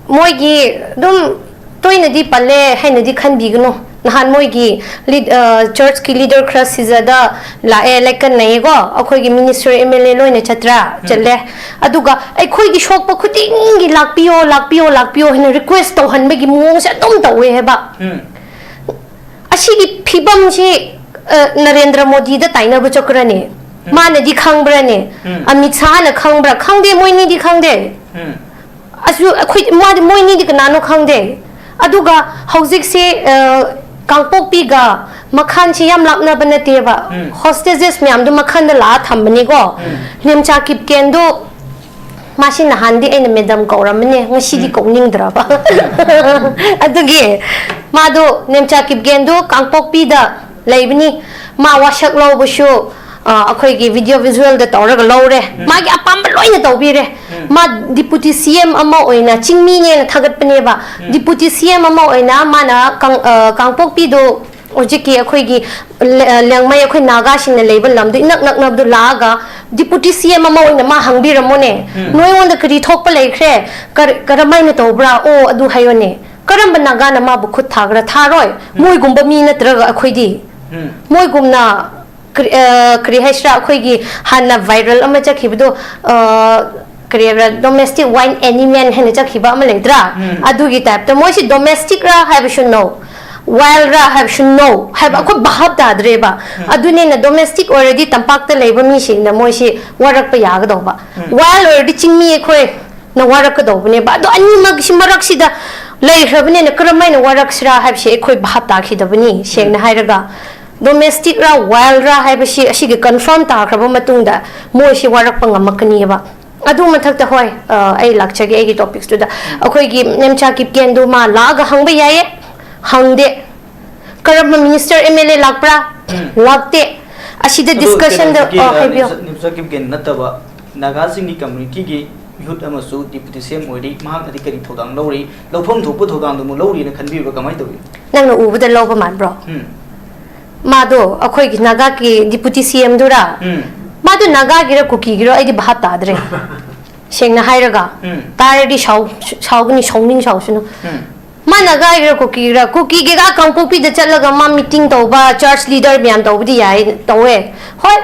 ꯃꯣꯏꯒꯤ ꯑꯗꯨꯝ ꯇꯣꯏꯅꯗꯤ ꯄꯜꯂꯦ ꯍꯥꯏꯅꯗꯤ ꯈꯟꯕꯤꯒꯅꯨ꯫ ꯅꯍꯥꯟ ꯃꯣꯏꯒꯤ ꯂꯤꯗ-, ꯑ, ꯆꯔꯆꯀꯤ ꯂꯤꯗꯔ ꯈꯔ ꯁꯤꯖꯗ ꯂꯥꯛꯑꯦ, ꯂꯦꯀꯟꯅꯩꯌꯦꯀꯣ꯫ ꯑꯩꯈꯣꯏꯒꯤ ꯃꯤꯅꯤꯁꯇꯔ, ꯑꯦꯝ ꯑꯦꯜ ꯑꯦ ꯂꯣꯏꯅ ꯆꯠꯇ꯭ꯔꯥ? ꯎꯝ꯫ ꯆꯠꯂꯦ꯫ ꯑꯗꯨꯒ ꯑꯩꯈꯣꯏꯒꯤ ꯁꯣꯛꯄ ꯈꯨꯗꯤꯡꯒꯤ "ꯂꯥꯛꯄꯤꯌꯣ, ꯂꯥꯛꯄꯤꯌꯣ, ꯂꯥꯛꯄꯤꯌꯣ" ꯍꯥꯏꯅ ꯔꯤꯀ꯭ꯋꯦꯁ ꯇꯧꯍꯟꯕꯒꯤ ꯃꯑꯣꯡꯁꯦ ꯑꯗꯨꯝ ꯇꯧꯋꯦ ꯍꯥꯏꯕ꯫ ꯎꯝ꯫ ꯑꯁꯤꯒꯤ ꯐꯤꯕꯝꯁꯤ, ꯑ, ꯅꯔꯦꯟꯗ꯭ꯔ ꯃꯣꯗꯤꯗ ꯇꯥꯏꯅꯕ ꯆꯠꯈ꯭ꯔꯅꯦ꯫ ꯎꯝ꯫ ꯃꯥꯅꯗꯤ ꯈꯪꯕ꯭ꯔꯅꯦ? ꯎꯝ꯫ ꯑꯃꯤꯠ ꯁꯥꯍꯅ ꯈꯪꯕ꯭ꯔꯥ? ꯈꯪꯗꯦ, ꯃꯣꯏꯅꯤꯗꯤ ꯈꯪꯗꯦ꯫ ꯎꯝ꯫ ꯑꯁꯨ-, ꯑꯩꯈꯣꯏ, ꯃꯥꯗꯤ, ꯃꯣꯏꯅꯤꯗꯤ ꯀꯅꯥꯅꯣ ꯈꯪꯗꯦ꯫ ꯑꯗꯨꯒ ꯍꯧꯖꯤꯛꯁꯦ, ꯑ, ꯀꯥꯡꯄꯣꯛꯄꯤꯒ ꯃꯈꯥꯟꯁꯤ ꯌꯥꯝ ꯂꯥꯞꯅꯕ ꯅꯠꯇꯦꯕ꯫ ꯎꯝ꯫ ꯍꯣꯁꯇꯦꯖꯦꯁ ꯃꯌꯥꯝꯗꯣ ꯃꯈꯥꯟꯗ ꯂꯥꯛꯑ ꯊꯝꯕꯅꯤꯀꯣ꯫ ꯎꯝ꯫ ꯅꯦꯝꯆꯥ ꯀꯤꯞꯀꯦꯟꯗꯣ, ꯃꯥꯁꯤ ꯅꯍꯥꯟꯗꯤ ꯑꯩꯅ ꯃꯦꯗꯝ ꯀꯧꯔꯝꯕꯅꯦ, ꯉꯁꯤꯗꯤ ꯎꯝ꯫ ꯀꯧꯅꯤꯡꯗ꯭ꯔꯕ꯫ ꯑꯗꯨꯒꯤ ꯃꯥꯗꯣ, ꯅꯦꯝꯆꯥ ꯀꯤꯞꯒꯦꯟꯗꯣ ꯀꯥꯡꯄꯣꯛꯄꯤꯗ ꯂꯩꯕꯅꯤ꯫ ꯃꯥ ꯋꯥꯁꯛ ꯂꯧꯕꯁꯨ, ꯑ, ꯑꯩꯈꯣꯏꯒꯤ ꯚꯤꯗꯤꯑꯣ ꯚꯤꯖꯨꯋꯦꯜꯗ ꯇꯧꯔꯒ ꯂꯧꯔꯦ꯫ ꯎꯝ꯫ ꯃꯥꯒꯤ ꯑꯄꯥꯝꯕ ꯂꯣꯏꯅ ꯇꯧꯕꯤꯔꯦ꯫ ꯎꯝ꯫ ꯃꯥ ꯗꯤꯄꯨꯇꯤ ꯁꯤ ꯑꯦꯝ ꯑꯃ ꯑꯣꯏꯅ, ꯆꯤꯡꯃꯤꯅꯦꯅ ꯊꯥꯒꯠꯄꯅꯦꯕ꯫ ꯎꯝ꯫ ꯗꯤꯄꯨꯇꯤ ꯁꯤ ꯑꯦꯝ ꯑꯃ ꯑꯣꯏꯅ ꯃꯥꯅ ꯀꯥꯡ-, ꯑ, ꯀꯥꯡꯄꯣꯛꯄꯤꯗꯣ ꯍꯧꯖꯤꯛꯀꯤ ꯑꯩꯈꯣꯏꯒꯤ ꯂ-, ꯑ, ꯂꯤꯌꯥꯡꯃꯩ, ꯑꯩꯈꯣꯏ ꯅꯥꯒꯥꯁꯤꯡꯅ ꯂꯩꯕ ꯂꯝꯗꯣ ꯏꯅꯛ ꯅꯛꯅꯕꯗꯣ ꯂꯥꯛꯑꯒ ꯗꯤꯄꯨꯇꯤ ꯁꯤ ꯑꯦꯝ ꯑꯃ ꯑꯣꯏꯅ ꯃꯥ ꯍꯪꯕꯤꯔꯝꯃꯣꯅꯦ꯫ ꯎꯝ꯫ ꯅꯣꯏꯉꯣꯟꯗ ꯀꯔꯤ ꯊꯣꯛꯄ ꯂꯩꯈ꯭ꯔꯦ? ꯀꯔ-, ꯀꯔꯝꯍꯥꯏꯅ ꯇꯧꯕ꯭ꯔꯥ? ꯑꯣ, ꯑꯗꯨ ꯍꯥꯏꯌꯣꯅꯦ꯫ ꯀꯔꯝꯕ ꯅꯥꯒꯥꯅ ꯃꯥꯕꯨ ꯈꯨꯠ ꯊꯥꯒ꯭ꯔꯥ? ꯊꯥꯔꯣꯏ꯫ ꯎꯝ꯫ ꯃꯣꯏꯒꯨꯝꯕ ꯃꯤ ꯅꯠꯇ꯭ꯔꯒ ꯑꯩꯈꯣꯏꯗꯤ꯫ ꯎꯝ꯫ ꯃꯣꯏꯒꯨꯝꯅ ꯀꯔꯤ, ꯑ, ꯀꯔꯤ ꯍꯥꯏꯁꯤꯔꯥ, ꯑꯩꯈꯣꯏꯒꯤ ꯍꯥꯟꯅ ꯚꯥꯏꯔꯦꯜ ꯑꯃ ꯆꯠꯈꯤꯕꯗꯣ, ꯑ, ꯀꯔꯤ ꯍꯥꯏꯕ꯭ꯔꯥ, ꯗꯣꯃꯦꯁꯇꯤꯛ ꯋꯥꯏꯜꯗ ꯑꯦꯅꯤꯃꯦꯜ ꯍꯥꯏꯅ ꯆꯠꯈꯤꯕ ꯑꯃ ꯂꯩꯇ꯭ꯔꯥ? ꯎꯝ꯫ ꯑꯗꯨꯒꯤ ꯇꯥꯏꯞꯇ ꯃꯣꯏꯁꯤ ꯗꯣꯃꯦꯁꯇꯤꯛꯔꯥ ꯍꯥꯏꯕꯁꯨ no, ꯋꯥꯏꯜꯗꯔꯥ ꯍꯥꯏꯕꯁꯨ no ꯍꯥꯏꯕ ꯎꯝ꯫ ꯑꯩꯈꯣꯏ ꯚꯥꯞ ꯇꯥꯗ꯭ꯔꯦꯕ꯫ ꯎꯝ꯫ ꯑꯗꯨꯅꯤꯅ ꯗꯣꯃꯦꯁꯇꯤꯛ ꯑꯣꯏꯔꯗꯤ ꯇꯝꯄꯥꯛꯇ ꯂꯩꯕ ꯃꯤꯁꯤꯡꯅ ꯃꯣꯏꯁꯤ ꯋꯥꯔꯛꯄ ꯌꯥꯒꯗꯧꯕ꯫ ꯎꯝ꯫ ꯋꯥꯏꯜꯗ ꯑꯣꯏꯔꯗꯤ ꯆꯤꯡꯃꯤ ꯑꯩꯈꯣꯏꯅ ꯋꯥꯔꯛꯀꯗꯧꯕꯅꯦꯕ꯫ ꯑꯗꯣ ꯑꯅꯤꯃꯛꯁꯤ ꯃꯔꯛꯁꯤꯗ ꯂꯩꯈ꯭ꯔꯕꯅꯤꯅ ꯀꯔꯝꯍꯥꯏꯅ ꯋꯥꯔꯛꯁꯤꯔꯥ ꯍꯥꯏꯕꯁꯤ ꯑꯩꯈꯣꯏ ꯚꯥꯞ ꯇꯥꯈꯤꯗꯕꯅꯤ, ꯁꯦꯡꯅ ꯎꯝ꯫ ꯍꯥꯏꯔꯒ꯫ ꯗꯣꯃꯦꯁꯇꯤꯛꯔꯥ ꯋꯥꯏꯜꯗꯔꯥ ꯍꯥꯏꯕꯁꯤ ꯑꯁꯤꯒꯤ ꯀꯟꯐꯥꯔꯝ ꯇꯥꯈ꯭ꯔꯕ ꯃꯇꯨꯡꯗ ꯃꯣꯏꯁꯤ ꯋꯥꯔꯛꯄ ꯉꯝꯃꯛꯀꯅꯤꯕ꯫ ꯑꯗꯨ ꯃꯊꯛꯇ, ꯍꯣꯏ, ꯑ, ꯑꯩ ꯂꯥꯛꯆꯒꯦ ꯑꯩꯒꯤ ꯇꯣꯄꯤꯛꯁꯇꯨꯗ꯫ ꯑꯩꯈꯣꯏꯒꯤ ꯅꯦꯝꯆꯥ ꯀꯤꯞꯒꯦꯟꯗꯨ ꯃꯥ ꯂꯥꯛꯑꯒ ꯍꯪꯕ ꯌꯥꯏꯌꯦ, ꯍꯪꯗꯦ꯫ ꯀꯔꯝꯕ ꯃꯤꯅꯤꯁꯇꯔ, ꯑꯦꯝ ꯑꯦꯜ ꯑꯦ ꯂꯥꯛꯄ꯭ꯔꯥ? ꯂꯥꯛꯇꯦ꯫ ꯑꯁꯤꯗ ꯑꯗꯨ ꯗꯤꯁꯀꯁꯟꯗ, ꯀꯩꯅꯣꯁꯤꯒꯤ, ꯑ, ꯑ, ꯍꯥꯏꯕꯤꯌꯣ꯫ ꯅꯦꯝꯆꯥ, ꯅꯦꯝꯆꯥ ꯀꯤꯞꯒꯦꯟ ꯅꯠꯇꯕ ꯅꯥꯒꯥꯁꯤꯡꯒꯤ ꯀꯝꯃ꯭ꯌꯨꯅꯤꯇꯤꯒꯤ ꯃꯤꯍꯨꯠ ꯑꯃꯁꯨ ꯗꯤꯄꯨꯇꯤ ꯁꯤ ꯑꯦꯝ ꯑꯣꯏꯔꯤ, ꯃꯍꯥꯛꯅꯗꯤ ꯀꯔꯤ ꯊꯧꯗꯥꯡ ꯂꯧꯔꯤ? ꯂꯧꯐꯝ ꯊꯣꯛꯄ ꯊꯧꯗꯥꯡꯗꯨ ꯑꯃꯨꯛ ꯂꯧꯔꯤꯅ ꯈꯟꯕꯤꯕ꯭ꯔꯥ? ꯀꯃꯥꯏꯅ ꯇꯧꯏ? ꯅꯪꯅ ꯎꯕꯗ ꯂꯧꯕ ꯃꯥꯟꯕ꯭ꯔꯣ? ꯎꯝ꯫ ꯃꯥꯗꯣ ꯑꯩꯈꯣꯏꯒꯤ ꯅꯥꯒꯥꯒꯤ ꯗꯤꯄꯨꯇꯤ ꯁꯤ ꯑꯦꯝꯗꯨꯔꯥ? ꯎꯝ꯫ ꯃꯥꯗꯣ ꯅꯥꯒꯥꯒꯤꯔ ꯀꯨꯀꯤꯒꯤꯔꯣ ꯑꯩꯗꯤ ꯚꯥꯞ ꯇꯥꯗ꯭ꯔꯦ꯫ ꯁꯦꯡꯅ ꯍꯥꯏꯔꯒ꯫ ꯎꯝ꯫ ꯇꯥꯔꯗꯤ ꯁꯥꯎ-, ꯁꯥꯎꯒꯅꯤ, ꯁꯥꯎꯅꯤꯡ ꯁꯥꯎꯁꯅꯨ꯫ ꯎꯝ꯫ ꯃꯥ ꯅꯥꯒꯥꯒꯤꯔ ꯀꯨꯀꯤꯒꯤꯔ? ꯀꯨꯀꯤꯒꯤ ꯑꯥ ꯀꯥꯡꯄꯣꯛꯄꯤꯗ ꯆꯠꯂꯒ ꯃꯥ ꯃꯤꯇꯤꯡ ꯇꯧꯕ, ꯆꯔꯆ ꯂꯤꯗꯔ ꯃꯌꯥꯝ ꯇꯧꯕꯗꯤ ꯌꯥꯏ, ꯇꯧꯋꯦ꯫ ꯍꯣꯏ,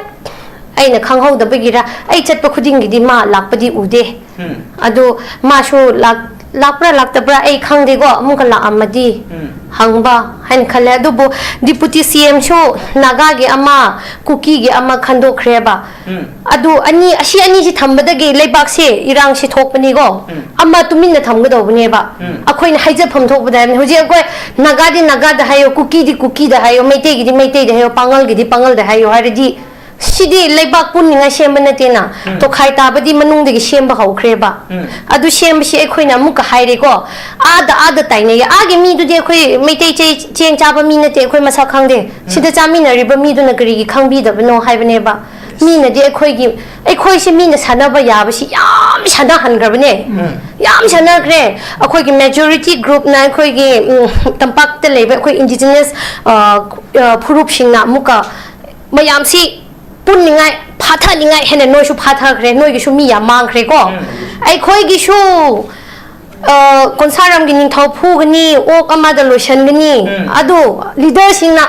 ꯑꯩꯅ ꯈꯪꯍꯧꯗꯕꯒꯤꯔ, ꯑꯩ ꯆꯠꯄ ꯈꯨꯗꯤꯡꯒꯤꯗꯤ ꯃꯥ ꯂꯥꯛꯄꯗꯤ ꯎꯗꯦ꯫ ꯎꯝ꯫ ꯑꯗꯨ ꯃꯥꯁꯨ ꯂꯥꯛ-, ꯂꯥꯛꯄ꯭ꯔꯥ ꯂꯥꯛꯇꯕ꯭ꯔꯥ ꯑꯩ ꯈꯪꯗꯦꯀꯣ, ꯑꯃꯨꯛꯀ ꯂꯥꯛꯑꯝꯃꯗꯤ ꯎꯝ꯫ ꯍꯪꯕ ꯍꯥꯏꯅ ꯈꯜꯂꯦ꯫ ꯑꯗꯨꯕꯨ ꯗꯤꯄꯨꯇꯤ ꯁꯤ ꯑꯦꯝꯁꯨ ꯅꯥꯒꯥꯒꯤ ꯑꯃ, ꯀꯨꯀꯤꯒꯤ ꯑꯃ ꯈꯟꯗꯣꯛꯈ꯭ꯔꯦꯕ꯫ ꯎꯝ꯫ ꯑꯗꯨ ꯑꯅꯤ, ꯑꯁꯤ ꯑꯅꯤꯁꯤ ꯊꯝꯕꯗꯒꯤ ꯂꯩꯕꯥꯛꯁꯦ ꯏꯔꯥꯡꯁꯦ ꯊꯣꯛꯄꯅꯤꯀꯣ꯫ ꯎꯝ꯫ ꯑꯃ ꯇꯨꯃꯤꯟꯅ ꯊꯝꯒꯗꯧꯕꯅꯦꯕ꯫ ꯎꯝ꯫ ꯑꯩꯈꯣꯏꯅ ꯍꯥꯏꯖꯐꯝ ꯊꯣꯛꯄꯗ ꯍꯥꯏꯕꯅꯤ꯫ ꯍꯧꯖꯤꯛ ꯑꯩꯈꯣꯏ ꯅꯥꯒꯥꯗꯤ ꯅꯥꯒꯥꯗ ꯍꯥꯏꯌꯣ, ꯀꯨꯀꯤꯗꯤ ꯀꯨꯀꯤꯗ ꯍꯥꯏꯌꯣ, ꯃꯩꯇꯩꯒꯤꯗꯤ ꯃꯩꯇꯩꯗ ꯍꯥꯏꯌꯣ, ꯄꯥꯉꯜꯒꯤꯗꯤ ꯄꯥꯉꯜꯗ ꯍꯥꯏꯌꯣ ꯍꯥꯏꯔꯗꯤ ꯁꯤꯗꯤ ꯂꯩꯕꯥꯛ ꯄꯨꯟꯅꯤꯡꯉꯥꯏ ꯁꯦꯝꯕ ꯅꯠꯇꯦꯅ, ꯎꯝ꯫ ꯇꯣꯈꯥꯏ ꯇꯥꯕꯗꯤ ꯃꯅꯨꯡꯗꯒꯤ ꯁꯦꯝꯕ ꯍꯧꯈ꯭ꯔꯦꯕ꯫ ꯎꯝ꯫ ꯑꯗꯨ ꯁꯦꯝꯕꯁꯤ ꯑꯩꯈꯣꯏꯅ ꯑꯃꯨꯛꯀ ꯍꯥꯏꯔꯦꯀꯣ, ꯑꯥꯗ, ꯑꯥꯗ ꯇꯥꯏꯅꯩꯌꯦ꯫ ꯑꯥꯒꯤ ꯃꯤꯗꯨꯗꯤ ꯑꯩꯈꯣꯏ ꯃꯩꯇꯩ ꯆꯦ-, ꯆꯦꯡ ꯆꯥꯕ ꯃꯤ ꯅꯠꯇꯦ, ꯑꯩꯈꯣꯏ ꯃꯁꯛ ꯈꯪꯗꯦ꯫ ꯎꯝ꯫ ꯁꯤꯗ ꯆꯥꯃꯤꯟꯅꯔꯤꯕ ꯃꯤꯗꯨꯅ ꯀꯔꯤꯒꯤ ꯈꯪꯕꯤꯗꯕꯅꯣ ꯍꯥꯏꯕꯅꯦꯕ꯫ ꯃꯤꯅꯗꯤ ꯑꯩꯈꯣꯏꯒꯤ, ꯑꯩꯈꯣꯏꯁꯤ ꯃꯤꯅ ꯁꯥꯟꯅꯕ ꯌꯥꯕꯁꯤ ꯌꯥꯝ ꯁꯥꯟꯅꯍꯟꯈ꯭ꯔꯕꯅꯦ꯫ ꯎꯝ꯫ ꯌꯥꯝ ꯁꯥꯟꯅꯈ꯭ꯔꯦ꯫ ꯑꯩꯈꯣꯏꯒꯤ majority groupꯅ ꯑꯩꯈꯣꯏꯒꯤ, ꯎꯝ, ꯇꯝꯄꯥꯛꯇ ꯂꯩꯕ ꯑꯩꯈꯣꯏ indigenous, ꯑ, ꯑ, ꯐꯨꯔꯨꯞꯁꯤꯡꯅ ꯑꯃꯨꯛꯀ ꯃꯌꯥꯝꯁꯤ ꯄꯨꯟꯅꯤꯡꯉꯥꯏ, ꯐꯥꯊꯅꯤꯡꯉꯥꯏ ꯍꯦꯟꯅ ꯅꯣꯏꯁꯨ ꯐꯥꯊꯈ꯭ꯔꯦ, ꯅꯣꯏꯒꯤꯁꯨ ꯃꯤ ꯌꯥꯝ ꯃꯥꯡꯈ꯭ꯔꯦꯀꯣ꯫ ꯎꯝ꯫ ꯑꯩꯈꯣꯏꯒꯤꯁꯨ, ꯑ, ꯀꯣꯟꯁꯥꯔꯝꯒꯤ ꯅꯤꯡꯊꯧ ꯐꯨꯒꯅꯤ, ꯑꯣꯛ ꯑꯃꯗ ꯂꯣꯏꯁꯟꯒꯅꯤ꯫ ꯎꯝ꯫ ꯑꯗꯨ ꯂꯤꯗꯔꯁꯤꯡꯅ,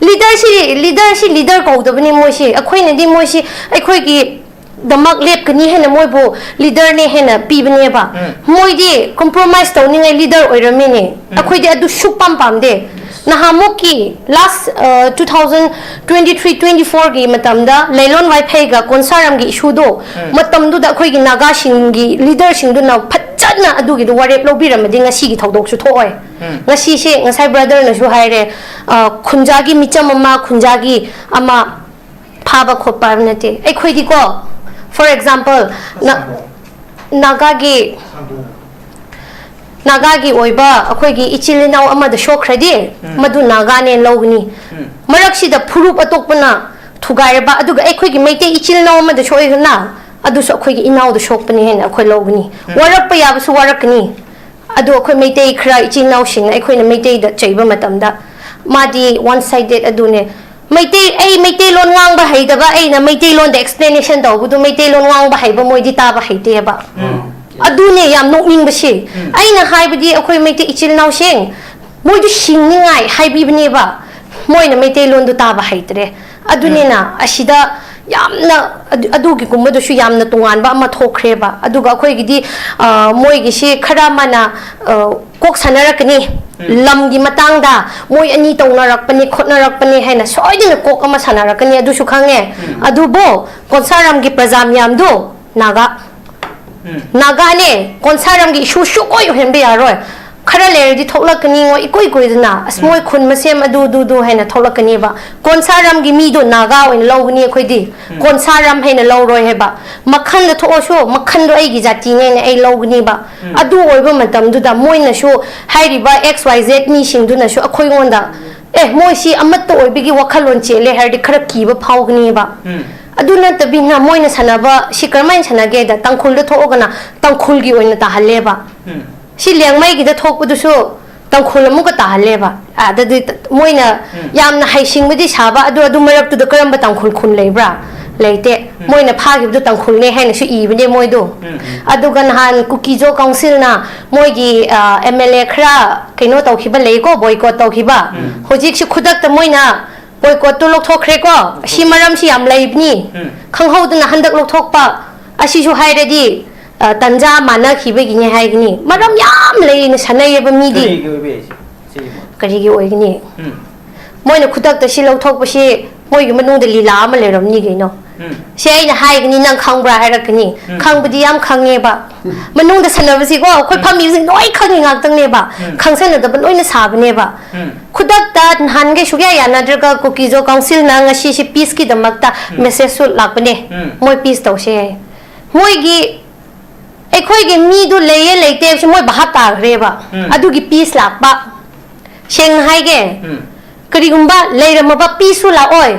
ꯂꯤꯗꯔꯁꯤ, ꯂꯤꯗꯔꯁꯤ ꯂꯤꯗꯔ ꯀꯧꯗꯕꯅꯤ ꯃꯣꯏꯁꯤ꯫ ꯑꯩꯈꯣꯏꯅꯗꯤ ꯃꯣꯏꯁꯤ ꯑꯩꯈꯣꯏꯒꯤ ꯗꯃꯛ ꯂꯦꯞꯀꯅꯤ ꯍꯥꯏꯅ ꯃꯣꯏꯕꯨ ꯂꯤꯗꯔꯅꯦ ꯍꯥꯏꯅ ꯄꯤꯕꯅꯦꯕ꯫ ꯎꯝ꯫ ꯃꯣꯏꯗꯤ compromise ꯇꯧꯅꯤꯡꯉꯥꯏ ꯂꯤꯗꯔ ꯑꯣꯏꯔꯝꯃꯤꯅꯦ꯫ ꯎꯝ꯫ ꯑꯩꯈꯣꯏꯗꯤ ꯑꯗꯨ ꯁꯨꯛꯄꯥꯝ ꯄꯥꯝꯗꯦ꯫ ꯅꯍꯥꯟꯃꯨꯛꯀꯤ last, ꯑ, two thousand twenty three twenty four ꯒꯤ ꯃꯇꯝꯗ ꯂꯩꯂꯣꯟ ꯋꯥꯏꯐꯩꯒ ꯀꯣꯟꯁꯥꯔꯝꯒꯤ ꯏꯁꯨꯗꯣ, ꯎꯝ꯫ ꯃꯇꯝꯗꯨꯗ ꯑꯩꯈꯣꯏꯒꯤ ꯅꯥꯒꯥꯁꯤꯡꯒꯤ ꯂꯤꯗꯔꯁꯤꯡꯗꯨꯅ ꯐꯖꯅ ꯑꯗꯨꯒꯤꯗꯣ ꯋꯥꯔꯦꯞ ꯂꯧꯕꯤꯔꯝꯃꯗꯤ ꯉꯁꯤꯒꯤ ꯊꯧꯗꯣꯛꯁꯨ ꯊꯣꯛꯑꯣꯏ꯫ ꯎꯝ꯫ ꯉꯁꯤꯁꯦ ꯉꯁꯥꯏ ꯕ꯭ꯔꯗꯔꯅꯁꯨ ꯍꯥꯏꯔꯦ, ꯑ, ꯈꯨꯟꯖꯥꯒꯤ ꯃꯤꯆꯝ ꯑꯃ, ꯈꯨꯟꯖꯥꯒꯤ ꯑꯃ ꯐꯥꯕ ꯈꯣꯠꯄ ꯍꯥꯏꯕ ꯅꯠꯇꯦ꯫ ꯑꯩꯈꯣꯏꯗꯤꯀꯣ, For example, ꯅꯥꯒꯥꯒꯤ ꯅꯥꯒꯥꯒꯤ ꯑꯣꯏꯕ ꯑꯩꯈꯣꯏꯒꯤ ꯏꯆꯤꯜ ꯏꯅꯥꯎ ꯑꯃꯗ ꯁꯣꯛꯈ꯭ꯔꯗꯤ, ꯎꯝ꯫ ꯃꯗꯨ ꯅꯥꯒꯥꯅꯦꯅ ꯂꯧꯒꯅꯤ꯫ ꯎꯝ꯫ ꯃꯔꯛꯁꯤꯗ ꯐꯨꯔꯨꯞ ꯑꯇꯣꯞꯄꯅ ꯊꯨꯒꯥꯏꯔꯕ, ꯑꯗꯨꯒ ꯑꯩꯈꯣꯏꯒꯤ ꯃꯩꯇꯩ ꯏꯆꯤꯜ ꯏꯅꯥꯎ ꯑꯃꯗ ꯁꯣꯛꯑꯦꯗꯅ, ꯑꯗꯨꯁꯨ ꯑꯩꯈꯣꯏꯒꯤ ꯏꯅꯥꯎꯗ ꯁꯣꯛꯄꯅꯤ ꯍꯥꯏꯅ ꯑꯩꯈꯣꯏ ꯂꯧꯒꯅꯤ꯫ ꯎꯝ꯫ ꯋꯥꯔꯛꯄ ꯌꯥꯕꯁꯨ ꯋꯥꯔꯛꯀꯅꯤ, ꯑꯗꯣ ꯑꯩꯈꯣꯏ ꯃꯩꯇꯩ ꯈꯔ ꯏꯆꯤꯜ ꯏꯅꯥꯎꯁꯤꯡꯅ ꯑꯩꯈꯣꯏꯅ ꯃꯩꯇꯩꯗ ꯆꯩꯕ ꯃꯇꯝꯗ, "ꯃꯥꯗꯤ one sided ꯑꯗꯨꯅꯦ, ꯃꯩꯇꯩ, ꯑꯩ ꯃꯩꯇꯩꯂꯣꯟ ꯉꯥꯡꯕ ꯍꯩꯇꯕ, ꯑꯩꯅ ꯃꯩꯇꯩꯂꯣꯟꯗ explanation ꯇꯧꯕꯗꯨ ꯃꯩꯇꯩꯂꯣꯟ ꯉꯥꯡꯕ ꯍꯩꯕ ꯃꯣꯏꯗꯤ ꯇꯥꯕ ꯍꯩꯇꯦꯕ"꯫ ꯎꯝ꯫ ꯑꯗꯨꯅꯦ ꯌꯥꯝ ꯅꯣꯛꯅꯤꯡꯕꯁꯤ꯫ ꯎꯝ꯫ ꯑꯩꯅ ꯍꯥꯏꯕꯗꯤ ꯑꯩꯈꯣꯏ ꯃꯩꯇꯩ ꯏꯆꯤꯜ ꯏꯅꯥꯎꯁꯤꯡ, ꯃꯣꯏꯗꯨ ꯁꯤꯡꯅꯤꯡꯉꯥꯏ ꯍꯥꯏꯕꯤꯕꯅꯦꯕ, ꯃꯣꯏꯅ ꯃꯩꯇꯩꯂꯣꯟꯗꯨ ꯇꯥꯕ ꯍꯩꯇ꯭ꯔꯦ꯫ ꯑꯗꯨꯅꯤꯅ ꯎꯝ꯫ ꯑꯁꯤꯗ ꯌꯥꯝꯅ ꯑꯗꯨ-, ꯑꯗꯨꯒꯤꯒꯨꯝꯕꯗꯨꯁꯨ ꯌꯥꯝꯅ ꯇꯣꯉꯥꯟꯕ ꯑꯃ ꯊꯣꯛꯈ꯭ꯔꯦꯕ꯫ ꯑꯗꯨꯒ ꯑꯩꯈꯣꯏꯒꯤꯗꯤ, ꯑ, ꯃꯣꯏꯒꯤꯁꯤ ꯈꯔ ꯑꯃꯅ, ꯑ, ꯀꯣꯛ ꯁꯥꯟꯅꯔꯛꯀꯅꯤ꯫ ꯎꯝ꯫ ꯂꯝꯒꯤ ꯃꯇꯥꯡꯗ ꯃꯣꯏ ꯑꯅꯤ ꯇꯧꯅꯔꯛꯄꯅꯤ, ꯈꯣꯠꯅꯔꯛꯄꯅꯤ ꯍꯥꯏꯅ ꯁꯣꯏꯗꯅ ꯀꯣꯛ ꯑꯃ ꯁꯥꯟꯅꯔꯛꯀꯅꯤ, ꯑꯗꯨꯁꯨ ꯈꯪꯉꯦ꯫ ꯎꯝ꯫ ꯑꯗꯨꯕꯨ ꯀꯣꯟꯁꯥꯔꯝꯒꯤ ꯄ꯭ꯔꯖꯥ ꯃꯤꯌꯥꯝꯗꯣ ꯅꯥꯒꯥ꯫ ꯎꯝ꯫ ꯅꯥꯒꯥꯅꯦ, ꯀꯣꯟꯁꯥꯔꯝꯒꯤ issue ꯁꯨꯛꯑꯣꯏ ꯑꯣꯏꯍꯟꯕ ꯌꯥꯔꯣꯏ꯫ ꯈꯔ ꯂꯩꯔꯗꯤ ꯊꯣꯛꯂꯛꯀꯅꯤꯉꯣ, ꯏꯀꯨꯏ ꯀꯨꯏꯗꯅ, "ꯑꯁ, ꯎꯝ꯫ ꯃꯣꯏ ꯈꯨꯟ ꯃꯁꯦꯝ ꯑꯗꯨ, ꯑꯗꯨ, ꯑꯗꯨ" ꯍꯥꯏꯅ ꯊꯣꯛꯂꯛꯀꯅꯤꯕ꯫ ꯀꯣꯟꯁꯥꯔꯝꯒꯤ ꯃꯤꯗꯣ ꯅꯥꯒꯥ ꯑꯣꯏꯅ ꯂꯧꯒꯅꯤ ꯑꯩꯈꯣꯏꯗꯤ꯫ ꯎꯝ꯫ ꯀꯣꯟꯁꯥꯔꯝ ꯍꯥꯏꯅ ꯂꯧꯔꯣꯏ ꯍꯥꯏꯕ꯫ ꯃꯈꯟꯗ ꯊꯣꯛꯑꯁꯨ, ꯃꯈꯟꯗꯣ ꯑꯩꯒꯤ ꯖꯥꯇꯤꯅꯦꯅ ꯑꯩ ꯂꯧꯒꯅꯤꯕ꯫ ꯎꯝ꯫ ꯑꯗꯨ ꯑꯣꯏꯕ ꯃꯇꯝꯗꯨꯗ ꯃꯣꯏꯅꯁꯨ, ꯍꯥꯏꯔꯤꯕ X Y Z ꯃꯤꯁꯤꯡꯗꯨꯅꯁꯨ ꯑꯩꯈꯣꯏꯉꯣꯟꯗ, "ꯑꯦ, ꯃꯣꯏꯁꯤ ꯑꯃꯠꯇ ꯑꯣꯏꯕꯒꯤ ꯋꯥꯈꯜꯂꯣꯟ ꯆꯦꯜꯂꯦ" ꯍꯥꯏꯔꯗꯤ ꯈꯔ ꯀꯤꯕ ꯐꯥꯎꯒꯅꯤꯕ꯫ ꯎꯝ꯫ ꯑꯗꯨ ꯅꯠꯇꯕꯤꯅ ꯃꯣꯏꯅ ꯁꯥꯟꯅꯕ ꯁꯤ ꯀꯔꯝꯍꯥꯏꯅ ꯁꯥꯟꯅꯒꯦꯗ, ꯇꯥꯡꯈꯨꯜꯗ ꯊꯣꯛꯑꯒꯅ ꯇꯥꯡꯈꯨꯜꯒꯤ ꯑꯣꯏꯅ ꯇꯥꯍꯜꯂꯦꯕ꯫ ꯎꯝ꯫ ꯁꯤ ꯂꯦꯡꯃꯩꯒꯤꯗ ꯊꯣꯛꯄꯗꯨꯁꯨ ꯇꯥꯡꯈꯨꯜ ꯑꯃꯨꯛꯀ ꯇꯥꯍꯜꯂꯦꯕ꯫ ꯑꯗꯗꯤ ꯃꯣꯏꯅ ꯎꯝ꯫ ꯌꯥꯝꯅ ꯍꯩꯁꯤꯡꯕꯗꯤ ꯁꯥꯕ, ꯑꯗꯨ, ꯑꯗꯨ ꯃꯔꯛꯇꯨꯗ ꯀꯔꯝꯕ ꯇꯥꯡꯈꯨꯜ ꯈꯨꯟ ꯂꯩꯕ꯭ꯔꯥ? ꯂꯩꯇꯦ꯫ ꯎꯝ꯫ ꯃꯣꯏꯅ ꯐꯥꯈꯤꯕꯗꯨ ꯇꯥꯡꯈꯨꯜꯅꯦ ꯍꯥꯏꯅꯁꯨ ꯏꯕꯅꯦ ꯃꯣꯏꯗꯣ꯫ ꯎꯝ, ꯎꯝ꯫ ꯑꯗꯨꯒ ꯅꯍꯥꯟ ꯀꯨꯀꯤꯖꯣ ꯀꯥꯎꯟꯁꯤꯜꯅ ꯃꯣꯏꯒꯤ, ꯑ, M L A ꯈꯔ ꯀꯩꯅꯣ ꯇꯧꯈꯤꯕ ꯂꯩꯀꯣ, boycott ꯇꯧꯈꯤꯕ꯫ ꯎꯝ꯫ ꯍꯧꯖꯤꯛꯁꯤ ꯈꯨꯗꯛꯇ ꯃꯣꯏꯅ boycott ꯇꯨ ꯂꯧꯊꯣꯛꯈ꯭ꯔꯦꯀꯣ꯫ ꯁꯤ ꯃꯔꯝꯁꯤ ꯌꯥꯝ ꯂꯩꯕꯅꯤ꯫ ꯎꯝ꯫ ꯈꯪꯍꯧꯗꯅ ꯍꯟꯗꯛ ꯂꯧꯊꯣꯛꯄ꯫ ꯑꯁꯤꯁꯨ ꯍꯥꯏꯔꯗꯤ, ꯑ, ꯇꯟꯖꯥ ꯃꯥꯟꯅꯈꯤꯕꯒꯤꯅꯦ ꯍꯥꯏꯒꯅꯤ꯫ ꯃꯔꯝ ꯌꯥꯝ ꯂꯩꯅ ꯁꯥꯟꯅꯩꯌꯦꯕ ꯃꯤꯗꯤ꯫ ꯀꯔꯤꯒꯤ ꯑꯣꯏꯕ ꯌꯥꯏ ꯁꯤ? ꯁꯤꯒꯤ ꯃꯔꯝ? ꯀꯔꯤꯒꯤ ꯑꯣꯏꯒꯅꯤ? ꯎꯝ꯫ ꯃꯣꯏꯅ ꯈꯨꯗꯛꯇ ꯁꯤ ꯂꯧꯊꯣꯛꯄꯁꯤ ꯃꯣꯏꯒꯤ ꯃꯅꯨꯡꯗ ꯂꯤꯂꯥ ꯑꯃ ꯂꯩꯔꯝꯅꯤ ꯀꯩꯅꯣ꯫ ꯁꯤ ꯑꯩꯅ ꯍꯥꯏꯒꯅꯤ, ꯅꯪ ꯈꯪꯕ꯭ꯔꯥ ꯍꯥꯏꯔꯛꯀꯅꯤ꯫ ꯈꯪꯕꯗꯤ ꯌꯥꯝ ꯈꯪꯉꯦꯕ꯫ ꯃꯅꯨꯡꯗ ꯁꯥꯟꯅꯕꯁꯤꯀꯣ, ꯑꯩꯈꯣꯏ ꯐꯝꯃꯤꯕꯁꯤꯡ ꯂꯣꯏ ꯈꯪꯉꯤ ꯉꯥꯛꯇꯪꯅꯦꯕ꯫ ꯈꯪꯁꯟꯅꯗꯕ ꯂꯣꯏꯅ ꯁꯥꯕꯅꯦꯕ꯫ ꯈꯨꯗꯛꯇ ꯅꯍꯥꯟꯈꯩ ꯁꯨꯛꯌꯥ ꯌꯥꯅꯗ꯭ꯔꯒ ꯀꯨꯀꯤꯖꯣ ꯀꯥꯎꯟꯁꯤꯜꯅ ꯉꯁꯤꯁꯦ ꯄꯤꯁꯀꯤꯗꯃꯛꯇ ꯃꯦꯁꯦꯖꯁꯨ ꯂꯥꯛꯄꯅꯦ꯫ ꯃꯣꯏ ꯄꯤꯁ ꯇꯧꯁꯦ ꯍꯥꯏ꯫ ꯃꯣꯏꯒꯤ, ꯑꯩꯈꯣꯏꯒꯤ ꯃꯤꯗꯨ ꯂꯩꯌꯦ ꯂꯩꯇꯦ ꯍꯥꯏꯕꯁꯤ ꯃꯣꯏ ꯚꯥꯞ ꯇꯥꯈ꯭ꯔꯦꯕ꯫ ꯑꯗꯨꯒꯤ ꯄꯤꯁ ꯂꯥꯛꯄ꯫ ꯁꯦꯡꯅ ꯍꯥꯏꯒꯦ, ꯀꯔꯤꯒꯨꯝꯕ ꯂꯩꯔꯝꯃꯕ ꯄꯤꯁꯁꯨ ꯂꯥꯛꯑꯣꯏ꯫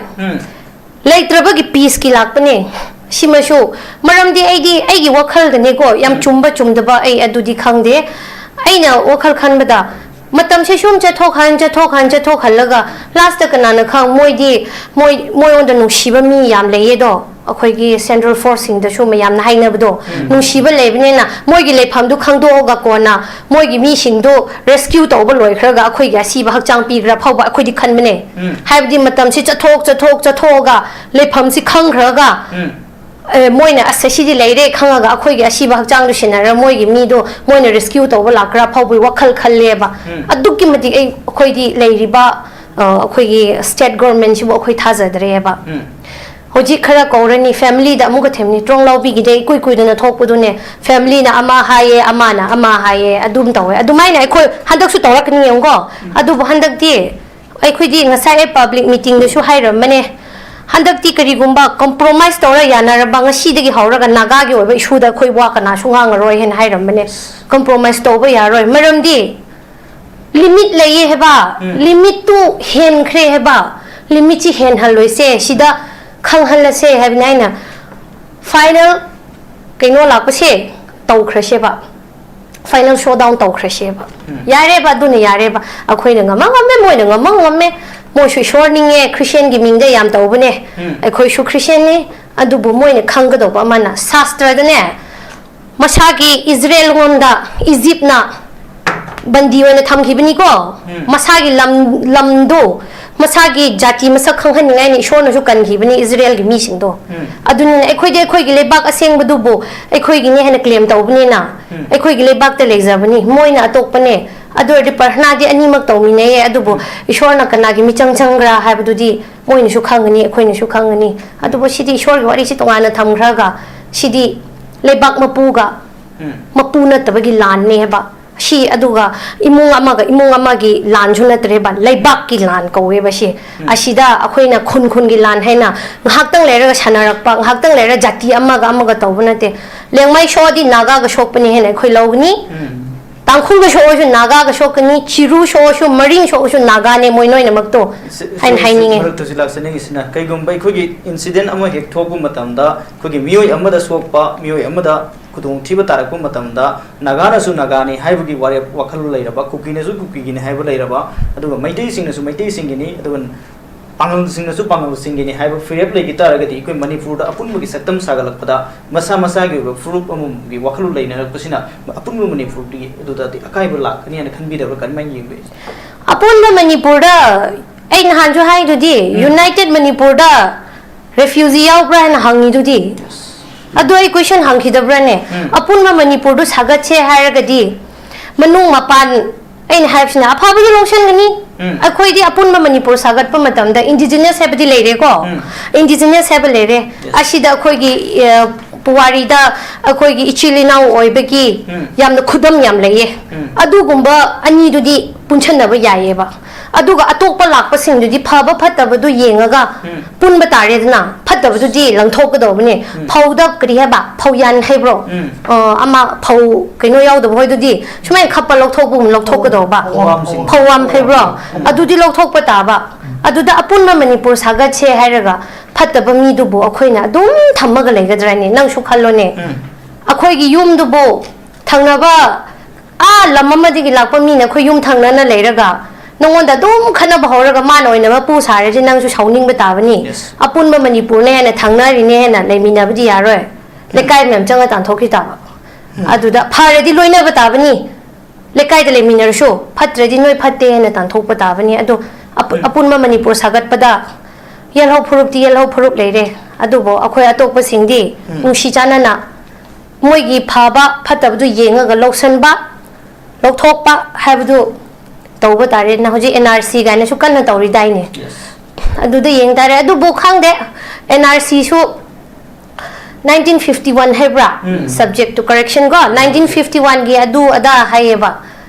ꯂꯩꯇ꯭ꯔꯕꯒꯤ ꯄꯤꯁꯀꯤ ꯂꯥꯛꯄꯅꯦ꯫ ꯁꯤꯃꯁꯨ ꯃꯔꯝꯗꯤ ꯑꯩꯗꯤ ꯑꯩꯒꯤ ꯋꯥꯈꯜꯗꯅꯦꯀꯣ, ꯌꯥꯝ ꯆꯨꯝꯕ ꯆꯨꯝꯗꯕ ꯑꯩ ꯑꯗꯨꯗꯤ ꯈꯪꯗꯦ꯫ ꯑꯩꯅ ꯋꯥꯈꯜ ꯈꯟꯕꯗ ꯃꯇꯝꯁꯦ ꯁꯨꯝ ꯆꯠꯊꯣꯛꯍꯟ ꯆꯠꯊꯣꯛꯍꯟ ꯆꯠꯊꯣꯛꯍꯜꯂꯒ ꯂꯥꯁꯇ ꯀꯅꯥꯅ ꯈꯪ, ꯃꯣꯏꯗꯤ ꯃꯣꯏ ꯃꯣꯏꯉꯣꯟꯗ ꯅꯨꯡꯁꯤꯕ ꯃꯤ ꯌꯥꯝ ꯂꯩꯌꯦꯗꯣ꯫ ꯑꯩꯈꯣꯏꯒꯤ ꯁꯦꯟꯇ꯭ꯔꯦꯜ ꯐꯣꯔꯁꯁꯤꯡꯗꯁꯨ ꯃꯌꯥꯝꯅ ꯍꯥꯏꯅꯕꯗꯣ, ꯅꯨꯡꯁꯤꯕ ꯂꯩꯕꯅꯤꯅ ꯃꯣꯏꯒꯤ ꯂꯩꯐꯝꯗꯨ ꯈꯪꯗꯣꯛꯑꯒ ꯀꯣꯟꯅ ꯃꯣꯏꯒꯤ ꯃꯤꯁꯤꯡꯗꯣ ꯔꯦꯁꯀ꯭ꯌꯨ ꯇꯧꯕ ꯂꯣꯏꯈ꯭ꯔꯒ ꯑꯩꯈꯣꯏꯒꯤ ꯑꯁꯤꯕ ꯍꯛꯆꯥꯡ ꯄꯤꯈ꯭ꯔ ꯐꯥꯎꯕ ꯑꯩꯈꯣꯏꯗꯤ ꯈꯟꯕꯅꯦ꯫ ꯍꯥꯏꯕꯗꯤ ꯃꯇꯝꯁꯤ ꯆꯠꯊꯣꯛ ꯆꯠꯊꯣꯛ ꯆꯠꯊꯣꯛꯑꯒ ꯂꯩꯐꯝꯁꯤ ꯈꯪꯈ꯭ꯔꯒ, ꯑꯦ, ꯃꯣꯏꯅ ꯑꯁ ꯑꯁꯤꯗꯤ ꯂꯩꯔꯦ ꯈꯪꯉꯒ ꯑꯩꯈꯣꯏꯒꯤ ꯑꯁꯤꯕ ꯍꯛꯆꯥꯡꯗꯨ ꯁꯤꯟꯅꯔ ꯃꯣꯏꯒꯤ ꯃꯤꯗꯣ ꯃꯣꯏꯅ ꯔꯦꯁꯀ꯭ꯌꯨ ꯇꯧꯕ ꯂꯥꯛꯈ꯭ꯔ ꯐꯥꯎꯕꯒꯤ ꯋꯥꯈꯜ ꯈꯜꯂꯦꯕ꯫ ꯑꯗꯨꯛꯀꯤ ꯃꯇꯤꯛ ꯑꯩ, ꯑꯩꯈꯣꯏꯗꯤ ꯂꯩꯔꯤꯕ, ꯑ, ꯑꯩꯈꯣꯏꯒꯤ ꯁ꯭ꯇꯦꯠ ꯒꯣꯔꯃꯦꯟꯁꯤꯕꯨ ꯑꯩꯈꯣꯏ ꯊꯥꯖꯗ꯭ꯔꯦꯕ꯫ ꯍꯧꯖꯤꯛ ꯈꯔ ꯀꯧꯔꯅꯤ, ꯐꯦꯃꯤꯂꯤꯗ ꯑꯃꯨꯛꯀ ꯊꯦꯝꯅꯤ꯫ ꯇ꯭ꯔꯣꯡꯂꯥꯎꯕꯤꯒꯤꯗꯤ ꯏꯀꯨꯏ ꯀꯨꯏꯗꯅ ꯊꯣꯛꯄꯗꯨꯅꯦ, ꯐꯦꯃꯤꯂꯤꯅ ꯑꯃ ꯍꯥꯏꯌꯦ, ꯑꯃꯅ ꯑꯃ ꯍꯥꯏꯌꯦ, ꯑꯗꯨꯝ ꯇꯧꯋꯦ꯫ ꯑꯗꯨꯃꯥꯏꯅ ꯑꯩꯈꯣꯏ ꯍꯟꯗꯛꯁꯨ ꯇꯧꯔꯛꯀꯅꯤ ꯌꯦꯡꯉꯨꯀꯣ꯫ ꯑꯗꯨꯕꯨ ꯍꯟꯗꯛꯇꯤ ꯑꯩꯈꯣꯏꯗꯤ ꯉꯁꯥꯏ ꯑꯩ ꯄꯕ꯭ꯂꯤꯛ ꯃꯤꯇꯤꯡꯗꯁꯨ ꯍꯥꯏꯔꯝꯕꯅꯦ, ꯍꯟꯗꯛꯇꯤ ꯀꯔꯤꯒꯨꯝꯕ ꯀꯝꯄ꯭ꯔꯣꯃꯥꯏꯁ ꯇꯧꯔ ꯌꯥꯅꯔꯕ ꯉꯁꯤꯗꯒꯤ ꯍꯧꯔꯒ ꯅꯥꯒꯥꯒꯤ ꯑꯣꯏꯕ ꯏꯁꯨꯗ ꯑꯩꯈꯣꯏ ꯋꯥ ꯀꯅꯥꯁꯨ ꯉꯥꯡꯉꯔꯣꯏ ꯍꯥꯏꯅ ꯍꯥꯏꯔꯝꯕꯅꯦ꯫ ꯀꯝꯄ꯭ꯔꯣꯃꯥꯏꯁ ꯇꯧꯕ ꯌꯥꯔꯣꯏ, ꯃꯔꯝꯗꯤ ꯂꯤꯃꯤꯠ ꯂꯩꯌꯦ ꯍꯥꯏꯕ꯫ ꯂꯤꯃꯤꯠꯇꯨ ꯍꯦꯟꯈ꯭ꯔꯦ ꯍꯥꯏꯕ꯫ ꯂꯤꯃꯤꯠꯁꯤ ꯍꯦꯟꯍꯜꯂꯣꯏꯁꯦ, ꯁꯤꯗ ꯈꯪꯍꯜꯂꯁꯦ ꯍꯥꯏꯕꯅꯤ ꯑꯩꯅ꯫ ꯐꯥꯏꯅꯦꯜ ꯀꯩꯅꯣ ꯂꯥꯛꯄꯁꯦ ꯇꯧꯈ꯭ꯔꯁꯦꯕ꯫ Final showdown ꯇꯧꯈ꯭ꯔꯁꯦꯕ꯫ ꯌꯥꯔꯦꯕ, ꯑꯗꯨꯅ ꯌꯥꯔꯦꯕ꯫ ꯑꯩꯈꯣꯏꯅ ꯉꯝꯃ ꯉꯝꯃꯦ, ꯃꯣꯏꯅ ꯉꯝꯃ ꯉꯝꯃꯦ꯫ ꯃꯣꯏꯁꯨ ꯏꯁꯣꯔꯅꯤꯡꯉꯦ, ꯈ꯭ꯔꯤꯁꯇꯤꯌꯥꯟꯒꯤ ꯃꯤꯡꯗ ꯌꯥꯝ ꯇꯧꯕꯅꯦ꯫ ꯑꯩꯈꯣꯏꯁꯨ ꯈ꯭ꯔꯤꯁꯇꯤꯌꯥꯟꯅꯤ꯫ ꯑꯗꯨꯕꯨ ꯃꯣꯏꯅ ꯈꯪꯒꯗꯧꯕ ꯑꯃꯅ, ꯁꯥꯁꯇ꯭ꯔꯗꯅꯦ, ꯃꯁꯥꯒꯤ ꯏꯖꯔꯦꯜꯉꯣꯟꯗ ꯏꯖꯤꯞꯅ ꯕꯟꯗꯤ ꯑꯣꯏꯅ ꯊꯝꯈꯤꯕꯅꯤꯀꯣ꯫ ꯃꯁꯥꯒꯤ ꯂꯝ, ꯂꯝꯗꯣ, ꯃꯁꯥꯒꯤ ꯖꯥꯇꯤ ꯃꯁꯛ ꯈꯪꯍꯟꯅꯤꯡꯉꯥꯏꯅ ꯏꯁꯣꯔꯅꯁꯨ ꯀꯟꯈꯤꯕꯅꯤ ꯏꯖꯔꯦꯜꯒꯤ ꯃꯤꯁꯤꯡꯗꯣ꯫ ꯑꯗꯨꯅꯤꯅ ꯑꯩꯈꯣꯏꯗꯤ ꯑꯩꯈꯣꯏꯒꯤ ꯂꯩꯕꯥꯛ ꯑꯁꯦꯡꯕꯗꯨꯕꯨ ꯑꯩꯈꯣꯏꯒꯤꯅꯦ ꯍꯥꯏꯅ ꯀ꯭ꯂꯦꯝ ꯇꯧꯕꯅꯤꯅ, ꯑꯩꯈꯣꯏꯒꯤ ꯂꯩꯕꯥꯛꯇ ꯂꯩꯖꯕꯅꯤ, ꯃꯣꯏꯅ ꯑꯇꯣꯞꯄꯅꯦ꯫ ꯑꯗꯨ ꯑꯣꯏꯔꯗꯤ ꯄ꯭ꯔꯊꯅꯥꯗꯤ ꯑꯅꯤꯃꯛ ꯇꯧꯃꯤꯟꯅꯩꯌꯦ, ꯑꯗꯨꯕꯨ ꯏꯁꯣꯔꯅ ꯀꯅꯥꯒꯤ ꯃꯤꯆꯪ ꯆꯪꯕ꯭ꯔꯥ ꯍꯥꯏꯕꯗꯨꯗꯤ ꯃꯣꯏꯅꯁꯨ ꯈꯪꯒꯅꯤ, ꯑꯩꯈꯣꯏꯅꯁꯨ ꯈꯪꯒꯅꯤ꯫ ꯑꯗꯨꯕꯨ ꯁꯤꯗꯤ ꯏꯁꯣꯔꯒꯤ ꯋꯥꯔꯤꯁꯤ ꯇꯣꯉꯥꯟꯅ ꯊꯝꯈ꯭ꯔꯒ, ꯁꯤꯗꯤ ꯂꯩꯕꯥꯛ ꯃꯄꯨꯒ ꯎꯝ꯫ ꯃꯄꯨ ꯅꯠꯇꯕꯒꯤ ꯂꯥꯟꯅꯦ ꯍꯥꯏꯕ꯫ ꯁꯤ ꯑꯗꯨꯒ ꯏꯃꯨꯡ ꯑꯃꯒ ꯏꯃꯨꯡ ꯑꯃꯒꯤ ꯂꯥꯟꯁꯨ ꯅꯠꯇ꯭ꯔꯦꯕ, ꯂꯩꯕꯥꯛꯀꯤ ꯂꯥꯟ ꯀꯧꯋꯦꯕ ꯁꯤ꯫ ꯎꯝ꯫ ꯑꯁꯤꯗ ꯑꯩꯈꯣꯏꯅ ꯈꯨꯟ ꯈꯨꯟꯒꯤ ꯂꯥꯟ ꯍꯥꯏꯅ ꯉꯥꯏꯍꯥꯛꯇꯪ ꯂꯩꯔꯒ ꯁꯥꯟꯅꯔꯛꯄ, ꯉꯥꯏꯍꯥꯛꯇꯪ ꯂꯩꯔꯒ ꯖꯥꯇꯤ ꯑꯃꯒ ꯑꯃꯒ ꯇꯧꯕ ꯅꯠꯇꯦ꯫ ꯂꯦꯡꯃꯥꯏ ꯁꯣꯛꯑꯗꯤ ꯅꯥꯒꯥꯒ ꯁꯣꯛꯄꯅꯤ ꯍꯥꯏꯅ ꯑꯩꯈꯣꯏ ꯂꯧꯒꯅꯤ꯫ ꯎꯝ꯫ ꯇꯥꯡꯈꯨꯜꯒ ꯁꯣꯛꯑꯁꯨ ꯅꯥꯒꯥꯒ ꯁꯣꯛꯀꯅꯤ, ꯆꯤꯔꯨ ꯁꯣꯛꯑꯁꯨ, ꯃꯔꯤꯡ ꯁꯣꯛꯑꯁꯨ ꯅꯥꯒꯥꯅꯦ ꯃꯣꯏ ꯂꯣꯏꯅꯃꯛꯇꯣ ꯁꯤ-, ꯍꯥꯏꯅ ꯁꯤ-, ꯍꯥꯏꯅꯤꯡꯉꯦ꯫ ꯃꯔꯛꯇ ꯁꯤ ꯂꯥꯛꯆꯅꯤꯡꯉꯤꯁꯤꯅ, ꯀꯩꯒꯨꯝꯕ ꯑꯩꯈꯣꯏꯒꯤ incident ꯑꯃ ꯍꯦꯛ ꯊꯣꯛꯄ ꯃꯇꯝꯗ, ꯑꯩꯈꯣꯏꯒꯤ ꯃꯤꯑꯣꯏ ꯑꯃꯗ ꯁꯣꯛꯄ, ꯃꯤꯑꯣꯏ ꯑꯃꯗ ꯈꯨꯗꯣꯡꯊꯤꯕ ꯇꯥꯔꯛꯄ ꯃꯇꯝꯗ, ꯅꯥꯒꯥꯅꯁꯨ ꯅꯥꯒꯥꯅꯤ ꯍꯥꯏꯕꯒꯤ ꯋꯥꯔꯦꯞ, ꯋꯥꯈꯜꯂꯣꯟ ꯂꯩꯔꯕ, ꯀꯨꯀꯤꯅꯁꯨ ꯀꯨꯀꯤꯒꯤꯅꯤ ꯍꯥꯏꯕ ꯂꯩꯔꯕ, ꯑꯗꯨꯒ ꯃꯩꯇꯩꯁꯤꯡꯅꯁꯨ ꯃꯩꯇꯩꯁꯤꯡꯒꯤꯅꯤ, ꯑꯗꯨꯒ ꯄꯥꯉꯜꯁꯤꯡꯅꯁꯨ ꯄꯥꯉꯜꯁꯤꯡꯒꯤꯅꯤ ꯍꯥꯏꯕ ꯐꯤꯔꯦꯞ ꯂꯩꯈꯤ ꯇꯥꯔꯒꯗꯤ, ꯑꯩꯈꯣꯏ ꯃꯅꯤꯄꯨꯔꯗ ꯑꯄꯨꯟꯕꯒꯤ ꯁꯛꯇꯝ ꯁꯥꯒꯠꯂꯛꯄꯗ ꯃꯁꯥ ꯃꯁꯥꯒꯤ ꯑꯣꯏꯕ ꯐꯨꯔꯨꯞ ꯑꯃꯃꯝꯒꯤ ꯋꯥꯈꯜꯂꯣꯟ ꯂꯩꯅꯔꯛꯄꯁꯤꯅ ꯑꯄꯨꯟꯕ ꯃꯅꯤꯄꯨꯔꯒꯤ ꯑꯗꯨꯗꯗꯤ ꯑꯀꯥꯏꯕ ꯂꯥꯛꯀꯅꯤ ꯍꯥꯏꯅ ꯈꯟꯕꯤꯗꯕ꯭ꯔꯥ? ꯀꯔꯝꯍꯥꯏꯅ ꯌꯦꯡꯕꯤ? ꯑꯄꯨꯟꯕ ꯃꯅꯤꯄꯨꯔꯗ, ꯑꯩ ꯅꯍꯥꯟꯁꯨ ꯍꯥꯏꯗꯨꯗꯤ, ꯎꯝ꯫ United ꯃꯅꯤꯄꯨꯔꯗ refugee ꯌꯥꯎꯕ꯭ꯔꯥ ꯍꯥꯏꯅ ꯍꯪꯉꯤꯗꯨꯗꯤ꯫ ꯑꯗꯣ ꯑꯩ question ꯍꯪꯈꯤꯗꯕ꯭ꯔꯥꯅꯦ? ꯎꯝ꯫ ꯑꯄꯨꯟꯕ ꯃꯅꯤꯄꯨꯔꯗꯨ ꯁꯥꯒꯠꯁꯦ ꯍꯥꯏꯔꯒꯗꯤ, ꯃꯅꯨꯡ ꯃꯄꯥꯟ, ꯑꯩꯅ ꯍꯥꯏꯕꯁꯤꯅ ꯑꯐꯕꯒꯤ ꯂꯧꯁꯤꯟꯒꯅꯤ꯫ ꯎꯝ꯫ ꯑꯩꯈꯣꯏꯗꯤ ꯑꯄꯨꯟꯕ ꯃꯅꯤꯄꯨꯔ ꯁꯥꯒꯠꯄ ꯃꯇꯝꯗ indigenous ꯍꯥꯏꯕꯗꯤ ꯂꯩꯔꯦꯀꯣ꯫ ꯎꯝ꯫ Indigenous ꯍꯥꯏꯕ ꯂꯩꯔꯦ꯫ Yes꯫ ꯑꯁꯤꯗ ꯑꯩꯈꯣꯏꯒꯤ, ꯑ, ꯄꯨꯋꯥꯔꯤꯗ ꯑꯩꯈꯣꯏꯒꯤ ꯏꯆꯤꯜ ꯏꯅꯥꯎ ꯑꯣꯏꯕꯒꯤ ꯎꯝ꯫ ꯌꯥꯝꯅ ꯈꯨꯗꯝ ꯌꯥꯝ ꯂꯩꯌꯦ꯫ ꯎꯝ꯫ ꯑꯗꯨꯒꯨꯝꯕ ꯑꯅꯤꯗꯨꯗꯤ ꯄꯨꯟꯁꯟꯅꯕ ꯌꯥꯏꯌꯦꯕ꯫ ꯑꯗꯨꯒ ꯑꯇꯣꯞꯄ ꯂꯥꯛꯄꯁꯤꯡꯗꯨꯗꯤ ꯐꯕ ꯐꯠꯇꯕꯗꯨ ꯌꯦꯡꯉꯒ ꯎꯝ꯫ ꯄꯨꯟꯕ ꯇꯥꯔꯦꯗꯅ, ꯐꯠꯇꯕꯗꯨꯗꯤ ꯂꯪꯊꯣꯛꯀꯗꯧꯕꯅꯦ꯫ ꯎꯝ꯫ ꯐꯧꯗ ꯀꯔꯤ ꯍꯥꯏꯕ? ꯐꯧꯌꯥꯟ ꯍꯩꯕ꯭ꯔꯣ? ꯎꯝ꯫ ꯑ, ꯑꯃ ꯐꯧ ꯀꯩꯅꯣ ꯌꯥꯎꯗꯕ ꯍꯣꯏꯗꯨꯗꯤ ꯁꯨꯃꯥꯏꯅ ꯈꯞꯄ ꯂꯧꯊꯣꯛꯄꯒꯨꯝ ꯂꯧꯊꯣꯛꯀꯗꯧꯕ꯫ ꯐꯧꯋꯥꯝꯁꯤꯡ꯫ ꯐꯧꯋꯥꯝ ꯍꯩꯕ꯭ꯔꯣ? ꯎꯝ꯫ ꯑꯗꯨꯗꯤ ꯂꯧꯊꯣꯛꯄ ꯇꯥꯕ꯫ ꯎꯝ꯫ ꯑꯗꯨꯗ ꯑꯄꯨꯟꯕ ꯃꯅꯤꯄꯨꯔ ꯁꯥꯒꯠꯁꯦ ꯍꯥꯏꯔꯒ ꯐꯠꯇꯕ ꯃꯤꯗꯨꯕꯨ ꯑꯩꯈꯣꯏꯅ ꯑꯗꯨꯝ ꯊꯝꯃꯒ ꯂꯩꯒꯗ꯭ꯔꯥꯅꯦ? ꯅꯪꯁꯨ ꯈꯜꯂꯣꯅꯦ꯫ ꯎꯝ꯫ ꯑꯩꯈꯣꯏꯒꯤ ꯌꯨꯝꯗꯨꯕꯨ ꯊꯪꯅꯕ ꯑꯥ ꯂꯝ ꯑꯃꯗꯒꯤ ꯂꯥꯛꯄ ꯃꯤꯅ ꯑꯩꯈꯣꯏ ꯌꯨꯝ ꯊꯪꯅꯅ ꯂꯩꯔꯒ ꯅꯉꯣꯟꯗ ꯑꯗꯨꯝ ꯈꯠꯅꯕ ꯍꯧꯔꯒ ꯃꯥꯅ ꯑꯣꯏꯅ ꯃꯄꯨ ꯁꯥꯔꯗꯤ ꯅꯪꯁꯨ ꯁꯥꯎꯅꯤꯡꯕ ꯇꯥꯕꯅꯤ꯫ Yes꯫ ꯑꯄꯨꯟꯕ ꯃꯅꯤꯄꯨꯔꯅꯦ ꯍꯥꯏꯅ ꯊꯪꯅꯔꯤꯅꯦ ꯍꯥꯏꯅ ꯂꯩꯃꯤꯟꯅꯕꯗꯤ ꯌꯥꯔꯣꯏ꯫ ꯎꯝ꯫ ꯂꯩꯀꯥꯏ ꯃꯌꯥꯝ ꯆꯪꯉ ꯇꯥꯟꯊꯣꯛꯈꯤ ꯇꯥꯕ꯫ ꯎꯝ꯫ ꯑꯗꯨꯗ ꯐꯔꯗꯤ ꯂꯣꯏꯅꯕ ꯇꯥꯕꯅꯤ꯫ ꯂꯩꯀꯥꯏꯗ ꯂꯩꯃꯤꯟꯅꯔꯁꯨ ꯐꯠꯇ꯭ꯔꯗꯤ ꯅꯣꯏ ꯐꯠꯇꯦ ꯍꯥꯏꯅ ꯇꯥꯟꯊꯣꯛꯄ ꯇꯥꯕꯅꯤ꯫ ꯑꯗꯣ ꯑꯄꯨ-, ꯎꯝ꯫ ꯑꯄꯨꯟꯕ ꯃꯅꯤꯄꯨꯔ ꯁꯥꯒꯠꯄꯗ ꯌꯦꯜꯍꯧ ꯐꯨꯔꯨꯞꯇꯤ ꯌꯦꯜꯍꯧ ꯐꯨꯔꯨꯞ ꯂꯩꯔꯦ꯫ ꯑꯗꯨꯕꯨ ꯑꯩꯈꯣꯏ ꯑꯇꯣꯞꯄꯁꯤꯡꯗꯤ ꯎꯝ꯫ ꯅꯨꯡꯁꯤ ꯆꯥꯟꯅꯅ ꯃꯣꯏꯒꯤ ꯐꯕ ꯐꯠꯇꯕꯗꯨ ꯌꯦꯡꯉꯒ ꯂꯧꯁꯟꯕ, ꯂꯧꯊꯣꯛꯄ ꯍꯥꯏꯕꯗꯨ ꯇꯧꯕ ꯇꯥꯔꯦꯅ ꯍꯧꯖꯤꯛ N R C ꯀꯥꯏꯅꯁꯨ ꯀꯟꯅ ꯇꯧꯔꯤꯗꯥꯏꯅꯦ꯫ ꯑꯗꯨꯗ ꯌꯦꯡ ꯇꯥꯔꯦ꯫ ꯑꯗꯨꯕꯨ ꯈꯪꯗꯦ, N R C ꯁꯨ nineteen fifty one ꯍꯥꯏꯕ꯭ꯔꯥ? Subject to correction ꯀꯣ, nineteen fifty one ꯒꯤ ꯑꯗꯨ ꯑꯗꯥ ꯍꯥꯏꯌꯦꯕ꯫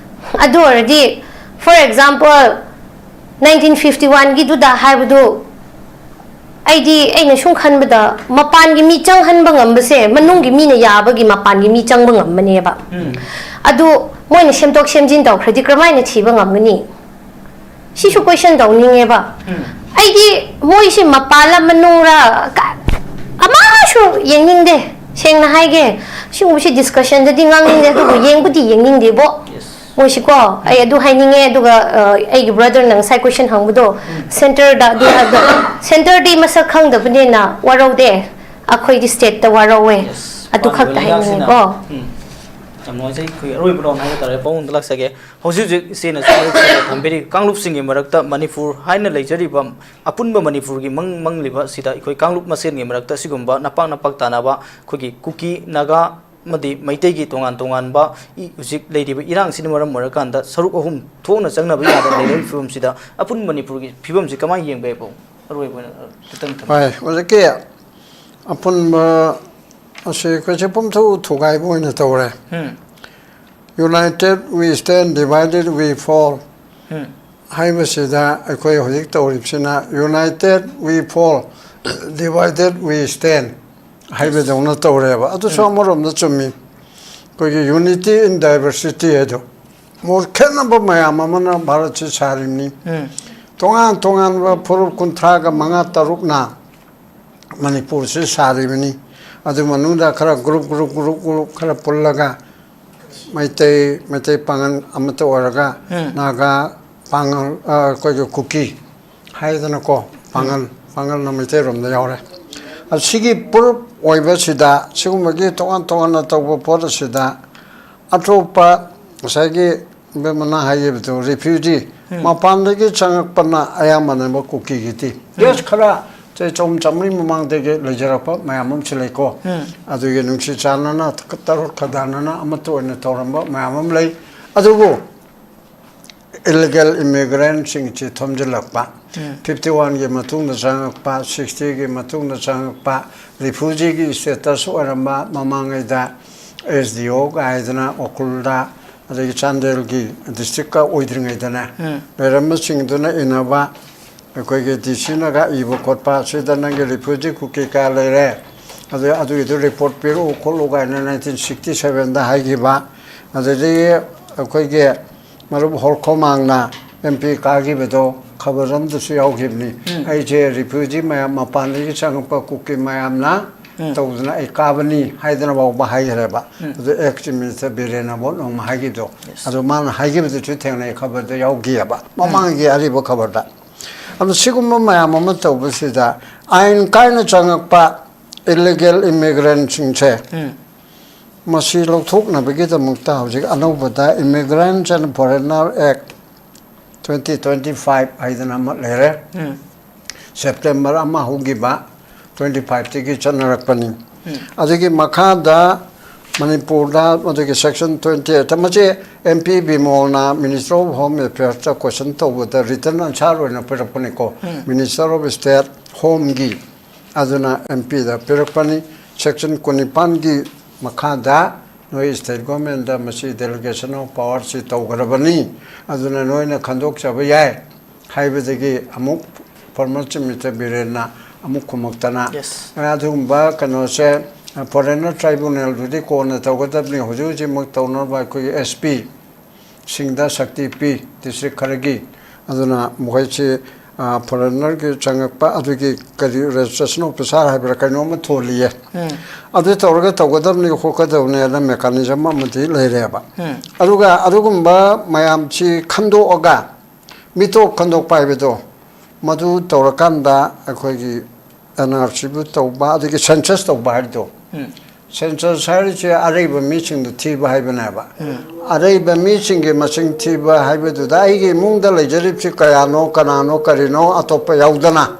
ꯑꯗꯨ ꯑꯣꯏꯔꯗꯤ, for example, nineteen fifty one ꯒꯤꯗꯨꯗ ꯍꯥꯏꯕꯗꯨ, ꯑꯩꯗꯤ, ꯑꯩꯅ ꯁꯨꯝ ꯈꯟꯕꯗ, ꯃꯄꯥꯟꯒꯤ ꯃꯤ ꯆꯪꯍꯟꯕ ꯉꯝꯕꯁꯦ ꯃꯅꯨꯡꯒꯤ ꯃꯤꯅ ꯌꯥꯕꯒꯤ ꯃꯄꯥꯟꯒꯤ ꯃꯤ ꯆꯪꯕ ꯉꯝꯕꯅꯦꯕ꯫ ꯑꯗꯨ ꯃꯣꯏꯅ ꯁꯦꯝꯗꯣꯛ ꯁꯦꯝꯖꯤꯟ ꯇꯧꯈ꯭ꯔꯗꯤ ꯀꯔꯝꯍꯥꯏꯅ ꯊꯤꯕ ꯉꯝꯒꯅꯤ? ꯁꯤꯁꯨ question ꯇꯧꯅꯤꯡꯉꯦꯕ꯫ ꯑꯩꯗꯤ ꯃꯣꯏꯁꯦ ꯃꯄꯥꯟꯂ ꯃꯅꯨꯡꯔ ꯀ-, ꯑꯃꯁꯨ ꯌꯦꯡꯅꯤꯡꯗꯦ꯫ ꯁꯦꯡꯅ ꯍꯥꯏꯒꯦ, ꯁꯤꯒꯨꯝꯕꯁꯤ discussion ꯗꯗꯤ ꯉꯥꯡꯅꯤꯡꯗꯦ, ꯑꯗꯨꯕꯨ ꯌꯦꯡꯕꯨꯗꯤ ꯌꯦꯡꯅꯤꯡꯗꯦꯕꯣ꯫ ꯃꯣꯏꯁꯤꯀꯣ, ꯑꯩ ꯑꯗꯨ ꯍꯥꯏꯅꯤꯡꯉꯦ꯫ ꯑꯗꯨꯒ, ꯑ, ꯑꯩꯒꯤ brother ꯅ ꯉꯁꯥꯏ question ꯍꯪꯕꯗꯣ, centre ꯗ ꯑꯗꯨ ꯍꯥꯏꯕꯗꯣ, centre ꯗꯤ ꯃꯁꯛ ꯈꯪꯗꯕꯅꯤꯅ ꯋꯥꯔꯧꯗꯦ, ꯑꯩꯈꯣꯏꯗꯤ state ꯇ ꯋꯥꯔꯧꯋꯦ꯫ ꯑꯗꯨ ꯈꯛꯇ ꯍꯥꯏꯅꯤꯡꯉꯦꯀꯣ꯫ ꯎꯝ꯫ ꯌꯥꯝ ꯅꯨꯡꯉꯥꯏꯖꯩ꯫ ꯑꯩꯈꯣꯏ ꯑꯔꯣꯏꯕ round ꯍꯥꯏꯕ ꯇꯥꯔꯦ, ꯄꯥꯕꯨꯡꯗ ꯂꯥꯛꯆꯒꯦ꯫ ꯍꯧꯖꯤꯛ ꯍꯧꯖꯤꯛ ꯏꯆꯦꯅꯁꯨ ꯃꯔꯨꯞꯁꯤꯡꯗ ꯊꯝꯕꯤꯔꯤ, ꯀꯥꯡꯂꯨꯞꯁꯤꯡꯒꯤ ꯃꯔꯛꯇ ꯃꯅꯤꯄꯨꯔ ꯍꯥꯏꯅ ꯂꯩꯖꯔꯤꯕ, ꯑꯄꯨꯟꯕ ꯃꯅꯤꯄꯨꯔꯒꯤ ꯃꯪ ꯃꯪꯂꯤꯕ ꯁꯤꯗ ꯑꯩꯈꯣꯏ ꯀꯥꯡꯂꯨꯞ ꯃꯁꯦꯟꯒꯤ ꯃꯔꯛꯇ ꯁꯤꯒꯨꯝꯕ ꯅꯄꯥꯛ ꯅꯄꯥꯛ ꯇꯥꯅꯕ ꯑꯩꯈꯣꯏꯒꯤ ꯀꯨꯀꯤ, ꯅꯥꯒꯥ ꯑꯃꯗꯤ ꯃꯩꯇꯩꯒꯤ ꯇꯣꯉꯥꯟ ꯇꯣꯉꯥꯟꯕ ꯏ-, ꯍꯧꯖꯤꯛ ꯂꯩꯔꯤꯕ ꯏꯔꯥꯡꯁꯤꯅ ꯃꯔꯝ ꯑꯣꯏꯔꯀꯥꯟꯗ ꯁꯔꯨꯛ ꯑꯍꯨꯝ ꯊꯣꯛꯅ ꯆꯪꯅꯕ ꯌꯥꯗꯅ ꯂꯩꯔꯤꯕ ꯐꯤꯕꯝꯁꯤꯗ ꯑꯄꯨꯟꯕ ꯃꯅꯤꯄꯨꯔꯒꯤ ꯐꯤꯕꯝꯁꯤ ꯀꯃꯥꯏꯅ ꯌꯦꯡꯕ ꯌꯥꯏ, ꯄꯥꯕꯨꯡ? ꯑꯔꯣꯏꯕ ꯑꯣꯏꯅ ꯈꯤꯇꯪ ꯊꯝꯕꯤꯌꯨ꯫ ꯍꯣꯏ, ꯍꯧꯖꯤꯛꯀꯤ ꯑꯄꯨꯟꯕ ꯑꯁꯤ ꯑꯩꯈꯣꯏꯁꯦ ꯄꯨꯝꯊꯨ ꯊꯨꯒꯥꯏꯕ ꯑꯣꯏꯅ ꯇꯧꯔꯦ꯫ ꯎꯝ꯫ United we stand, divided we fall ꯎꯝ꯫ ꯍꯥꯏꯕꯁꯤꯗ ꯑꯩꯈꯣꯏ ꯍꯧꯖꯤꯛ ꯇꯧꯔꯤꯕꯁꯤꯅ United we fall, divided we stand ꯍꯥꯏꯕꯗꯧꯅ ꯇꯧꯔꯦꯕ꯫ ꯑꯗꯨꯁꯨ ꯑꯃꯔꯣꯝꯗ ꯆꯨꯝꯃꯤ꯫ ꯑꯩꯈꯣꯏꯒꯤ unity in diversity ꯍꯥꯏꯗꯣ꯫ ꯃꯣꯠ ꯈꯦꯠꯅꯕ ꯃꯌꯥꯝ ꯑꯃꯅ ꯚꯥꯔꯠꯁꯤ ꯁꯥꯔꯤꯕꯅꯤ꯫ ꯎꯝ꯫ ꯇꯣꯉꯥꯟ ꯇꯣꯉꯥꯟꯕ ꯐꯨꯔꯨꯞ ꯀꯨꯟꯊ꯭ꯔꯥꯒ ꯃꯉꯥ ꯇꯔꯨꯛꯅ ꯃꯅꯤꯄꯨꯔꯁꯤ ꯁꯥꯔꯤꯕꯅꯤ꯫ ꯑꯗꯨ ꯃꯅꯨꯡꯗ ꯈꯔ group, group, group, group ꯈꯔ ꯄꯨꯜꯂꯒ ꯃꯩꯇꯩ, ꯃꯩꯇꯩ ꯄꯥꯉꯜ ꯑꯃꯠꯇ ꯑꯣꯏꯔꯒ ꯎꯝ꯫ ꯅꯥꯒꯥ, ꯄꯥꯉꯜ, ꯑ, ꯑꯩꯈꯣꯏꯒꯤ ꯀꯨꯀꯤ ꯍꯥꯏꯗꯅꯀꯣ, ꯄꯥꯉꯜ, ꯄꯥꯉꯜꯅ ꯃꯩꯇꯩꯔꯣꯝꯗ ꯌꯥꯎꯔꯦ꯫ ꯑꯁꯤꯒꯤ ꯄꯨꯔꯨꯞ ꯑꯣꯏꯕꯁꯤꯗ ꯁꯤꯒꯨꯝꯕꯒꯤ ꯇꯣꯉꯥꯟ ꯇꯣꯉꯥꯟꯅ ꯇꯧꯕ ꯄꯣꯠ ꯑꯁꯤꯗ ꯑꯇꯣꯞꯄ ꯉꯁꯥꯏꯒꯤ ꯏꯕꯦꯝꯃꯅ ꯍꯥꯏꯈꯤꯕꯗꯨ refugee, ꯃꯄꯥꯟꯗꯒꯤ ꯆꯪꯉꯛꯄꯅ ꯑꯌꯥꯝꯕꯅꯦꯕ ꯀꯨꯀꯤꯒꯤꯗꯤ꯫ Yes, ꯈꯔ ꯆꯍꯤ ꯆꯍꯨꯝ ꯆꯥꯝꯃꯔꯤ ꯃꯃꯥꯡꯗꯒꯤ ꯂꯩꯖꯔꯛꯄ ꯃꯌꯥꯝ ꯑꯃꯁꯨ ꯂꯩꯀꯣ꯫ ꯎꯝ꯫ ꯑꯗꯨꯒꯤ ꯅꯨꯡꯁꯤ ꯆꯥꯟꯅꯅ, ꯇꯔꯨꯛ ꯈꯗꯥꯅꯅ ꯑꯃꯠꯇ ꯑꯣꯏꯅ ꯇꯧꯔꯝꯕ ꯃꯌꯥꯝ ꯑꯃ ꯂꯩ꯫ ꯑꯗꯨꯕꯨ ꯏꯂꯤꯒꯦꯜ ꯏꯃꯤꯒ꯭ꯔꯦꯟꯁꯤꯡꯁꯤ ꯊꯣꯝꯖꯤꯜꯂꯛꯄ, ꯐꯤꯐꯇꯤ ꯋꯥꯟꯒꯤ ꯃꯇꯨꯡꯗ ꯆꯪꯉꯛꯄ, ꯁꯤꯛꯁꯇꯤꯒꯤ ꯃꯇꯨꯡꯗ ꯆꯪꯉꯛꯄ, ꯔꯤꯐ꯭ꯌꯨꯖꯤꯒꯤ ꯁ꯭ꯇꯦꯇꯁ ꯑꯣꯏꯔꯝꯕ ꯃꯃꯥꯡꯉꯩꯗ ꯑꯦꯁ ꯗꯤ ꯑꯣ ꯀꯥꯏꯗꯅ ꯎꯈ꯭ꯔꯨꯜꯗ, ꯑꯗꯒꯤ ꯆꯥꯟꯗꯦꯜꯒꯤ ꯗꯤꯁꯇ꯭ꯔꯤꯛꯀ ꯑꯣꯏꯗ꯭ꯔꯤꯉꯩꯗꯅꯦ, ꯂꯩꯔꯝꯕꯁꯤꯡꯗꯨꯅ ꯏꯟꯅꯕ ꯑꯩꯈꯣꯏꯒꯤ ꯗꯤ ꯁꯤꯅꯒ ꯏꯕ ꯈꯣꯠꯄ, "ꯁꯤꯗ ꯅꯪꯒꯤ ꯔꯤꯐ꯭ꯌꯨꯖꯤ ꯀꯨꯀꯤ ꯀꯌꯥ ꯂꯩꯔꯦ, ꯑꯗꯨ ꯑꯗꯨꯒꯤꯗꯨ ꯔꯤꯄꯣꯔꯠ ꯄꯤꯔꯛꯎ ꯈꯣꯠꯂꯨ" ꯀꯥꯏꯅ ꯅꯥꯏꯟꯇꯤꯟ ꯁꯤꯛꯁꯇꯤ ꯁꯚꯦꯟꯗ ꯍꯥꯏꯈꯤꯕ꯫ ꯑꯗꯨꯗꯒꯤ ꯑꯩꯈꯣꯏꯒꯤ ꯃꯔꯨꯞ ꯍꯣꯔꯈꯣꯃꯥꯡꯅ ꯑꯦꯝ ꯄꯤ ꯀꯥꯈꯤꯕꯗꯣ ꯈꯕꯔ ꯑꯃꯗꯁꯨ ꯌꯥꯎꯈꯤꯕꯅꯤ꯫ "ꯑꯩꯁꯦ ꯔꯤꯐ꯭ꯌꯨꯖꯤ ꯃꯌꯥꯝ, ꯃꯄꯥꯟꯗꯒꯤ ꯆꯪꯉꯛꯄ ꯀꯨꯀꯤ ꯃꯌꯥꯝꯅ ꯇꯧꯗꯅ ꯑꯩ ꯀꯥꯕꯅꯤ" ꯍꯥꯏꯗꯅ ꯐꯥꯎꯕ ꯍꯥꯏꯈ꯭ꯔꯦꯕ꯫ ꯑꯗꯨ ꯑꯦꯛꯁ ꯆꯤꯐ ꯃꯤꯅꯤꯁꯇꯔ ꯕꯤꯔꯦꯟꯅ ꯚꯣꯠ ꯅꯣꯡꯃ ꯍꯥꯏꯈꯤꯕꯗꯣ, ꯑꯗꯨ ꯃꯥꯅ ꯍꯥꯏꯈꯤꯕꯗꯨꯁꯨ ꯊꯦꯡꯅꯩ, ꯈꯕꯔꯗ ꯌꯥꯎꯈꯤꯑꯕ, ꯃꯃꯥꯡꯒꯤ ꯑꯔꯤꯕ ꯈꯕꯔꯗ꯫ ꯑꯗꯨ ꯁꯤꯒꯨꯝꯕ ꯃꯌꯥꯝ ꯑꯃ ꯇꯧꯕꯁꯤꯗ ꯑꯥꯏꯟ ꯀꯥꯏꯅ ꯆꯪꯉꯛꯄ ꯏꯂꯤꯒꯦꯜ ꯏꯃꯤꯒ꯭ꯔꯦꯟꯁꯤꯡꯁꯦ, ꯃꯁꯤ ꯂꯧꯊꯣꯛꯅꯕꯒꯤꯗꯃꯛꯇ ꯍꯧꯖꯤꯛ ꯑꯅꯧꯕꯗ Immigrants and Foreigner Act twenty twenty five ꯍꯥꯏꯗꯅ ꯑꯃ ꯂꯩꯔꯦ꯫ ꯁꯦꯞꯇꯦꯝꯕꯔ ꯑꯃ ꯍꯧꯈꯤꯕ, ꯇ꯭ꯋꯦꯟꯇꯤ ꯐꯥꯏꯚꯇꯒꯤ ꯆꯠꯅꯔꯛꯄꯅꯤ꯫ ꯑꯗꯨꯒꯤ ꯃꯈꯥꯗ ꯃꯅꯤꯄꯨꯔꯗ ꯃꯗꯨꯒꯤ ꯁꯦꯛꯁꯟ ꯇ꯭ꯋꯦꯟꯇꯤ ꯑꯩꯠꯇ, ꯃꯁꯤ ꯑꯦꯝ ꯄꯤ ꯕꯤꯃꯣꯜꯅ ꯃꯤꯅꯤꯁꯇꯔ ꯑꯣꯐ ꯍꯣꯝ ꯑꯦꯐꯤꯌꯔꯁꯇ ꯀꯣꯏꯁꯟ ꯇꯧꯕꯗ ꯔꯤꯇꯟ ꯑꯟꯁꯥꯔ ꯑꯣꯏꯅ ꯄꯤꯔꯛꯄꯅꯤꯀꯣ, ꯃꯤꯅꯤꯁꯇꯔ ꯑꯣꯐ ꯁ꯭ꯇꯦꯠ ꯍꯣꯝꯒꯤ, ꯑꯗꯨꯅ ꯑꯦꯝ ꯄꯤꯗ ꯄꯤꯔꯛꯄꯅꯤ꯫ ꯁꯦꯛꯁꯟ ꯀꯨꯟꯅꯤꯄꯥꯟꯒꯤ ꯃꯈꯥꯗ ꯅꯣꯏ ꯁ꯭ꯇꯦꯠ ꯒꯣꯔꯃꯦꯟꯗ ꯃꯁꯤ ꯗꯦꯂꯤꯒꯦꯁꯟ ꯑꯣꯐ ꯄꯋꯥꯔꯁꯤ ꯇꯧꯈ꯭ꯔꯕꯅꯤ, ꯑꯗꯨꯅ ꯅꯣꯏꯅ ꯈꯟꯗꯣꯛꯆꯕ ꯌꯥꯏ ꯍꯥꯏꯕꯗꯒꯤ ꯑꯃꯨꯛ ꯐꯣꯔꯃꯔ ꯆꯤꯐ ꯃꯤꯅꯤꯁꯇꯔ ꯕꯤꯔꯦꯟꯅ ꯑꯃꯨꯛ ꯈꯨꯝꯃꯛꯇꯅ, ꯑꯗꯨꯒꯨꯝꯕ ꯀꯩꯅꯣꯁꯦ, ꯐꯣꯔꯦꯟꯅꯔ ꯇ꯭ꯔꯥꯏꯕꯨꯅꯦꯜꯗꯨꯗꯤ ꯀꯣꯟꯅ ꯇꯧꯒꯗꯕꯅꯤ, ꯍꯧꯖꯤꯛ ꯍꯧꯖꯤꯛꯃꯛ ꯇꯧꯅꯕ ꯑꯩꯈꯣꯏꯒꯤ ꯑꯦꯁ ꯄꯤ ꯁꯤꯡꯗ ꯁꯛꯇꯤ ꯄꯤ, ꯗꯤꯁꯇ꯭ꯔꯤꯛ ꯈꯔꯒꯤ꯫ ꯑꯗꯨꯅ ꯃꯈꯣꯏꯁꯤ, ꯐꯣꯔꯦꯟꯅꯔꯒꯤ ꯆꯪꯉꯛꯄ ꯑꯗꯨꯒꯤ ꯀꯔꯤ ꯔꯦꯖꯤꯁꯇ꯭ꯔꯦꯁꯟ ꯑꯣꯐꯤꯁꯥꯔ ꯍꯥꯏꯕ꯭ꯔꯥ ꯀꯩꯅꯣꯝꯃ ꯊꯣꯜꯂꯤꯌꯦ꯫ ꯑꯗꯨ ꯇꯧꯔꯒ ꯇꯧꯒꯗꯕꯅꯤ ꯈꯣꯠꯀꯗꯕꯅꯤ ꯍꯥꯏꯅ ꯃꯦꯀꯥꯅꯤꯖꯝ ꯑꯃꯗꯤ ꯂꯩꯔꯦꯕ꯫ ꯑꯗꯨꯒ ꯑꯗꯨꯒꯨꯝꯕ ꯃꯌꯥꯝꯁꯤ ꯈꯟꯗꯣꯛꯑꯒ, ꯃꯤꯇꯣꯞ ꯈꯟꯗꯣꯛꯄ ꯍꯥꯏꯕꯗꯣ, ꯃꯗꯨ ꯇꯧꯔꯀꯥꯟꯗ ꯑꯩꯈꯣꯏꯒꯤ ꯑꯦꯟ ꯑꯥꯔ ꯁꯤꯕꯨ ꯇꯧꯕ, ꯑꯗꯒꯤ ꯁꯦꯟꯁꯁ ꯇꯧꯕ ꯍꯥꯏꯕꯗꯣ, ꯁꯦꯟꯁꯁ ꯍꯥꯏꯔꯤꯁꯦ ꯑꯔꯩꯕ ꯃꯤꯁꯤꯡꯗꯨ ꯊꯤꯕ ꯍꯥꯏꯕꯅꯦꯕ꯫ ꯑꯔꯩꯕ ꯃꯤꯁꯤꯡꯒꯤ ꯃꯁꯤꯡ ꯊꯤꯕ ꯍꯥꯏꯕꯗꯨꯗ ꯑꯩꯒꯤ ꯏꯃꯨꯡꯗ ꯂꯩꯖꯔꯤꯕꯁꯤ ꯀꯌꯥꯅꯣ, ꯀꯅꯥꯅꯣ, ꯀꯔꯤꯅꯣ, ꯑꯇꯣꯞꯄ ꯌꯥꯎꯗꯅ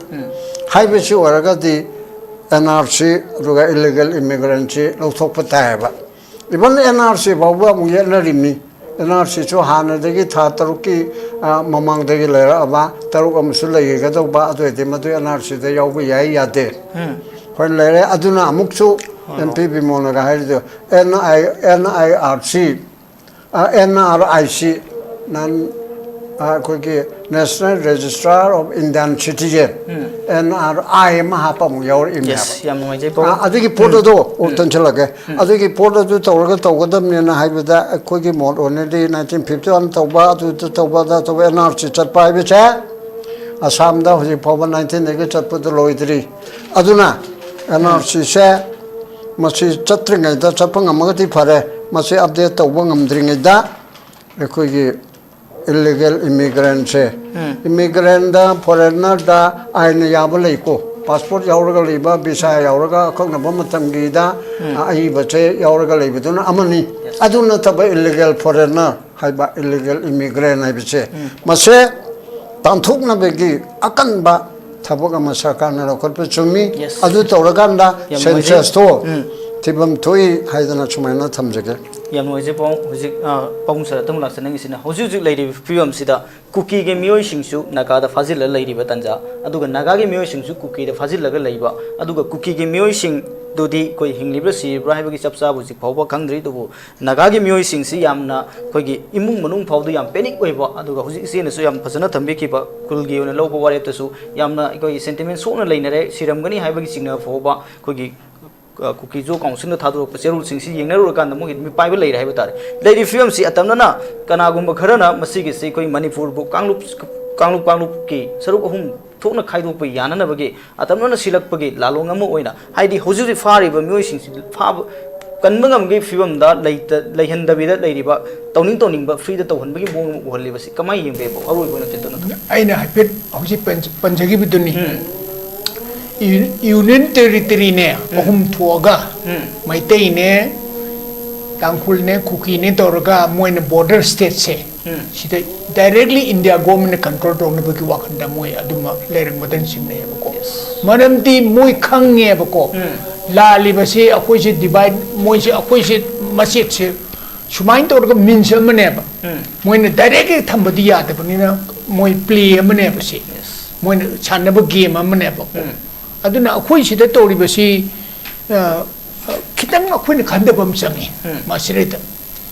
ꯍꯥꯏꯕꯁꯤ ꯑꯣꯏꯔꯒꯗꯤ ꯑꯦꯟ ꯑꯥꯔ ꯁꯤ ꯑꯗꯨꯒ ꯏꯂꯤꯒꯦꯜ ꯏꯃꯤꯒ꯭ꯔꯦꯟꯁꯤ ꯂꯧꯊꯣꯛꯄ ꯇꯥꯏꯌꯦꯕ꯫ ꯏꯚꯟ ꯑꯦꯟ ꯑꯥꯔ ꯁꯤ ꯐꯥꯎꯕ ꯑꯃꯨꯛ ꯌꯦꯠꯅꯔꯤꯕꯅꯤ꯫ ꯑꯦꯟ ꯑꯥꯔ ꯁꯤꯁꯨ ꯍꯥꯟꯅꯗꯒꯤ ꯊꯥ ꯇꯔꯨꯛꯀꯤ, ꯑ, ꯃꯃꯥꯡꯗꯒꯤ ꯂꯩꯔꯛꯑꯕ, ꯇꯔꯨꯛ ꯑꯃꯁꯨ ꯂꯩꯒꯗꯧꯕ, ꯑꯗꯨ ꯑꯣꯏꯔꯗꯤ ꯃꯗꯨ ꯑꯦꯟ ꯑꯥꯔ ꯁꯤꯗ ꯌꯥꯎꯕ ꯌꯥꯏ ꯌꯥꯗꯦ꯫ ꯎꯝ꯫ ꯑꯩꯈꯣꯏ ꯂꯩꯔꯦ꯫ ꯑꯗꯨꯅ ꯑꯃꯨꯛꯁꯨ ꯎꯝ꯫ ꯑꯦꯝ ꯄꯤ ꯕꯤꯃꯣꯜꯅꯒ ꯍꯥꯏꯔꯤꯗꯣ, N I, N I R C, ꯑ, ꯑꯦꯟ ꯑꯥꯔ ꯑꯥꯏ ꯁꯤ, ꯅꯟ, ꯑ, ꯑꯩꯈꯣꯏꯒꯤ National Registrar of Indian Citizen, ꯎꯝ꯫ ꯑꯦꯟ ꯑꯥꯔ ꯑꯥꯏ ꯑꯃ ꯍꯥꯞꯄ ꯑꯃꯨꯛ ꯌꯥꯎꯔꯛꯏꯅꯦꯕ꯫ ꯌꯦꯁ, ꯌꯥꯝ ꯅꯨꯡꯉꯥꯏꯖꯩ, ꯄꯥꯕꯨꯡ꯫ ꯑ, ꯑꯗꯨꯒꯤ ꯄꯣꯠ ꯎꯝ꯫ ꯑꯗꯣ, ꯑꯣ, ꯎꯝ꯫ ꯇꯟꯁꯤꯜꯂꯛꯀꯦ꯫ ꯎꯝ꯫ ꯑꯗꯨꯒꯤ ꯄꯣꯠ ꯑꯗꯨ ꯇꯧꯔꯒ ꯇꯧꯒꯗꯕꯅꯦꯅ ꯍꯥꯏꯕꯗ ꯑꯩꯈꯣꯏꯒꯤ ꯃꯣꯠ ꯑꯣꯏꯅꯗꯤ nineteen fifty one ꯇꯧꯕ, ꯑꯗꯨꯗ ꯇꯧꯕ, ꯑꯗꯥ ꯇꯧꯕ, ꯑꯦꯟ ꯑꯥꯔ ꯁꯤ ꯆꯠꯄ ꯍꯥꯏꯕꯁꯦ ꯑꯁꯥꯝꯗ ꯍꯧꯖꯤꯛ ꯐꯥꯎꯕ nineteen ꯗꯒꯤ ꯆꯠꯄꯗꯨ ꯂꯣꯏꯗ꯭ꯔꯤ꯫ ꯑꯗꯨꯅ ꯑꯦꯟ ꯑꯥꯔ ꯁꯤꯁꯦ ꯃꯁꯤ ꯆꯠꯇ꯭ꯔꯤꯉꯩꯗ, ꯆꯠꯄ ꯉꯝꯃꯒꯗꯤ ꯐꯔꯦ, ꯃꯁꯤ ꯑꯞꯗꯦꯠ ꯇꯧꯕ ꯉꯝꯗ꯭ꯔꯤꯉꯩꯗ ꯑꯩꯈꯣꯏꯒꯤ ꯏꯜꯂꯤꯒꯦꯜ ꯏꯃꯤꯒ꯭ꯔꯦꯟꯁꯦ, ꯎꯝ꯫ ꯏꯃꯤꯒ꯭ꯔꯦꯟꯗ, ꯐꯣꯔꯦꯟꯅꯔꯗ ꯑꯥꯏꯟꯅ ꯌꯥꯕ ꯂꯩꯀꯣ꯫ ꯄꯥꯁꯄꯣꯔꯠ ꯌꯥꯎꯔꯒ ꯂꯩꯕ, ꯚꯤꯁꯥ ꯌꯥꯎꯔꯒ ꯑꯀꯛꯅꯕ ꯃꯇꯝꯒꯤꯗ, ꯎꯝ꯫ ꯑ, ꯑꯏꯕꯁꯦ ꯌꯥꯎꯔꯒ ꯂꯩꯕꯗꯨꯅ ꯑꯃꯅꯤ꯫ ꯌꯦꯁ꯫ ꯑꯗꯨ ꯅꯠꯇꯕ ꯏꯜꯂꯤꯒꯦꯜ ꯐꯣꯔꯦꯟꯅꯔ ꯍꯥꯏꯕ, ꯏꯜꯂꯤꯒꯦꯜ ꯏꯃꯤꯒ꯭ꯔꯦꯟ ꯍꯥꯏꯕꯁꯦ, ꯎꯝ꯫ ꯃꯁꯦ ꯇꯥꯟꯊꯣꯛꯅꯕꯒꯤ ꯑꯀꯟꯕ ꯊꯕꯛ ꯑꯃ ꯁꯔꯀꯥꯔꯅ ꯂꯧꯈꯠꯄ ꯆꯨꯝꯃꯤ꯫ ꯌꯦꯁ꯫ ꯑꯗꯨ ꯇꯧꯔꯀꯥꯟꯗ ꯌꯥꯝ ꯅꯨꯡꯉꯥꯏꯖꯩ꯫ ꯁꯦꯟꯁꯁꯇꯣ ꯎꯝ꯫ ꯊꯤꯐꯝ ꯊꯣꯛꯏ ꯍꯥꯏꯗꯅ ꯁꯨꯃꯥꯏꯅ ꯊꯝꯖꯒꯦ꯫ ꯌꯥꯝ ꯅꯨꯡꯉꯥꯏꯖꯩ, ꯄꯥꯕꯨꯡ꯫ ꯍꯧꯖꯤꯛ, ꯑ, ꯄꯥꯕꯨꯡ ꯁꯥꯔ ꯑꯗꯨꯝ ꯂꯥꯛꯆꯅꯤꯡꯉꯤꯁꯤꯅ, ꯍꯧꯖꯤꯛ ꯍꯧꯖꯤꯛ ꯂꯩꯔꯤꯕ ꯐꯤꯕꯝꯁꯤꯗ ꯀꯨꯀꯤꯒꯤ ꯃꯤꯑꯣꯏꯁꯤꯡꯁꯨ ꯅꯥꯒꯥꯗ ꯐꯥꯖꯤꯜꯂ ꯂꯩꯔꯤꯕ ꯇꯥꯟꯖꯥ, ꯑꯗꯨꯒ ꯅꯥꯒꯥꯒꯤ ꯃꯤꯑꯣꯏꯁꯤꯡꯁꯨ ꯀꯨꯀꯤꯗ ꯐꯥꯖꯤꯜꯂꯒ ꯂꯩꯕ, ꯑꯗꯨꯒ ꯀꯨꯀꯤꯒꯤ ꯃꯤꯑꯣꯏꯁꯤꯡꯗꯨꯗꯤ ꯑꯩꯈꯣꯏ ꯍꯤꯡꯂꯤꯕ꯭ꯔꯥ ꯁꯤꯔꯤꯕ꯭ꯔꯥ ꯍꯥꯏꯕꯒꯤ ꯆꯞ ꯆꯥꯕ ꯍꯧꯖꯤꯛ ꯐꯥꯎꯕ ꯈꯪꯗ꯭ꯔꯤ꯫ ꯑꯗꯨꯕꯨ ꯅꯥꯒꯥꯒꯤ ꯃꯤꯑꯣꯏꯁꯤꯡꯁꯤ ꯌꯥꯝꯅ ꯑꯩꯈꯣꯏꯒꯤ ꯏꯃꯨꯡ ꯃꯅꯨꯡ ꯐꯥꯎꯗ ꯌꯥꯝ ꯄꯦꯅꯤꯛ ꯑꯣꯏꯕ, ꯑꯗꯨꯒ ꯍꯧꯖꯤꯛ ꯏꯆꯦꯅꯁꯨ ꯌꯥꯝ ꯐꯖꯅ ꯊꯝꯕꯤꯈꯤꯕ, ꯈꯨꯜꯒꯤ ꯑꯣꯏꯅ ꯂꯧꯕ ꯋꯥꯔꯦꯞꯇꯁꯨ ꯌꯥꯝꯅ ꯑꯩꯈꯣꯏꯒꯤ ꯁꯦꯟꯇꯤꯃꯦꯟ ꯁꯣꯛꯅ ꯂꯩꯅꯔꯦ, ꯁꯤꯔꯝꯒꯅꯤ ꯍꯥꯏꯕꯒꯤ ꯆꯤꯡꯅꯕ ꯐꯥꯎꯕ ꯑꯩꯈꯣꯏꯒꯤ, ꯑ, ꯀꯨꯀꯤ ꯖꯣ ꯀꯥꯎꯟꯁꯤꯜꯅ ꯊꯥꯗꯣꯔꯛꯄ ꯆꯦꯔꯣꯜꯁꯤꯡꯁꯤ ꯌꯦꯡꯅꯔꯨꯔꯀꯥꯟꯗ ꯃꯣꯏꯒꯤ ꯃꯤꯄꯥꯏꯕ ꯂꯩꯔꯦ ꯍꯥꯏꯕ ꯇꯥꯔꯦ꯫ ꯂꯩꯔꯤꯕ ꯐꯤꯕꯝꯁꯤ ꯑꯇꯝꯅꯅ ꯀꯅꯥꯒꯨꯝꯕ ꯈꯔꯅ ꯃꯁꯤꯒꯤꯁꯤ ꯑꯩꯈꯣꯏ ꯃꯅꯤꯄꯨꯔꯕꯨ ꯀꯥꯡꯂꯨꯞ, ꯀꯥꯡꯂꯨꯞ, ꯀꯥꯡꯂꯨꯞꯀꯤ ꯁꯔꯨꯛ ꯑꯍꯨꯝ ꯊꯣꯛꯅ ꯈꯥꯏꯗꯣꯛꯄ ꯌꯥꯅꯅꯕꯒꯤ ꯑꯇꯝꯅꯅ ꯁꯤꯜꯂꯛꯄꯒꯤ ꯂꯥꯂꯣꯡ ꯑꯃ ꯑꯣꯏꯅ, ꯍꯥꯏꯗꯤ ꯍꯧꯖꯤꯛ ꯍꯧꯖꯤꯛ ꯐꯥꯔꯤꯕ ꯃꯤꯑꯣꯏꯁꯤꯡꯁꯤ ꯐꯥꯕ ꯀꯟꯕ ꯉꯝꯕꯒꯤ ꯐꯤꯕꯝꯗ ꯂꯩꯇ-, ꯂꯩꯍꯟꯗꯕꯤꯗ ꯂꯩꯔꯤꯕ ꯇꯧꯅꯤꯡ ꯇꯧꯅꯤꯡꯕ ꯐ꯭ꯔꯤꯗ ꯇꯧꯍꯟꯕꯒꯤ ꯃꯑꯣꯡ ꯑꯃ ꯎꯍꯜꯂꯤꯕꯁꯤ ꯀꯃꯥꯏꯅ ꯌꯦꯡꯕ ꯌꯥꯏ? ꯑꯔꯣꯏꯕ ꯑꯣꯏꯅ ꯆꯤꯟꯇꯟ ꯑꯗꯨ꯫ ꯑꯩꯅ ꯍꯥꯏꯐꯦꯠ ꯍꯧꯖꯤꯛ ꯄꯟꯖ-, ꯄꯟꯖꯈꯤꯕꯗꯨꯅꯤ꯫ ꯎꯝ꯫ ꯌꯨ-, ꯌꯨꯅꯤꯌꯟ ꯇꯦꯔꯤꯇꯔꯤꯅꯦ ꯎꯝ꯫ ꯑꯍꯨꯝ ꯊꯣꯛꯑꯒ ꯎꯝ꯫ ꯃꯩꯇꯩꯅꯦ, ꯇꯥꯡꯈꯨꯜꯅꯦ, ꯀꯨꯀꯤꯅꯦ ꯇꯧꯔꯒ ꯃꯣꯏꯅ ꯕꯣꯔꯗꯔ ꯁ꯭ꯇꯦꯠꯁꯦ ꯎꯝ꯫ ꯁꯤꯗ ꯗꯥꯏꯔꯦꯛꯂꯤ ꯏꯟꯗꯤꯌꯥ ꯒꯣꯔꯃꯦꯟꯅ ꯀꯟꯇ꯭ꯔꯣꯜ ꯇꯧꯅꯕꯒꯤ ꯋꯥꯈꯜꯗ ꯃꯣꯏ ꯑꯗꯨꯃꯛ ꯂꯩꯔꯝꯒꯗ꯭ꯔꯅ ꯆꯤꯡꯅꯩꯌꯦꯕꯀꯣ꯫ ꯌꯦꯁ꯫ ꯃꯔꯝꯗꯤ ꯃꯣꯏ ꯈꯪꯉꯦꯕꯀꯣ, ꯎꯝ꯫ ꯂꯥꯜꯂꯤꯕꯁꯤ ꯑꯩꯈꯣꯏꯁꯦ ꯗꯤꯚꯥꯏꯠ, ꯃꯣꯏꯁꯦ ꯑꯩꯈꯣꯏꯁꯦ ꯃꯆꯦꯠꯁꯦ ꯁꯨꯃꯥꯏꯅ ꯇꯧꯔꯒ ꯃꯤꯟꯁ ꯑꯃꯅꯦꯕ꯫ ꯎꯝ꯫ ꯃꯣꯏꯅ ꯗꯥꯏꯔꯦꯛ ꯍꯦꯛ ꯊꯝꯕꯗꯤ ꯌꯥꯗꯕꯅꯤꯅ, ꯃꯣꯏ ꯄ꯭ꯂꯦ ꯑꯃꯅꯦꯕ ꯁꯤ꯫ ꯌꯦꯁ꯫ ꯃꯣꯏꯅ ꯁꯥꯟꯅꯕ ꯒꯦꯝ ꯑꯃꯅꯦꯕꯀꯣ꯫ ꯎꯝ꯫ ꯑꯗꯨꯅ ꯑꯩꯈꯣꯏ ꯁꯤꯗ ꯇꯧꯔꯤꯕꯁꯤ, ꯑ, ꯑ, ꯈꯤꯇꯪ ꯑꯩꯈꯣꯏꯅ ꯈꯟꯊꯕ ꯑꯃ ꯆꯪꯉꯤ꯫ ꯎꯝ꯫ ꯃꯁꯤꯗꯩꯗ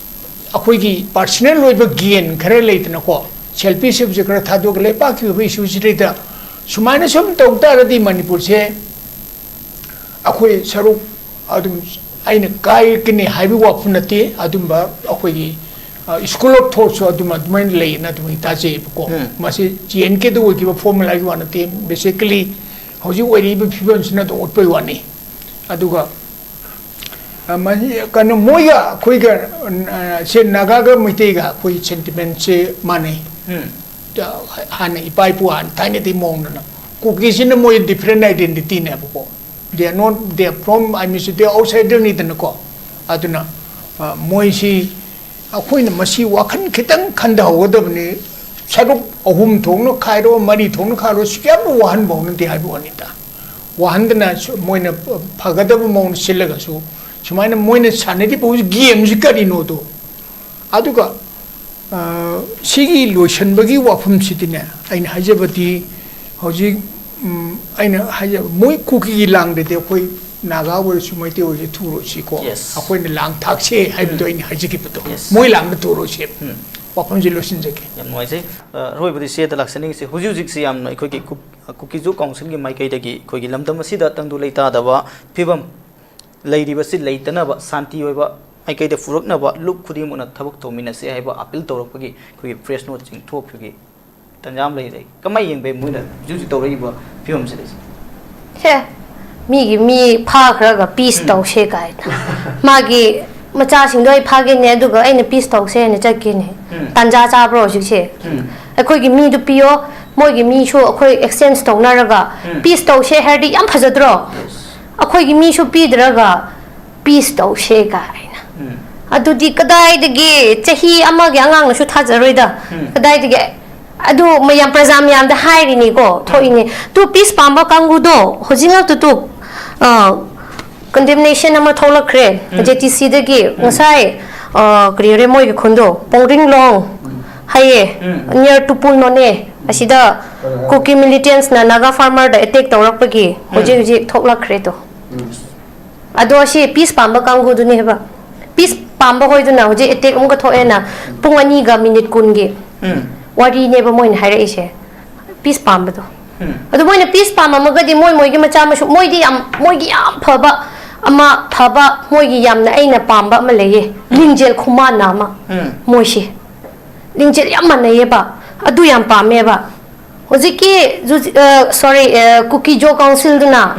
ꯑꯩꯈꯣꯏꯒꯤ ꯄꯥꯔꯁꯣꯅꯦꯜ ꯑꯣꯏꯕ ꯒꯦꯟ ꯈꯔ ꯂꯩꯗꯅꯀꯣ, ꯁꯦꯜꯐꯤꯁ ꯑꯣꯏꯕꯁꯦ ꯈꯔ ꯊꯥꯗꯣꯛꯑꯒ, ꯂꯩꯕꯥꯛꯀꯤ ꯑꯣꯏꯕ ꯏꯁꯨꯁꯤꯗꯩꯗ ꯁꯨꯃꯥꯏꯅ ꯁꯨꯝ ꯇꯧ ꯇꯥꯔꯗꯤ ꯃꯅꯤꯄꯨꯔꯁꯦ ꯑꯩꯈꯣꯏ ꯁꯔꯨꯛ ꯑꯗꯨꯝ ꯑꯩꯅ ꯀꯥꯏꯔꯛꯀꯅꯤ ꯍꯥꯏꯕ ꯋꯥꯐꯝ ꯅꯠꯇꯦ꯫ ꯑꯗꯨꯝꯕ ꯑꯩꯈꯣꯏꯒꯤ, ꯑ, ꯁ꯭ꯀꯨꯜ ꯑꯣꯐ ꯊꯣꯠꯁꯨ ꯑꯗꯨꯝ ꯑꯗꯨꯃꯥꯏꯅ ꯂꯩꯌꯦꯅ ꯑꯗꯨꯃꯥꯏꯅ ꯇꯥꯖꯩꯌꯦꯕꯀꯣ꯫ ꯎꯝ꯫ ꯃꯁꯤ ꯖꯤ ꯑꯦꯟ ꯀꯦꯗ ꯑꯣꯏꯈꯤꯕ ꯐꯣꯔꯃꯨꯂꯥꯒꯤ ꯋꯥ ꯅꯠꯇꯦ꯫ ꯕꯦꯁꯤꯀꯦꯂꯤ ꯍꯧꯖꯤꯛ ꯑꯣꯏꯔꯤꯕ ꯐꯤꯕꯝꯁꯤꯅ ꯑꯗꯨꯝ ꯎꯠꯄꯩ ꯋꯥꯅꯤ꯫ ꯑꯗꯨꯒ, ꯑ, ꯃꯁꯤ ꯀꯩꯅꯣ, ꯃꯣꯏꯒ ꯑꯩꯈꯣꯏꯒ, ꯑ, ꯁꯦ ꯅꯥꯒꯥꯒ ꯃꯩꯇꯩꯒ ꯑꯩꯈꯣꯏ ꯁꯦꯟꯇꯤꯃꯦꯟꯁꯦ ꯃꯥꯟꯅꯩ꯫ ꯎꯝ꯫ ꯍꯥꯟꯅ ꯏꯄꯥ ꯏꯄꯨ ꯍꯥꯟꯅ ꯊꯥꯏꯅꯗꯤ ꯃꯑꯣꯡꯗꯅ, ꯀꯨꯀꯤꯁꯤꯅ ꯃꯣꯏ different ꯑꯥꯏꯗꯦꯟꯇꯤꯇꯤꯅꯦꯕꯀꯣ꯫ They are not, they are from, I mean, they are outsiderꯅꯤꯗꯅꯀꯣ꯫ ꯑꯗꯨꯅ, ꯑ, ꯃꯣꯏꯁꯤ ꯑꯩꯈꯣꯏꯅ ꯃꯁꯤ ꯋꯥꯈꯜ ꯈꯤꯇꯪ ꯈꯟꯊꯍꯧꯒꯗꯕꯅꯤ꯫ ꯁꯔꯨꯛ ꯑꯍꯨꯝ ꯊꯣꯛꯅ ꯈꯥꯏꯔꯣ, ꯃꯔꯤ ꯊꯣꯛꯅ ꯈꯥꯏꯔꯣ, ꯁꯤ ꯀꯌꯥꯝ ꯋꯥꯍꯟꯕ ꯍꯧꯅꯗꯦ ꯍꯥꯏꯕ ꯋꯥꯅꯤꯗ꯫ ꯋꯥꯍꯟꯗꯅ ꯁꯨ-, ꯃꯣꯏꯅ ꯐꯒꯗꯕ ꯃꯑꯣꯡꯗ ꯁꯤꯜꯂꯒꯁꯨ, ꯁꯨꯃꯥꯏꯅ ꯃꯣꯏꯅ ꯁꯥꯟꯅꯔꯤꯕ ꯍꯧꯖꯤꯛ ꯒꯦꯝꯁꯤ ꯀꯔꯤꯅꯣꯗꯣ꯫ ꯑꯗꯨꯒ, ꯑ, ꯁꯤꯒꯤ ꯂꯣꯏꯁꯤꯟꯕꯒꯤ ꯋꯥꯐꯝꯁꯤꯗꯤꯅꯦ, ꯑꯩꯅ ꯍꯥꯏꯖꯕꯗꯤ ꯍꯧꯖꯤꯛ, ꯎꯝ, ꯑꯩꯅ ꯍꯥꯏꯖꯕ, ꯃꯣꯏ ꯀꯨꯀꯤꯒꯤ ꯂꯥꯡꯗꯗꯤ ꯑꯩꯈꯣꯏ ꯅꯥꯒꯥ ꯑꯣꯏꯔꯁꯨ ꯃꯩꯇꯩ ꯑꯣꯏꯔꯁꯨ ꯊꯨꯔꯣꯏꯁꯤꯀꯣ꯫ ꯌꯦꯁ꯫ ꯑꯩꯈꯣꯏꯅ ꯂꯥꯡ ꯊꯥꯛꯁꯦ ꯍꯥꯏꯕꯗꯣ ꯎꯝ꯫ ꯑꯩꯅ ꯍꯥꯏꯖꯈꯤꯕꯗꯣ꯫ ꯌꯦꯁ꯫ ꯃꯣꯏ ꯂꯥꯡꯗ ꯊꯨꯔꯣꯏꯁꯦ꯫ ꯎꯝ꯫ ꯋꯥꯐꯝꯁꯤ ꯂꯣꯏꯁꯤꯟꯖꯒꯦ꯫ ꯌꯥꯝ ꯅꯨꯡꯉꯥꯏꯖꯩ꯫ ꯑ, ꯑꯔꯣꯏꯕꯗ ꯏꯆꯦꯗ ꯂꯥꯛꯆꯅꯤꯡꯉꯤꯁꯤ, ꯍꯧꯖꯤꯛ ꯍꯧꯖꯤꯛꯁꯤ ꯌꯥꯝꯅ ꯑꯩꯈꯣꯏꯒꯤ ꯀꯨ-, ꯀꯨꯀꯤ-ꯖꯨ ꯀꯥꯎꯟꯁꯤꯜꯒꯤ ꯃꯥꯏꯀꯩꯗꯒꯤ ꯑꯩꯈꯣꯏꯒꯤ ꯂꯝꯗꯝ ꯑꯁꯤꯗ ꯇꯪꯗꯨ ꯂꯩꯇꯥꯗꯕ ꯐꯤꯕꯝ ꯂꯩꯔꯤꯕꯁꯤ ꯂꯩꯇꯅꯕ, ꯁꯥꯟꯇꯤ ꯑꯣꯏꯕ ꯃꯥꯏꯀꯩꯗ ꯄꯨꯔꯛꯅꯕ ꯂꯨꯞ ꯈꯨꯗꯤꯡꯃꯛꯅ ꯊꯕꯛ ꯇꯧꯃꯤꯟꯅꯁꯤ ꯍꯥꯏꯕ ꯑꯄꯤꯜ ꯇꯧꯔꯛꯄꯒꯤ ꯑꯩꯈꯣꯏꯒꯤ ꯄ꯭ꯔꯦꯁ ꯅꯣꯠꯁꯤꯡ ꯊꯣꯛꯈꯤꯕꯒꯤ ꯇꯥꯟꯖꯥ ꯑꯃ ꯂꯩꯔꯦ꯫ ꯀꯃꯥꯏꯅ ꯌꯦꯡꯕ ꯃꯣꯏꯅ ꯍꯧꯖꯤꯛ ꯍꯧꯖꯤꯛ ꯇꯧꯔꯛꯏꯕ ꯐꯤꯕꯝꯁꯤꯗ? ꯁꯦ, ꯃꯤꯒꯤ ꯃꯤ ꯐꯥꯈ꯭ꯔꯒ ꯄꯤꯁ ꯎꯝ꯫ ꯇꯧꯁꯦ ꯀꯥꯏꯅ꯫ ꯃꯥꯒꯤ ꯃꯆꯥꯁꯤꯡꯗꯣ ꯑꯩ ꯐꯥꯒꯦꯅꯦ, ꯑꯗꯨꯒ ꯑꯩꯅ ꯄꯤꯁ ꯇꯧꯁꯦ ꯍꯥꯏꯅ ꯆꯠꯀꯦꯅꯦ꯫ ꯎꯝ꯫ ꯇꯥꯟꯖꯥ ꯆꯥꯕ꯭ꯔꯣ ꯍꯧꯖꯤꯛꯁꯦ? ꯎꯝ꯫ ꯑꯩꯈꯣꯏꯒꯤ ꯃꯤꯗꯨ ꯄꯤꯌꯣ, ꯃꯣꯏꯒꯤ ꯃꯤꯁꯨ ꯑꯩꯈꯣꯏ ꯑꯦꯛꯁꯆꯦꯟꯖ ꯇꯧꯅꯔꯒ ꯎꯝ꯫ ꯄꯤꯁ ꯇꯧꯁꯦ ꯍꯥꯏꯔꯗꯤ ꯌꯥꯝ ꯐꯖꯗ꯭ꯔꯣ? ꯌꯦꯁ꯫ ꯑꯩꯈꯣꯏꯒꯤ ꯃꯤꯁꯨ ꯄꯤꯗ꯭ꯔꯒ ꯄꯤꯁ ꯇꯧꯁꯦ ꯀꯥꯏꯅ꯫ ꯎꯝ꯫ ꯑꯗꯨꯗꯤ ꯀꯗꯥꯏꯗꯒꯤ, ꯆꯍꯤ ꯑꯃꯒꯤ ꯑꯉꯥꯡꯅꯁꯨ ꯊꯥꯖꯔꯣꯏꯗ꯫ ꯎꯝ꯫ ꯀꯗꯥꯏꯗꯒꯤ? ꯑꯗꯨ ꯃꯌꯥꯝ, ꯄ꯭ꯔꯖꯥ ꯃꯌꯥꯝꯗ ꯍꯥꯏꯔꯤꯅꯤꯀꯣ, ꯎꯝ꯫ ꯊꯣꯛꯏꯅꯤ꯫ ꯇꯨ ꯄꯤꯁ ꯄꯥꯝꯕ ꯀꯥꯡꯕꯨꯗꯣ ꯍꯧꯖꯤꯛꯃꯛꯇ ꯇꯨ, ꯑ, ꯀꯟꯗꯦꯝꯅꯦꯁꯟ ꯑꯃ ꯊꯣꯛꯂꯛꯈ꯭ꯔꯦ, ꯎꯝ꯫ ꯖꯦ ꯇꯤ ꯁꯤꯗꯒꯤ꯫ ꯎꯝ꯫ ꯉꯁꯥꯏ ꯑ, ꯀꯔꯤ ꯍꯥꯏꯔꯦ ꯃꯣꯏꯒꯤ ꯈꯨꯟꯗꯣ? ꯄꯣꯡꯔꯤꯡꯂꯣꯡ ꯍꯥꯏꯌꯦ, near ꯇꯨꯄꯨꯜ ꯅꯣꯅꯦ꯫ ꯑꯁꯤꯗ ꯀꯨꯀꯤ militants ꯅ ꯅꯥꯒꯥ farmer ꯗ attack ꯇꯧꯔꯛꯄꯒꯤ ꯍꯧꯖꯤꯛ ꯍꯧꯖꯤꯛ ꯊꯣꯛꯂꯛꯈ꯭ꯔꯦ ꯇꯣ꯫ ꯑꯗꯣ ꯑꯁꯤ peace ꯄꯥꯝꯕ ꯀꯥꯡꯕꯨꯗꯨꯅꯦ ꯍꯥꯏꯕ꯫ Peace ꯄꯥꯝꯕ ꯍꯣꯏꯗꯨꯅ ꯍꯧꯖꯤꯛ attack ꯑꯃꯨꯛꯀ ꯊꯣꯛꯑꯦꯅ, ꯄꯨꯡ ꯑꯅꯤꯒ minute ꯀꯨꯟꯒꯤ ꯋꯥꯔꯤꯅꯦꯕ ꯃꯣꯏꯅ ꯍꯥꯏꯔꯛꯏꯁꯦ꯫ Peace ꯄꯥꯝꯕꯗꯣ꯫ ꯑꯗꯨ ꯃꯣꯏꯅ peace ꯄꯥꯝꯃꯝꯃꯒꯗꯤ ꯃꯣꯏ ꯃꯣꯏꯒꯤ ꯃꯆꯥ ꯃꯁꯨ, ꯃꯣꯏꯗꯤ ꯌꯥꯝ, ꯃꯣꯏꯒꯤ ꯌꯥꯝ ꯐꯕ ꯑꯃ, ꯐꯕ, ꯃꯣꯏꯒꯤ ꯌꯥꯝꯅ ꯑꯩꯅ ꯄꯥꯝꯕ ꯑꯃ ꯂꯩꯌꯦ, ꯂꯤꯡꯖꯦꯜ ꯈꯨꯃꯥꯟꯅ ꯑꯃ꯫ ꯃꯣꯏꯁꯦ ꯂꯤꯡꯖꯦꯜ ꯌꯥꯝ ꯃꯥꯟꯅꯩꯌꯦꯕ, ꯑꯗꯨ ꯌꯥꯝ ꯄꯥꯝꯃꯦꯕ꯫ ꯍꯧꯖꯤꯛꯀꯤ ꯖꯨ-, ꯑ, sorry, ꯑ, ꯀꯨꯀꯤ ꯖꯣ council ꯗꯨꯅ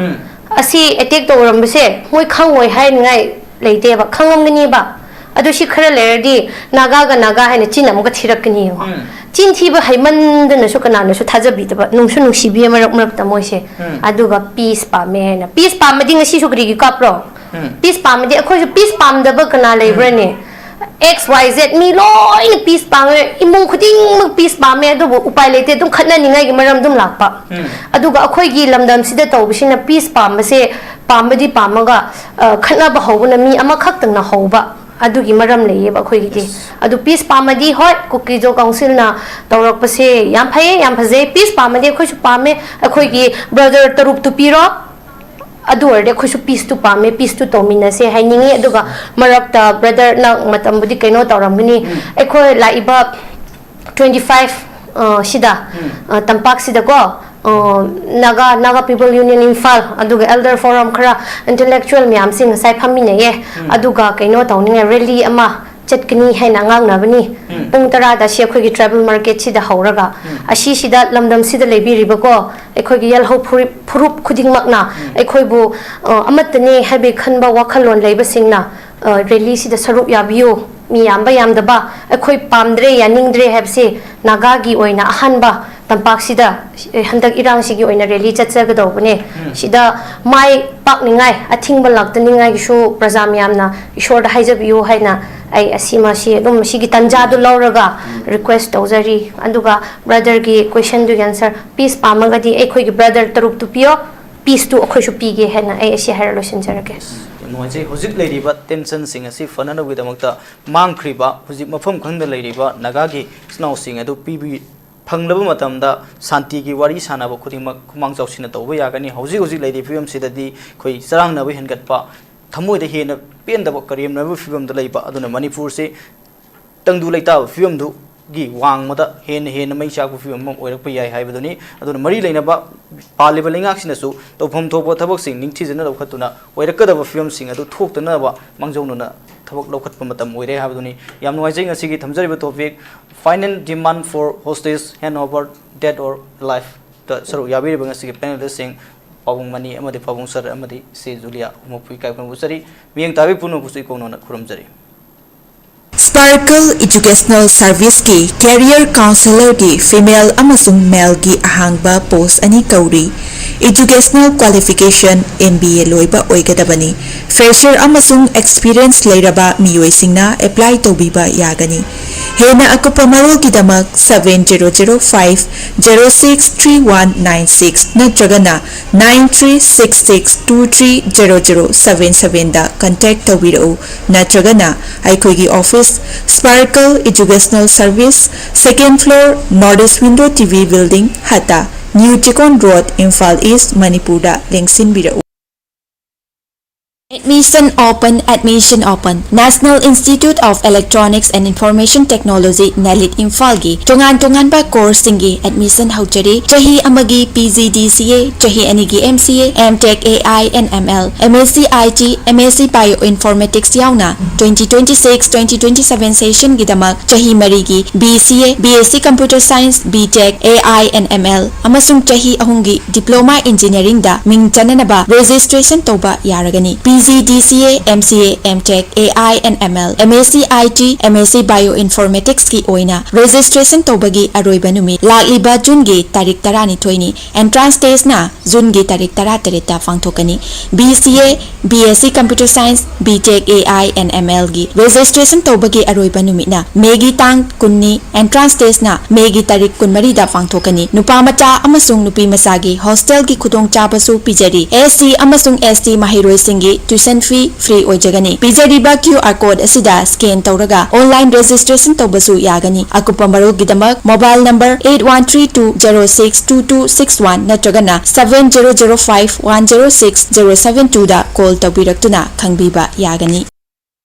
ꯑꯁꯤ attack ꯇꯧꯔꯝꯕꯁꯦ ꯃꯣꯏ ꯈꯪꯉꯣꯏ ꯍꯥꯏꯅꯤꯡꯉꯥꯏ ꯂꯩꯇꯦꯕ, ꯈꯪꯉꯝꯒꯅꯤꯕ꯫ ꯑꯗꯨ ꯁꯤ ꯈꯔ ꯂꯩꯔꯗꯤ ꯅꯥꯒꯥꯒ ꯅꯥꯒꯥ ꯍꯥꯏꯅ ꯆꯤꯟ ꯑꯃꯨꯛꯀ ꯊꯤꯔꯛꯀꯅꯤ ꯌꯦꯡꯉꯣ꯫ ꯆꯤꯟ ꯊꯤꯕ ꯍꯩꯃꯟꯗꯅꯁꯨ ꯀꯅꯥꯅꯁꯨ ꯊꯥꯖꯕꯤꯗꯕ, ꯅꯨꯡꯁꯨ ꯅꯨꯡꯁꯤꯕꯤꯌꯦ ꯃꯔꯛ ꯃꯔꯛꯇ ꯃꯣꯏꯁꯦ꯫ ꯑꯗꯨꯒ peace ꯄꯥꯝꯃꯦ ꯍꯥꯏꯅ꯫ Peace ꯄꯥꯝꯃꯗꯤ ꯉꯁꯤꯁꯨ ꯀꯔꯤꯒꯤ ꯀꯥꯞꯄ꯭ꯔꯣ? Peace ꯄꯥꯝꯃꯗꯤ ꯑꯩꯈꯣꯏꯁꯨ peace ꯄꯥꯝꯗꯕ ꯀꯅꯥ ꯂꯩꯕ꯭ꯔꯅꯦ? X Y Z ꯃꯤ ꯂꯣꯏꯅ peace ꯄꯥꯝꯃꯦ, ꯏꯃꯨꯡ ꯈꯨꯗꯤꯡꯃꯛ peace ꯄꯥꯝꯃꯦ, ꯑꯗꯨꯕꯨ ꯎꯄꯥꯏ ꯂꯩꯇꯦ, ꯑꯗꯨꯝ ꯈꯠꯅꯅꯤꯡꯉꯥꯏꯒꯤ ꯃꯔꯝ ꯑꯗꯨꯝ ꯂꯥꯛꯄ꯫ ꯑꯗꯨꯒ ꯑꯩꯈꯣꯏꯒꯤ ꯂꯝꯗꯝꯁꯤꯗ ꯇꯧꯕꯁꯤꯅ peace ꯄꯥꯝꯕꯁꯦ, ꯄꯥꯝꯕꯗꯤ ꯄꯥꯝꯃꯒ, ꯑ, ꯈꯠꯅꯕ ꯍꯧꯕꯅ ꯃꯤ ꯑꯃꯈꯛꯇꯪꯅ ꯍꯧꯕ꯫ ꯑꯗꯨꯒꯤ ꯃꯔꯝ ꯂꯩꯌꯦꯕ ꯑꯩꯈꯣꯏꯒꯤꯗꯤ꯫ ꯑꯗꯨ peace ꯄꯥꯝꯃꯗꯤ ꯍꯣꯏ, ꯀꯨꯀꯤ ꯖꯣ council ꯅ ꯇꯧꯔꯛꯄꯁꯦ ꯌꯥꯝ ꯐꯩꯌꯦ, ꯌꯥꯝ ꯐꯖꯩ꯫ Peace ꯄꯥꯝꯃꯗꯤ ꯑꯩꯈꯣꯏꯁꯨ ꯄꯥꯝꯃꯦ, ꯑꯩꯈꯣꯏꯒꯤ brother ꯇꯔꯨꯛꯇꯨ ꯄꯤꯔꯣ꯫ ꯑꯗꯨ ꯑꯣꯏꯔꯗꯤ ꯑꯩꯈꯣꯏꯁꯨ peace ꯇꯨ ꯄꯥꯝꯃꯦ, peace ꯇꯨ ꯇꯧꯃꯤꯟꯅꯁꯦ ꯍꯥꯏꯅꯤꯡꯉꯤ꯫ ꯑꯗꯨꯒ ꯃꯔꯛꯇ brother ꯅꯪ ꯃꯇꯝꯕꯨꯗꯤ ꯀꯩꯅꯣ ꯇꯧꯔꯝꯒꯅꯤ꯫ ꯑꯩꯈꯣꯏ ꯂꯥꯛꯏꯕ twenty five, ꯑ, ꯁꯤꯗ, ꯑ, ꯇꯝꯄꯥꯛꯁꯤꯗꯀꯣ, ꯑ, Naga, Naga People Union Imphal, ꯑꯗꯨꯒ Elder Forum ꯈꯔ intellectual ꯃꯌꯥꯝꯁꯤꯡ ꯉꯁꯥꯏ ꯐꯝꯃꯤꯟꯅꯩꯌꯦ꯫ ꯑꯗꯨꯒ ꯀꯩꯅꯣ ꯇꯧꯅꯤꯡꯉꯥꯏ rally ꯑꯃ ꯆꯠꯀꯅꯤ ꯍꯥꯏꯅ ꯉꯥꯡꯅꯕꯅꯤ꯫ ꯄꯨꯡ ꯇꯔꯥꯗ ꯁꯤ ꯑꯩꯈꯣꯏꯒꯤ tribal market ꯁꯤꯗ ꯍꯧꯔꯒ, ꯑꯁꯤꯁꯤꯗ ꯂꯝꯗꯝꯁꯤꯗ ꯂꯩꯕꯤꯔꯤꯕꯀꯣ, ꯑꯩꯈꯣꯏꯒꯤ ꯌꯦꯜꯍꯧ ꯐꯨꯔꯨꯞ, ꯐꯨꯔꯨꯞ ꯈꯨꯗꯤꯡꯃꯛꯅ ꯑꯩꯈꯣꯏꯕꯨ, ꯑ, ꯑꯃꯠꯇꯅꯦ ꯍꯥꯏꯕꯒꯤ ꯈꯟꯕ ꯋꯥꯈꯜꯂꯣꯟ ꯂꯩꯕꯁꯤꯡꯅ, ꯑ, rally ꯁꯤꯗ ꯁꯔꯨꯛ ꯌꯥꯕꯤꯌꯨ꯫ ꯃꯤ ꯌꯥꯝꯕ ꯌꯥꯝꯗꯕ ꯑꯩꯈꯣꯏ ꯄꯥꯝꯗ꯭ꯔꯦ, ꯌꯥꯅꯤꯡꯗ꯭ꯔꯦ ꯍꯥꯏꯕꯁꯦ ꯅꯥꯒꯥꯒꯤ ꯑꯣꯏꯅ ꯑꯍꯥꯟꯕ ꯇꯝꯄꯥꯛꯁꯤꯗ, ꯑꯦ, ꯍꯟꯗꯛ ꯏꯔꯥꯡꯁꯤꯒꯤ ꯑꯣꯏꯅ rally ꯆꯠꯆꯒꯗꯧꯕꯅꯦ꯫ ꯁꯤꯗ ꯃꯥꯏ ꯄꯥꯛꯅꯤꯡꯉꯥꯏ, ꯑꯊꯤꯡꯕ ꯂꯥꯛꯇꯅꯤꯡꯉꯥꯏꯒꯤꯁꯨ ꯄ꯭ꯔꯖꯥ ꯃꯌꯥꯝꯅ ꯏꯁꯣꯔꯗ ꯍꯥꯏꯖꯕꯤꯌꯨ ꯍꯥꯏꯅ ꯑꯩ ꯑꯁꯤꯃꯁꯤ ꯑꯗꯨꯝ ꯁꯤꯒꯤ ꯇꯥꯟꯖꯥꯗꯨ ꯂꯧꯔꯒ request ꯇꯧꯖꯔꯤ꯫ ꯑꯗꯨꯒ brother ꯒꯤ question ꯗꯨꯒꯤ answer, peace ꯄꯥꯝꯃꯒꯗꯤ ꯑꯩꯈꯣꯏꯒꯤ brother ꯇꯔꯨꯛꯇꯨ ꯄꯤꯌꯣ, peace ꯇꯨ ꯑꯩꯈꯣꯏꯁꯨ ꯄꯤꯒꯦ ꯍꯥꯏꯅ ꯑꯩ ꯑꯁꯤ ꯍꯥꯏꯔ ꯂꯣꯏꯁꯤꯟꯖꯔꯒꯦ꯫ ꯅꯨꯡꯉꯥꯏꯖꯩ꯫ ꯍꯧꯖꯤꯛ ꯂꯩꯔꯤꯕ ꯇꯦꯟꯁꯟꯁꯤꯡ ꯑꯁꯤ ꯐꯅꯅꯕꯒꯤꯗꯃꯛꯇ ꯃꯥꯡꯈ꯭ꯔꯤꯕ, ꯍꯧꯖꯤꯛ ꯃꯐꯝ ꯈꯪꯗ ꯂꯩꯔꯤꯕ ꯅꯥꯒꯥꯒꯤ ꯏꯆꯤꯟ ꯏꯅꯥꯎꯁꯤꯡ ꯑꯗꯨ ꯄꯤꯕꯤ-, ꯐꯪꯂꯕ ꯃꯇꯝꯗ ꯁꯥꯟꯇꯤꯒꯤ ꯋꯥꯔꯤ ꯁꯥꯟꯅꯕ ꯈꯨꯗꯤꯡꯃꯛ ꯈꯨꯃꯥꯡ ꯆꯥꯎꯁꯤꯟꯅ ꯇꯧꯕ ꯌꯥꯒꯅꯤ꯫ ꯍꯧꯖꯤꯛ ꯍꯧꯖꯤꯛ ꯂꯩꯔꯤꯕ ꯐꯤꯕꯝꯁꯤꯗꯗꯤ ꯑꯩꯈꯣꯏ ꯆꯔꯥꯡꯅꯕ ꯍꯦꯟꯒꯠꯄ, ꯊꯃꯣꯏꯗ ꯍꯦꯟꯅ ꯄꯦꯟꯗꯕ, ꯀꯔꯦꯝꯅꯕ ꯐꯤꯕꯝꯗ ꯂꯩꯕ ꯑꯗꯨꯅ ꯃꯅꯤꯄꯨꯔꯁꯤ ꯇꯪꯗꯨ ꯂꯩꯇꯥꯕ ꯐꯤꯕꯝꯗꯨꯒꯤ ꯋꯥꯡꯃꯗ ꯍꯦꯟꯅ ꯍꯦꯟꯅ ꯃꯩ ꯆꯥꯛꯄ ꯐꯤꯕꯝ ꯑꯃ ꯑꯣꯏꯔꯛꯄ ꯌꯥꯏ ꯍꯥꯏꯕꯗꯨꯅꯤ꯫ ꯑꯗꯨꯅ ꯃꯔꯤ ꯂꯩꯅꯕ ꯄꯥꯜꯂꯤꯕ ꯂꯩꯉꯥꯛꯁꯤꯅꯁꯨ ꯇꯧꯐꯝ ꯊꯣꯛꯄ ꯊꯕꯛꯁꯤꯡ ꯅꯤꯡꯊꯤꯖꯅ ꯂꯧꯈꯠꯇꯨꯅ ꯑꯣꯏꯔꯛꯀꯗꯕ ꯐꯤꯕꯝꯁꯤꯡ ꯑꯗꯨ ꯊꯣꯛꯇꯅꯕ ꯃꯥꯡꯖꯧꯅꯅ ꯊꯕꯛ ꯂꯧꯈꯠꯄ ꯃꯇꯝ ꯑꯣꯏꯔꯦ ꯍꯥꯏꯕꯗꯨꯅꯤ꯫ ꯌꯥꯝ ꯅꯨꯡꯉꯥꯏꯖꯩ ꯉꯁꯤꯒꯤ ꯊꯝꯖꯔꯤꯕ topic, final demand for hostage handover, dead or alive ꯇ ꯁꯔꯨꯛ ꯌꯥꯕꯤꯔꯤꯕ ꯉꯁꯤꯒꯤ panelistꯁꯤꯡ ꯄꯥꯕꯨꯡ ꯃꯅꯤ ꯑꯃꯗꯤ ꯄꯥꯕꯨꯡ ꯁꯔ ꯑꯃꯗꯤ ꯏꯆꯦ ꯖꯨꯂꯤꯌꯥ ꯃꯈꯣꯏꯕꯨ ꯏꯀꯥꯏ ꯈꯨꯝꯅꯕ ꯎꯠꯆꯔꯤ꯫ ꯃꯤꯠꯌꯦꯡ ꯇꯥꯕꯤ ꯄꯨꯝꯅꯃꯛꯄꯨꯁꯨ ꯏꯀꯣꯛꯅꯅ ꯈꯨꯔꯨꯝꯖꯔꯤ꯫ Sparkle Educational Serviceꯀꯤ Career Counselorꯒꯤ female ꯑꯃꯁꯨꯡ maleꯒꯤ ꯑꯍꯥꯡꯕ post ꯑꯅꯤ ꯀꯧꯔꯤ꯫ Educational qualification M B A ꯂꯣꯏꯕ ꯑꯣꯏꯒꯗꯕꯅꯤ꯫ Fresher ꯑꯃꯁꯨꯡ experience ꯂꯩꯔꯕ ꯃꯤꯑꯣꯏꯁꯤꯡꯅ apply ꯇꯧꯕꯤꯕ ꯌꯥꯒꯅꯤ꯫ ꯍꯦꯟꯅ ꯑꯀꯨꯞꯄ ꯃꯔꯣꯜꯒꯤꯗꯃꯛ seven zero zero five zero six three one nine six ꯅꯠꯇ꯭ꯔꯒꯅ nine three six six two three zero zero seven sevenꯗ contact ꯇꯧꯕꯤꯔꯛꯎ, ꯅꯠꯇ꯭ꯔꯒꯅ ꯑꯩꯈꯣꯏꯒꯤ office, Sparkle Educational Service, second floor, North East Window T V Building, ꯍꯠꯇ, New Chikon Road, Imphal East, ꯃꯅꯤꯄꯨꯔꯗ ꯂꯦꯡꯁꯤꯟꯕꯤꯔꯛꯎ꯫ Admission open, admission open. National Institute of Electronics and Information Technology, NELIT, ꯏꯝꯐꯥꯜꯒꯤ ꯇꯣꯉꯥꯟ ꯇꯣꯉꯥꯟꯕ courseꯁꯤꯡꯒꯤ admission ꯍꯧꯖꯔꯤ꯫ ꯆꯍꯤ ꯑꯃꯒꯤ P G D C A, ꯆꯍꯤ ꯑꯅꯤꯒꯤ M C A, M Tech A I and M L, M S C I T, M S C Bioinformatics ꯌꯥꯎꯅ twenty twenty-six twenty twenty-seven sessionꯒꯤꯗꯃꯛ ꯆꯍꯤ ꯃꯔꯤꯒꯤ B C A, B S C Computer Science, B Tech, A I and M L ꯑꯃꯁꯨꯡ ꯆꯍꯤ ꯑꯍꯨꯝꯒꯤ Diploma Engineeringꯗ ꯃꯤꯡ ꯆꯟꯅꯅꯕ registration ꯇꯧꯕ ꯌꯥꯔꯒꯅꯤ꯫ P G D C A, M C A, M Tech, A I and M L, M S C I T, M S C Bioinformaticsꯀꯤ ꯑꯣꯏꯅ registration ꯇꯧꯕꯒꯤ ꯑꯔꯣꯏꯕ ꯅꯨꯃꯤꯠ ꯂꯥꯛꯂꯤꯕ Juneꯒꯤ ꯇꯥꯔꯤꯛ ꯇꯔꯥꯅꯤꯊꯣꯏꯅꯤ꯫ Entrance testꯅ Juneꯒꯤ ꯇꯥꯔꯤꯛ ꯇꯔꯥꯇꯔꯦꯠꯇ ꯄꯥꯡꯊꯣꯛꯀꯅꯤ꯫ B C A, B S C Computer Science, B Tech A I and M Lꯒꯤ registration ꯇꯧꯕꯒꯤ ꯑꯔꯣꯏꯕ ꯅꯨꯃꯤꯠꯅ Mayꯒꯤ ꯇꯥꯡ ꯀꯨꯟꯅꯤ꯫ Entrance testꯅ Mayꯒꯤ ꯇꯥꯔꯤꯛ ꯀꯨꯟꯃꯔꯤꯗ ꯄꯥꯡꯊꯣꯛꯀꯅꯤ꯫ ꯅꯨꯄꯥ ꯃꯆꯥ ꯑꯃꯁꯨꯡ ꯅꯨꯄꯤ ꯃꯆꯥꯒꯤ hostelꯒꯤ ꯈꯨꯗꯣꯡꯆꯥꯕꯁꯨ ꯄꯤꯖꯔꯤ꯫ S C ꯑꯃꯁꯨꯡ S T ꯃꯍꯩꯔꯣꯏꯁꯤꯡꯒꯤ tuition fee free ꯑꯣꯏꯖꯒꯅꯤ꯫ ꯄꯤꯖꯔꯤꯕ QR code ꯑꯁꯤꯗ scan ꯇꯧꯔꯒ online registration ꯇꯧꯕꯁꯨ ꯌꯥꯒꯅꯤ꯫ ꯑꯀꯨꯞꯄ ꯃꯔꯣꯜꯒꯤꯗꯃꯛ mobile number eight one three two zero six two two six one ꯅꯠꯇ꯭ꯔꯒꯅ seven zero zero five one zero six zero seven twoꯗ call ꯇꯧꯕꯤꯔꯛꯇꯨꯅ ꯈꯪꯕꯤꯕ ꯌꯥꯒꯅꯤ꯫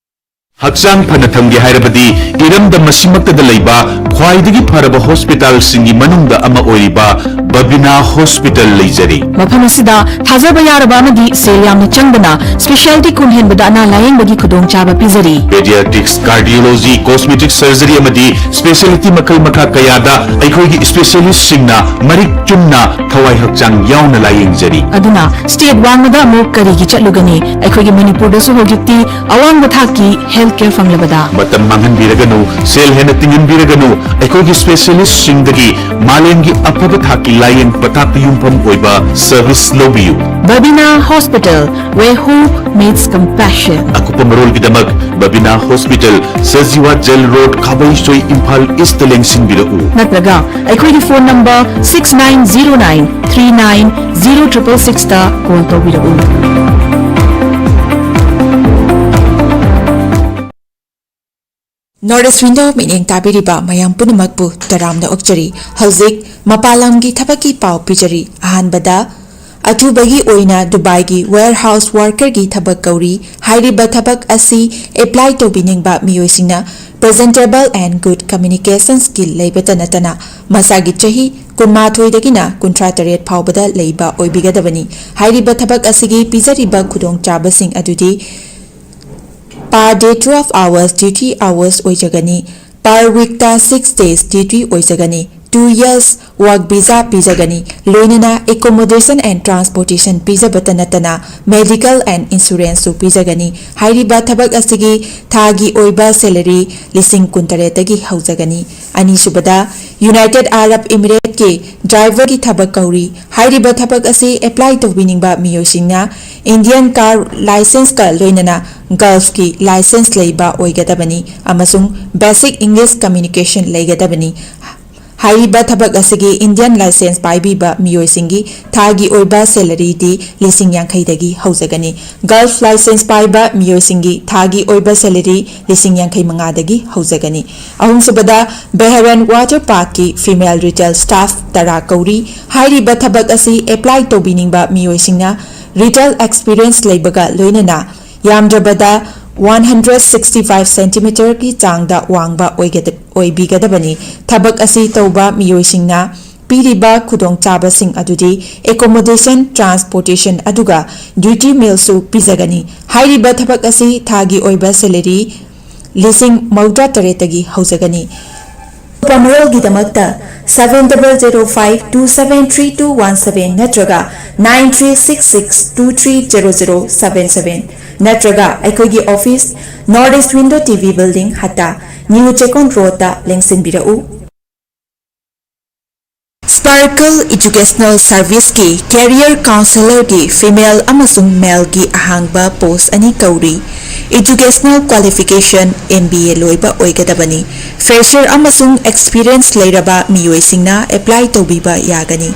ꯍꯛꯆꯥꯡ ꯐꯅ ꯊꯝꯒꯦ ꯍꯥꯏꯔꯕꯗꯤ ꯏꯔꯝꯗꯝ ꯑꯁꯤꯃꯛꯇꯗ ꯂꯩꯕ ꯈ꯭ꯋꯥꯏꯗꯒꯤ ꯐꯔꯕ ꯍꯣꯁꯄꯤꯇꯥꯜꯁꯤꯡꯒꯤ ꯃꯅꯨꯡꯗ ꯑꯃ ꯑꯣꯏꯔꯤꯕ ꯕꯕꯤꯅꯥ ꯍꯣꯁꯄꯤꯇꯥꯜ ꯂꯩꯖꯔꯤ꯫ ꯃꯐꯝ ꯑꯁꯤꯗ ꯊꯥꯖꯕ ꯌꯥꯔꯕ ꯑꯃꯗꯤ ꯁꯦꯜ ꯌꯥꯝꯅ ꯆꯪꯗꯅ specialty ꯀꯨꯟ ꯍꯦꯟꯕꯗ ꯑꯅꯥ ꯂꯥꯌꯦꯡꯕꯒꯤ ꯈꯨꯗꯣꯡꯆꯥꯕ ꯄꯤꯖꯔꯤ꯫ Pediatrics, cardiology, cosmetic surgery ꯑꯃꯗꯤ specialty ꯃꯈꯜ ꯃꯈꯥ ꯀꯌꯥꯗ ꯑꯩꯈꯣꯏꯒꯤ specialistꯁꯤꯡꯅ ꯃꯔꯤꯛ ꯆꯨꯝꯅ ꯊꯋꯥꯏ ꯍꯛꯆꯥꯡ ꯌꯥꯎꯅ ꯂꯥꯌꯦꯡꯖꯔꯤ꯫ ꯑꯗꯨꯅ state ꯋꯥꯡꯃꯗ ꯑꯃꯨꯛ ꯀꯔꯤꯒꯤ ꯆꯠꯂꯨꯒꯅꯤ? ꯑꯩꯈꯣꯏꯒꯤ ꯃꯅꯤꯄꯨꯔꯗꯁꯨ ꯍꯧꯖꯤꯛꯇꯤ ꯑꯋꯥꯡꯕ ꯊꯥꯛꯀꯤ health care ꯐꯪꯂꯕꯗ꯫ ꯃꯇꯝ ꯃꯥꯡꯍꯟꯕꯤꯔꯒꯅꯨ, ꯁꯦꯜ ꯍꯦꯟꯅ ꯇꯤꯡꯍꯟꯕꯤꯔꯒꯅꯨ, ꯑꯩꯈꯣꯏꯒꯤ specialistꯁꯤꯡꯗꯒꯤ ꯃꯥꯂꯦꯝꯒꯤ ꯑꯐꯕ ꯊꯥꯛꯀꯤ ꯂꯥꯌꯦꯡ ꯄꯊꯥꯞꯇ ꯌꯨꯝꯐꯝ ꯑꯣꯏꯕ service ꯂꯧꯕꯤꯌꯨ꯫ Babina Hospital, where hope meets compassion. ꯑꯀꯨꯞꯄ ꯃꯔꯣꯜꯒꯤꯗꯃꯛ Babina hospital, Sajiwa jail road, Khabeisoi, Imphal east ꯂꯦꯡꯁꯤꯟꯕꯤꯔꯛꯎ꯫ ꯅꯠꯇ꯭ꯔꯒ ꯑꯩꯈꯣꯏꯒꯤ phone number six nine zero nine three nine zero triple sixꯇ call ꯇꯧꯕꯤꯔꯛꯎ꯫ North East Window ꯃꯤꯠꯌꯦꯡ ꯇꯥꯕꯤꯔꯤꯕ ꯃꯌꯥꯝ ꯄꯨꯝꯅꯃꯛꯄꯨ ꯇꯔꯥꯝꯅ ꯑꯣꯛꯆꯔꯤ꯫ ꯍꯧꯖꯤꯛ ꯃꯄꯥꯟ ꯂꯝꯒꯤ ꯊꯕꯛꯀꯤ ꯄꯥꯎ ꯄꯤꯖꯔꯤ꯫ ꯑꯍꯥꯟꯕꯗ, ꯑꯊꯨꯕꯒꯤ ꯑꯣꯏꯅ ꯗꯨꯕꯥꯏꯒꯤ warehouse workerꯒꯤ ꯊꯕꯛ ꯀꯧꯔꯤ꯫ ꯍꯥꯏꯔꯤꯕ ꯊꯕꯛ ꯑꯁꯤ apply ꯇꯧꯕꯤꯅꯤꯡꯕ ꯃꯤꯑꯣꯏꯁꯤꯡꯅ presentable and good communication skill ꯂꯩꯕꯇ ꯅꯠꯇꯅ ꯃꯁꯥꯒꯤ ꯆꯍꯤ ꯀꯨꯟꯃꯥꯊꯣꯏꯗꯒꯤꯅ ꯀꯨꯟꯊ꯭ꯔꯥ ꯇꯔꯦꯠ ꯐꯥꯎꯕꯗ ꯂꯩꯕ ꯑꯣꯏꯕꯤꯒꯗꯕꯅꯤ꯫ ꯍꯥꯏꯔꯤꯕ ꯊꯕꯛ ꯑꯁꯤꯒꯤ ꯄꯤꯖꯔꯤꯕ ꯈꯨꯗꯣꯡꯆꯥꯕꯁꯤꯡ ꯑꯗꯨꯗꯤ per day twelve hours duty hours ꯑꯣꯏꯖꯒꯅꯤ꯫ Per weekꯇ six days duty ꯑꯣꯏꯖꯒꯅꯤ꯫ Two years work visa ꯄꯤꯖꯒꯅꯤ꯫ ꯂꯣꯏꯅꯅ accommodation and transportation ꯄꯤꯖꯕꯇ ꯅꯠꯇꯅ medical and insuranceꯁꯨ ꯄꯤꯖꯒꯅꯤ꯫ ꯍꯥꯏꯔꯤꯕ ꯊꯕꯛ ꯑꯁꯤꯒꯤ ꯊꯥꯒꯤ ꯑꯣꯏꯕ salary ꯂꯤꯁꯤꯡ ꯀꯨꯟꯇꯔꯦꯠꯇꯒꯤ ꯍꯧꯖꯒꯅꯤ꯫ ꯑꯅꯤꯁꯨꯕꯗ, United Arab Emirateꯀꯤ driverꯒꯤ ꯊꯕꯛ ꯀꯧꯔꯤ꯫ ꯍꯥꯏꯔꯤꯕ ꯊꯕꯛ ꯑꯁꯤ apply ꯇꯧꯕꯤꯅꯤꯡꯕ ꯃꯤꯑꯣꯏꯁꯤꯡꯅ Indian car licenceꯀ ꯂꯣꯏꯅꯅ Gulfꯀꯤ license ꯂꯩꯕ ꯑꯣꯏꯒꯗꯕꯅꯤ ꯑꯃꯁꯨꯡ basic English communication ꯂꯩꯒꯗꯕꯅꯤ꯫ ꯍꯥꯏꯔꯤꯕ ꯊꯕꯛ ꯑꯁꯤꯒꯤ Indian license ꯄꯥꯏꯕꯤꯕ ꯃꯤꯑꯣꯏꯁꯤꯡꯒꯤ ꯊꯥꯒꯤ ꯑꯣꯏꯕ salaryꯗꯤ ꯂꯤꯁꯤꯡ ꯌꯥꯡꯈꯩꯗꯒꯤ ꯍꯧꯖꯒꯅꯤ꯫ Gulf license ꯄꯥꯏꯕ ꯃꯤꯑꯣꯏꯁꯤꯡꯒꯤ ꯊꯥꯒꯤ ꯑꯣꯏꯕ salary ꯂꯤꯁꯤꯡ ꯌꯥꯡꯈꯩ ꯃꯉꯥꯗꯒꯤ ꯍꯧꯖꯒꯅꯤ꯫ ꯑꯍꯨꯝꯁꯨꯕꯗ, Beharan Water Parkꯀꯤ female retail staff ꯇꯔꯥ ꯀꯧꯔꯤ꯫ ꯍꯥꯏꯔꯤꯕ ꯊꯕꯛ ꯑꯁꯤ apply ꯇꯧꯕꯤꯅꯤꯡꯕ ꯃꯤꯑꯣꯏꯁꯤꯡꯅ retail experience ꯂꯩꯕꯒ ꯂꯣꯏꯅꯅ ꯌꯥꯝꯗ꯭ꯔꯕꯗ one hundred sixty five centimeterꯒꯤ ꯆꯥꯡꯗ ꯋꯥꯡꯕ ꯑꯣꯏꯒꯗ-, ꯑꯣꯏꯕꯤꯒꯗꯕꯅꯤ꯫ ꯊꯕꯛ ꯑꯁꯤ ꯇꯧꯕ ꯃꯤꯑꯣꯏꯁꯤꯡꯅ ꯄꯤꯔꯤꯕ ꯈꯨꯗꯣꯡꯆꯥꯕꯁꯤꯡ ꯑꯗꯨꯗꯤ accommodation, transportation ꯑꯗꯨꯒ duty mealꯁꯨ ꯄꯤꯖꯒꯅꯤ꯫ ꯍꯥꯏꯔꯤꯕ ꯊꯕꯛ ꯑꯁꯤ ꯊꯥꯒꯤ ꯑꯣꯏꯕ salary ꯂꯤꯁꯤꯡ ꯃꯧꯗ꯭ꯔꯥ ꯇꯔꯦꯠꯇꯒꯤ ꯍꯧꯖꯒꯅꯤ꯫ ꯑꯀꯨꯞꯄ ꯃꯔꯣꯜꯒꯤꯗꯃꯛꯇ seven double zero five two seven three two one seven ꯅꯠꯇ꯭ꯔꯒ nine three six six two three zero zero seven seven ꯅꯠꯇ꯭ꯔꯒ ꯑꯩꯈꯣꯏꯒꯤ office, North East Window TV building, ꯍꯠꯇꯥ, New Chekon Roadꯇ ꯂꯦꯡꯁꯤꯟꯕꯤꯔꯛꯎ꯫ Sparkle Educational Serviceꯀꯤ career counsellorꯒꯤ female ꯑꯃꯁꯨꯡ maleꯒꯤ ꯑꯍꯥꯡꯕ post ꯑꯅꯤ ꯀꯧꯔꯤ꯫ Educational qualification MBA ꯂꯣꯏꯕ ꯑꯣꯏꯒꯗꯕꯅꯤ꯫ Fresher ꯑꯃꯁꯨꯡ experience ꯂꯩꯔꯕ ꯃꯤꯑꯣꯏꯁꯤꯡꯅ apply ꯇꯧꯕꯤꯕ ꯌꯥꯒꯅꯤ꯫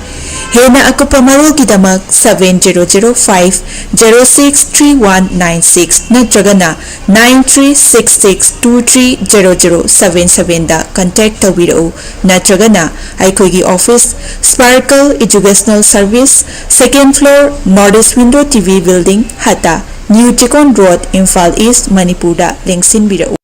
ꯍꯦꯟꯅ ꯑꯀꯨꯞꯄ ꯃꯔꯣꯜꯒꯤꯗꯃꯛ seven zero zero five zero six three one nine six ꯅꯠꯇ꯭ꯔꯒꯅ nine three six six two three zero zero seven sevenꯗ contact ꯇꯧꯕꯤꯔꯛꯎ, ꯅꯠꯇ꯭ꯔꯒꯅ ꯑꯩꯈꯣꯏꯒꯤ office, Sparkle Educational Service, second floor, North East Window TV building, ꯍꯠꯇꯥ, New Chekon Road, Imphal East, ꯃꯅꯤꯄꯨꯔꯗ ꯂꯦꯡꯁꯤꯟꯕꯤꯔꯛꯎ꯫